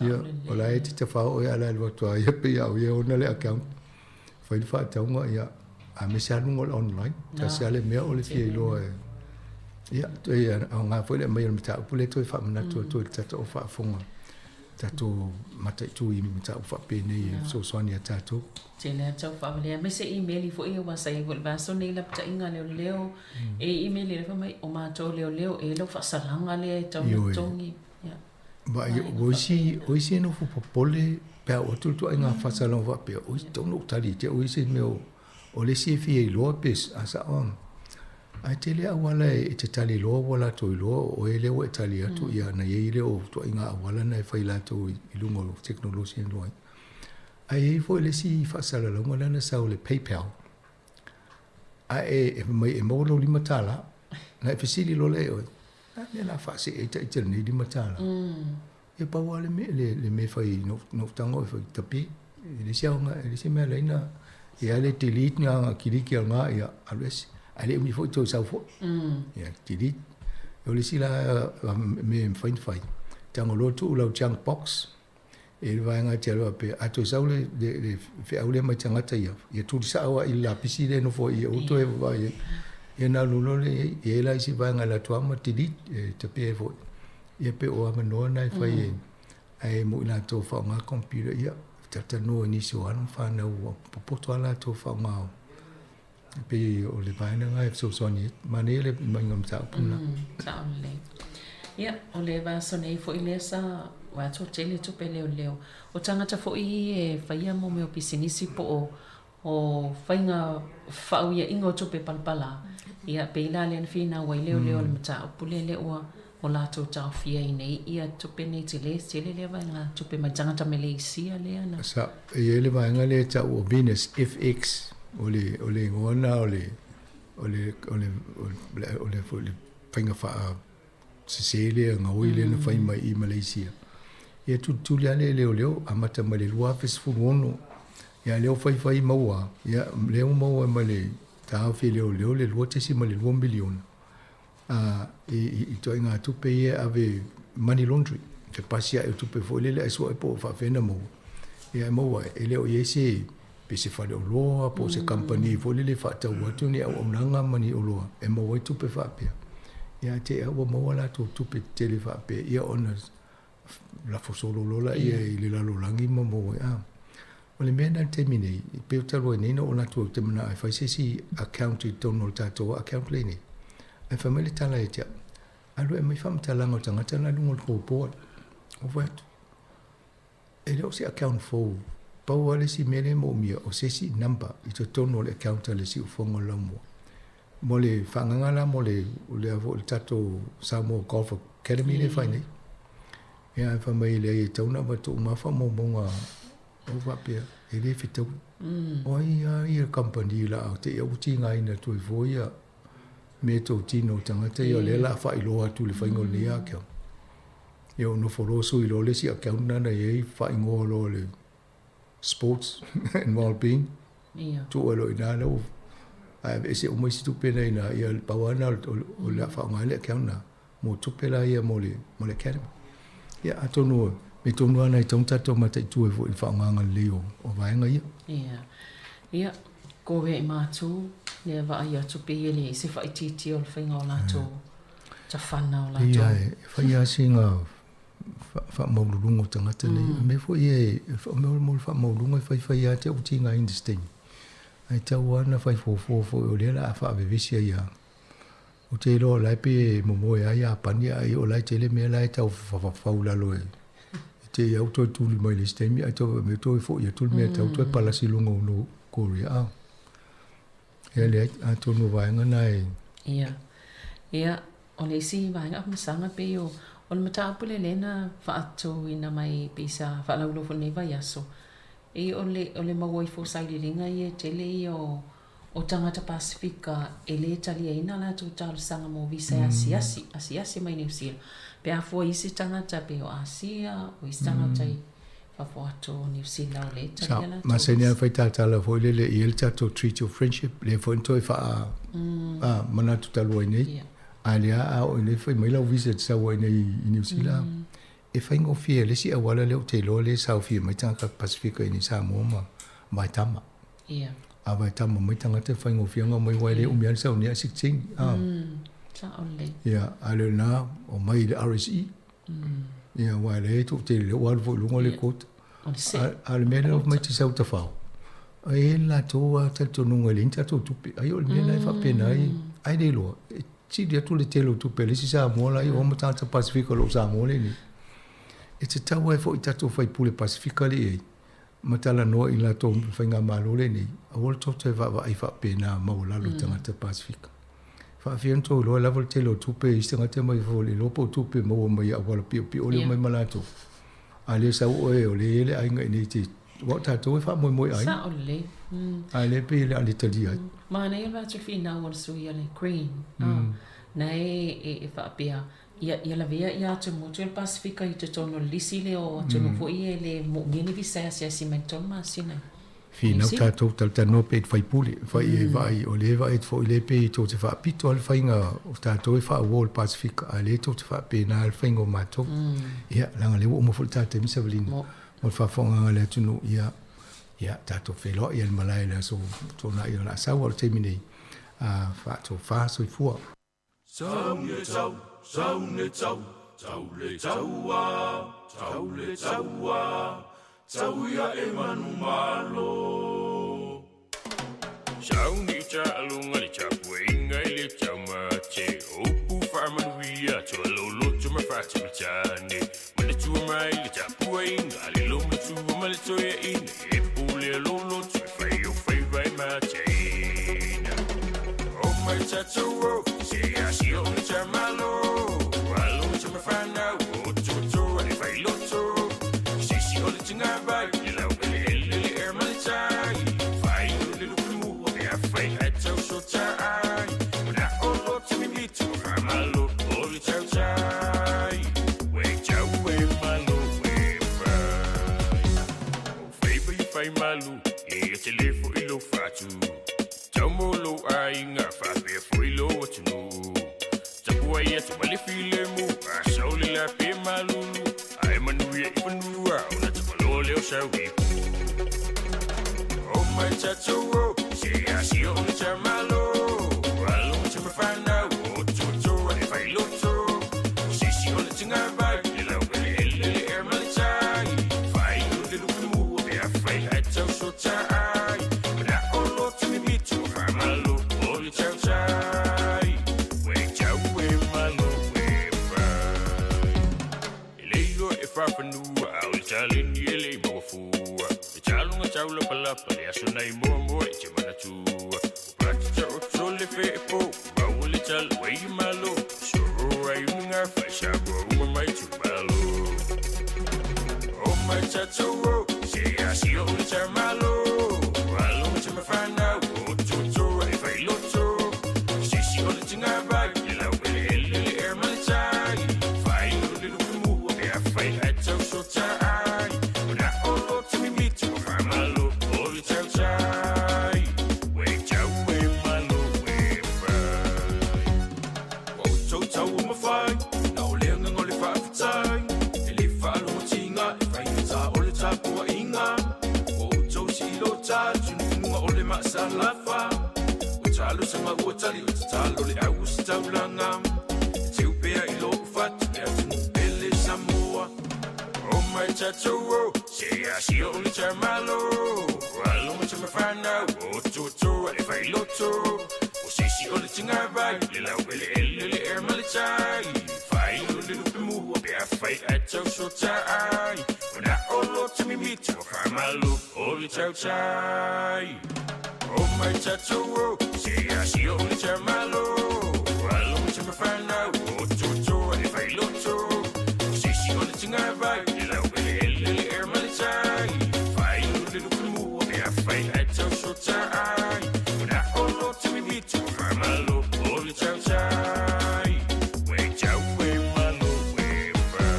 Ia o la e te tafao oe a la e alu atu lava ia pei au ia e ona le account. Fai le faatauga ia a mese lava luga o le online. Tasi lava le mea o le fia iloa e ia toe aoga foi le aumai o le mataupu lea toe faamanatu atu ai i le tatou faafofoga tatou mataitu i mataupu faapenei e fesoasoani ia tatou. Tele lava tau faavalea aemaise imeli foi aua sa i ai foi i le vaiaso nei lapataiga a leoleo e imeli lava mai o matou leoleo e lau faasalaga lea e tau ona totogi. Ia. Vaai, o isi, o isi e nofo popole pe a oo atu le ituaiga faasalaga faapea, oi, tatau ona ou tali te au ia se mea o, o le isi e fia iloa pe a sao a. Ae tele auala e te tali loa ua latou iloa o oe lea ua e tali atu, ia ona i ai lea o ituaiga auala na e fai latou i luga o tekonolosi e iloa ai. Ae i ai foi le isi faasalalauga lea na sau le PayPal, a e fai mai e maua lou $5, na e fesili loa lea e oe, a mea o le a faasee ai ita i lenei $5? Ia pau lava le mea, le mea e fai i lou tago e fai tapi, e leai se aoga, e leai se mea e ala ai ona, ia le delete na ona kiliki au na, ia alu ese. Ae le umi foi toe sau foi. Ia delete. O le isi la mea e mafai ona fai, tago loa tuu i lau junk box, e le vaega e te alu faapea, a toe sau le, le, le feau lea mai tagata ia, ia tuli sao lava i le lapisi lea e nofo ai i, aua toe vaai ai. Ia ona alu loa lea i ai, e i ai la isi vaega e alu atu lava ma delete, e tapea ai foi. Ia pe o avanoa na e fai ai, ae mo i latou faaaoga computer, ia, talatalanoa i nisi o alo ma fanau ua popoto lava latou faaaoga o e pei o le vaega lena e fesoasoani ai. Manaia le aumaiga o le mataupu lena. Sao lelei. Ia, o le vaiaso nei foi lea sa ua atoa tele tupe leoleo. O tagata foi e faia mo mea o pisinisi po o o faiga faauiaina o tupe palapala, ia pei la lea na finau ai leoleo i le mataupu lea, lea ua o latou taofia ai nei ia tupe nei tele tele lea vaega tupe mai tagata Meleisia lea na. Sa e i ai le vaega lea e tau o Venus FX, o le o le igoa lena o le o le o le o le foi le faiga faa sese lea gaoi lea na fai mai i Malaysia. Ia tulituli lava lea e leoleo, amata mai le 2016, ia lea ua faifai maua, ia lea ua maua mai le taofi e leoleo le $2.2 miliona i ituaiga tupe ia e ave money laundry, e pasi ae o tupe foi lele ae sue po o faapefea ona maua. Ia e maua e le o i ai se pe se faleoloa po o se kamupani foi lele e faatau atu ni auaunaga ma ni oloa e maua ai tupe faapea. Ia te i lava ua maua latou tupe tetele faapea ia ona lafo solo loa laia i le lalolagi ma maua ai. A o le mea lena i le taimi nei, e pei o talu ai nei na ou alu atu ou te manao e fai se isi account i totonu o le tatou account lea nei. Ae fai mai le tala ia te au, alu e aumai faamatalaga o tagata la i luga o le tou board. Ou fai atu, E le o se account fou. Pau lava le isi mea lea e moomia, o se isi number i totonu o le account a le siufofoga o le laumua. Mo le faaagaga la mo le lea foi le tatou Samoa Golf Academy lea e fai nei. Ia ae fai mai e leai e tatau ona avatu uma lava faamaumauga ou faapea e le fetaui. O ai lava ia kamupani la a te i ua tigaina atu ai fua ia mea tou tino o tagata ia o lea o le a faailoa atu i le faiga o lenei account. Ia ou nofo loa sui loa le isi account lena na i ai faaigoa loa le sports and well-being. Ia. Tuu ai loa i ina lea ua ae aveese uma isi tupe na i ina, ia pau lava lena o le a faaaoga ai le account lena mo tupe la ia mo le mo le academy. Ia atonu mea tonu lava na e tatau ona tatou mataitu ai foi i le faaaogaga lelei o vaega ia. Ia. Ia, ko wea i mātou, lea vaai atu pei e leai se faaitiitia o le faiga o latou tafana o latou. Ia, e fai lava sina faamaualuluga o tagata nei. O mea foi ia, o mea mo le faamaualuluga e faifai lava te au tiga i taimi. Ae tatau lava ona fai fuafua foi o lea o le a faavevesi ai lava. Ou te iloa o la e pei e momoe lava Iapani ae o la e tele mea la e tau fafafau i lalo e Te i au toe tuli mai le isi taimi ae toe me toe fo'i atu le mea tau toe palasi i luga o no Korea a. Ia leai, atonu o vaega na e. Ia. Ia, o le isi vaega masaga pei o o le mataupu lea lea na faatuina mai pei sa faalauiloa foi i lenei vaiaso, e o le o le maua ifo o sailiiliga ia e tele ia o o tagata Pasefika e lē taliaina a latou talosaga mo visa e asiasi, asiasi mai Niu Sila, pe a fua i isi tagata pei o Asia, o isi tagata i fafo atu o Niu Sila o lē talia a latou Masani visa. lava fai tatala foi lele i ai le tatou Treaty of Friendship, lea foi na toe faa manatu talu ai nei. A lea a oo nei fai mai lau visa e te sau ai nei i Niu Sila, e faigofie le isi auala lea ou te iloa lea e saofia mai tagata Pasefika i inei i Samoa ma Vaetama. Ia. A vaetama mai tagata e faigofie ona omai aua e le umi lava le saunia ae 16. Sao lelei. Ia, a le o lena, omai i le RSE. Ia, aua o lea e toatele, lea ua alu foi i luga le quota. O le se. A o le mea lea omai te sau tafao, e i ai le latou lava talitonuga e leai ni tatou tupe. Ai o le mea lena e faapena ai, ai le iloa, e sili atu le tele o tupe a le isi Samoa la i o ma tagata Pasefika o lo o Samoa nei. E tatau ai foi i tatou faipule Pasefika lea i ai, ma talanoa i latou faigamalo lenei, aua le tou toe vaavaai faapena maualalo i tagata Pasefika. Faafia ona tou iloa lava le tele o tupe i isi tagata mai fafo, le iloa po o tupe maua mai auala piopio lea omai ma latou. A le sau oe o lea e i ai le aiga i inei te, aua o tatou e faamoemoe i aiga. Sao lelei. A lea pei o le a le talia ai. Manaia le vaatu finau o le sui a le Green, na e e faapea, Ia, ia lavea ia atumotu e le Pasefika i totonu o le lisi lea o atunuu foi ia e le moomia ni visa e asiasi mai i le 3 masina i Finau tatou talatalanoa pea i le faipule, fai i ai vaai, o lea e vaai atu foi lea pei tou te faapito lava le faiga o tatou e faaauau i le Pasefika, a o lea tou te faapena le faiga o matou. Ia, leaga o lea ua uma foi le ta taimi Savalina, mo le faafofogaaga a le atunuu, ia, ia, tatou feiloai i le malae i le aso Toonai o le a sau, a o le taimi nei, a faatofa soifua. Saune tau, saune tau, tau le taua, tau le taua, tau ia e manumalo. Sauni ta'alunga le tapuaiga i le taumate, upu faamanuia tualoloto ma faatamatane. Manatua mai le tapuaiga a le lomatua ma le toeaina, e pule a loloto e fai o faiva e mataina. O mai tatou o, se asi o le tamalo, alo tamafanau, o toto a le failoto. Sisi o le tigavai, le laueleele le ea ma le tai, faaiu le lupemua pe afai ae tau sotaai. Mana'o loto mimita ua faamalo o le tautai. Ue tau e malo e fai. O faiva i fai malu, ia tele foi lou fatu. Tau mo lou aiga, faapea foi lou atunuu. Tapuai atu ma le filemu, a sau le la pe malulu. Ae manuia i fanua, ona tapaloa lea o sau ipu. O mai tatou o, se asi o le tamalo. Alo tamafanau, o toto a le failoto. O sisi o le tigavai, le laueleele le ea ma le tai. Faaiu le lupemua pe afai ae tau sotaai. Mana'o loto mimita ua faamalo o le tautai. Ue tau e malo e fai. E le iloa e faafanua, a o le taleni e le i maua fua. E taloga tau lapalapa le aso nai moamoa i te manatua. O pati taoto le feepo, maua le tala ua i malo. Soro ai unuga fai Samoa uma mai tumalo. O mai tatou o, se asi o le tamalo. Alo tamafanau, o toto a e failoto. Sisi o le tigavai, le laueleele le ea ma le tai. Faaiu le lupemua pe afai ae tau sotaai. Mana'o loto mimita ua faamalo o le tautai. Ue tau e malo e fai. Ua outou tau o mafai, na o le agaga o le faafetai. E le faalogotiga e faigata o le tapuaiga. Ua outou siilota tunutunuga o le maasalafa. O talosaga ua tali o tatalo le au o se taulaga. E teu pea i lou fatu le atunuu pele Samoa. O mai tatou o, se asi o le tamalo. Alo ma tamafanau, o toto a le failoto. O sisi o le tigavai, le laueleele le ea ma le tai. Faaiu le lupemua pe afai ae tau sotaai. le tautai. O mai tatou o, se asia o le taumalo. Alo ma tamawhanau, o toto e whai loto. Sisi o le tingawai, le lau ele ele le air ma le tai. Whai lu le luku mua, e a whai ai tau sota ai. Una o lo te mi vitu, whamalo o le tautai. We tau we malo we whai.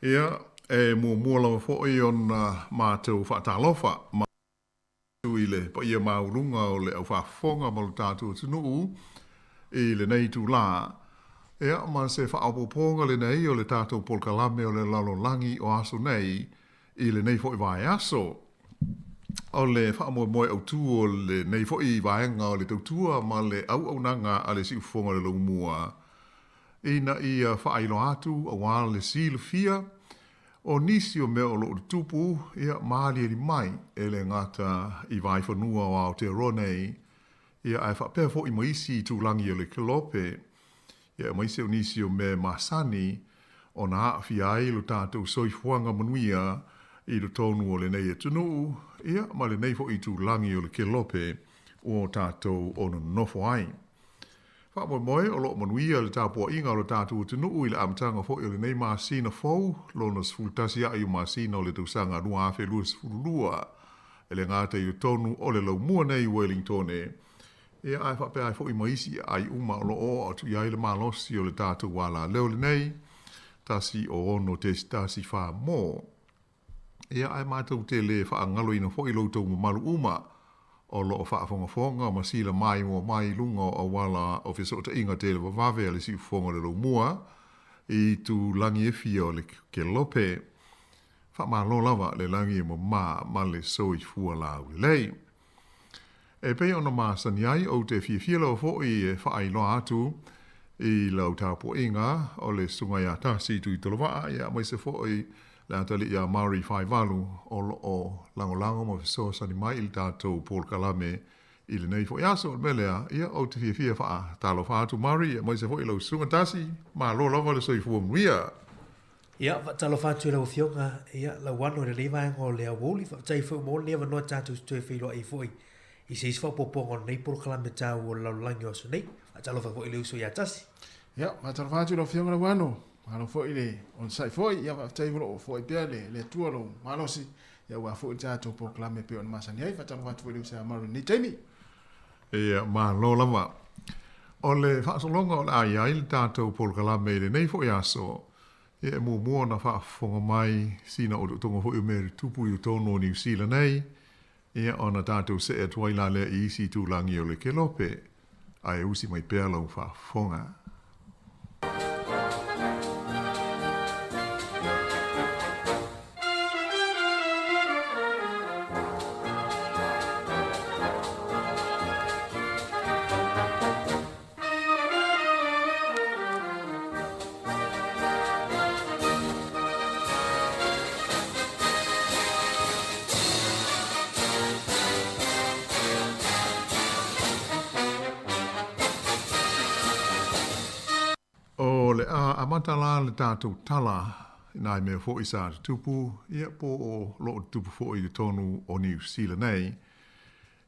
Ia, e muamua lava foi ona matou faatalofa atu i le paia maualuga o le aufaafofoga ma lo tatou atunuu i lenei itulā. Ia, ma se faaopoopoga lenei o le tatou polokalame o le lalolagi o aso nei i lenei foi vaiaso. O le faamoemoe autu o lenei foi vaega o le tautua ma le auaunaga a le Siufofoga o le Laumua ina ia faailoa atu auā le silafia o nisi o mea o lo o tutupu, ia, maaliali mai, e le gata i Vaefanua o Aotearoa nei, ia, ae faapea foi ma isi itulagi o le Kelope, ia, aemaise o nisi o mea e masani ona aafia ai lo tatou soifuaga manuia i totonu o lenei atunuu, ia, ma lenei foi itulagi o le Kelope ua o tatou o nonofo ai. Faamoemoe o lo o manuia le tapuaiga o lo tatou atunuu i le amataga foi o lenei masina fou, lona 11 a'i o masina o le tausaga 2022, e le gata i totonu o le laumua nei i Wellingtone, ia ae faapea ai foi ma isi aai uma o lo o oo atu i ai le malosi o le tatou alaleo lenei, 1 6 1 4 mo. Ia, ae matou te le faagaloina foi lo outou mamalu uma o lo o faafogafoga ma sila maimoa mai i luga o auala o fesootaiga televavave a le Siufofoga o le Laumua i itulagi e fia o le Kelope. Faamalo lava le lagi e mama ma le soifua laulelei. E pei ona masani ai, ou te fiafia lava foi e faailoa atu i lau tapuaiga o le Susuga ia Tasi Tuitolovaa, ia aemaise foi le atalii ia Mari Faivalu o lo o lagolago ma fesoasoani mai i le tatou polokalame i lenei foi aso. O le mea lea, ia, ou te fiafia e faatalofa atu Mari, ia aemaise foi lau susuga Tasi, malo lava le soifua manuia. Ia, faatalofa atu i lau Afioga, ia, Lauano i lenei vaega o le aoauli. Faafetai foi mo lenei avanoa tatou te toe feiloai ai foi i se isi faaopoopoga o lenei polokalame taua o le lalolagi o aso nei. Faatalofa foi i le uso ia Tasi. Ia, faatalofa atu i lau Afioga Lauano. Malo foi le onosai foi, ia faafetai o lo o foai pea le le Atua lou malosi, ia aua foi le tatou polokalame e pei ona masani ai. Faatalofa atu foi i le uso ia Maru i lenei taimi. Ia, malo lava. O le faasologa o le a i ai le tatou polokalame i lenei foi aso, ia e muamua ona faafofoga mai sina otootoga foi o mea i tutupu i totonu o Niu Sila nei, ia ona tatou see atu ai la lea i isi itulagi o le Kelope, ae usi mai pea lau faafofoga. O le a amata la le tatou tala i nai mea foi sa tutupu, ia po o lo o tutupu foi i totonu o Niu Sila nei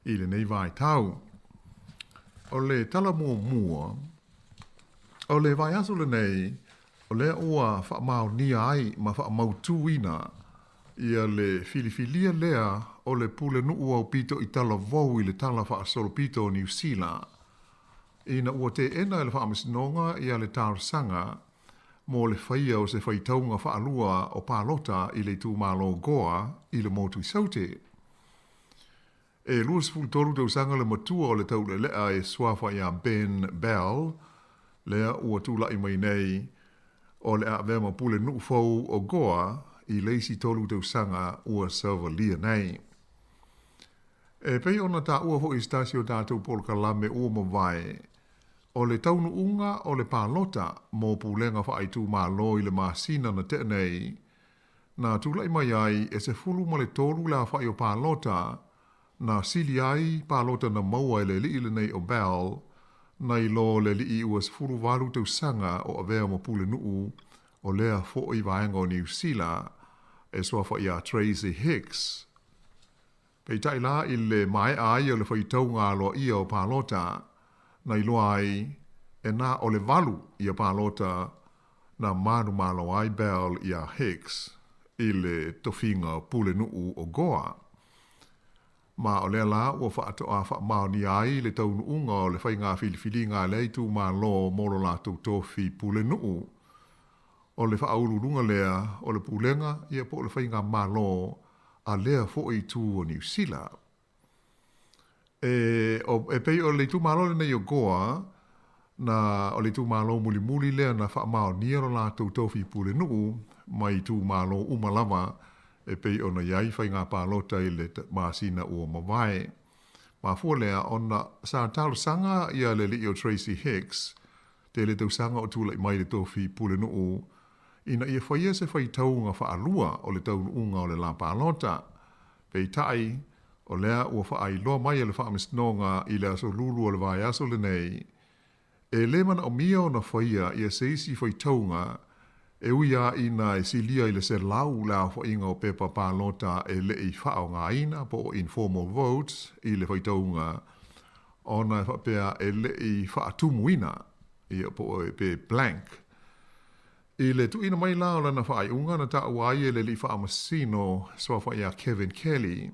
i lenei vaitau. O le tala muamua, o le vaiaso lenei, o lea ua faamaonia ai ma faamautuina ia le filifilia lea o le pulenuu aupito i talavou i le tala faasolopito o Niu Sila. Ina ua teena e le Faamasinoga ia le talosaga mo le faia o se faitauga faalua o palota i le itumalo Goa i le motu i Saute. E 23 tausaga le matua o le taulealea e suafa ia Ben Bell, lea ua tulai mai nei o le a avea ma pulenuu fou o Goa i le isi tolu tausaga ua savalia nei. E pei ona taua foi i se tasi o tatou polokalame ua mavae, o le taunuuga o le palota mo pulega faaitumalo i le masina na tea nei, na tulai mai ai e 13 le aofai o palota na sili ai palota na maua e le alii lenei o Bell nai lo le alii ua 18 tausaga o avea ma pulenuu o lea foi vaega o Niu Sila e suafa ia Tracy Hicks. Peitai la i le maea ai o le faitauga aloaia o palota, na iloa ai e na o le valu ia palota na manumalo ai Bell iā Hicks i le tofiga pulenuu o Goa. Ma o lea la ua faatoa faamaonia ai le taunuuga o le faiga filifiliga a lea itumalo mo lo latou tofi pulenuu. O le faauluuluga lea o le pulega ia po o le faigamalo a lea foi itu o Niu Sila. E, o, e pei o le itumalo lenei o Goa, na, o le itumalo mulimuli lea na faamaonia lo latou tofi pulenuu mai itumalo uma lava e pei ona i ai faiga palota i le masina ua mavae. Mafua lea ona sa talosaga ia le alii o Tracy Hicks tele tausaga o tulai mai le tofi pulenuu ina ia faia se faitauga faalua o le taunuuga o le lā palota. Peitai, o lea ua faailoa mai e le Faamasinoga i le aso Lulu o le vaiaso lenei, e lē manaomia ona faia ia se isi faitauga e ui lava ina e silia i le 100 le aofaiga o pepa palota e le i faaaogaina po o informal votes i le faitauga ona e faapea e le i faatumuina ia po o pe blank. I le tuuina mai la o lana faaiuga na taua ai e le alii faamasino suafa ia Kevin Kelly,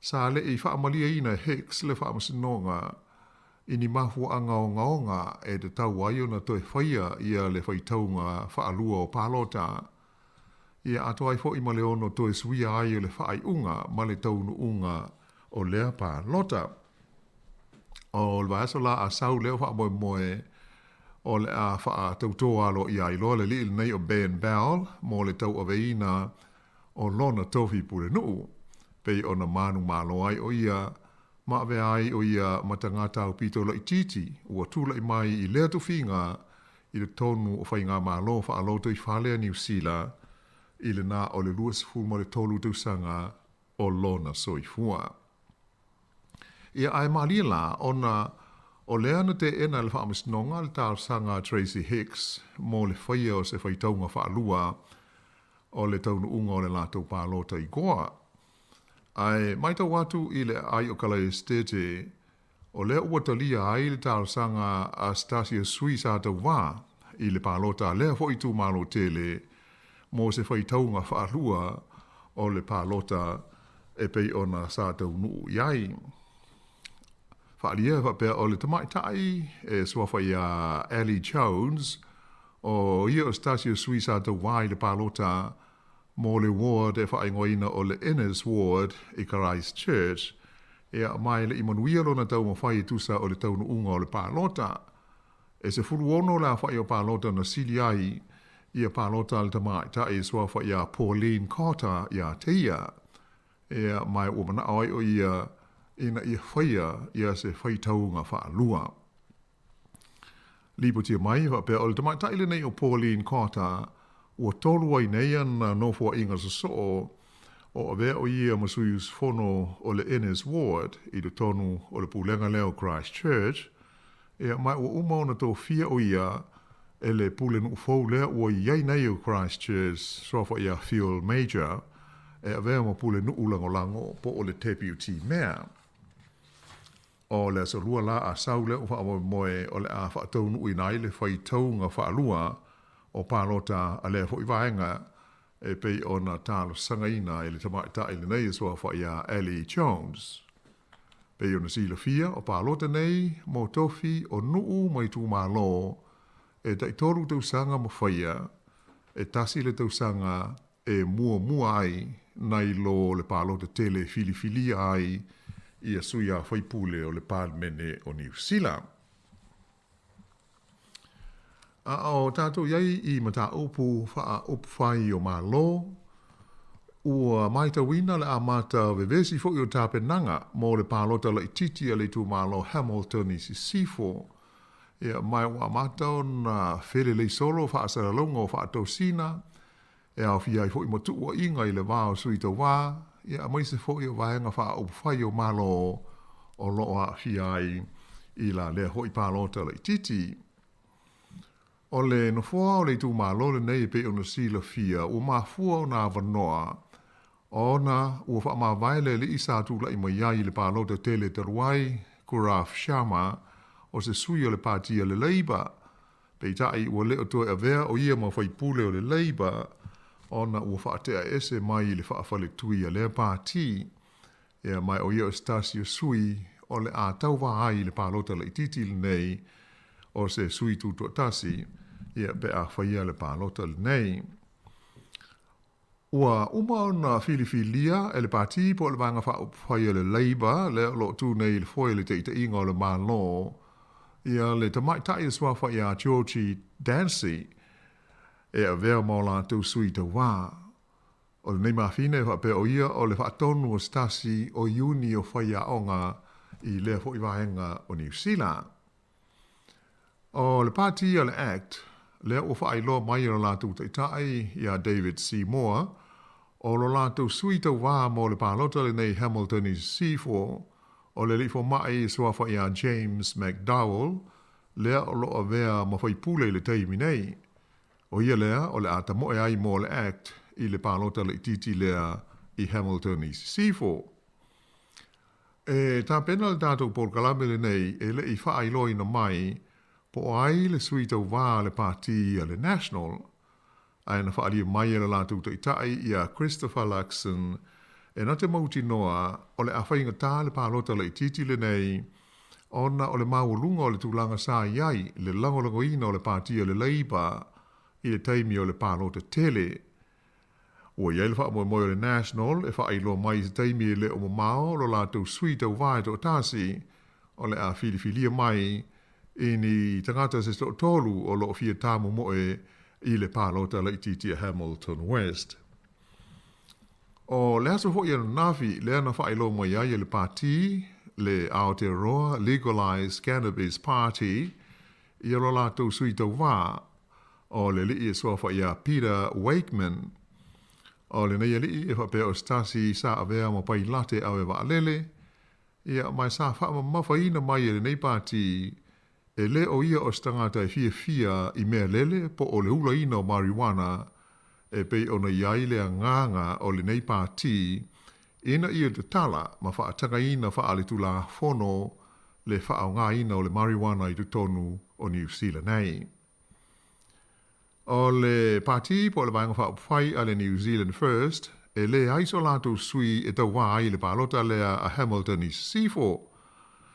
sa le i faamalieina e Hicks le faamasinoga i ni mafuaaga ogaoga e tatau ai ona toe faia ia le faitauga faalua o palota, ia atoa ai foi ma le ono toe suia ai o le faaiuga ma le taunuuga o lea palota. O le vaiaso la a sau lea o faamoemoe o le a faatautō aloaia ai loa le alii lenei o Ben Bell mo le tauaveina o lona tofi pulenuu, pei ona manumalo ai o ia ma avea ai o ia ma tagata aupito laitiiti ua tulai mai i lea tofiga i totonu o faigamalo faalotoifale a Niu Sila i le na o le 23 tausaga o lona soifua. Ia, ae malie la, ona o lea na teena e le Faamasinoga le talosaga a Tracy Hicks mo le faia o se faitauga faalua o le taunuuga o le latou palota i Goa. Ae matau atu i le aai o Kalaesetete, o lea ua talia ai le talosaga a se tasi o sui sa tauva i le palota a lea foi itumalo tele mo se faitauga faalua o le palota e pei ona sa taunuu i ai. Faaalia e faapea o le tamaitai e suafa iā Allie Jones, o ia o se tasi o sui sa tauva i le palota mo le ward e faaigoaina o le Innes Ward i Christchurch, ia, ma e le i manuia lona taumafai e tusa o le taunuuga o le palota. E 16 le aofai o palota na sili ai ia palota a le tamaitai e suafa iā Pauline Carter iā te ia, ia, ma ua manao ai o ia ina ia faia ia se faitauga faalua. Lipotia mai, faapea o le tamaitai lenei o Pauline Carter, ua tolu ai nei ana nofoaiga sosoo o avea o ia ma sui usufono o le Innes Ward i totonu o le pulega lea o Christchurch, ia, ma ua uma ona tofia o ia e le pulenuu fou lea ua i ai nei o Christchurch, suafa ia Phil Major, e avea ma pulenuu lagolago po o le Deputy Mayor. O le aso lua la a sau lea ua faamoemoe o le a faataunuuina ai le faitauga faalua o palota a lea foi vaega e pei ona talosagaina e le tamaitai lenei e suafa ia Allie Jones. Pei ona silafia o palota nei mo tofi o nuu ma itumalo e taitolu tausaga ma faia e tasi le tausaga e muamua ai nai lo le palota tele e filifilia ai ia sui a faipule o le Palemene o Niu Sila. A o tātou iai i mataupu faaupufai o Malo, ua matauina le amata vevesi foi o tapenaga mo le palota laitiiti a le itumalo Hamilton i Sisifo. Ia, ma ua amata ona felelei solo faasalalauga o faatosina e aofia ai foi ma tuuaiga i le va o sui tauvā, ia aemaise foi o vaega faaupufai o Malo o loo aafia ai i la lea foi palota laitiiti. O le nofoa o le itumalo lenei e pei ona silafia ua mafua ona avanoa ona ua faamavae le alii sa tulai mai ai i le palota tele talu ai, Gaurav Sharma, o se sui o le pati a le Labour. Peitai ua le o toe avea o ia ma faipule o le Labour ona ua faatea ese mai i le faafaletui a lea pati. Ia ma o ia o se tasi o sui o le a tauvā ai i le palota laitiiti lenei o se sui tutoatasi, ia pe a faia le palota lenei. Ua uma ona filifilia e le pati po o le Vaega Faaupufai a le Labour lea o lo o tu nei i le foe i le taitaiga o le Malo, ia le tamaitai e suafa ia Georgie Dancy e avea ma o latou sui tauvā. O lenei mafina e faapea o ia o le faatonu o se tasi o Iuni o faiaoga i lea foi vaega o Niu Sila. O le pati a le ACT, lea ua faailoa mai e lo latou taitai ia David Seymour, o lo latou sui tauvā mo le palota lenei Hamilton i Sisifo, o le alii fomai e suafa ia James McDowell, lea o lo o avea ma faipule i le taimi nei. O ia lea o le a tamoe ai mo le ACT i le palota laitiiti lea i Hamilton i Sisifo. E tapena le tatou polokalame lenei e le i faailoaina mai po o ai le sui tauvā a le pati a le National, ae na faaalia mai e le latou taitai ia Christopher Luxon e na te mautinoa o le a faigata le palota laitiiti lenei ona o le maualuga o le tulaga sa i ai le lagolagoina o le pati a le Labour i le taimi o le palota tele. Ua i ai le faamoemoe o le National e faailoa mai i se taimi e le o mamao lo latou sui tauvā e toatasi o le a filifilia mai i ni tagata se toatolu o lo o fia tamomoe i le palota laitiiti a Hamilton West. O le aso foi ananafi lea na faailoa mai ai e le pati le Aotearoa Legalised Cannabis Party ia lo latou sui tauvā o le alii e suafa ia Peter Wakeman. O lenei alii e faapea o se tasi sa avea ma pailate ave vaalele, ia ma sa faamamafaina mai e lenei pati e le o ia o se tagata e fiafia i mea lele po o le ulaina o marijuana e pei ona i ai le agaga o lenei pati ina ia tatala ma faatagaina faaletulafono le faaaogaina o le marijuana i totonu o Niu Sila nei. O le pati po o le Vaega Faaupufai a le New Zealand First e leai so latou sui e tauvā ai i le palota lea a Hamilton i Sisifo.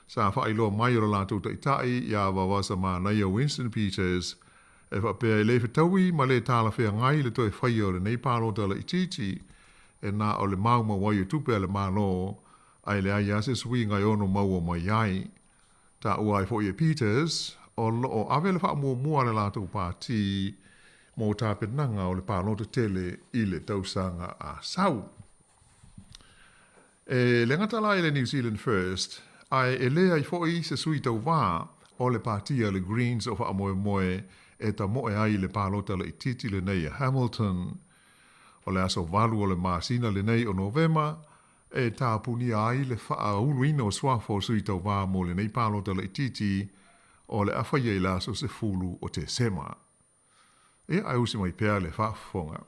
Sa faailoa mai e lo latou taitai ia Vaovasamanaia Winston Peters e faapea e le fetaui ma le talafeagai le toe faia o lenei palota laitiiti e na o le maumau ai o tupe a le Malo ae leai lava se suiga e ono maua mai ai. Taua ai foi e Peters, o lo o ave le faamuamua a le latou pati mo tapenaga o le palota tele i le tausaga a sau. E le gata la i le New Zealand First, ae e leai foi se sui tauvā o le pati a le Greens o faamoemoe e tamoe ai i le palota laitiiti lenei a Hamilton. O le aso 8 o le masina lenei o Novema, e tapunia ai le faauluina o suafa o sui tauvā mo lenei palota laitiiti o le a faia i le aso 10 o Tesema. Ia, ae usi mai pea le faafofoga.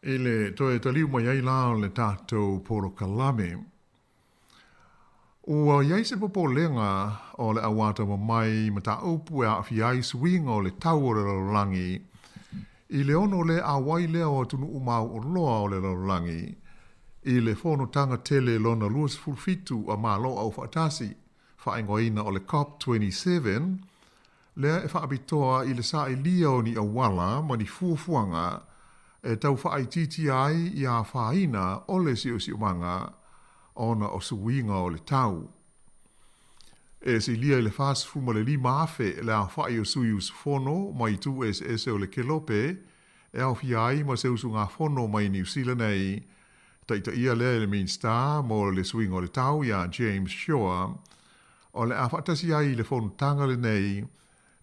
I le toe taliu mai ai la o le tatou polokalame. Ua i ai se popolega o le auatamamai mataupu e aafia ai suiga o le tau o le lalolagi i le ono le auai lea o atunuu mauoloa o le lalolagi i le fonotaga tele lona 27 a Malo Aufaatasi, faaigoaina o le COP27, lea e faapitoa i le sailia o ni auala ma ni fuafuaga e tau faaitiitia ai ia afaina o le siosiomaga ona o suiga o le tau. E silia i le 45,000 le aofai o sui usufono mai itu eseese o le kelope e aofia ai ma se usugafono mai Niu Sila nei, taitaia lea e le Minisita mo le Suiga o le Tau ia James Shaw, o le a faatasi ai i le fonotaga lenei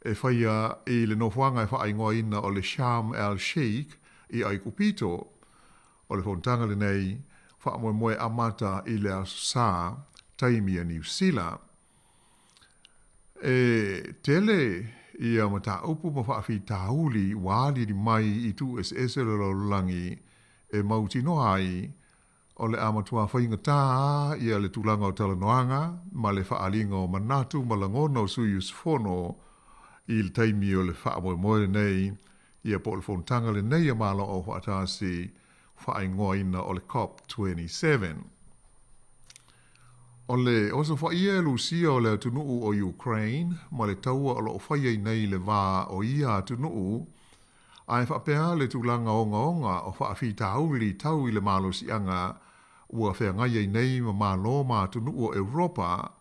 e faia i le nofoaga e faaigoaina o le Sharm El Sheikh i Aikupito. O le fonotaga lenei, faamoemoe amata i le Aso Sa, taimi a Niu Sila. E tele ia mataupu ma faafitauli ua aliali mai i itu eseese o le lalolagi e mautinoa ai o le a matua faigata ia le tulaga o talanoaga ma le faaaliga o manatu ma lagona o sui usufono i le taimi o le faamoemoe lenei ia po o le fonotaga lenei a Malo Aufaatasi faaigoaina o le COP27. O le osofaia e Lusia o le atunuu o Ukraine ma le taua o lo o fai ai nei le va o ia atunuu, ae faapea le tulaga ogaoga o faafitauli tau i le malosiaga ua feagai ai nei ma Malo ma atunuu o Europa,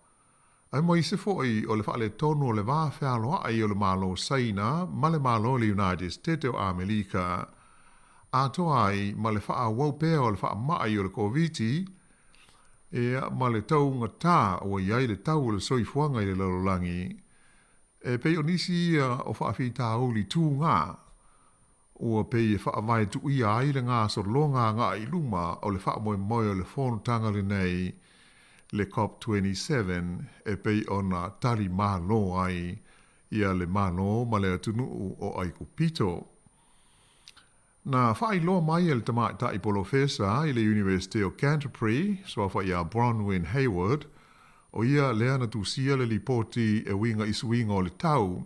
aemaise foi o le faaletonu o le va fealoai o le Malo o Saina ma le Malo o le United State o Amelika, atoa ai ma le faaauau pea o le faamai o le Koviti, ia, ma le taugatā ua i ai le tau o le soifuaga i le lalolagi, e pei o nisi ia o faafitauli tugā ua pei e faavae tuia ai le gasologa agai i luma o le faamoemoe o le fonotaga lenei, le COP27, e pei ona tali malo ai ia le Malo ma le atunuu o Aikupito. Na faailoa mai e le tamaitai polofesa i le Iunivesite o Canterbury, suafa ia Bronwyn Hayward, o ia lea na tusia le lipoti e uiga i suiga o le tau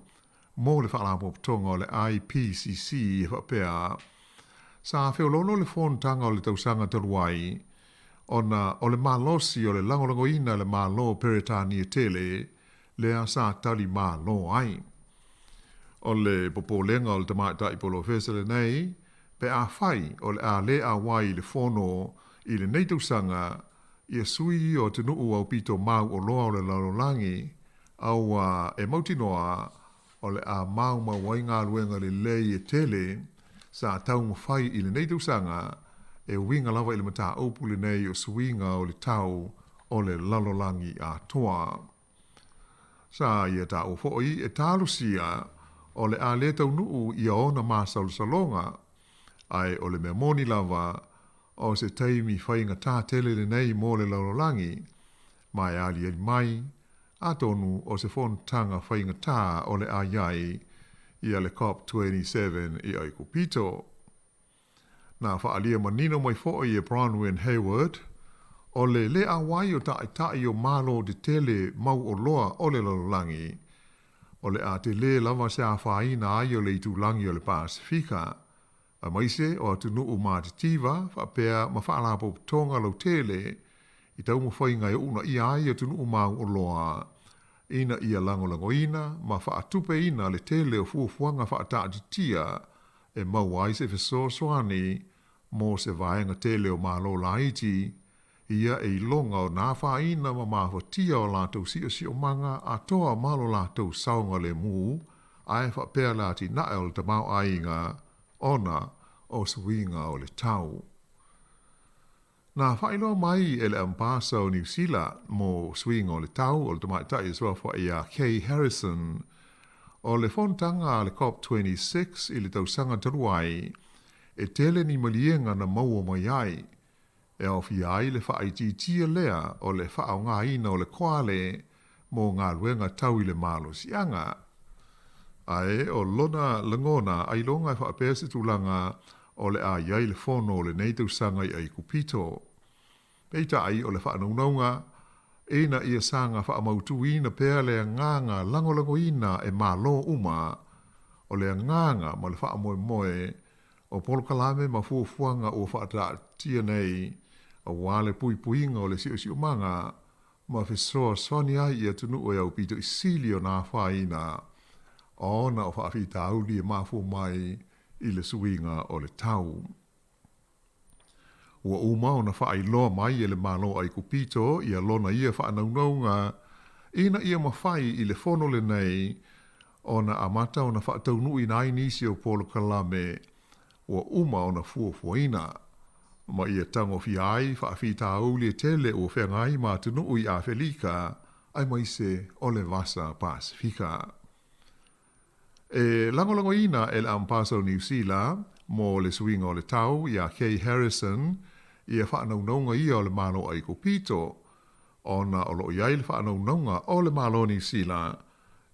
mo le Faalapotopotoga o le IPCC e faapea, Sa feoloolo le fonotaga o le tausaga talu ai ona o le malosi o le lagolagoina e le Malo o Peretania tele lea sa tali malo ai. O le popolega o le tamaitai polofesa lenei, pe afai o le a le auai i le fono i lenei tausaga, ia sui o atunuu aupito mauoloa o le lalolagi, a ua e mautinoa o le a maumau ai galuega lelei e tele sa taumafai i lenei tausaga e uiga lava i le mataupu lenei o suiga o le tau o le lalolagi atoa. Sa ia taua foi e talosia o le a le taunuu ia ona masalosaloga, ae o le mea moni lava o se taimi faigata tele lenei mo le lalolagi, ma e aliali mai, atonu o se fonotaga faigata o le a i ai ia le COP27 i Aikupito. Na faaalia manino mai foi e Bronwyn Hayward, o le le auai o taitai o Malo tetele mauoloa o le lalolagi, o le a tele lava se afaina ai o le itulagi o le Pasefika, aemaise o atunuu matitiva faapea ma faalapotopotoga lautele i taumafaiga e uunaia ai atunuu mauoloa ina ia lagolagoina ma faatupeina le tele o fuafuaga faataatitia e maua ai se fesoasoani mo se vaega tele o Malo laiti, ia e iloga o na afaina ma mafatia o latou siosiomaga atoa ma lo latou saogalemu, ae faapea le atinae o le tamaoaiga ona o suiga o le tau. Na faailoa mai e le Ambasa o Niu Sila mo suiga o le tau o le tamaitai e suafa ia Kay Harrison, o le fonotaga a le COP26 i le tausaga talu ai, e tele ni maliega na maua mai ai, e aofia ai le faaitiitia lea o le faaaogaina o le koale mo galuega tau i le malosiaga. Ae o lona lagona ailoga e faapea se tulaga o le a i ai le fono o lenei tausaga i Aikupito. Peitai o le faanaunauga, ina ia saga faamautuina pea le agaga lagolagoina e Malo uma, o le agaga ma le faamoemoe o polokalame ma fuafuaga ua faataatia nei aua le puipuiga o le siosiomaga ma fesoasoani ai i atunuu e aupito i sili ona afaina ona o faafitauli e mafua mai i le suiga o le tau. Ua uma ona faailoa mai e le Malo Aikupito ia lona ia faanaunauga ina ia mafai i le fono lenei ona amata ona faataunuuina ai nisi o polokalame ua uma ona fuafuaina, ma ia tagofia ai faafitauli e tele ua feagai ma atunuu i Afelika aemaise o le Vasa Pasefika. E lagolagoina e le Ampasa o Niu Sila mo le suiga o le tau iā Kay Harrison ia faanaunauga ia o le Malo Aikupito, ona o lo o i ai le faanaunauga o le Malo o Niu Sila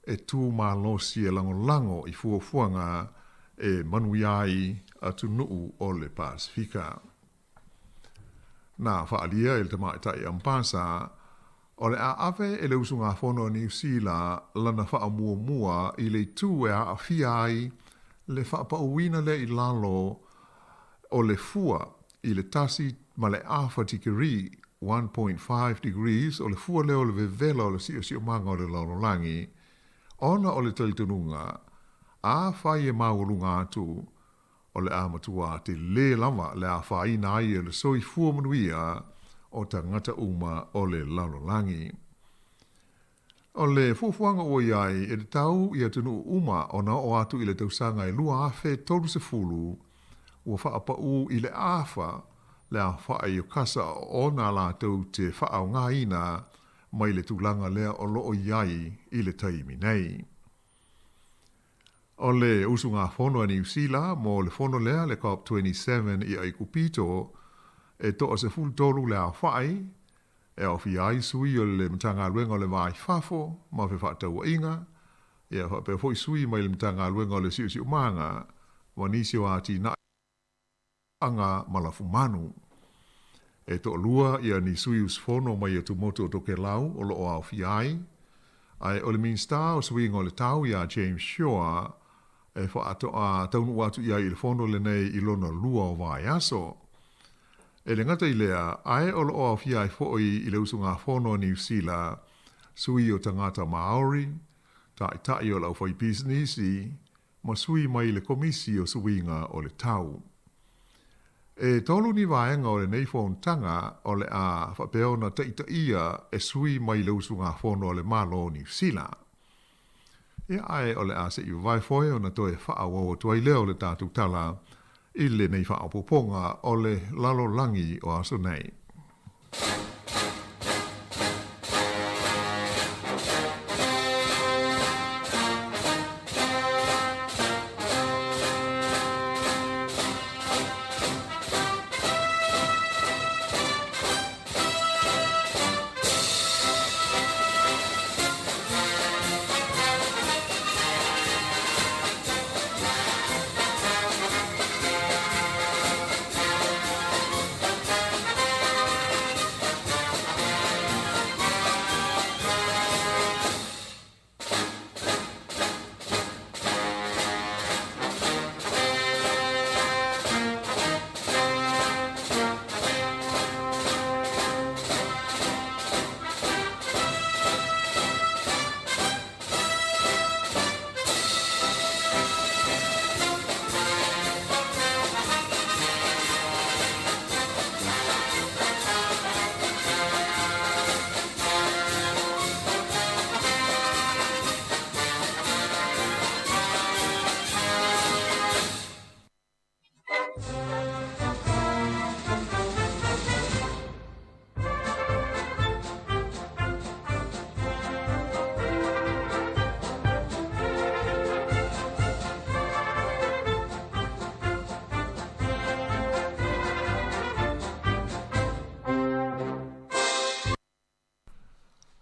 e tū malosi e lagolago i fuafuaga e manuia ai atunuu o le Pasefika. Na faaalia e le tamaitai Ampasa, o le a ave e le usugafono a Niu Sila lana faamuamua i le itu e aafia ai le faapauina lea i lalo o le fua i le 1.5 tikeri, 1.5 degrees, o le fua lea o le vevela o le siosiomaga o le lalolagi, ona o le talitonuga, afai e maualuga atu, o le a matua tele lava le afaina ai e le soifua manuia o tagata uma o le lalolagi. O le fuafuaga ua i ai, e tatau i atunuu uma ona oo atu i le tausaga e 2030, ua faapaū i le afa le aofai o kasa ona latou te faaaogaina mai le tulaga lea o lo o i ai i le taimi nei. O le usugafono a Niu Sila mo le fono lea le COP 27 i Aikupito, e toa 13 le aofai, e aofia ai sui o le Matagaluega o le Va i Fafo ma Fefaatauaiga, ia faapea foi sui mai le Matagaluega o le Siosiomaga ma nisi o atinae aga ma lafumanu. E toalua ia ni sui usufono mai atumotu o Tokelau o lo o aofia ai, ae o le Minisita o Suiga o le Tau iā James Shaw e faatoa taunuu atu i ai i le fono lenei i lona lua o vaiaso. E le gata i lea, ae o lo o aofia ai foi i le usugafono a Niu Sila, sui o tagata Māori, taitai o le aufaipisinisi, ma sui mai le Komisi o Suiga o le Tau. E tolu ni vaega o lenei fonotaga o le a faapea ona taitaia e sui mai le usugafono a le Malo o Niu Sila. Ia, ae o le a se i vavae foe ona toe faaauau atu ai lea o le tatou tala i lenei faaopoopoga o le lalolagi o aso nei.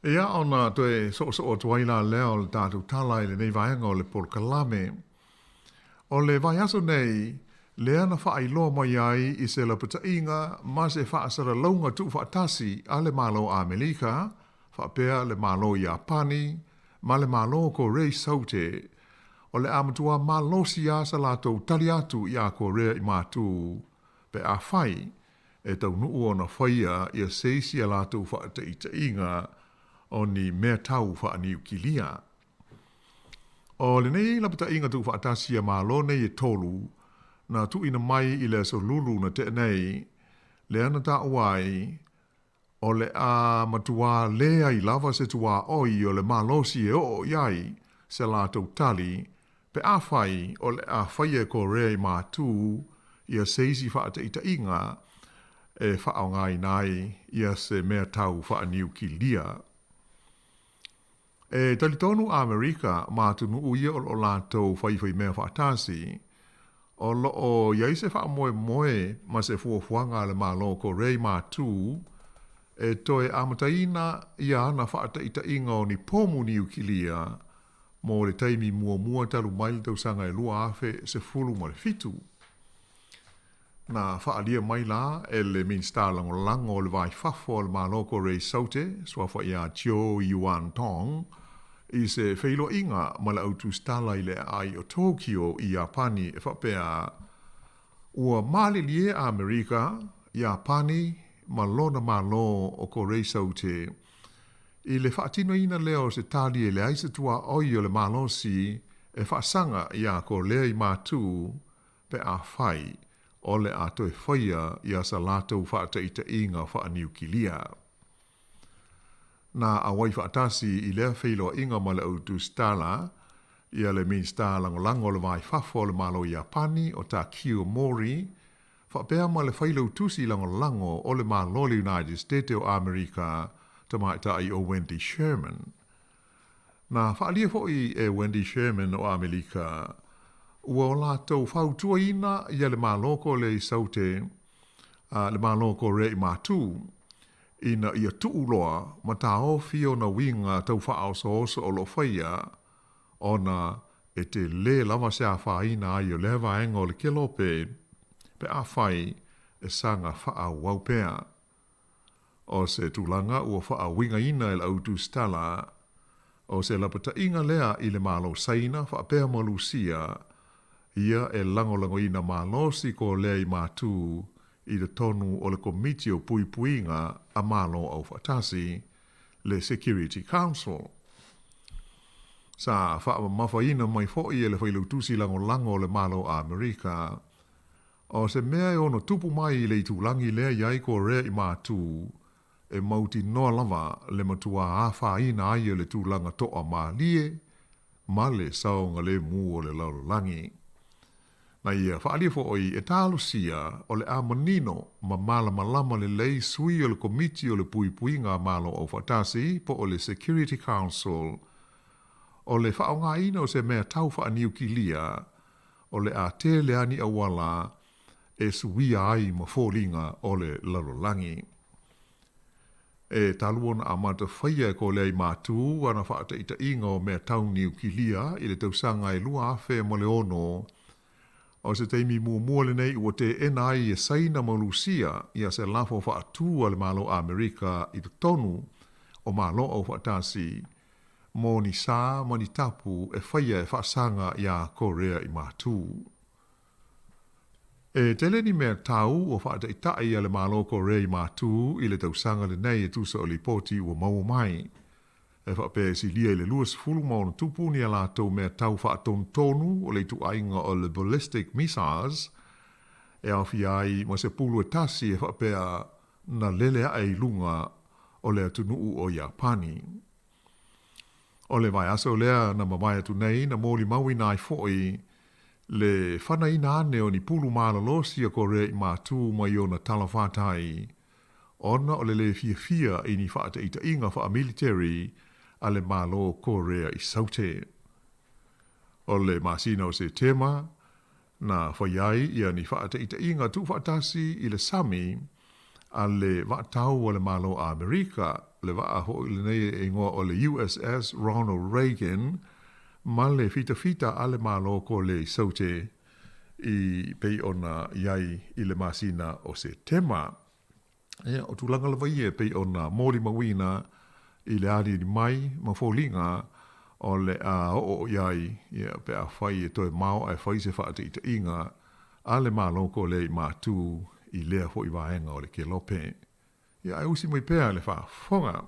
Ia, ona toe soosoo atu ai la lea o le tatou tala i lenei vaega o le polokalame. O le vaiaso nei, Lea na faailoa mai ai i se lapataʻiga ma se faasalalauga tuufaatasi a le Malo o Amelika faapea le Malo o Iapani ma le Malo o Korea i Saute, o le a matuā malosi lava sa latou tali atu iā Korea i Matū pe afai e taunuu ona faia ia se isi a latou faataitaiga o ni mea tau faaniukilia. O lenei lapataiga tuufaatasi a Malo nei e tolu, na tuuina mai i le aso Lulu na tea nei, lea na taua ai, o le a matuā leai lava se tuaoi o le malosi e oo i ai se latou tali pe afai o le a faia e Korea i Matū ia se isi faataitaiga e faaaogaina ai ia se mea tau faaniukilia. E talitonu a Amerika ma atunuu ia o lo o latou faifaimea faatasi, o lo o i ai se faamoemoe ma se fuafuaga a le Malo o Korea i Matū e toe amataina ia ana faataitaiga o ni pomu niukilia mo le taimi muamua talu mai le tausaga e 2017. Na faaalia mai la e le Minisita Lagolago o le Va i Fafo a le Malo Korea i Saute, suafa ia Cho Yuan Tong, i se feiloaiga ma le au tusitala i le aai o Tokyo i Iapani e faapea, Ua malilie a Amerika, Iapani ma lona Malo o Korea i Saute i le faatinoina lea o se tali e leai se tuaoi o le malosi e faasaga iā Korea i Matū pe afai o le a toe faia ia sa latou faataitaiga faaniukilia. Na auai faatasi i lea feiloaiga ma le au tusitala ia le Minisita Lagolago o le Va i Fafo o le Malo Iapani o Takio Mori faapea ma le Failautusi Lagolago o le Malo o le United State o Amerika Tamaitai o Wendy Sherman. Na faaalia foi e Wendy Sherman o Amelika, ua o latou fautuaina ia le Malo Korea i Saute a le Malo Korea i Matū ina ia tuu loa ma taofi ona uiga tau faaosooso o lo o faia ona e telē lava se afaina ai o lea vaega o le kelope pe afai e saga faaauau pea. O se tulaga ua faauigaina e le au tusitala, o se lapataiga lea i le Malo Saina faapea ma Lusia, ia e lagolagoina malosi ko lea i Matū i totonu o le Komiti o Puipuiga a Malo Aufaatasi, le Security Council. Sa faamamafaina mai foi e le Failautusi Lagolago o le Malo Amerika, O se mea e ono tupu mai i le itulagi lea i ai Korea i Matū, e mautinoa lava le matuā afaina ai o le tulaga toa mālie ma le saogalemu o le lalolagi. Na ia faaalia foi e talosia o le a manino ma malamalama lelei sui o le Komiti o le Puipuiga a Malo Aufaatasi po o le Security Council o le faaaogaina o se mea tau faaniukilia o le a tele a ni auala e suia ai ma foliga o le lalolagi. E talu ona amata faia e Kolea i Matū ana faataitaiga o mea tau niukilia i le tausaga e 2006, o se taimi muamua lenei ua teena ai e Saina ma Lusia ia se lafo faatū a le Malo Amerika i totonu o Malo Aufaatasi mō ni sā ma ni tapu e whaia e faasaga iā Korea i Matū. E tele ni mea tau ua faataitaʻi a le Malo Korea i Matū i le tausaga lenei e tusa o lipoti ua maua mai. E faapea e silia i le 26 tupu ni a latou mea tau faatonutonu o le ituaiga o le ballistic missiles e aofia ai ma se pulu e tasi e faapea na lele aʻe i luga o le atunuu o Iapani. O le vaiaso lea na mavae atu nei na molimauina ai foi le fanaina ane o ni pulu malolosi a Korea i Matū mai ona talafātai ona o le lē fiafia i ni faataitaiga faamiliteri a le Malo Korea i Saute. O le masina o Setema na fai ai ia ni faataitaiga tuufaatasi i le sami a le vaatau a le Malo a Amerika, le vaa hoʻi lenei e igoa o le USS Ronald Reagan, ma le fitafita a le Malo Kolea i Saute. I pei ona i ai i le masina o Setema. Ia, o tulaga lava ia e pei ona molimauina i le aliali mai ma foliga o le a oo i ai, ia, pe afai e toe maoae e fai se faataitaiga a le Malo ko lea i Matu i lea foi vaega o le kelope. Ia, ae usi mai pea le faafofoga.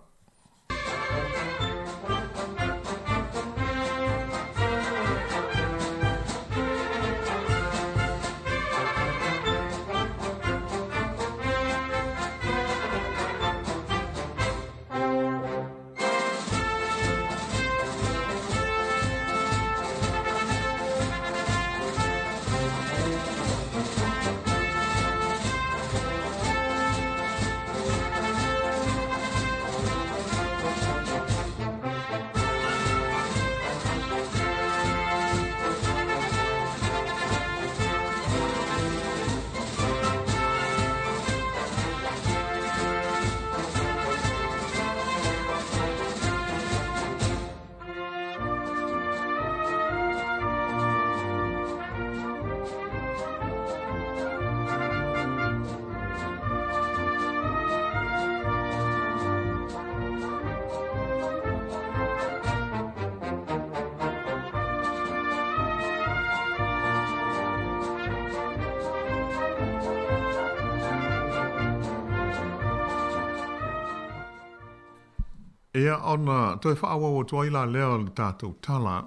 Ia, ona toe faaauau atu ai la lea o le tatou tala.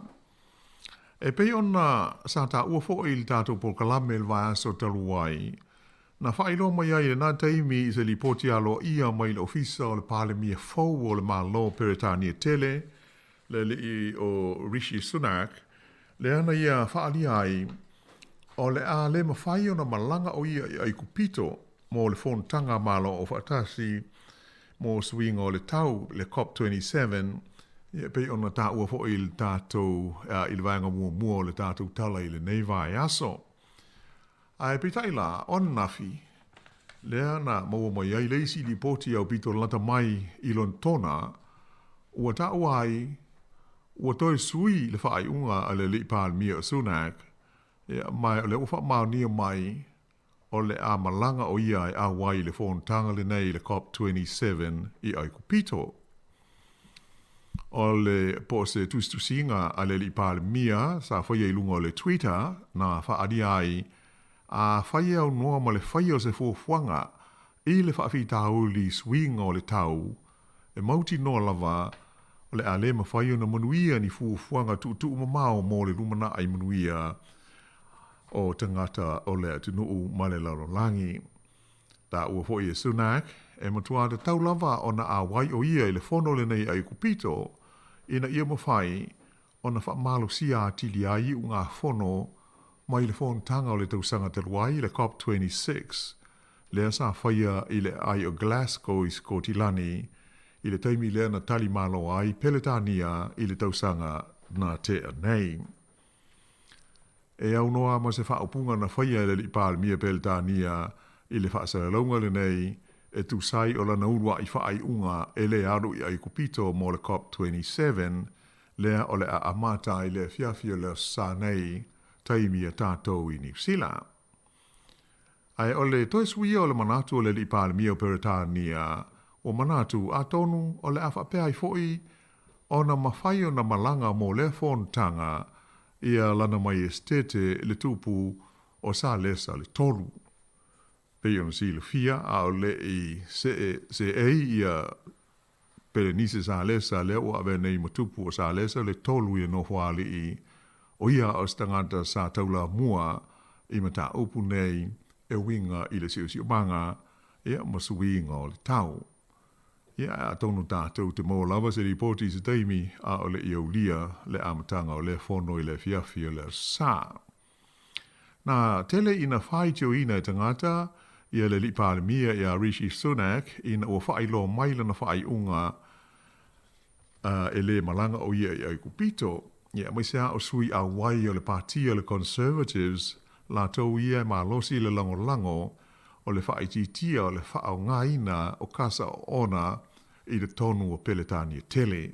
E pei ona sa taua foi i le tatou polokalame i le vaiaso talu ai, na faailoa mai ai i lena taimi i se lipoti aloaia mai le Ofisa o le Palemia fou o le Malo o Peretania Tele, le alii o Rishi Sunak, lea na ia faaalia ai, o le a le mafai ona malaga o ia i Aikupito mo le Fonotaga a Malo Aufaatasi mo Suiga o le Tau, le COP 27, e pei ona taua foi i le tatou, i le vaega muamua o le tatou tala i lenei vaiaso. Ae peitai la, o ananafi, lea na maua mai ai le isi lipoti aupito lata mai i Lonetona, ua taua ai, ua toe sui le faaiuga a le Alii Palemia o Sunak, ia, ma o lea ua faamaonia mai o le a malaga o ia e auai i le fonotaga lenei i le COP 27 i Aikupito. O le po o se tusitusiga a le Alii Palemia sa faia i luga o le Twitter na faaalia ai, afai e aunoa ma le faia o se fuafuaga i le faafitauli suiga o le tau, e mautinoa lava o le a le mafai ona manuia ni fuafuaga tuutuumamao mo le lumanai manuia o tagata o le atunuu ma le lalolagi. Taua foi e Sunak, e matua tatau lava ona auai o ia i le fono lenei a Aikupito ina ia mafai ona faamalosia atili ai iugafono mai le fonotaga o le tausaga talu ai, le COP 26, lea sa faia i le aai o Glasgow i Sikotilani i le taimi lea na tali malo ai Peretania i le tausaga na tea nei. E aunoa ma se faaupuga na faia e le Alii Palemia Peretania i le faasalalauga lenei e tusa ai o lana uluai faaiuga e le alu i Aikupito mo le COP 27 lea o le a amata ai le afiafi o le Aso Sa nei, taimi a tatou i Niu Sila. Ae o le toe suia o le manatu o le Alii Palemia o Peretania, ua manatu atonu o le a faapea ai foi ona mafai ona malaga mo lea fonotaga ia Lana Maiestete le Tupu o Salesa le Tolu. Pei ona silafia, a o le i seei ia Pelenise Salesa lea ua avea nei ma tupu o Salesa le Tolu i le nofoalii, o ia o se tagata sa taulamua i mataupu nei e uiga i le siosiomaga ia ma suiga o le tau. Ia, atonu tatou te maua lava se lipoti i se taimi a o le i aulia le amataga o lea fono i le afiafi o le Aso Sa. Na tele ina faitioina e tagata ia le Alii Palemia ia Rishi Sunak ina ua faailoa mai lana faaiuga e le malaga o ia i Aikupito, ia aemaise lava o sui auai o le Patia o le Conservatives, latou ia e malosi le lagolago o le faaitiitia o le faaaogaina o kasa oona i totonu o Peretania tele.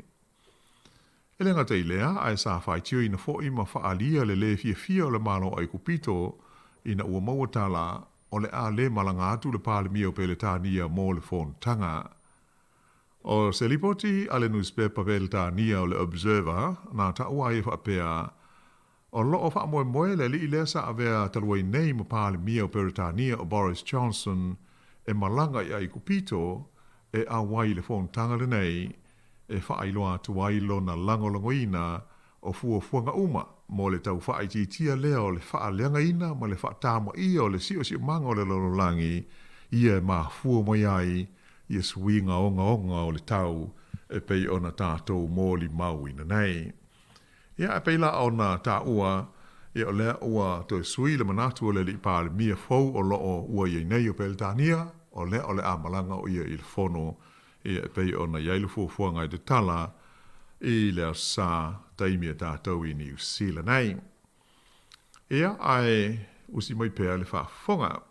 E le gata i lea, ae sa faitioina foi ma faaalia le lē fiafia o le Malo Aikupito ina ua maua tala, o le a lē malaga atu le Palemia o Peletania mo le fonotaga. O se lipoti a le nusipepa Peletania o le Observer na taua ai e faapea, O lo o faamoemoe le alii lea sa avea talu ai nei ma Palemia o Peretania o Boris Johnson e malaga i Aikupito e auai i le fonotaga lenei e faailoa atu ai lona lagolagoina o fuafuaga uma mo le tau faaitiitia lea o le faaleagaina ma le faatamaia o le siosiomaga o le lalolagi ia e mafua mai ai ia suiga ogaoga o le tau e pei ona tatou molimauina nei. Ia, e pei la ona taua, ia o lea ua toe sui le manatu o le Alii Palemia fou o lo o ua i ai nei o Peretania, o lea o le a malaga o ia i le Fono, ia e pei ona i ai le fuafuaga i tatala i le Aso Sa taimi a tatou i Niu Sila nei. Ia, ae usi mai pea le faafofoga.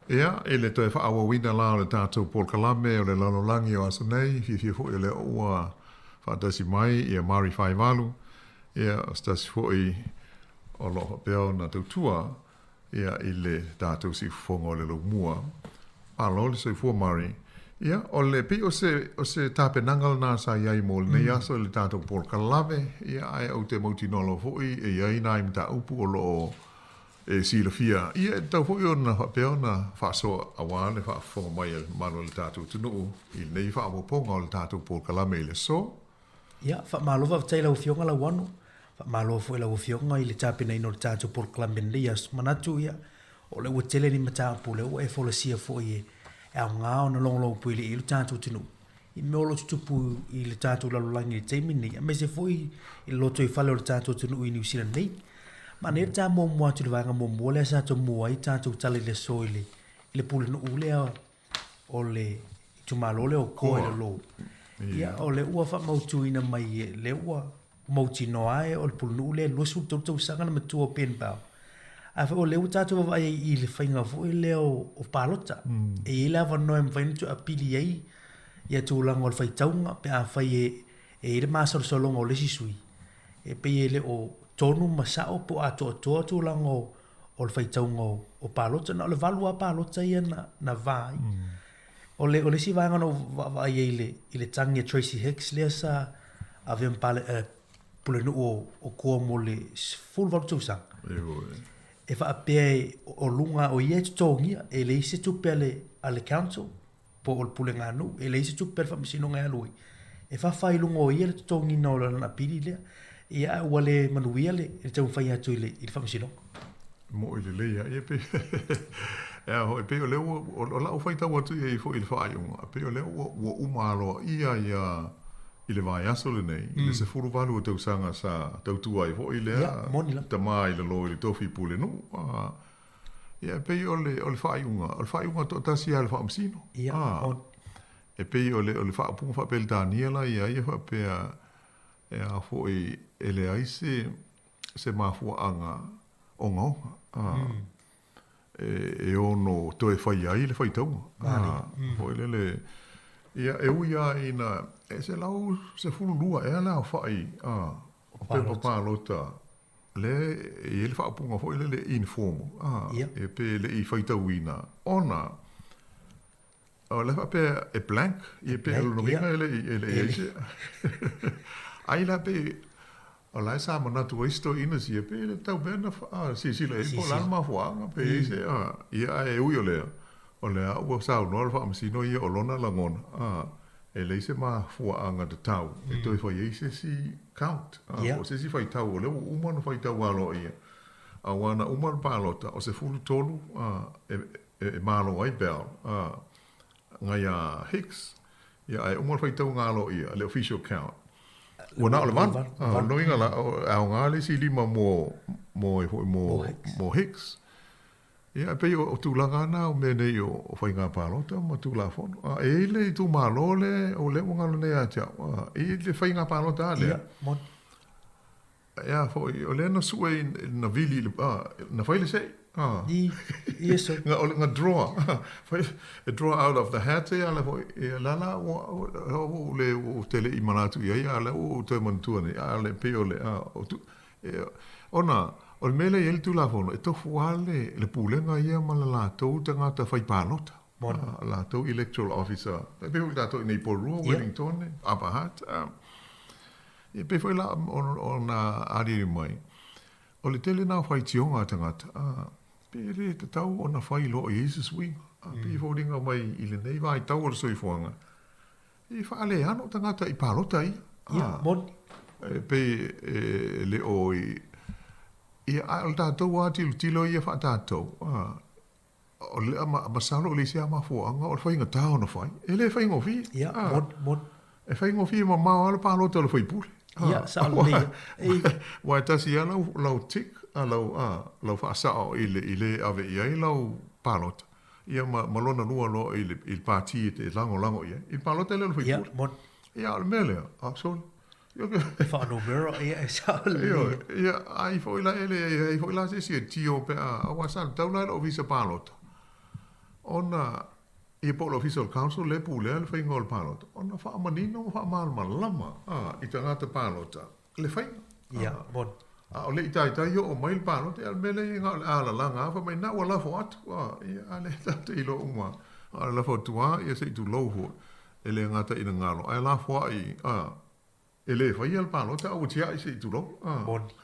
Ia, i le toe faaauauina la o le tatou polokalame o le lalolagi o aso nei, fiafia foi o lea ua faatasi mai ia Mari Faivalu, ia o se tasi foi o lo o faapea ona tautua ia i le tatou siufofoga o le laumua. Malo le soifua Mari. Ia, o le pei o se, o se tapenaga lena sa i ai mo lenei aso i le tatou polokalame, ia ae ou te mautinoa lava foi e i ai nai mataupu o lo o e silafia, ia e tatau foi ona faapea ona faasoa aua le faafofoga mai a le mamalu o le tatou atunuu i lenei faaopoopoga o le tatou polokalame i le aso. Ia, faamalo faafetai i lau Afioga Lauano. Faamalo foi i lau Afioga i le tapenaina o le tatou polokalame i lenei aso. Manatu ia, o lea ua tele ni mataupu lea ua e folasia foi e aoga ona logologo puelei ai lo tatou atunuu i mea o lo o tutupu i le tatou lalolagi i le taimi lenei, aemaise foi i le lotoifale o le tatou atunuu i Niu Sila nei. Manaia le ta muamua atu i le vaega muamua lea sa tomua ai tatou tala i le aso i le, i le pulenuu lea o le itumalo lea o Koa i lalo. Ia, o lea ua faamautuina mai e lea ua mautinoa e o le pulenuu lea 23 tausaga na matua o Ben Bell. Ae foi o lea ua tatou vaavaai ai i le faiga foi lea o palota. E i ai le avanoa e mafai ona apili ai ia tulaga o le faitauga pe afai e e i ai le masalosaloga o le isi sui, e pei e le o tonu ma sao po o atoatoa tulaga o le faitauga o palota. Na o le 8 lava palota ia na va ai. O le, o le isi vaega na ou vaavaai ai i le, i le tagi a Tracy Hicks lea sa avea ma pale, pulenuu o Koa mo le 18 tausaga. E faapea e, o luga o ia e totogia, e leai se tupe a le, a le council po o le pulega nuu, e leai se tupe a le faamasinoga e alu ai. E fafa i luga o ia le totogiina o lana pili lea. Ia, a ua le manuia le, le taumafai atu i le, i le faamasinoga. Moʻi lelei a ia pei e a hoi pei o lea ua o lau faitau atu i ai foi i le faaiuga e pei o lea ua ua uma aloaia ia i le vaiaso lenei i le 18 o tausaga sa tautua ai foi lea Ia, moni lava. tama i lalo i le tofi pulenuu a ia e pei o le o le faaiuga o le faaiuga toatasi lava a le faamasino Ia, a moni. e pei o le o le faaupuga faa-Peretania la ia ia faapea e a foi e leai se se mafuaaga ogaoga e ono toe fai ai le faitauga. Foi lele, ia, e ui lava ina e 112 ea le aofai o pepa palota lea e i ai le faaupuga foi lele informal, e pe le i faitauina ona O le faapea e blank, ia pe o lona uiga e le i ai se. Ai la pe o la e sa manatu ai si toeaina sia pe le tatau pea ona silasila i ai po o le a le mafuaaga pe i ai se ia ae ui o lea, o lea ua saunoa le Faamasino ia o lona lagona. E leai se mafuaaga tatau e toe fai ai se isi count, po o se isi faitau, o lea ua uma ona faitau aloaia, aua na uma le palota o 13 e malo ai Bell ngai ia Hicks, ia ae uma le faitauga aloaia, le official count, ua na o le 8. O lona uiga la, e aoga le isi 5 mo e foi mo Hicks. Ia, e pei o tulaga lava na o mea nei o faiga palota ma Tulafono. A e i ai le itumalo le o lea ua galo nei ia te au, a e i ai le faiga palota lava lea. Ia, moni. E a foi, o lea na sue na vili i le, a, na fai le se'i, a. I, ia so. Na, o le, na draw, fai, e draw out of the hat e ala foi, ia la la ua, ua ou le, ua ou tele i manatu i ai, a o lea ua ou toe manatua nei, a o le pei o le, a, o tu, Ona, o le mea lea e i ai le Tulafono, e tofu lava le pulega ia ma le latou tagata fai palota, latou electoral officer. E pei foi o tatou i inei i Porirua, Wellington, Upper Hutt. E pei foi la ona aliali mai, o le tele lena o faitioga a tagata, pe le tatau ona fai loa i ai se suiga. Pei e foliga mai i lenei vaitau o le soifuaga, E faaleano tagata i palota ia. Ia, moni. E pei e le o i... Ia, a o le tatou lava tilotilo ia faa-tatou, o le, masalo o le isi lava mafuaaga o le faigata ona fai. E le faigofie. Ia, moni, moni. E faigofie mamao lava le palota o le sui usufono. Ia, sao lelei. Aua e tasi lava lau tick, lau faasao i le ave i ai lau palota. Ia ma, ma lona lua loa i le, i le pāti e te lagolago i ai. I le palota lea o le sui usufono. Ia, moni. Ia, o le mea lea, a sole. Ia, E faa-numera, ia, e sao lelei. Ioe, ia, ai foi la e le, ai foi la se isi e tio pe a, aua sa tatau la i le ofisa palota, ona, ia po o le ofisa o le council lea e pulea le faiga o le palota, ona faamanino ma faamalamalama, a, i tagata palota le faiga. Ia, moni. A o le i taitai oo mai le palota, ia o le mea lea e i ai na o le alalaga lava, fai mai, na ua lafo atu, a, ia, a lea tatou te iloa uma lava, a o le lafo atu lava, ia se i tulou foi, e le gata ina galo, ae lafoai, a, e le faia le palota a ua tiai se i tulou, a. Moni.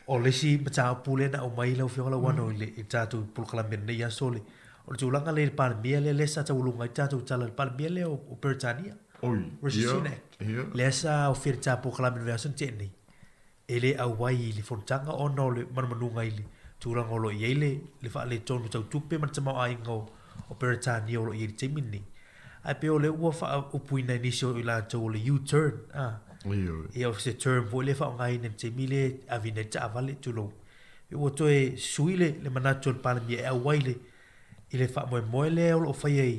O le isi mataupu lea na aumai lau Afioga Lauano i le i le tatou polokalame i lenei aso, o le o le tulaga lea i le Palemia lea, lea sa taualuga ai le tatou tala i le Palemia lea o o Peretania, Oi, Rishi ia, Sunak, ia. lea sa aofia i le ta polokalame i le vaiaso na tea nei. E le auai i le fonotaga ona o le manumanuga i le tulaga o lo o i ai le, le faaletonu tau tupe ma le tamaoaiga o, o Peretania o lo o i ai i le taimi lenei. Ae pei o lea ua faaupuina e nisi o i latou o le U-turn, a. Ioe. Ia o se term foi lea e faaaogaina i le taimi lea e aveina ai le taavale, tulou. Pei ua toe sui le, le manatu o le Palemia e auai i le, i le faamoemoe lea o lo o faia i,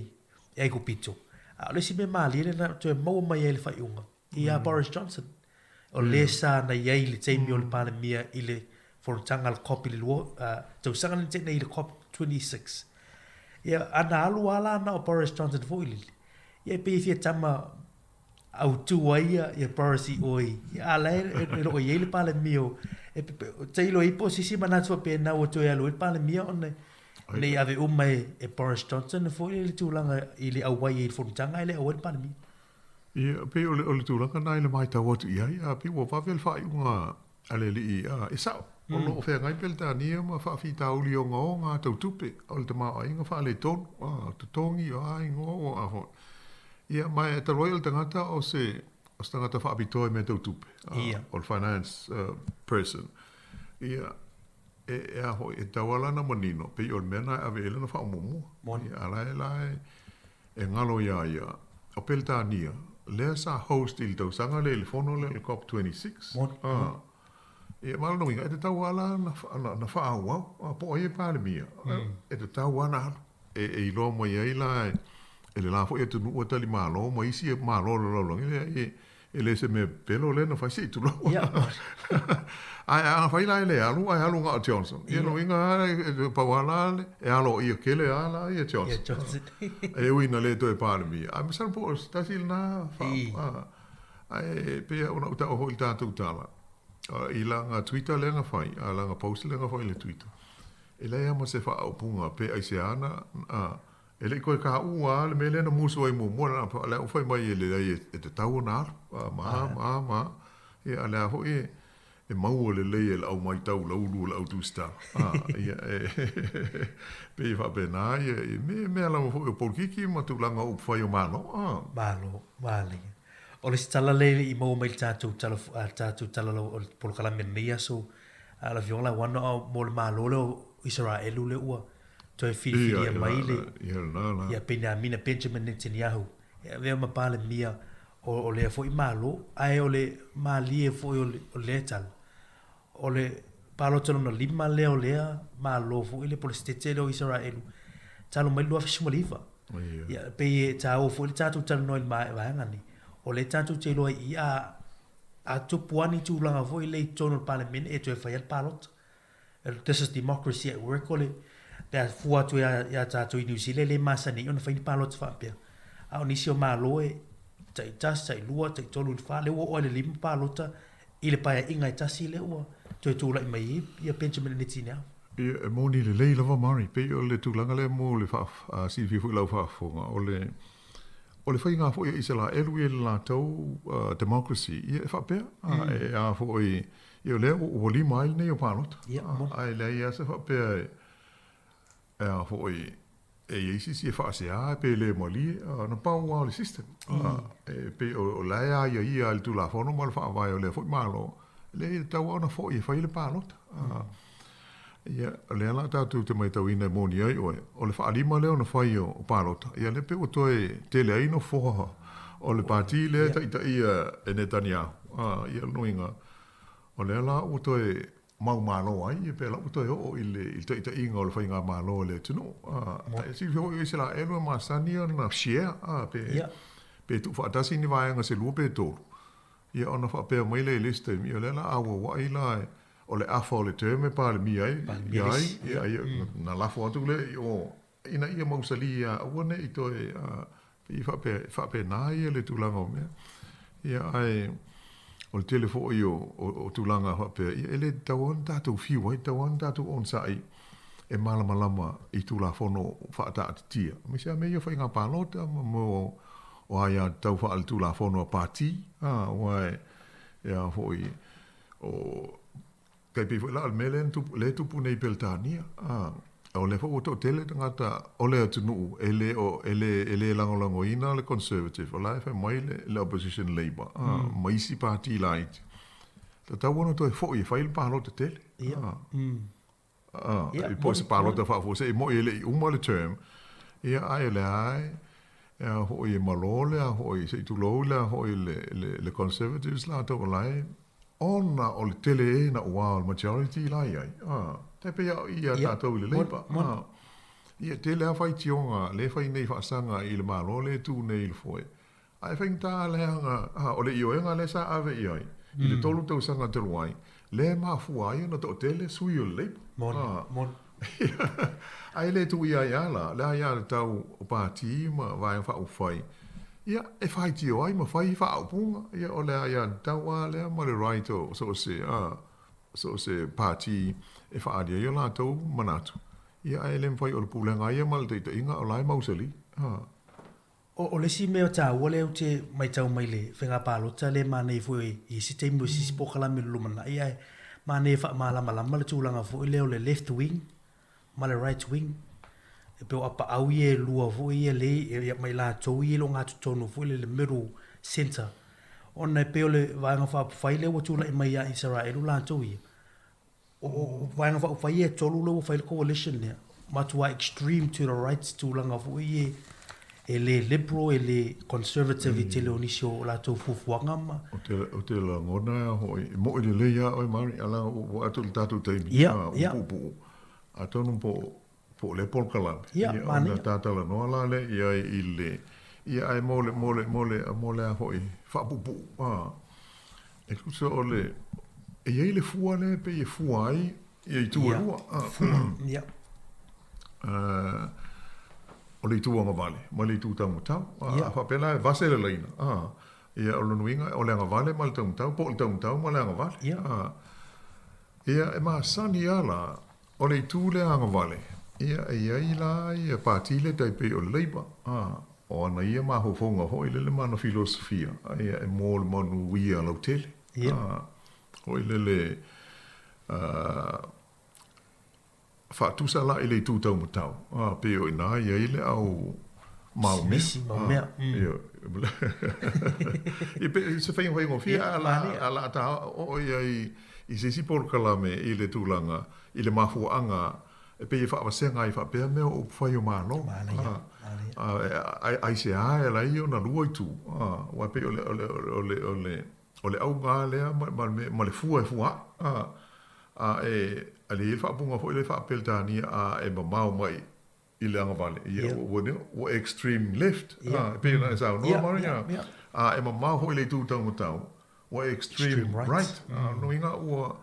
i Aikupito. A o le isi mea malie lea na toe maua mai ai le faaiuga, ia Boris Johnson. O le sa na i ai i le taimi o le Palemia i le fonotaga a le COP i le lua, tausaga lea na tea nei i le COP 26. Ia, ana alu lava la na o Boris Johnson foi lele, ia e pei e fia tama autu ai ia, ia Boris i o i, ia, a la e, e, e lo o i ai le Palemia o, e, tailo ai po o se isi manatu faapena ua toe alu ai le Palemia ona ne i ave uma e, e Boris Johnson foi le tulaga i le auai ai i le fonotaga ae le auai le Palemia. Ia, pei o le, o le tulaga lena i le matau atu i ai, a pei ua vave le faaiuga a le alii, a, e sao, o lo o feagai Peretania ma faafitauli ogaoga tau tupe, o le tamaoaiga faaletonu, a, o totogi, o a igoa ua a foi. Ia, ma e talu ai o le tagata o se, o se tagata faapitoa i mea tau tupe, a, o le finance person. Ia, e, e a foi, e tatau lava la ona manino, pei o le mea lena e ave i ai lana faamuamua. Ia, a la e la e, E ngalo iā ia, o Peretania, lea sa host i le tausaga lea i le fono lea o le COP 26. Ā, ia, ma lona uiga, e tatau lava la ona, ona faaauau, ā, po o ai e Palemia, e tatau lava ona alu, e, e iloa mai ai la e le la foi atunuu e tali malo ma isi malo o le lalolagi, leai, e, E le se mea pelo lea na fai se i tulou. Ae a fai la e le alu, ae alu na o Johnson. Ia lona uiga lava e pau lava la e alo ia kele lava la ia Johnson. Ia Johnson. E ui ina le toe Palemia. Ae masalo po o se tasi lena fa, ae pei ona ou taua foi i le tatou tala, i lana Twitter lea na fai, a lana post lea na fai i le Twitter, e leai lava ma se faaupuga pe aisea na, E le i toe kāʻū lava le mea lea na musu ai muamua, o le a ou fai mai e leai e tatau ona alu, ma, ma, ma, ia, a o le a foi e, e maua lelei e le au maitau laulu o le au tusitala. A, ia, e, pei e faapena, ia, i mea, mea lava foi o polokiki ma tulaga o upufai o Malo. A. Malo, manaia. O le isi tala lea e le i maua mai i le tatou tala, a le tatou tala o le polokalame i lenei aso, a lau Afioga Lauano, a mo le Malo lea o Isaraelu lea ua toe filifilia mai le, ia Peniamina, Benjamin Netanyahu, e avea ma Palemia o lea foi Malo, ae o le malie foi o lea tala, o le palota lona lima lea o lea Malo foi lea po o le Setete lea o Isaraelu talu mai le 2019. Ia, pei e taua foi le tatou talanoa i le vaega nei, o lea tatou te iloa i i a tupu lava ni tulaga foi lea i totonu o le Palemene e toe fai lava le palota. This is democracy at work, o le, pe a fua atu ia tatou i New Zealand, e le masani ai ona fai ni palota faapea. A o nisi o Malo e taitasi, tailua, taitolu i le fa, lea ua oo lava i le lima palota i le paeaiga e tasi lea ua toe tulai mai ai ia Benjamin Netanyahu. Ia, e moni lelei lava Murray, pei o le tulaga lea mo le faa, silafia foi i lau faafofoga, o le, o le faiga foi a Isaraelu ia i le latou democracy, ia e faapea, e a foi, Ia o lea ua lima ai lenei o palota. Ae leai lava se faapea e a foi e i ai se isi e faasea pe le malie, na pau lava o le system. E pei o la e aiaia i le Tulafono ma le Faavae o lea foi Malo, leai e tatau lava ona foi e fai le palota. Ia, o lea la tatou te matauina e moni ai oe, o le faalima lea ona fai o palota, ia lea pei ua toe tele ai nofoa o le pati lea e taitaia e Netanyahu. Ia, o lona uiga, o lea la ua toe maumalo ai, ia pe la ua toe oo i le taitaiga o le faigamalo a le atunuu. Ae silafia foi o Isaraelu e masani ona share, pe tuufaatasi ni vaega se lua pe tolu, Ia ona faapea mai lea i le isi taimi, ia o lea la a auauai la o le afa o le term e Palemia ai, ia ai, ia, ia, na lafo atu lea i o, ina ia mausali ia aua ne i toe, pei faapea, faapena ia le tulaga o mea. Ia ae o le tele foi o, o, o tulaga faapea, ia e le tatau lava ona tatou fiu ai, tatau lava ona tatou onosai e malamalama i Tulafono faataatitia, aemaise lava mea ia o faiga palota ma mea o, o aiatatau faaletulafono a Pati, ā, aua e, e a foi, o, tai pei foi la o le mea lea na tupu, lea e tupu nei i Peretania, ā, o lea foi ua toatele tagata o le atunuu e le o, e le, e le lagolagoina le Conservative, o la e fai mai le, le Opposition Labour, ā, ma isi pati laiti, tatau ona toe foi e fai le palota tele, ā. Ia, po o se palota faafuasei, e moni e le i uma le term, ia, ae o lea lava e a foi e malo le a foi, se i tulou le a foi le, le, le Conservatives latou o la e, ona o le tele ē naʻauao o le majority la i ai, tai pei lava o i ia tatou i le Labour, ia, e tele lava faitioga lea e fai nei faasaga i le Malo lea e tu nei i le foe, Ae faigata leaga, o le ioega lea sa ave i ai i le 3 tausaga talu ai, lea e mafua ai ona toatele sui o le Labour. Moni, moni. Ae le tuuia ai lava la, le aiatatau o pati ma vaega faaupufai, ia, e faitio ai ma fai faaupuga, ia, o le aiatatau lava lea ma le right o so o se, so o se pati e faaali ai o latou manatu, ia, ae le mafai o le pulega lava ia ma le taitaiga o la e mausali. O le isi mea taua lea ou te matau mai i le faiga palota lea e manaia foi i isi taimi o isi polokalame i le lumanai ae manaia e faamalamalama le tulaga foi lea o le left wing ma le right wing. E pei o apaau ia e lua foi ia lea ma i latou ia i le ogatotonu foi lea le middle centre ona e pei o le Vaega Faaupufai lea ua tulai mai ia Isaraelu latou ia, O Vaega Faaupufai ia e tolu lea ua fai le coalition lea, matua extreme to the right tulaga foi ia e le liberal, e le conservative i tele o nisi o latou fuafuaga ma. Ou te lagona lava foi, e moʻi lelei lava oe Mari, a leaga ua oo atu i le tatou taimi, ua puupuu, atonu po o lea polokalame, ona ta talanoa la lea i ai i le, ia ae mo le, mo le, mo le, mo le a foi, faapuupuu, e tusa o le, e i ai le fua lea e pei e fua ai ia itu e lua. O le itu agavale ma le itu taumatau. A faapea la e vase le laina, ia o lona uiga o le agavale ma le taumatau po o le taumatau ma le agavale. Ia e masani lava la O le itu lea agavale, ia e i ai la ia pati lea tai pei o le Labour, a, o ana ia mafaufauga foi lele ma ana filosofia, ia e mo le manuia lautele. A, Foi lele faatusa la i le itu taumatau, a, pei o i ina i ai le au mau mea. Nisi mau mea. Ia, ia pe, se faiga faigofie, a la, a la ta oo i ai i se isi polokalame i le tulaga, i le mafuaaga e pei e faavasega ai faapea mea o upufai o Malo. A, aisea e ala ai ona lua itu, a, aua e pei o le, o le, o le, o le, o le auga lea ma, ma, ma le fua e fua ae, a, a e, a le i ai le faaupuga foi lea faa-Peretania, a e mamao mai i le agavale, ia, ua, ua extreme left, a, e pei ona e saunoa, Murray, a, a e mamao foi i le itu taumatau, ua extreme right, a, lona uiga ua,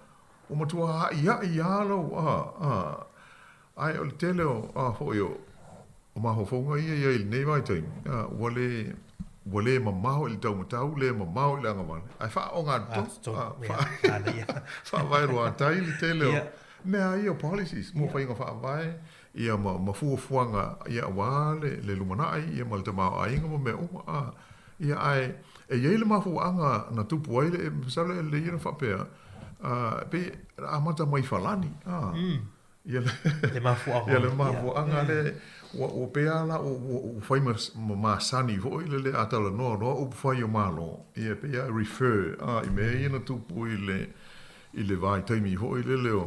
ua matua a'ia'i lava lou, a, a, ae o le tele o, a, foi o, o mafaufauga ia i ai i lenei vaitaimi, a, ua le, ua le mamao i le taumatau, le mamao i le agavale, ae faaogatotonu, a, faavaeluatai le tele o mea ia o policies mo faiga faavae, ia ma, ma fuafuaga, ia aua le, le lumanai, ia ma le tamaoaiga ma mea uma, a, ia ae e i ai le mafuaaga na tupu ai le, masalo e lelei ia ona faapea, a, pei e amata mai Falani, a. Ia le, le mafuaaga. Ia le mafuaaga le, ua, ua pei lava la ua, ua, ua fai ma, ma masani foi le le a talanoa loa upu fai o Malo, ia pei lava e refer a, i mea ia na tupu i le, i le vaitaimi foi lele o,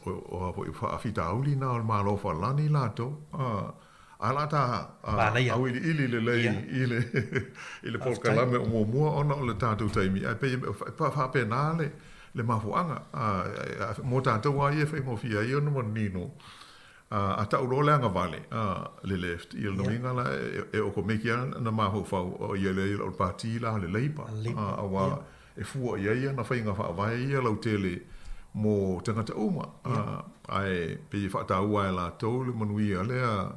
o, o a foi, o faafitauli na o le Malo Falani latou, a, a o le a ta auiliili lelei i le, i le polokalame o muamua ona o le tatou taimi, ae pei e faapena le, le mafuaaga, a, mo tatou lava ia e faigofie ai ona manino, a, a tau loa le agavale, a, le left, ia lona uiga la e, e okomeki lava ona mafaufau, o ia lea o le Pati la a le Labour, a, aua e fua i ai ana faiga faavae ia lautele mo tagata uma, a, ae pei e faataua e latou le manuia lea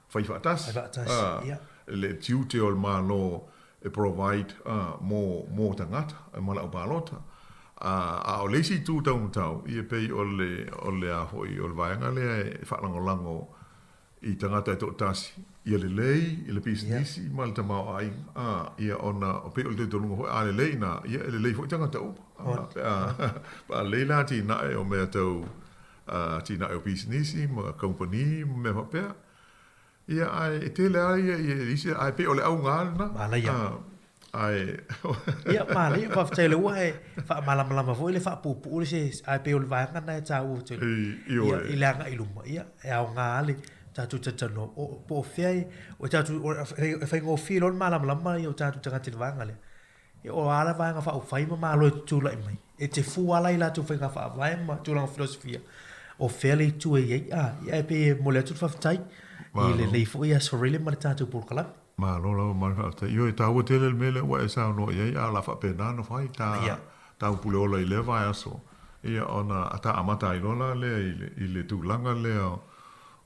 fai faatasi, a, le tiute o le Malo e provide mo, mo tagata ma le aupalota. A, a o le isi itu taumatau, ia pei o le, o le a foi, o le vaega lea e faalagolago i tagata e toatasi, ia lelei i le pisinisi ma le tamaoaiga, a, ia ona, o pei o le talitonuga foi, a lelei ina, ia e lelei foi tagata uma. A, pe a, pe a lelei la atinae o mea tau atinae o pisinisi ma kamupani ma mea faapea, Ia, ae e tele lava ia i isi, ae pei o le auga lava lena. Manaia. Ae... Ia, manaia, faafetai o lea ua e faamalamalama foi le faapuupuu le se, ae pei o le vaega lena e taua tele. Ioe. Ia, i le agai i luma, ia, e aoga lava le tatou talatalanoa, po o fea e, o tatou, e faigofie loa le malamalama ia o tatou tagata i le vaega lea. Ia, o a la vaega faaupufai ma Malo e tutulai mai, e te fua la i latou faiga faavae ma tulaga filosofia, o fea le itu e i ai, a, ia, e pei e momoli atu le faafetai i lenei foi aso Riley ma le tatou polokalame. Malo lava ma le faafetai. Ioe, e taua tele le mea lea ua e saunoa i ai, a o le a faapena ona fai ta, ta upule ola i lea vaiaso, ia, ona ta amata ai loa la lea i le, i le tulaga lea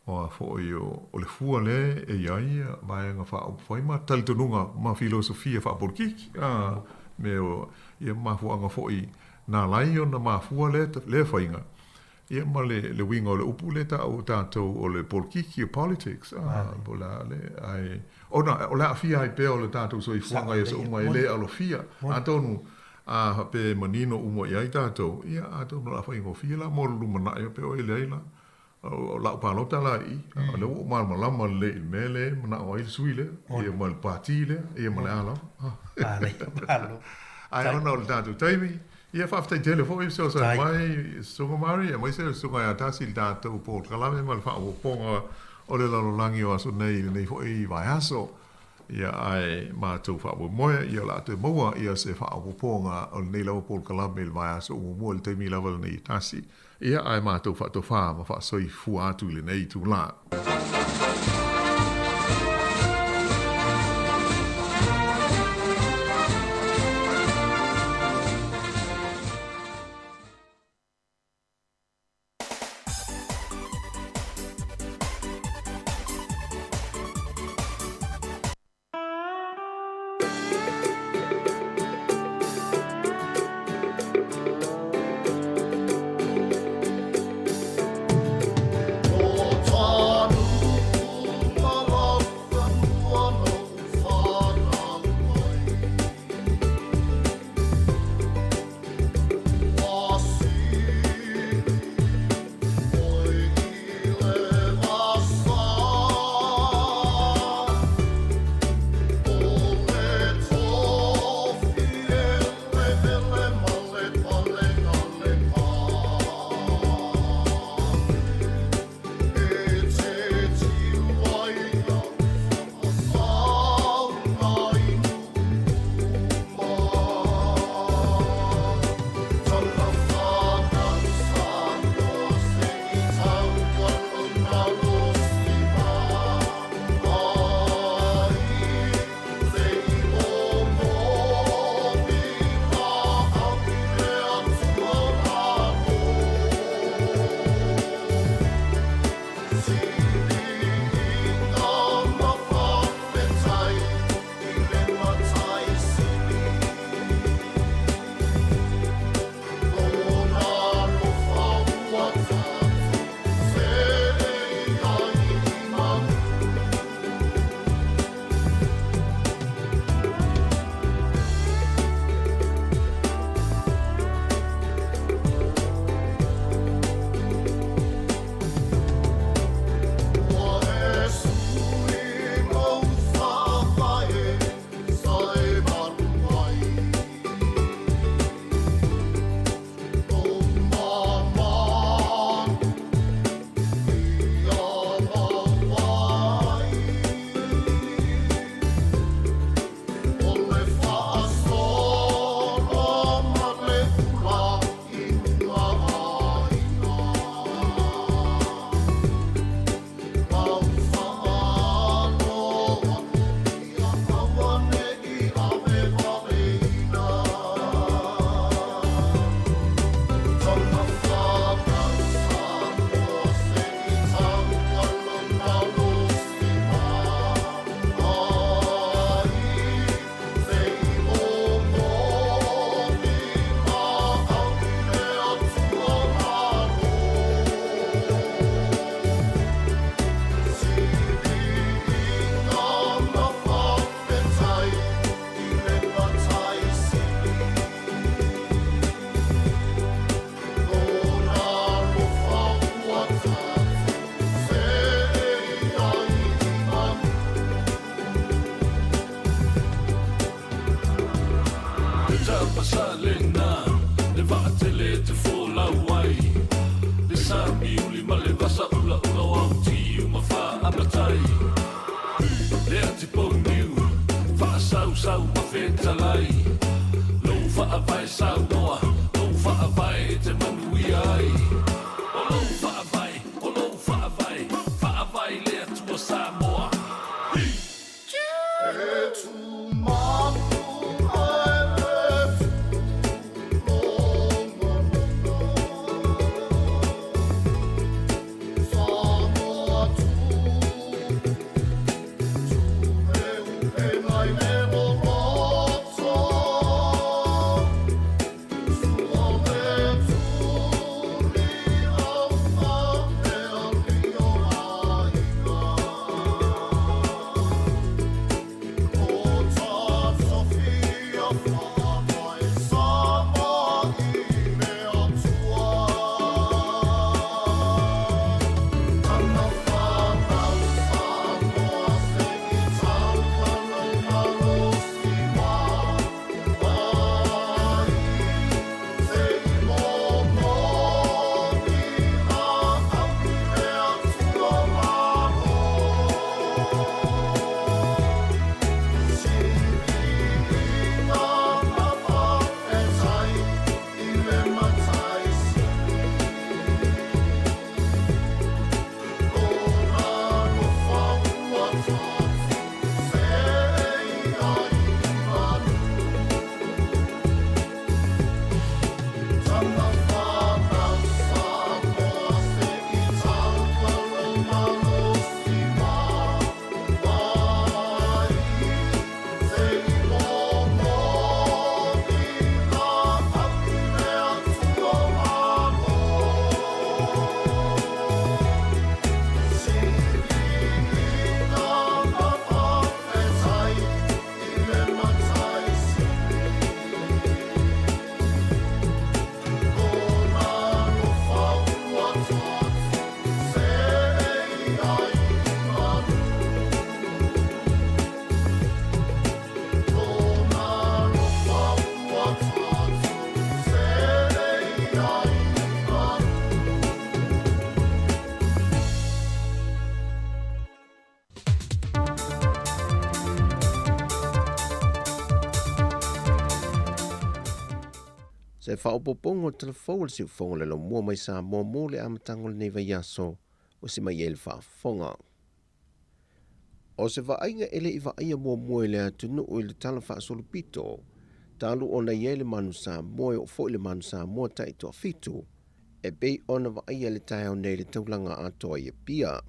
O a foi o le fua lea e i ai ia vaega faaupufai ma talitonuga ma filosofia faapolitiki, a me o ia mafuaaga foi na ala ai ona mafua lea lea faiga, ia ma le le uiga o le upu lea taua e tatou o le polokiki, o politics, a po o le a le, ae ona o le aafia ai pea o le tatou soifuaga i aso uma e le alofia, atonu a faapea e manino uma i ai tatou, ia atonu o le a faigofie la mo le lumanai pea o e leai la. O lau palota la i i, o lea ua ou malamalama lelei i le mea lea e manao ai le sui lea, ia ma le pati lea, ia ma le a lava. Ae ona o le tatou taimi, ia faafetai tele foi fesoasoani mai Susuga Murray, aemaise le Susuga ia Tasi i le tatou polokalame ma le faaopoopoga o le lalolagi o aso nei i lenei foi vaiaso. Ia ae matou faamoemoe, ia o le a toe maua ia se faaopoopoga o lenei lava polokalame i le vaiaso muamua i le taimi lava lenei e tasi. Ia, ae matou faatofā ma faasoifua atu i lenei itulā. Tapasalena Le vaatele te folau ai Le sami uli ma le vasa ula ula o au tiu ma wha amatai Le ati poniu Whaasau sau ma whetalai Lou whaavae Samoa Lou whaavae te manuia ai O lou whaavae, o lou whaavae Whaavae le atua Samoa. E tu Se whaopopongo o telefou o le siufongo le lomua mai sa mua mo le amataga o lenei vaiaso o se mai ai le faafofoga. O se vaaiga e leʻi vaaia muamua i le atunuu i le tala faasolopito, talu ona i ai le manu Samoa e oo foʻi le manu Samoa taʻitoafitu, e pei ona vaaia le taeao nei le taulaga atoa i Apia.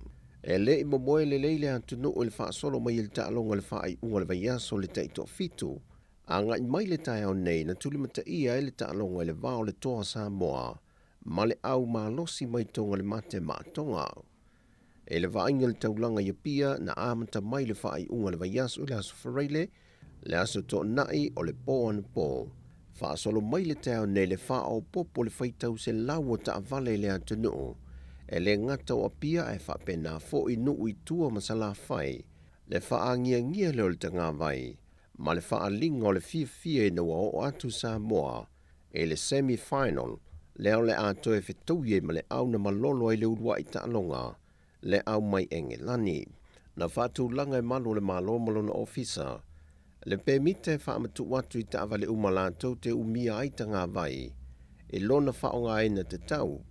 E leʻi momoe lelei le atunuu i le faasolo mai i le taaloga le faaiuga o le vaiaso le taʻitoafitu, Agaʻi mai le taeao nei na tulimataia ai le taaloga i le va o le Toa Samoa ma le au malosi mai Toga le mate maatoga. E le vaaiga le taulaga i Apia na amata mai le faaiuga o le vaiaso i le aso Faraile, le aso Toonai o le po anapo. Faasolo mai le taeao nei le faaopoopo le faitau selau o taavale i le atunuu. E le gata o Apia ae faapena foi nuu i tua ma Salafai, le faagiagia lea o le tagavai ma le faaaliga o le fiafia ina ua oo atu Samoa i le semi final lea o le a toe fetaui ai ma le au na malolo ai le uluai taaloga le au mai Engelani. Na faatulaga e malu o le Malo ma lona ofisa le pemita e faamatuu atu i taavale uma latou te umia ai tagavai i lona faaaogaina tatau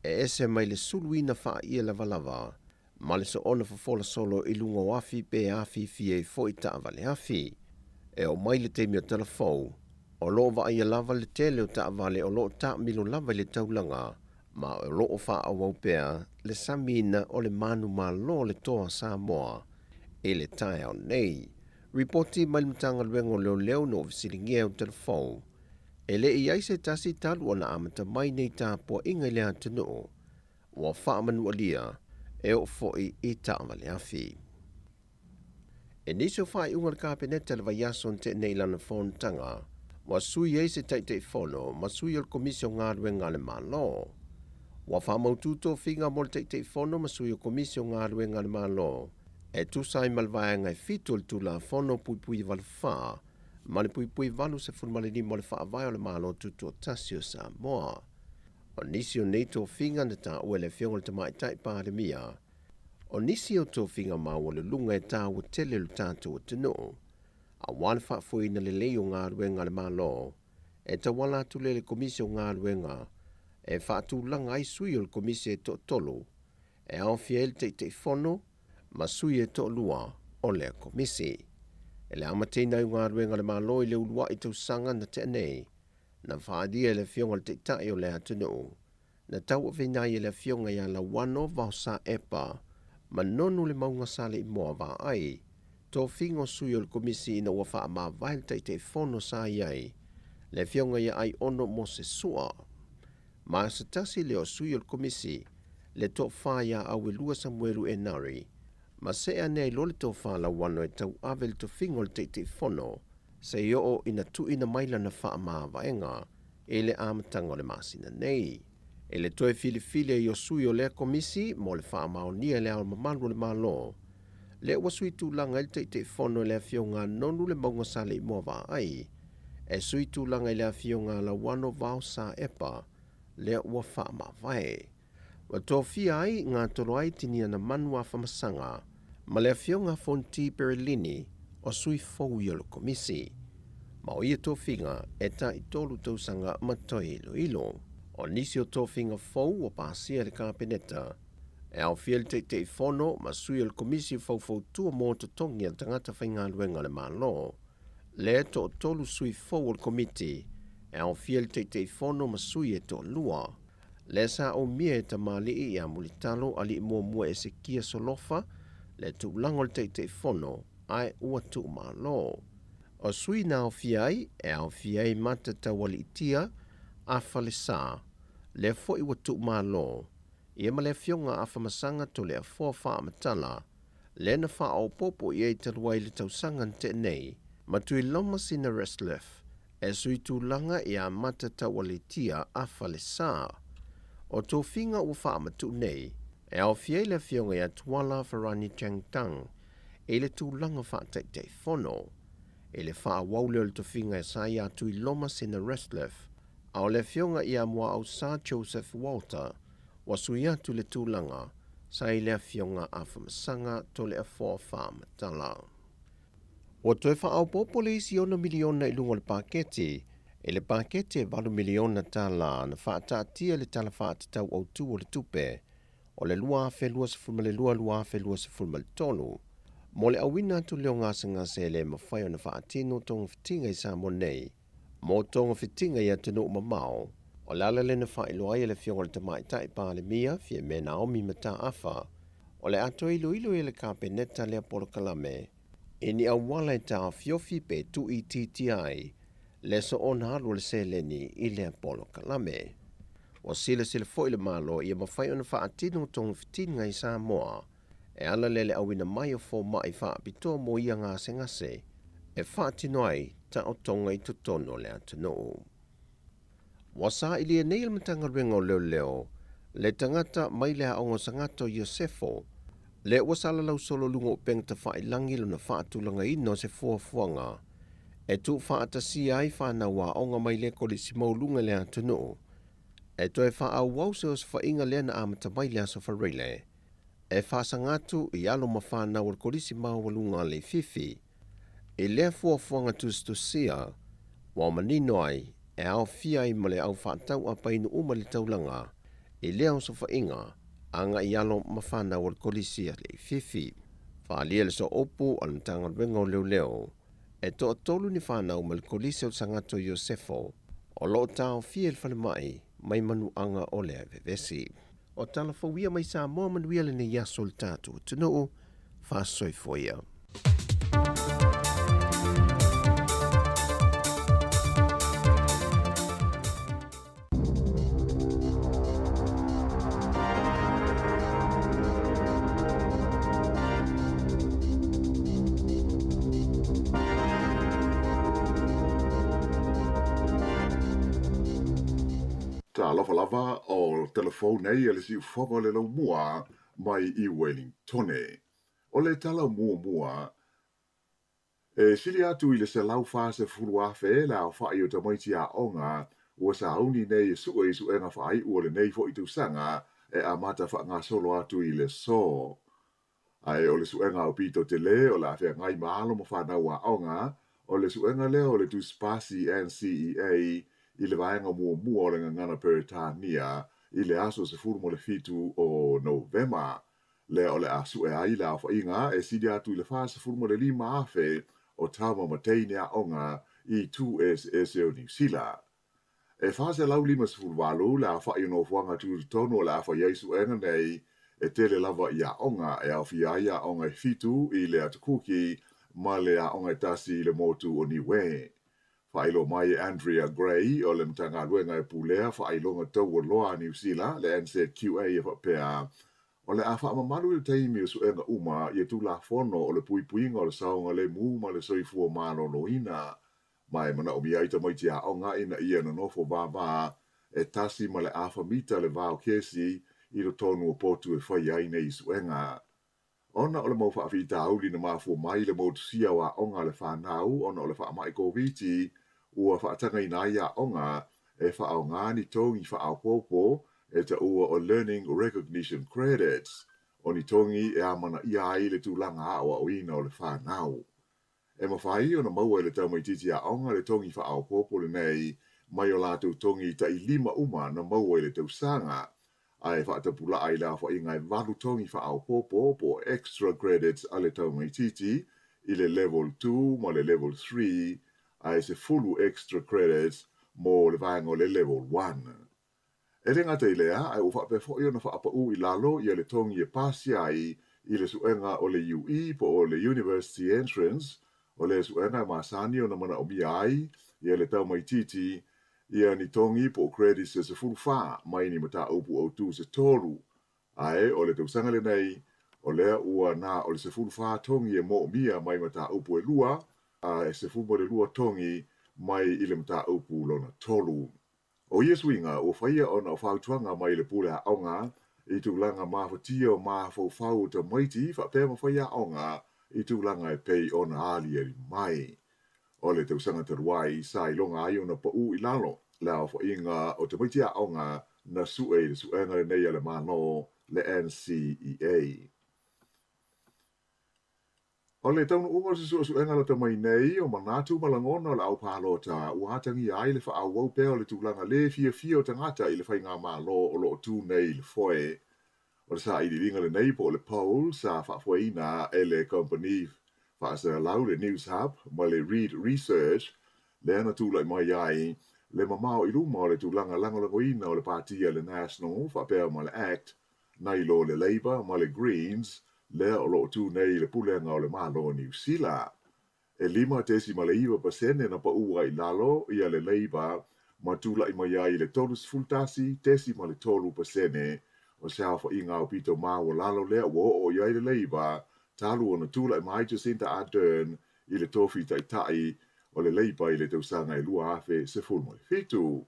e ese mai le suluina faaia lavalava ma le soona fofola solo i luga o afi pe afifi ai foi taavale afi. E oo mai le taimi o Talafou, o lo o vaaia lava le tele o taavale o lo o taamilo lava i le taulaga, ma o lo o faaauau pea le samiina o le manumalo o le Toa Samoa i le taeao nei. Ripoti mai le Matagaluega o Leoleo na ua fesiligia e o Talafou, e le i i ai se tasi talu ona amata mai nei tapuaiga i le atunuu, ua faamanualia e oo foi i taavale afi. E nisi o faaiuga a le Kapeneta i le vaiaso na tea nei i lana fonotaga, ua sui ai se Taitaifono ma sui o le Komisi o Galuega a le Malo. Ua faamautu tofiga mo le Taitaifono ma sui o Komisi o Galuega a le Malo e tusa ai ma le vaega e fitu o le Tulafono 84 ma le (85) o le Faavae o le Malo Tutoatasi o Samoa. O nisi o nei tofiga na taua e le Afioga i le Tamaitai Palemia, o nisi o tofiga maualuluga e taua tele i lo tatou atunuu, aua le faafoeina lelei o galuega a le Malo, e tauala atu lea i le Komisi o Galuega e faatulaga ai sui o le Komisi e toatolu, e aofia ai le Taitaifono ma sui e toalua o lea Komisi. I le amataina ai o galuega a le Malo i le uluai tausaga na tea nei, na faaalia e le Afioga i le Taitai o le atunuu, na tauaveina ai e le Afioga ia Lauano Vaosa Epa ma Nonu le Mauga Saleimoa Vaai, tofiga o sui o le Komisi ina ua faamavae le Taitaifono sa i ai, le Afioga ia Aiono Mose Sua. Ma se tasi lea o sui o le Komisi, le toafa ia Auelua Samuelu Enari, ma see ane ai loa le tofa Lauano e tauave le tofiga o le Taitaifono, seia oo ina tuuina mai lana faamavaega i le amataga o le masina nei. I le toe filifili ai o sui o lea Komisi mo le faamaonia e Le Ao Mamalu o le Malo, lea ua sui tulaga ai le Taitaifono i le Afioga a Nonu Le Mauga Saleimoa Vaai, e sui tulaga i le Afioga a Lauano Vao Sa Epa, lea ua faamavae. Ua tofia ai gatolo ai Tiniana Manu Afamasaga ma le Afioga a Fonti Perelini o sui fou ia o le Komisi. Ma o ia tofiga e taitolu tausaga ma toe iloilo. O nisi o tofiga fou ua pasia e le Kapeneta, e aofia le Taitaifono ma sui o le Komisi Faufautua mo Totogi a Tagata Faigaluega a le Malo, le toatolu sui fou o le Komiti, e aofia le Taitaifono ma sui e toalua. Le sa umia e tamalii ia Mulitalo Alii Muamua Esekia Solofa le tulaga o le Taitaifono ae ua tuumalo. O sui na aofia ai, e aofia ai Mata Taualiitia Afa Lesa, lea foi ua tuumalo, ia ma le Afioga Afamasaga Toleafoa Faamatala, lea na faaopoopo i ai talu ai le tausaga na tea nei, ma Tuiloma Sina Retzlaff, e sui tulaga ia Mata Taualiitia Afa Lesa. O tofiga ua faamatuu nei, e aofia ai le Afioga ia Tuala Farani Chang Tang i le tulaga faa-Taitaifono. I le faaauau lea o le tofiga sa ia Tuiloma Sina Retzlaff, a o le Afioga ia Muaausa Joseph Walter ua sui atu le tulaga sa i le Afioga Afamasaga Toleafoa Faamatala. Ua toe faaopoopo le isi $6 miliona i luga o le paketi, i le paketi e $8 miliona na faataatia i le Tala Faatatau Autu o le Tupe o le 2022/2023 mo le auina atu lea o gasegase e le mafai ona faatino togafitiga i Samoa nei mo togafitiga i atunuu mamao. O le ala lea na faailoa ai e le Afioga i le Tamaitai Palemia, Fiame Naomi Mataafa, o le a toe iloilo e le Kapeneta lea polokalame i ni auala e taofiofi pe tuuitiitia ai le soona alu o le seleni i lea polokalame. Ua silasila foi le Malo ia mafai ona faatino togafitiga i Samoa e ala lea i le auina mai o fomai faapitoa mo ia gasegase e faatino ai taotoga i totonu o le atunuu. Ua sailia nei e le Matagaluega o Leoleo le tagata mai le aoga o Sagato o Iosefo, lea ua salalau solo i luga o upega tafailagi lona faatulagaina o se fuafuaga e tuufaatasia ai fanau aoga mai lea kolisi maualuga i le atunuu e toe faaauau se osofaiga lea na amata mai le Aso Faraile e faasaga atu i alo ma fanau o le kolisi maualuga a Leififi. I lea fuafuaga tusitusia, ua manino ai e aofia ai ma le au faatau apainu uma i le taulaga i lea osofaiga agai i alo ma fanau o le kolisi a Leififi. Faaalia le sooupu a le Matagaluega o Leoleo, e toatolu ni fanau mai le kolisi o le Sagato Iosefo o lo o taofia i le falemai mai manuaga o lea vevesi. O tala fou ia mai Samoa manuia lenei aso i le tatou atunuu. Faasoifua ia. Talofa lava o telefou nei e le siufogo le laumua mai i Wellingtone. O le tala muamua, E sili atu i le 140,000 le aofa'i o tamaiti a'oga ua sauni nei e su'e i su'ega fa'ai'u o lenei fo'i tausaga e amata fa'agasolo atu i le asō. Ae o le su'ega aupito telē o le a feagai ma alo ma fanau a'oga, o le su'ega lea o le tusipasi NCEA i le vaega muamua o le Gagana Peretania i le aso 17 o Novema. Lea o le a su'e ai le aofa'iga e sili atu i le 45,000 o tama ma teine a'oga i itu eseese o Niu Sila. E 458 le aofa'i o nofoaga tutotonu o le a fai ai su'ega nei, e tele lava i a'oga e aofia ai a'oga e fitu i le Atu Kuki ma le a'oga e tasi i le motu o Niue. Faailoa mai e Andrea Gray o le Matagaluega e Pulea Faailoga Taualoa a Niu Sila, le NZQA e faapea, O le a faamamalu i le taimi o suega uma ia Tulafono o le Puipuiga o le Saogalemu ma le Soifua Maloloina, ma e manaomia ai tamaiti aoga ina ia nonofo vāvā e tasi ma le afa mita le va o kesi i totonu o potu e fai ai nei suega. Ona o le mau faafitauli na mafua mai i le motusia o aoga a le fanau ona o le faama'i Koviti, ua faatagaina ai aoga e faaaogā ni togi faaopoopo e taua o Learning Recognition Credits, o ni togi e amanaia ai le tulaga aoaoina o le fanau. E mafai ona maua e le tamaitiiti aoga le togi faaopoopo lenei mai o latou togi ta'i lima uma na maua i le tausaga, ae faatapula'a i le aofa'iga e valu togi faaopoopo po o extra credits a le tamaitiiti i le Level 2 ma le Level 3, ae 10 extra credits mo le vaega o le Level 1. E le gata i lea, ae ua faapea foi ona faapa'ū i lalo ia le togi e pasi ai i le suega o le UE po o le University Entrance, o lea suega e masani ona manaomia ai ia le tamaitiiti ia ni togi po o credits e 14 mai ni mataupu autū se tolu, ae o le tausaga lenei, o lea ua na o le 14 togi e moomia mai mataupu e lua, a e 12 togi mai i le mataupu lona tolu. O ia suiga ua faia ona o fautuaga mai le pule aoga i tulaga mafatia o mafaufau o tamaiti faapea ma faiaoga i tulaga e pei ona aliali mai. O le tausaga talu ai, sa iloga ai ona pa'ū i lalo le aofa'iga o tamaiti a'oga na su'e i le su'ega lenei a le Malo, le NCEA. O le taunu'uga o se su'esu'ega lata mai nei o manatu ma lagona o le au palota ua atagia ai le fa'aauau pea o le tulaga lē fiafia o tagata i le faigamalo o lo'o tū nei i le foe. O le sā'ili'iliga lenei po o le poll sa faafoeina e le kamupani faasalalau le Newshub ma le Reid Research lea na tula'i mai ai le mamao i luma o le tulaga lagolagoina o le Pātia le National faapea ma le act nai lo le Labour ma le Greens lea o lo'o tū nei i le pulega o le Malo o Niu Sila. E 5.9% na pa'ū ai i lalo ia le Labour ma tula'i mai ai i le 31.3% o se aofa'iga aupito maualalo lea ua o'o i ai le Labour talu ona tula'i mai Jacinda Ardern i le tofi ta'ita'i o le Labour i le tausaga e 2017.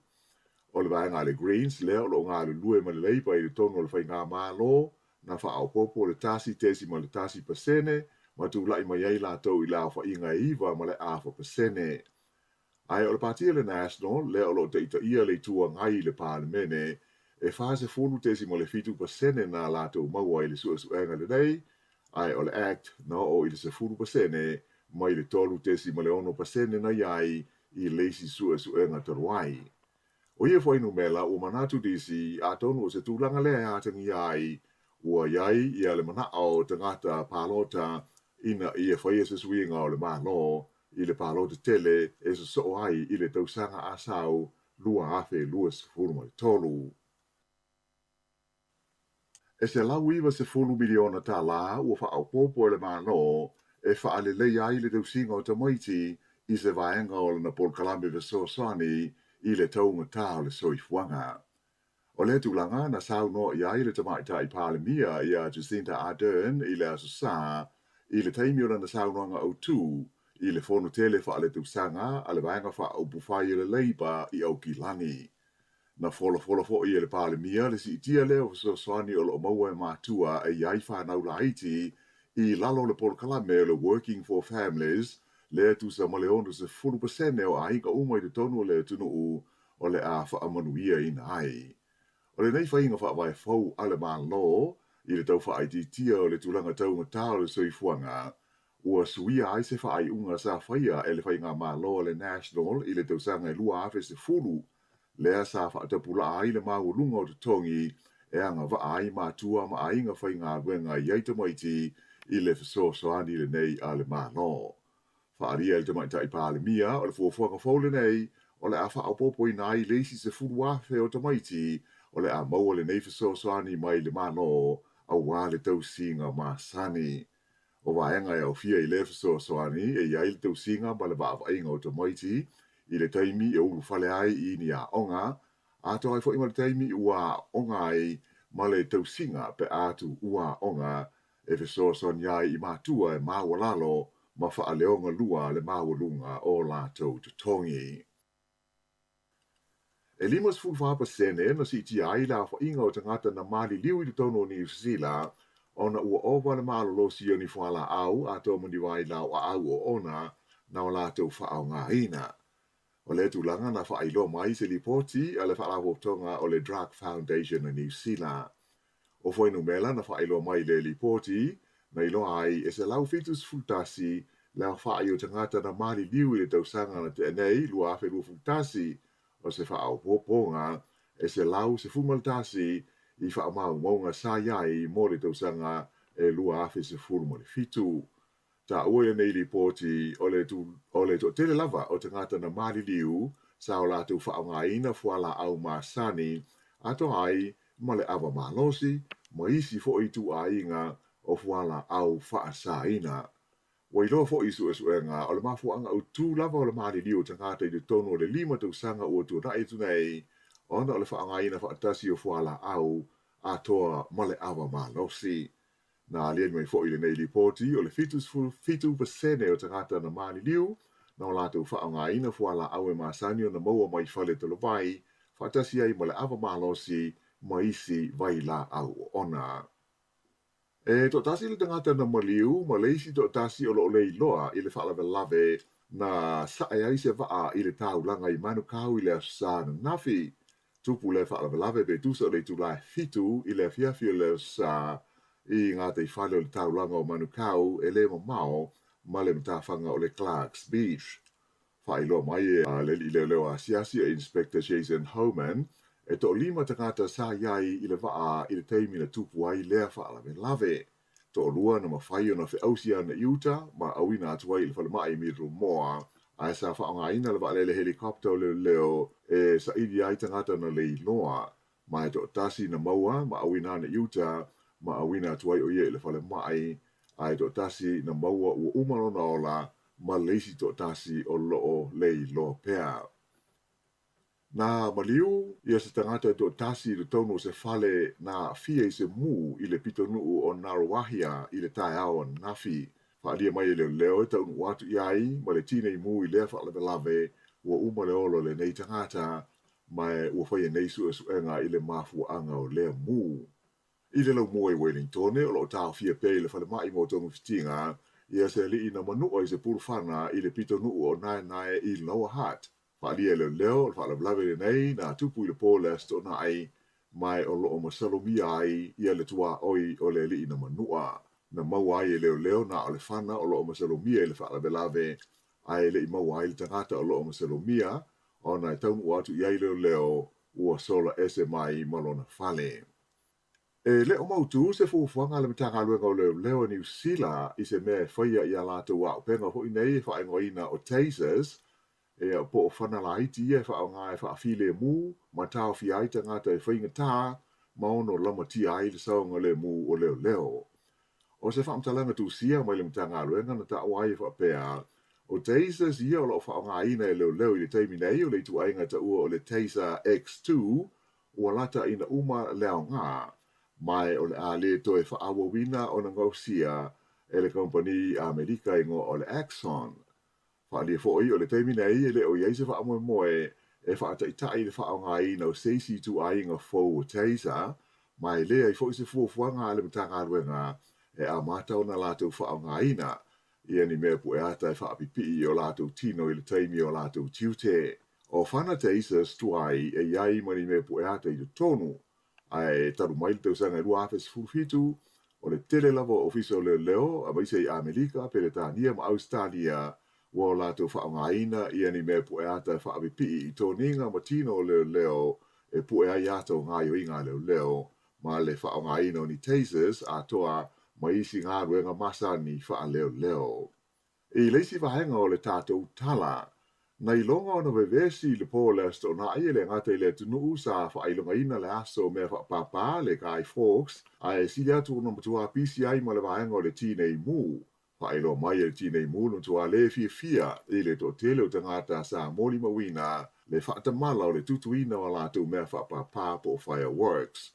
O le vaega a le Greens lea o lo'o galulue ma le Labour i totonu o le faigamalo na faaopoopo le 1.1% ma tula'i mai ai latou i le aofa'iga e 9.5%. Ae o le Pātia le National lea o lo'o ta'ita'ia le Itu Agai i le Palemene, e 40.7% na latou maua i le su'esu'ega lenei, ae o le act na o'o i le 10% mai le 3.6% na i ai i le isi su'esu'ega talu ai. O ia fuainumera ua manatu nisi, atonu o se tulaga lea e atagia ai ua i ai ia le manaʻo o tagata palota ina ia faia se suiga o le Malo i le palota tele e soso'o ai i le tausaga asau 2023. E $190 miliona tālā ua faaopoopo e le Malo e faaleleia ai le tausiga o tamaiti i se vaega o lana polokalame fesoasoani i le taugatā o le soifuaga. O lea tulaga na saunoa i ai le Tamaitai Palemia iā Jacinda Ardern i le Aso Sa i le taimi o lana saunoaga autū i le Fono tele faaletausaga a le Vaega Faaupufai o le Labour i Aukilani. Na folafola foi e le Palemia le siitia lea o fesoasoani o lo o maua e matua e i ai fanau laiti i lalo o le polokalame o le Working for Families lea e tusa ma le 60% o aiga uma i totonu o le atunuu o le a faamanuiaina ai. O lenei faiga faavae fou a le Malo i le tau faaitiitia o le tulaga taugata o le soifuaga, ua suia ai se faaiuga sa faia e le faigamalo a le National i le tausaga e 2010, lea sa faatapulaa ai le maualuga o totogi e agavaa ai matua ma aiga faigaluega e i ai tamaiti i le fesoasoani lenei a le Malo. Faaalia e le Tamaitai Palemia, o le fuafuaga fou lenei o le a faaopoopoina ai le isi 10,000 o tamaiti o le a maua lenei fesoasoani mai le Malo aua le tausiga masani. O vaega e aofia i lea fesoasoani e i ai le tausiga ma le vaavaiga o tamaiti i le taimi e ulufale ai i ni aoga, atoa ai foi ma le taimi ua aooga ai ma le tausiga pe a tuua aoga e fesoasoani ai i matua e maualalo ma faaleogalua le maualuga o latou totogi. E 54% na siitia ai le aofaiga o tagata na maliliu i totonu o Niu Sila ona ua ova le malolosi o ni fualaau atoa ma ni vailaau aau oona na o latou faaaogaina. O lea tulaga na faailoa mai i se lipoti a le Faalapotopotoga o le Drug Foundation a Niu Sila. O fuainumera na faailoa mai i lea lipoti, na iloa ai e 171 le aofai o tagata na maliliu i le tausaga na tea nei, 2021, o se faaopoopoga e 111 i faamaumauga sa i ai mo le tausaga e 2017. Taua i lenei lipoti, o le o le toatele lava o tagata na maliliu sa o latou faaaogaina fualaau masani atoa ai ma le ava malosi ma isi foi ituaiga o fualaau faasaina. Ua iloa foi i suesuega, o le mafuaaga autu lava o le maliliu o tagata i totonu o le 5 tausaga ua tuanai atu nei, ona o le faaaogaina faatasi o fualaau atoa ma le ava malosi. Na aliali mai foi i lenei lipoti, o le 77% o tagata na maliliu na o latou faaaogaina fualaau e masani ona maua mai fale talavai, faatasi ai ma le ava malosi ma isi vailaau oona. E toatasi le tagata na maliu ma le isi toatasi o lo o le iloa i le faalavelave na sae ai se vaa i le taulaga i Manukau i le Aso Sa ananafi. Tupu lea faalavelave pe tusa o le itula e 7 i le afiafi o le Aso Sa i gataifale o le taulaga o Manukau e le mamao ma le matafaga o le Clarks Beach. Faailoa mai e le alii leoleo asiasi o Inspector Jason Homan, e toalima tagata sa i ai i le vaa i le taimi na tupu ai lea faalavelave. Toalua na mafai ona feausi ana i uta ma auina atu ai i le falemai i Middlemore, ae sa faaaogaina le vaalele helicopter o leoleo e saili ai tagata na le iloa, ma e toatasi na maua ma auina ana i uta ma auina atu ai o ia i le falemai, ae toatasi na maua ua uma lona ola ma le isi toatasi o loo le iloa pea. Na maliu ia se tagata e toatasi i totonu o se fale na aafia i se mū i le pitonuu o Ngaruawahia i le taeao ananafi. Faaalia mai e leoleo e taunuu atu i ai ma le tinei mū i lea faalavelave ua uma le ola o lenei tagata ma ua faia nei suesuega i le mafuaaga o lea mū. I le laumua i Wellingtone, o lo o taofia pea i le falemai mo togafitiga ia se alii na manua i se pulufana i le pitonuu o Naenae i Lower Hutt. Faaalia e leoleo, o le faalavelave lenei na tupu i le po o le Aso Toonai, ma o lo o masalomia ai ia le tuaoi o le alii na manua. Na maua ai e leoleo na o le fana o lo o masalomia i le faalavelave, ae e le i maua ai le tagata o lo o masalomia, ona e taunuu atu i ai leoleo ua sola ese mai ma lona fale. E le o mautū se fuafuaga a le Matagaluega o Leoleo a Niu Sila i se mea e faia i a latou auupega foi nei e faaigoaina o tasers, ia, po o fana laiti ia e faaaoga e faafilemu ma taofia ai tagata e faigata ma ono lamatia ai le saogalemu o leoleo. O se faamatalaga tusia mai le Matagaluega na taua ai e faapea, o tasers ia o lo o faaaogaina e leoleo i le taimi nei o le ituaiga taua o le Taser X2 ua lata ina uma le aoga, ma o le a le toe faaauauina ona gaosia e le kamupani Amerika igoa o le Axon. Faaalia foi, o le taimi nei e le o i ai se faamoemoe e faataitai le faaaogaina o se isi ituaiga fou o taser, ma e leai foi se fuafuaga a le Matagaluega e amata ona latou faaaogaina ia ni mea pueata e faapipii i o latou tino i le taimi o latou tiute. O fana tasers tuai e i ai ma ni mea pueata i totonu, ae talu mai le tausaga e 2017, o le tele lava o ofisa o leoleo, aemaise i Amerika, Peretania ma Ausetalia, ua o latou faaaogaina ia ni mea pueata e faapipii i toniga ma tino o leoleo e pue ai ata o gaoioiga a leoleo ma le faaaogaina o ni tasers atoa ma isi galuega masani faaleoleo. I le isi vaega o le tatou tala, na iloga ona vevesi i le po o le Aso Toonai e le gata i le atunuu sa faailogaina le aso o mea faapāpā le Guy Fawkes, ae sili atu ona matua pisi ai ma le vaega o le Tinei Mu. Faailoa mai e le Tinei Mu le matua lē fiafia i le toatele o tagata sa molimauina le faatamala o le tutuina o a latou mea faapāpā po o fireworks.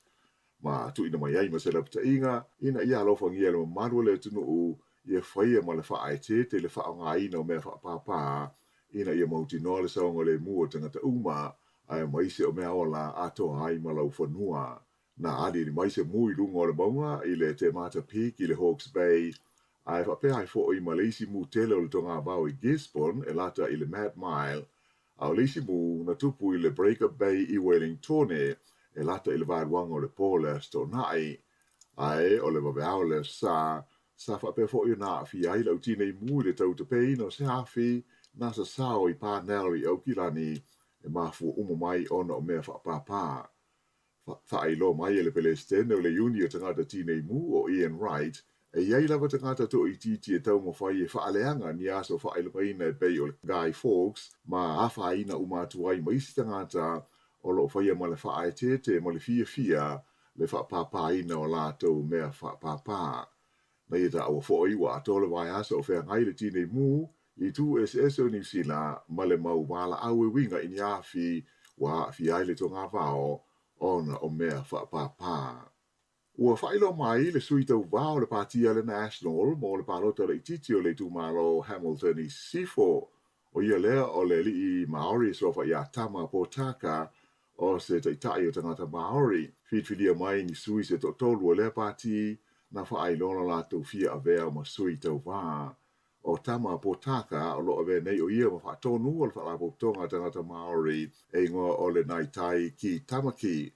Ma tuuina mai ai ma se lapataiga ina ia alofagia e le mamalu o le atunuu ia faia ma le faaeteete le faaaogaina o mea faapāpā ina ia mautinoa le saogalemu o tagata uma aemaise o mea ola atoa ai ma laufanua. Na aliali mai se mu i luga o le mauga i le Te Mata Peak i le Hawke's Bay, ae faapea ai foi ma le isi mu tele o le togavao i Gisborne e lata i le Mad Mile, a o le isi mu na tupu i le Breaker Bay i Wellingtone e lata i le vaeluaga o le po o le Aso Toonai. Ae o le vaveao o le Aso Sa, sa faapea foi ona aafia ai le au tinei mu i le tautapeina o se afi na sasao i Parnell i Aukilani e mafua uma mai ona o mea faapāpā. Faailoa mai e le Pelesitene o le Iuni o Tagata Tinei Mu o Ian Wright, e i ai lava tagata toaitiiti e taumafai e faaleaga ni aso faailogaina e pei o le Guy Fawkes ma afaina uma atu ai ma isi tagata o lo o faia ma le faaeteete ma le fiafia le faapāpāina o latou mea faapāpā. Na ia taua foi ua atoa le vaiaso o feagai le Tinei Mu i itu eseese o Niu Sila ma le mau valaau e uiga i ni afi ua aafia ai le togavao ona o mea faapāpā. Ua faailoa mai le sui tauva o le Pāti a le National mo le palota laitiiti o le itumalo Hamilton i Sisifo, ʻo ia lea o le alii Māori e suafa iā Tama Potaka o se taitai o tagata Māori. Filifilia mai ni sui se toatolu o lea pāti na faailoa lo latou fia avea ma sui tauva. ʻO Tama Potaka o lo o avea nei ʻo ia ma faatonu o le Faalapotopotoga a Tagata Māori e igoa o le Ngāi Tai ki Tamaki,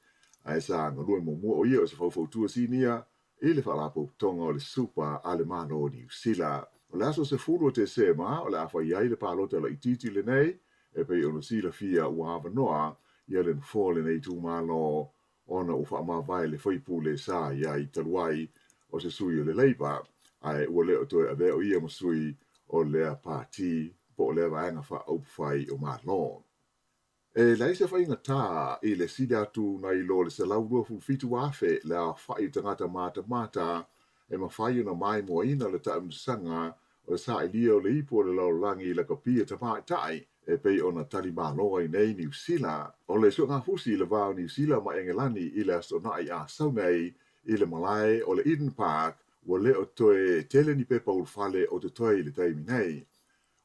ae sa galue muamua ʻo ia o se faufautua sinia i le Faalapotopotoga o le Supa a le Malo o Niu Sila. O le aso 10 o Tesema o le a fai ai le palota laitiiti lenei, e pei ona silafia ua avanoa ia le nofoa o lenei itumalo ona ua faamavae le faipule sa i ai talu ai o se sui o le Labour, ae ua le o toe avea ʻo ia ma sui o lea pāti po o lea vaega faaupufai o Malo. E leai se faigata i le sili atu nai lo le 127,000 le aofai o tagata matamata e mafai ona maimoaina le taamilosaga o le sailia o le ipu o le lalolagi i lakapi a tamaitai e pei ona tali malo ai nei Niu Sila. O le suegafusi i le va o Niu Sila ma Engelani i le Aso Toonai a sau nei i le malae o le Eden Park ua le o toe tele ni pepa ulufale o totoe i le taimi nei.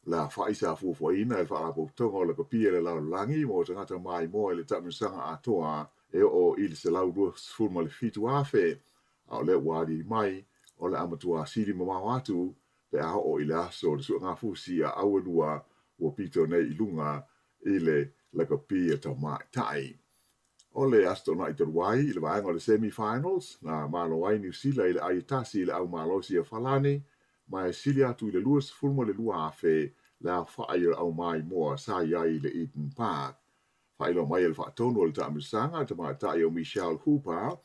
O le aofai sa fuafuaina e le Faalapotopotoga o Lakapi a le Lalolagi mo tagata maimoa i le taamilosaga atoa e oo i le 127,000, a o lea ua aliali mai, o le a matua sili mamao atu pe a oo i le aso o le suegafusi a auelua ua pito nei i luga i le lakapi a tamaitai. O le Aso Toonai talu ai i le vaega o le semi-finals, na malo ai Niu Sila i le ai e tasi i le au malosi a Falani, ma e sili atu i le 22,000 le aofai o le au maimoa sa i ai i le Eden Park. Faailoa mai e le faatonu o le taamilosaga a le tamaitai o Michelle Hooper,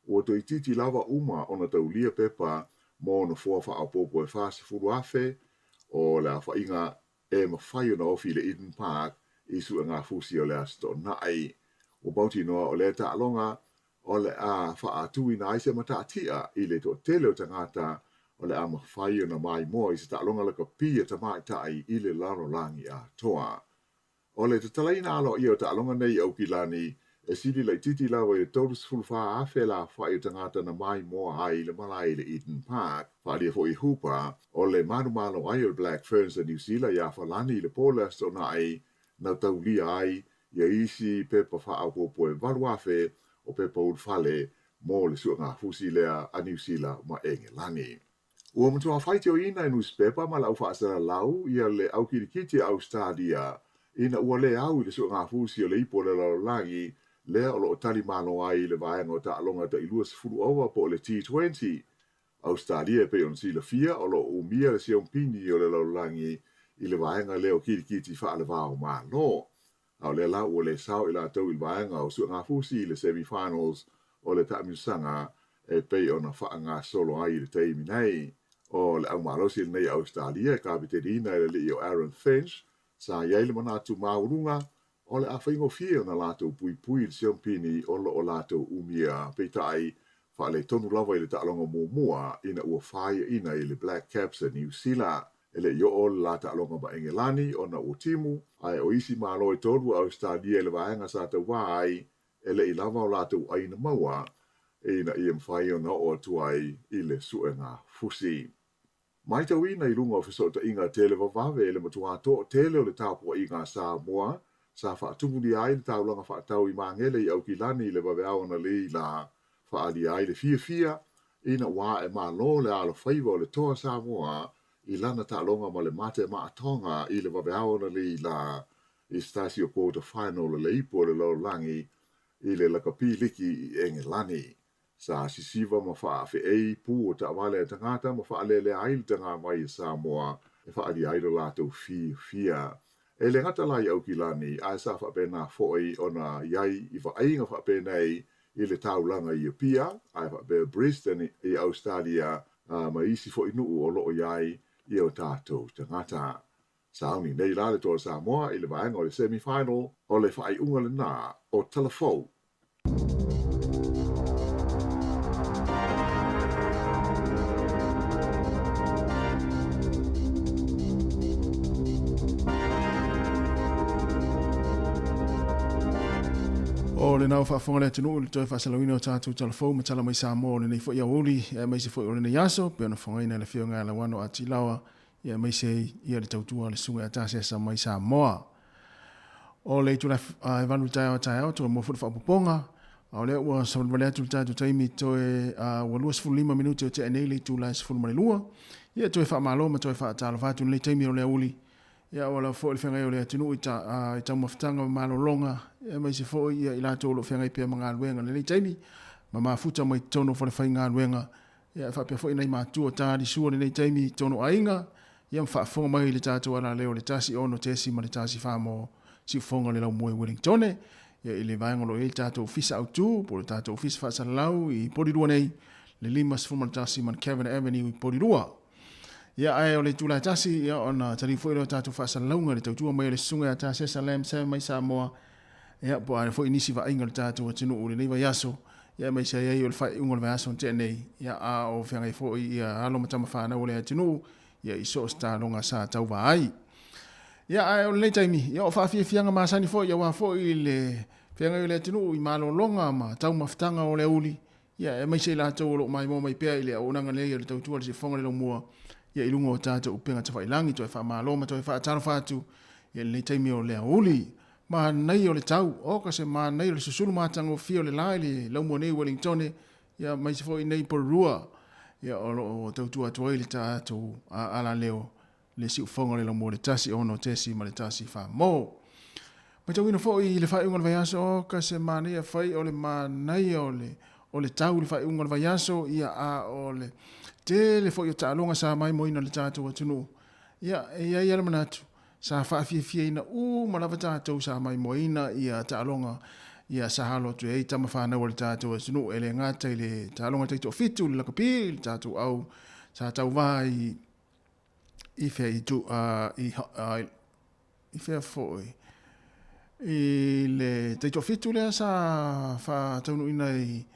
ua toeitiiti lava uma ona taulia pepa mo nofoa faaopoopo e 40,000 o le aofaiga e mafai ona ofi i le Eden Park i suegafusi o le Aso Toonai. Ua mautinoa o lea taaloga o le a faatuina ai se mataatia i le toatele o tagata o le a mafai ona maimoa i se taaloga lakapi a tamaitai i le lalolagi atoa. O le tatalaina aloaia o taaloga nei i Aukilani, e sili laitiiti lava i le 34,000 le aofai o tagata na maimoa ai i le malae i le Eden Park. Faaalia foi e Hooper, o le manumalo ai o le Black Ferns a Niu Sila iā Falani i le po o le Aso Toonai na taulia ai ia isi pepa faaopoopo e 8,000 o pepa ulufale mo le suegafusi lea a Niu Sila ma Engelani. Ua matua faitioina e nusipepa ma le au faasalalau ia le au kilikiti a Ausetalia ina ua le au i le suegafusi o le ipu o le lalolagi lea o lo o tali malo ai i le vaega o taaloga tai 20 ova po o le T20. Ausetalia e pei ona silafia o lo o umia le siompini o le lalolagi i le vaega lea o kilikiti faalevao Malo. A o lea la ua le sao i latou i le vaega o suegafusi i le semi-finals o le taamilosaga e pei ona faagasolo ai i le taimi nei. O le aumalosi lenei a Ausetalia e kapeteniina e le alii o Aaron Finch, sa i ai le manatu maualuga o le a faigofie ona latou puipui i le siompini o lo o latou umia, peitai, faaletonu lava i le taaloga muamua ina ua faiaina i le Black Caps a Niu Sila. E le i oo le la taaloga ma Engelani ona ua timu, ae o isi Malo e tolu a Ausetalia i le vaega sa tauva ai, e le i lava o latou aina maua ina ia mafai ona oo atu ai i le suega fusi. Matauina i luga o fesootaiga televavave le matuā toatele o le tapuaiga a Samoa sa faatumulia ai le taulaga faatau i Magele i Aukilani i le vaveao analeila, faaalia ai le fiafia ina ua ae malo le alofaiva o le toa Samoa i lana taaloga ma le Mate Maatoga i le vaveao analeila i se tasi o quarter final o le Ipu o le Lalolagi i le Lakapi Liki i Engelani. Sa sisiva ma faafeei pū o taavale a tagata ma faalealea ai le tagavai a Samoa e faaalia ai lo latou fiafia. E le gata la i Aukilani, ae sa faapena foi ona i ai i vaaiga faapenei i le taulaga i Apia, ae faapea Brisbane i Ausetalia ma isi foi nuu o lo o i ai i o tatou tagata. Sauni nei la le toa Samoa i le vaega o le semi-final o le faaiuga lena o Tala Fou. O lena ua faafofoga le atunuu i le toe faasalauina o tatou tala fou ma tala mai Samoa o lenei foi aoauli aemaise foi o lenei aso pei ona fofogaina e le Afioga ia Lauano Atilawa aemaise ia le tautua a le Susuga ia Tasesa mai Samoa. O le itula e 8 i le taeao a taeao toe mua foi le faaopoopoga a o lea ua savalivali atu le tatou taimi toe ua 25 minute o tea nei le itula e 12. Ia toe faamalo ma toe faatalofa atu i lenei taimi o le aoauli. Ia ua lava foi le feagai o le atunuu i i taumafataga ma malologa aemaise foi ia i latou o lo o feagai pea ma galuega i lenei taimi ma mafuta mai totonu o falefaigaluega. Ia e faapea foi nai matua talisua i lenei taimi i totonu o aiga, ia ma faafofoga mai i le tatou alaleo i le 1 6 ma le 1 4 mo siufofoga o le laumua i Wellingtone, ia i le vaega o lo o i ai le tatou ofisa autu po o le tatou ofisa faasalalau i Porirua nei, le 51 Mount Avenue i Porirua. Ia ae o le itula e tasi, ia ona taliu foi lea o tatou faasalalauga i le tautua mai o le susuga ia Tasesa Lam Sam mai Samoa, ia po o a foi nisi vaaiga o le tatou atunuu i lenei vaiaso, ia aemaise ai ai o le faaiuga o le vaiaso na tea nei, ia a o feagai foi ia alo ma tama fanau o le atunuu, ia i so o se taaloga sa tauva ai. Ia ae o lenei taimi, ia o faafiafiaga masani foi aua foi le feagai o le atunuu i malologa ma taumafataga o le aoauli, ia aemaise i latou o lo o maimoa mai pea i le auaunaga nei o le tautua a le Siufofoga o le Laumua, ia i luga o tatou upega tafailagi, toe faamalo ma toe faatalofa atu i lenei taimi o le aoauli. Manaia o le tau, oka se manaia o le susulu matagofie o le la i le laumua nei i Wellingtone, ia aemaise foi nei i Porirua, ia o lo o tautua atu ai le tatou alaleo le siufofoga o le laumua le 1 6 ma le 1 4 mo. Matauina foi i le faaiuga o le vaiaso, oka se manaia fai o le manaia o le o le tau i le faaiuga o le vaiaso, ia a o le tele foi o taaloga sa maimoaina le tatou atunuu. Ia e i ai lava le manatu, Sa faafiafiaina uma lava tatou sa maimoaina ia taaloga ia sa alo atu ai tama fanau a le tatou atunuu e le gata i le taaloga taitoafitu le lakapi le tatou au sa tauva i i fea i tu i i fea foi i le taitoafitu lea sa faataunuuina i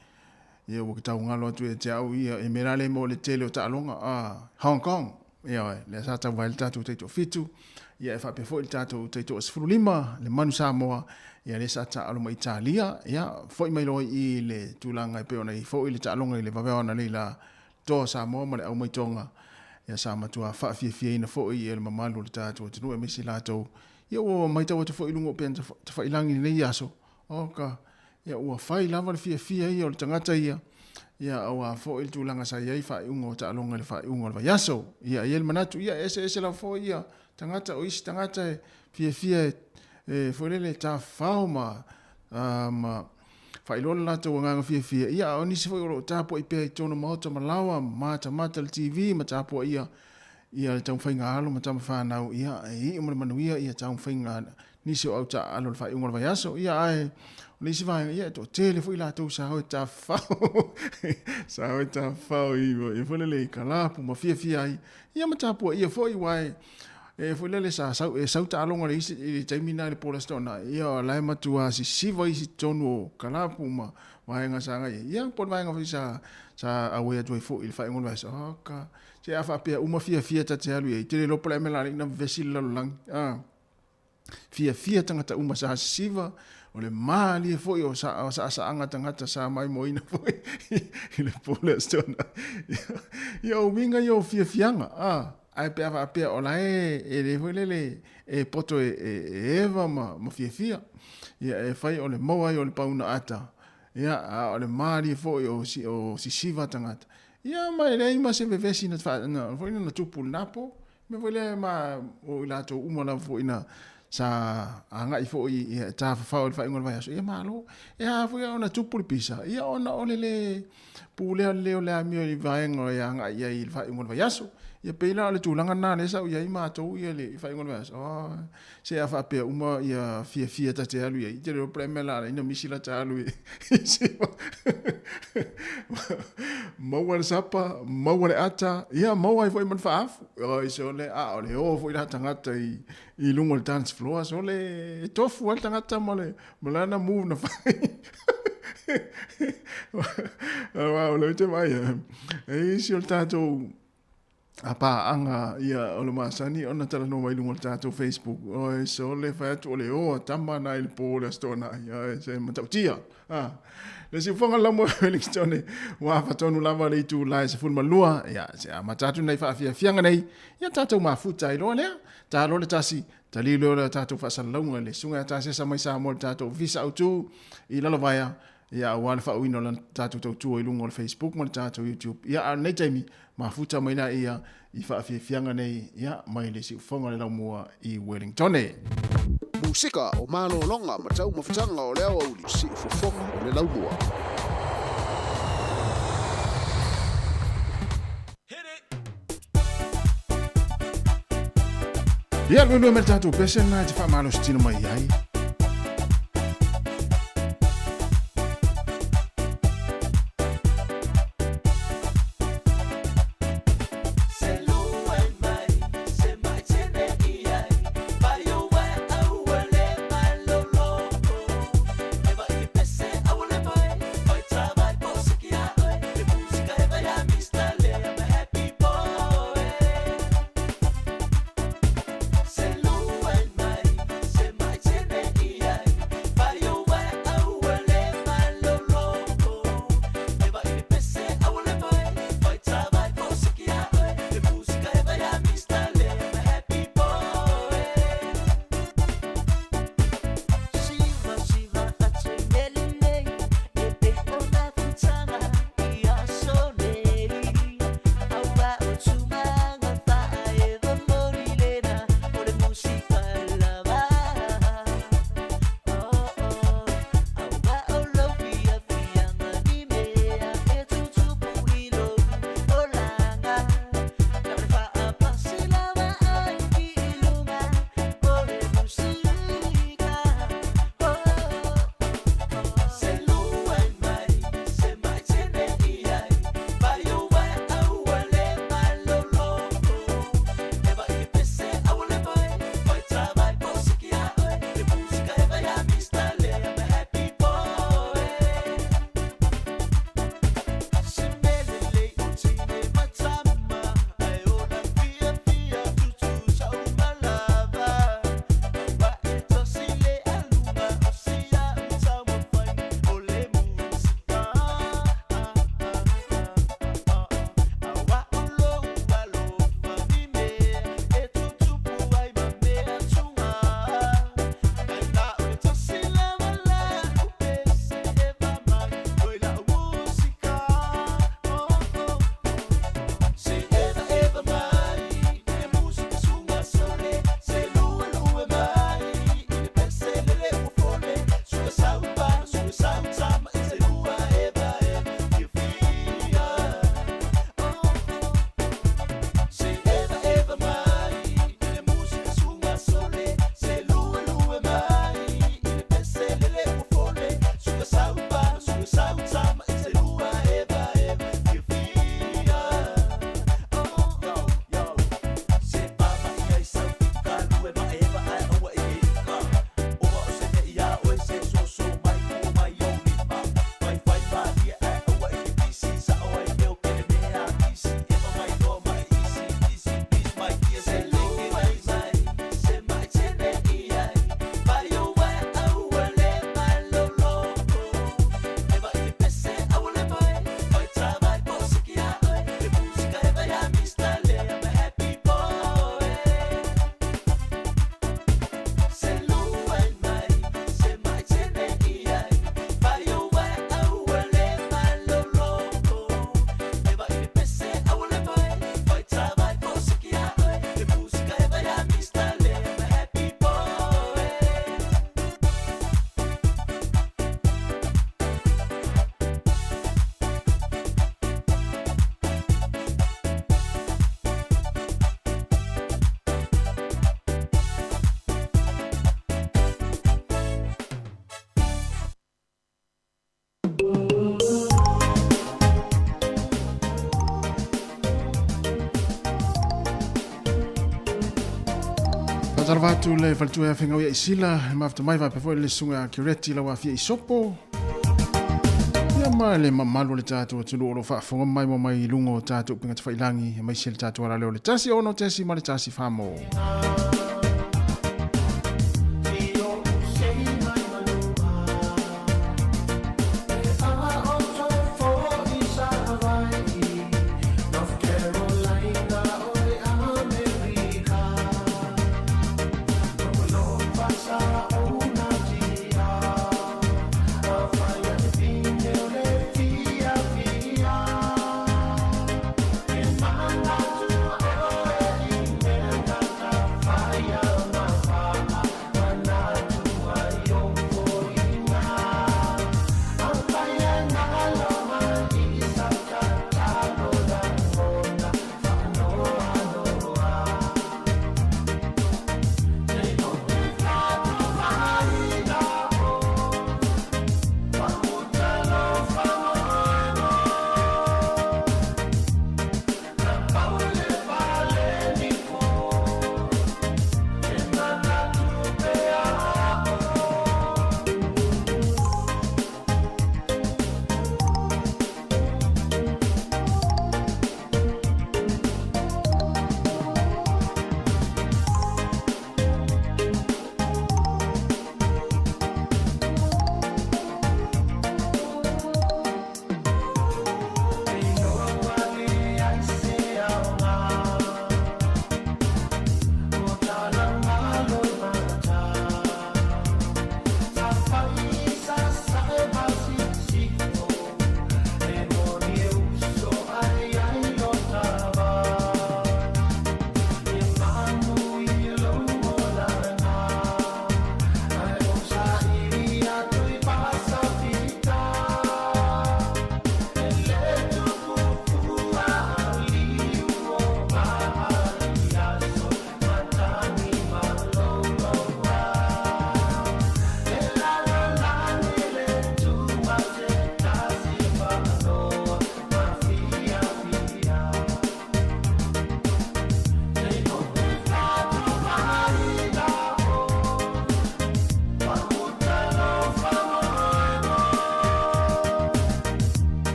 ia ua tau galo atu ia te au ia e mea la lea mo le tele o taaloga Hong Kong. Ioe, lea sa tauva ai le tatou taitoafitu, ia e faapea foi le tatou taitoa-15, le Manu Samoa, ia lea sa taalo ma Italia, ia foi mai loa i le tulaga e pei ona i foi le taaloga i le vaveao analeila toa Samoa ma le au mai Tonga, ia sa matua faafiafiaina foi ia le mamalu o le tatou atunuu aemaise latou, ia ua matau atu foi i luga o upega tafailagi i lenei aso, oka, ia ua fai lava le fiafia ia o le tagata ia. Ia auā foi le tulaga sa i ai faaiuga o taaloga i le faaiuga o le vaiaso. Ia, e i ai le manatu, ia, e eseese lava foi ia tagata, o isi tagata e fiafia e, e foi lele e tafafao ma, ma faailoa le latou agaga fiafia, ia, a o nisi foi o lo o tapuai pea i totonu o maota ma laoa, ma matamata le TV ma tapuaia ia le taumafaiga a alo ma tama fanau, ia, e iu ma le manuia ia taumafaiga nisi o au taaalo i le faaiuga o le vaiaso. Ia, ae o le isi vaega, ia, e toatele foi latou sa o e tafafao, sa o e tafafao i, i foi lele i kalapu ma fiafia ai, ia ma tapuaia foi, aua e, e foi lele sa sau, e sau taaloga i le isi, i le taimi lena i le po o le Aso Toonai, ia, o la e matua sisiva isi totonu o kalapu ma vaega sa agai ai. Ia, po o le vaega foi sa, sa auai atu ai foi i le faaiuga o le vaiaso, oka, se a faapea uma fiafia ta te alu i ai, te le iloa po o le a le mea o le a alii na vevesi le lalolagi, a. Fiafia tagata uma sa sisiva, o le malie foi o sa, o saasaaga tagata sa maimoaina foi i le po o le Aso Toonai. Ia, o uiga ia o fiafiaga, a, ae pe a faapea o la e, e le foi lele e poto e, e, e eva ma, ma fiafia. Ia, e fai o le maua ai o le pauna ata, ia, a o le malie foi o, o sisiva tagata. Ia, ma e leai ma se vevesi na, na, foi na tupu i lena po. Mea foi lea ma o i latou uma lava foi na sa agai foi e tafafao i le faaiuga o le vaiaso, ia malo. E a foi ona tupu le pisa, ia ona o le lē pulea lelei o le amio i vaega e agai i ai i le faaiuga o le vaiaso. Ia pei la o le tulaga lena lea sa ou i ai matou ia i le faaiuga o le vaiaso, oh, se a faapea uma ia fiafia ta te alu i ai, te le iloa po o le a le mea o le a ala ai ona misi lata alu i Maua le sapa, maua le ata, ia maua ai foi ma le faaafu. Oi sole, a o le o foi la tagata i, i luga o le dance floor, sole, e tofu ai le tagata ma le, ma lana move na fai. Aua o lea ou te vaai, e isi o le tatou a paaga ia o le masani ona talanoa mai luga o le tatou Facebook. Oi, sole, fai atu o le o a tama na i le po o le Aso Toonai. Oi, se matautia. Ah, le siufoga la mo Wellington, ua afa tonu lava le itu la e 12, ia, se amata atu nei faafiafiaga nei, ia tatou mafuta ai loa lea. Ta loa le tasi, tali loa le tatou faasalalauga le susuga ia Tasesa mai Samoa le tatou Ofisa Autu i Lalovaea, ia aua le faauuina o lana tatou tautua i luga o le Facebook ma le tatou YouTube. Ia, a o lenei taimi, mafuta mai la ia i faafiafiaga nei, ia, mai le siufoga o le laumua i Wellingtone. Musika o malologa ma taumafataga o le aoauli, siufofoga o le laumua. Ia, luelue mai le tatou pese lena e te faamalositino mai ai. Faatalofa atu le faletua ia Fegauia i Sila, e mafuta mai faapea foi le susuga Kireti lau afia i Sopo. Ia ma le mamalu o le tatou atunuu o lo o faafofoga mai ma mai i luga o tatou upega tafailagi, aemaise le tatou alaleo le 1 6 ma le 1 4 mo.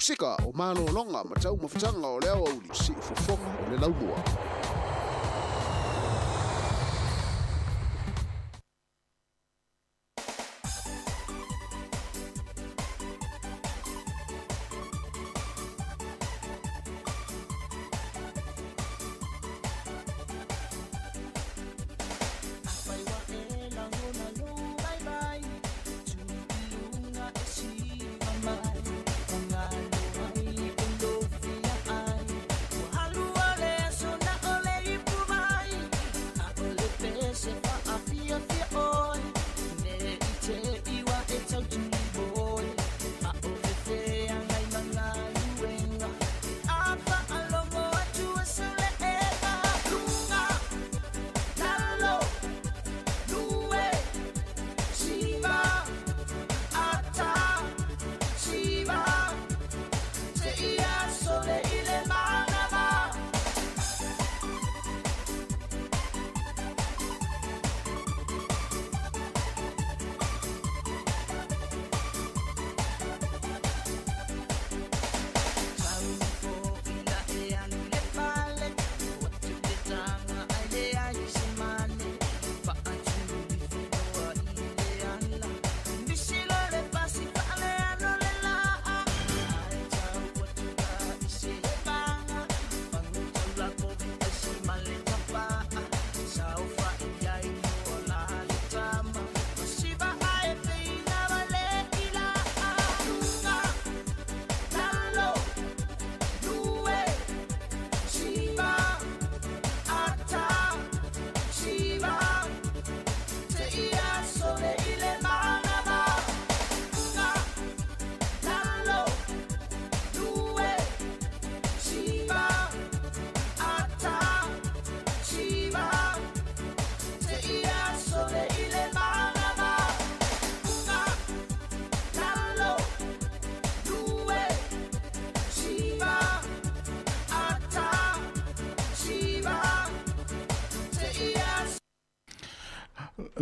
Musika o malōloga ma taumafataga o le aoauli siufofoga o le laumua. Alu ale so na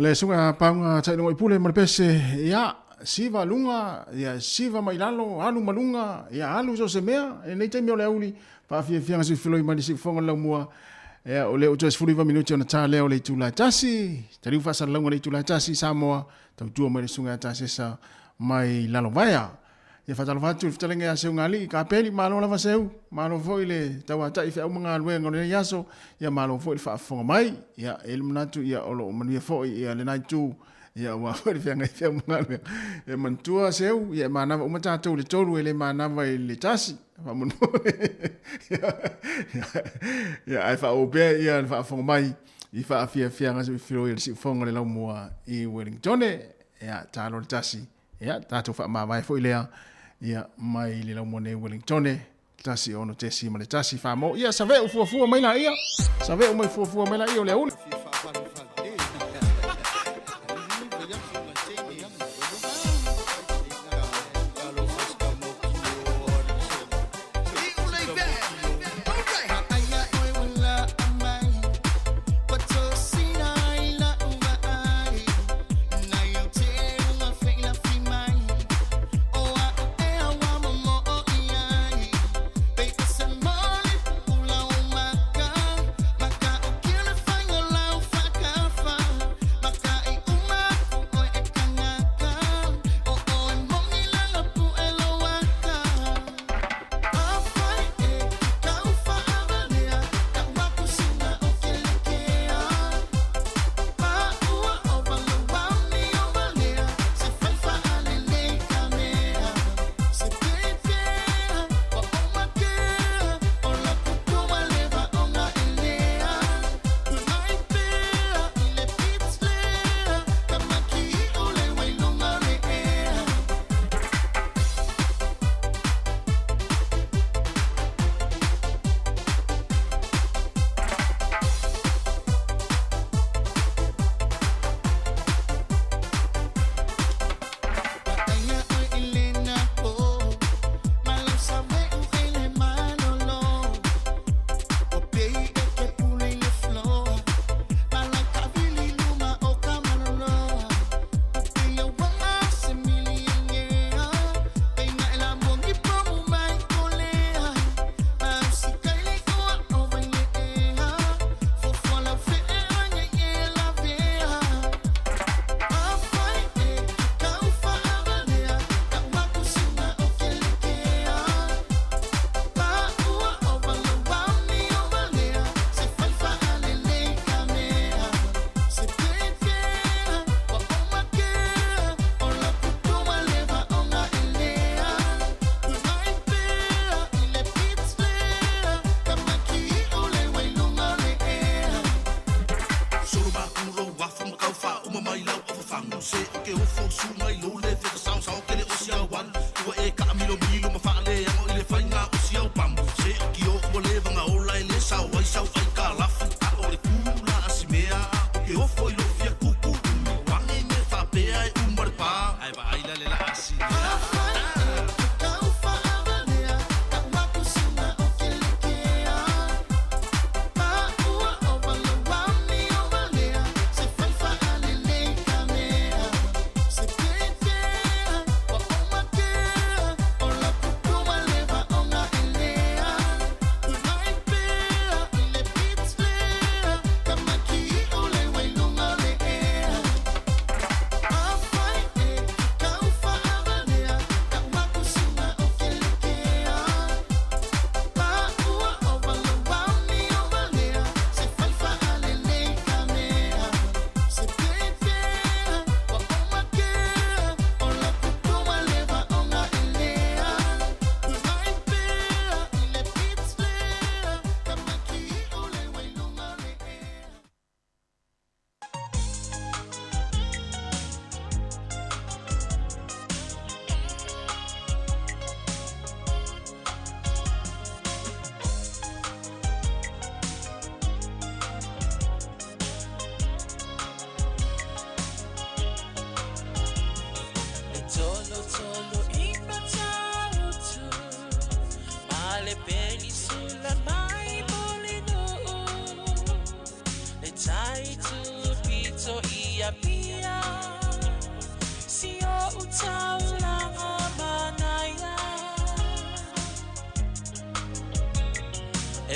Le suga paunga tailongo i pule ma le pese, ia, siva luga, ia, siva mai lalo, alu ma luga, ia, alu so se mea, e nei taimi o le auli, faafiafiaga suifiloi mai le siufoga le laumua, ia, o lea ua toe 19 minute ona ta lea o le itula e tasi, taliu faasalalauga le itula e tasi, Samoa, tautua mai le susuga ia Tasesa mai Lalovaea. Ia faatalofa atu i le fetalaiga ia Seugalii, Kapeli, malo lava Seu, malo foi le tauatai feau ma galuega o lenei aso, ia malo foi le faafofoga mai. Ia e i ai le manatu ia o lo o manuia foi ia lena itu, ia aua foi le feagai feau ma galuega. Ia manatua Seu, ia e manava uma tatou i le tolu e le manava i le tasi. Faamolemole. Ia ae faaauau pea ia le faafofoga mai i faafiafiaga filoi o le siufofoga o le laumua i Wellingtone. Ia talo le tasi. Ia, tatou faamavae foi lea, ia, mai le laumua nei Wellingtone, 16.1 Famo. Ia, saveu fuafua mai laia, saveu mai fuafua mai laia o le auli.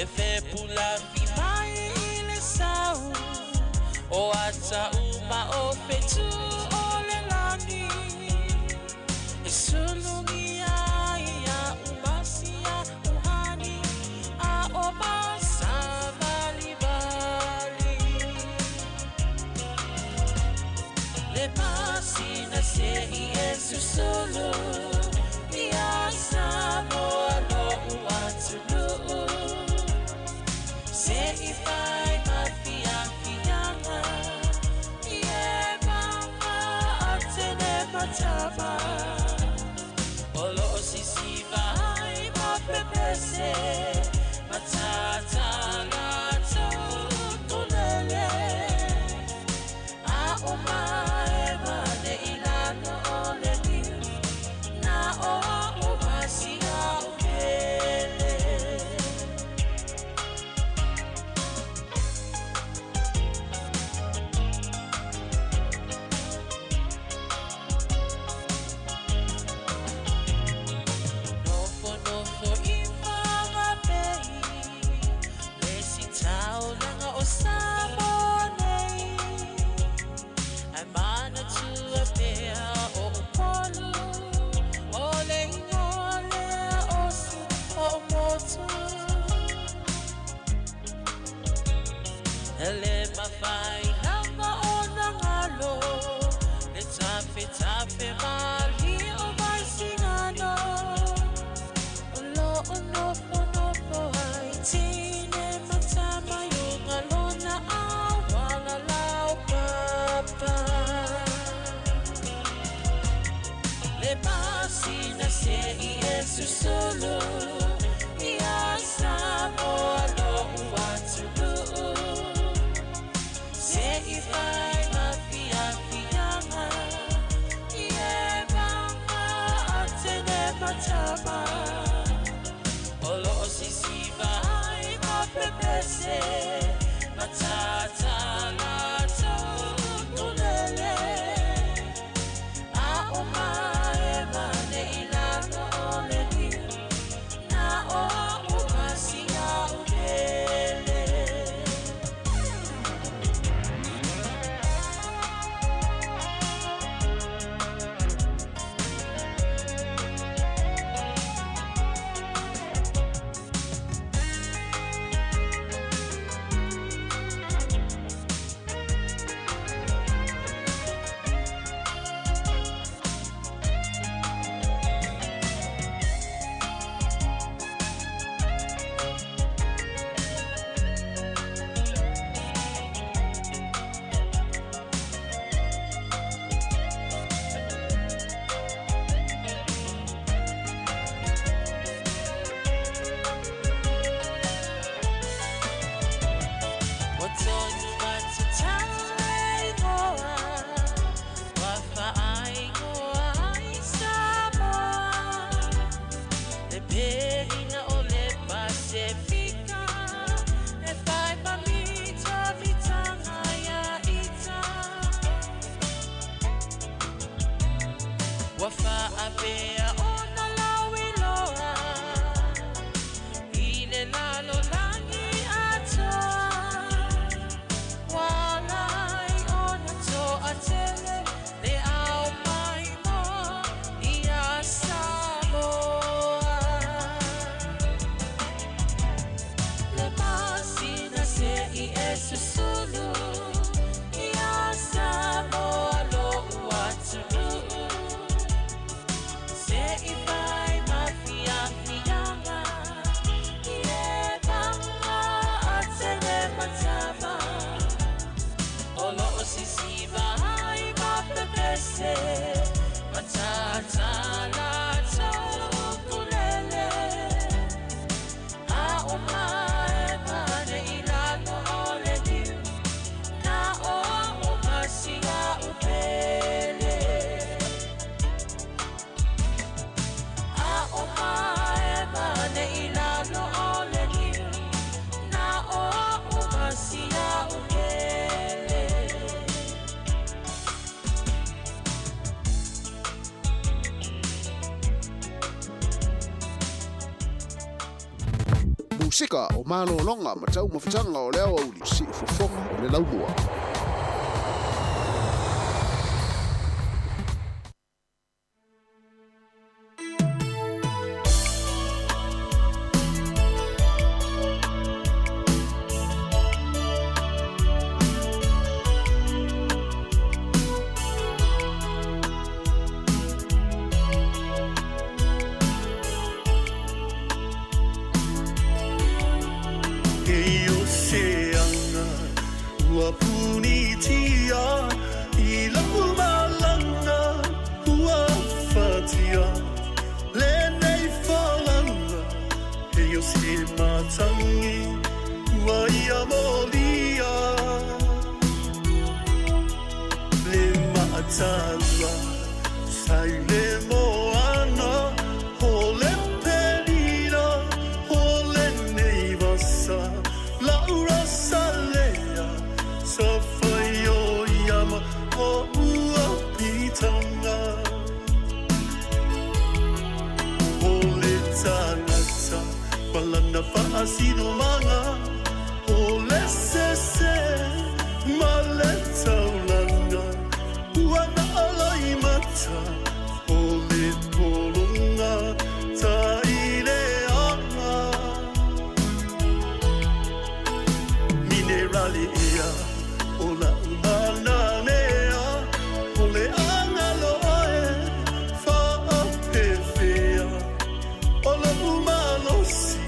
E fepulafi mai i le sau o ata uma o fetu o le lagi e sulugia ai a umasia uhani a o masavalivali le masina se i e susulu ia Samoa lo'u atunuu se i fai mafiafiaga i e maga atene matama o loo sisiva ai mapepese matatala tulele a o mae mane i lalo o le niu na o o masia o pele. Nofo nofo i whangapei Le si taulaga o Samoa nei Ai manatua pea o Upolu O le ingoa lea o su o motu E le mawhai lava o na ngalo Le tafe tafe mali o mai singano O lo o nofo nofo ai tine matama i lona awala lau papa Le masina se i e susulu ia Samoa lo'u atunuu se i fai mafiafiaga i e maga atene matama o loo sisiva ai mapepese matatala tulele a o mae mane i lalo o le niu na o o masia o pele. O tonu matatau e ingoa Wa whaaingoa ai Samoa Le pehina o le Pasefika E whai mamita mitanga ia ita Wa whaapea o na lauiloa I le lalo langi atoa Walai ona toa tele le au mai mo ia Samoa Le masina se i e susulu ia Samoa lo'u atunuu se Musika o malologa ma taumafataga o le aoauli siufofoga o le laumua. E o se anga ua punitia i lau malanga ua fatia lenei folanga e o se matangi ua ia molia le maatalua sai le moana o le pelina o lenei vasa laura salea sa fai o ia ma o ua pitanga o le tagata malana faasinomanga o le sese ma le taulaga ua na alaimata o le pologa taileaga minerale ea o la'u manamea o le agaloa e faapefea o lo'u malosi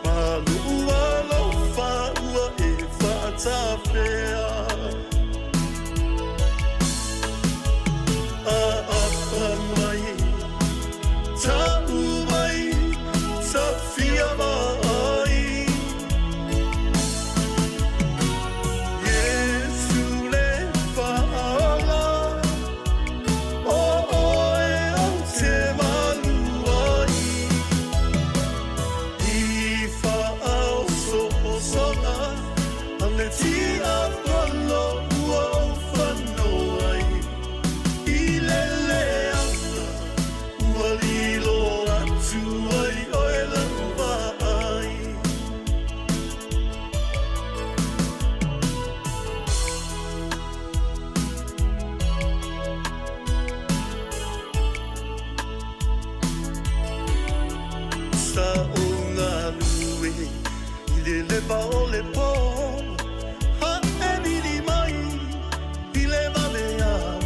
ma lo'u alofa ua e faatafea aapa mai ta'u mai tafia vaai Iesu le faaola o oe ou te malu ai i faaosoosoga a le tiapolo ua ou fanoai i le leaga ua lilo atu ai oe lau vaai. Sa o galue i le leva o le pō Haʻemili mai i le valeao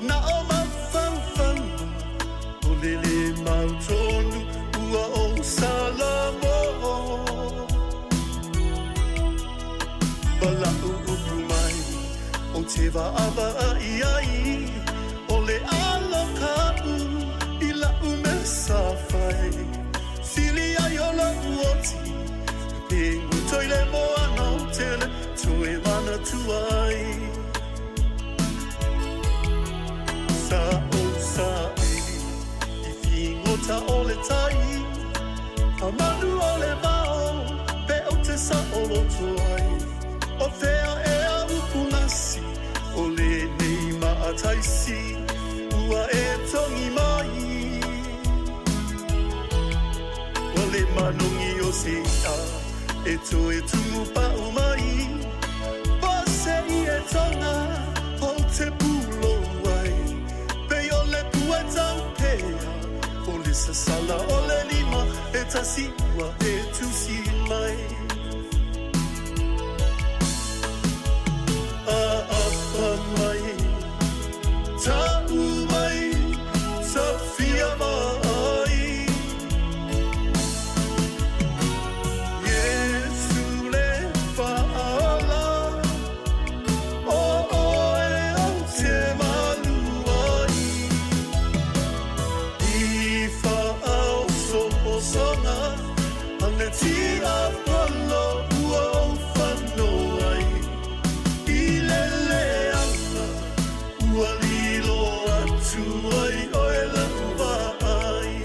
Na o mafaufauga o le lē mautonu ua ou salamo Mala'u upu mai o te vaavaai ai o le aloka'u i la'u mea sa fai sili ai o la'u oti pe guto i le moana o tele toe manatua ai sa o saʻili i figota o le tai amanu o le vao pe o te saʻoloto ai o fea ea upugasi o lenei maataisi ua e togi mai o le manogi o se i'a e toe tumupa'u mai pasei e toga o te pulou ai pei o le pua taupea o le sasala o le lima e tasi ua e tusi mai aapa mai ta'u mai tafia vaai Iesu le faaola o oe ou te malu ai i faaosoosoga a le tiapolo ua ou fanoai i le leaga ua lilo atu ai oe lau vaai.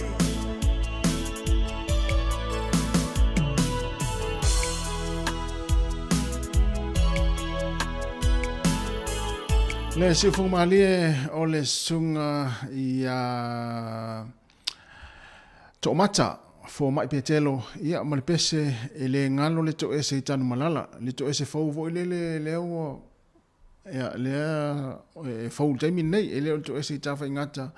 Le siufoga malie o le susuga ia Toomata Fomai Petelo, ia ma le pese e le galo le toese i Tanumalala, le toese fou foi lele lea ua ia lea e fou i le taimi lenei, e le o le toese i Tafaigata,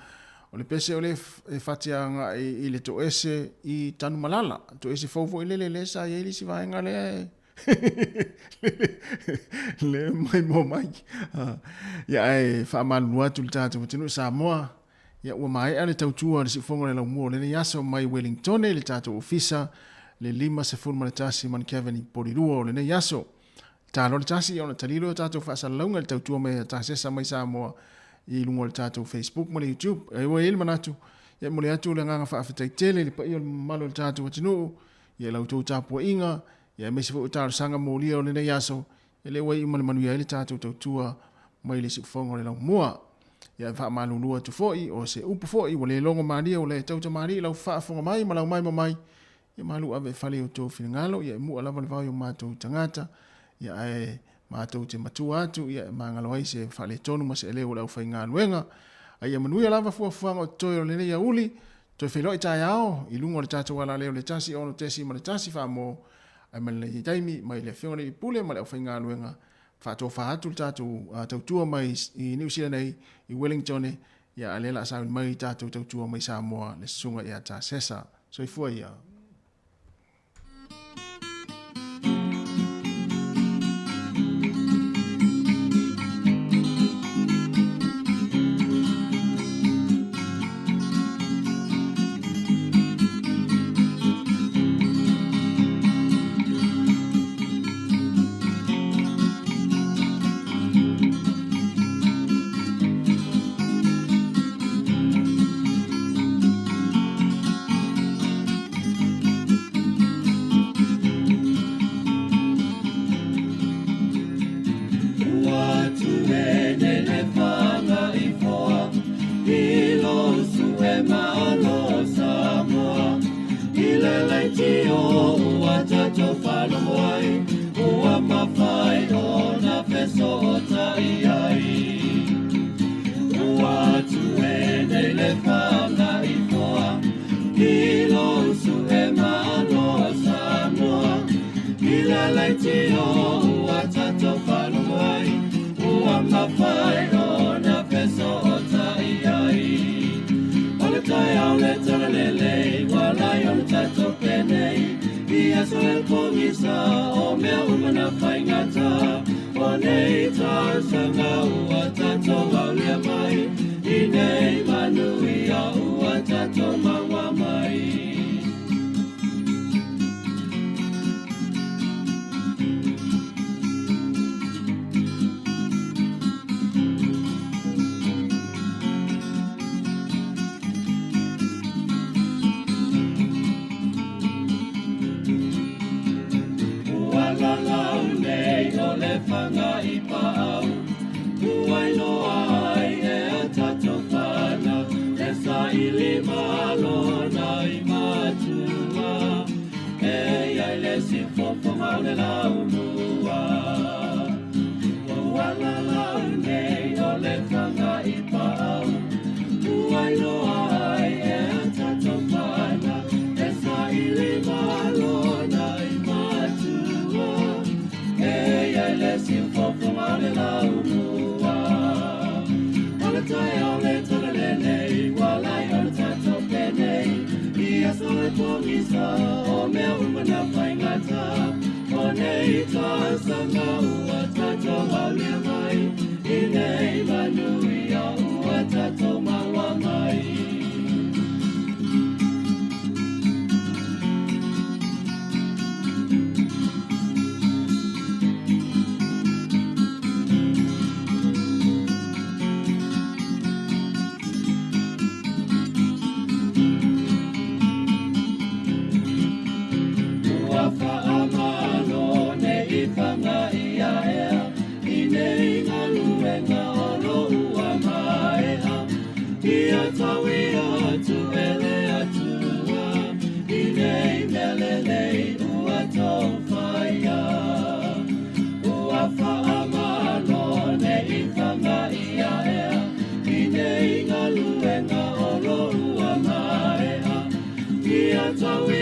o le pese o lea e fati agai i le toese i Tanumalala, toese fou foi lele lea sa i ai le isi vaega lea e le maimoa mai. Ia ae faamalulu atu i le tatou atunuu Samoa, Ia, ua maea le tautua a le Siufofoga o le Laumua o lenei aso mai Wellingtone i le tatou ofisa le 51 Manikeveni Polilua o lenei aso. Talo le tasi ona talilo o tatou faasalalauga i le tautua mai a Tasesa mai Samoa i luga o le tatou Facebook ma le YouTube. Ai ua i ai le manatu, ia e momoli atu le agaga faafetai tele i le paia o le mamalu o le tatou atunuu, ia i la outou tapuaiga, ia aemaise foi o talosaga molia o lenei aso, E le ua iu ma le manuia ai le tatou tautua mai le siufofoga o le laumua. Ia e faamalulu atu foi, o se upu foi ua le logo malie ua le tautamalii lau faafofoga mai ma lau maimoa mai, ia malu ave e fale i outou finagalo, ia e mua lava le vao i o matou tagata, ia ae matou te matua atu, ia e magalo ai se faaletonu ma se eleu o le aufaigaluega. A ia manuia lava fuafuaga o totoe o lenei aoauli, toe feiloai taeao i luga o le tatou alaleo le 1 6.1 faamoo Ae mai lenei taimi, mai le Afioga i le Pule ma le aufaigaluega, faatofa atu le tatou tautua mai i Niu Sila nei, i Wellington, ia a lea la sauni mai tatou tautua mai Samoa, le susuga ia Tasesa. Soifua ia. Ua tuene le fanga i foa i lo sue malo Samoa i le leitio ua tatou faalogo ai ua mafai ona fesootai ai. Ua tuene le fanga i foa i lo sue malo Samoa i le leitio ua tatou faalogo ai ua mafai ona fesootai ai. O le taeao le talalelei ua lai o le tatou penei i aso e pogisa o mea uma na faigata o nei tausaga ua tatou aulia mai i nei manuia ua tatou maua mai. Ua lalau nei o le fanga i paau ua iloa ai e a tatou fanau e saili malo na i matua e iai le siufofoga o le laumua. Ua lalau nei o le fanga i paau ua iloa ai e a tatou fanau e saili malo na i matua e iai le siufofoga o le laumua. O le taeao le talalelei ua lai o le tatou penei i aso e pogisa o mea uma na faigata o nei tausaga ua tatou aulia mai i nei manuia ua tatou maua mai. Ua faamalo nei fanga ia ea i nei galuega o lo ua maea ia taui atu e le Atua i nei mea lelei ua tou faia. Ua faamalo nei fanga ia ea i nei galuega o lo ua maea ia taui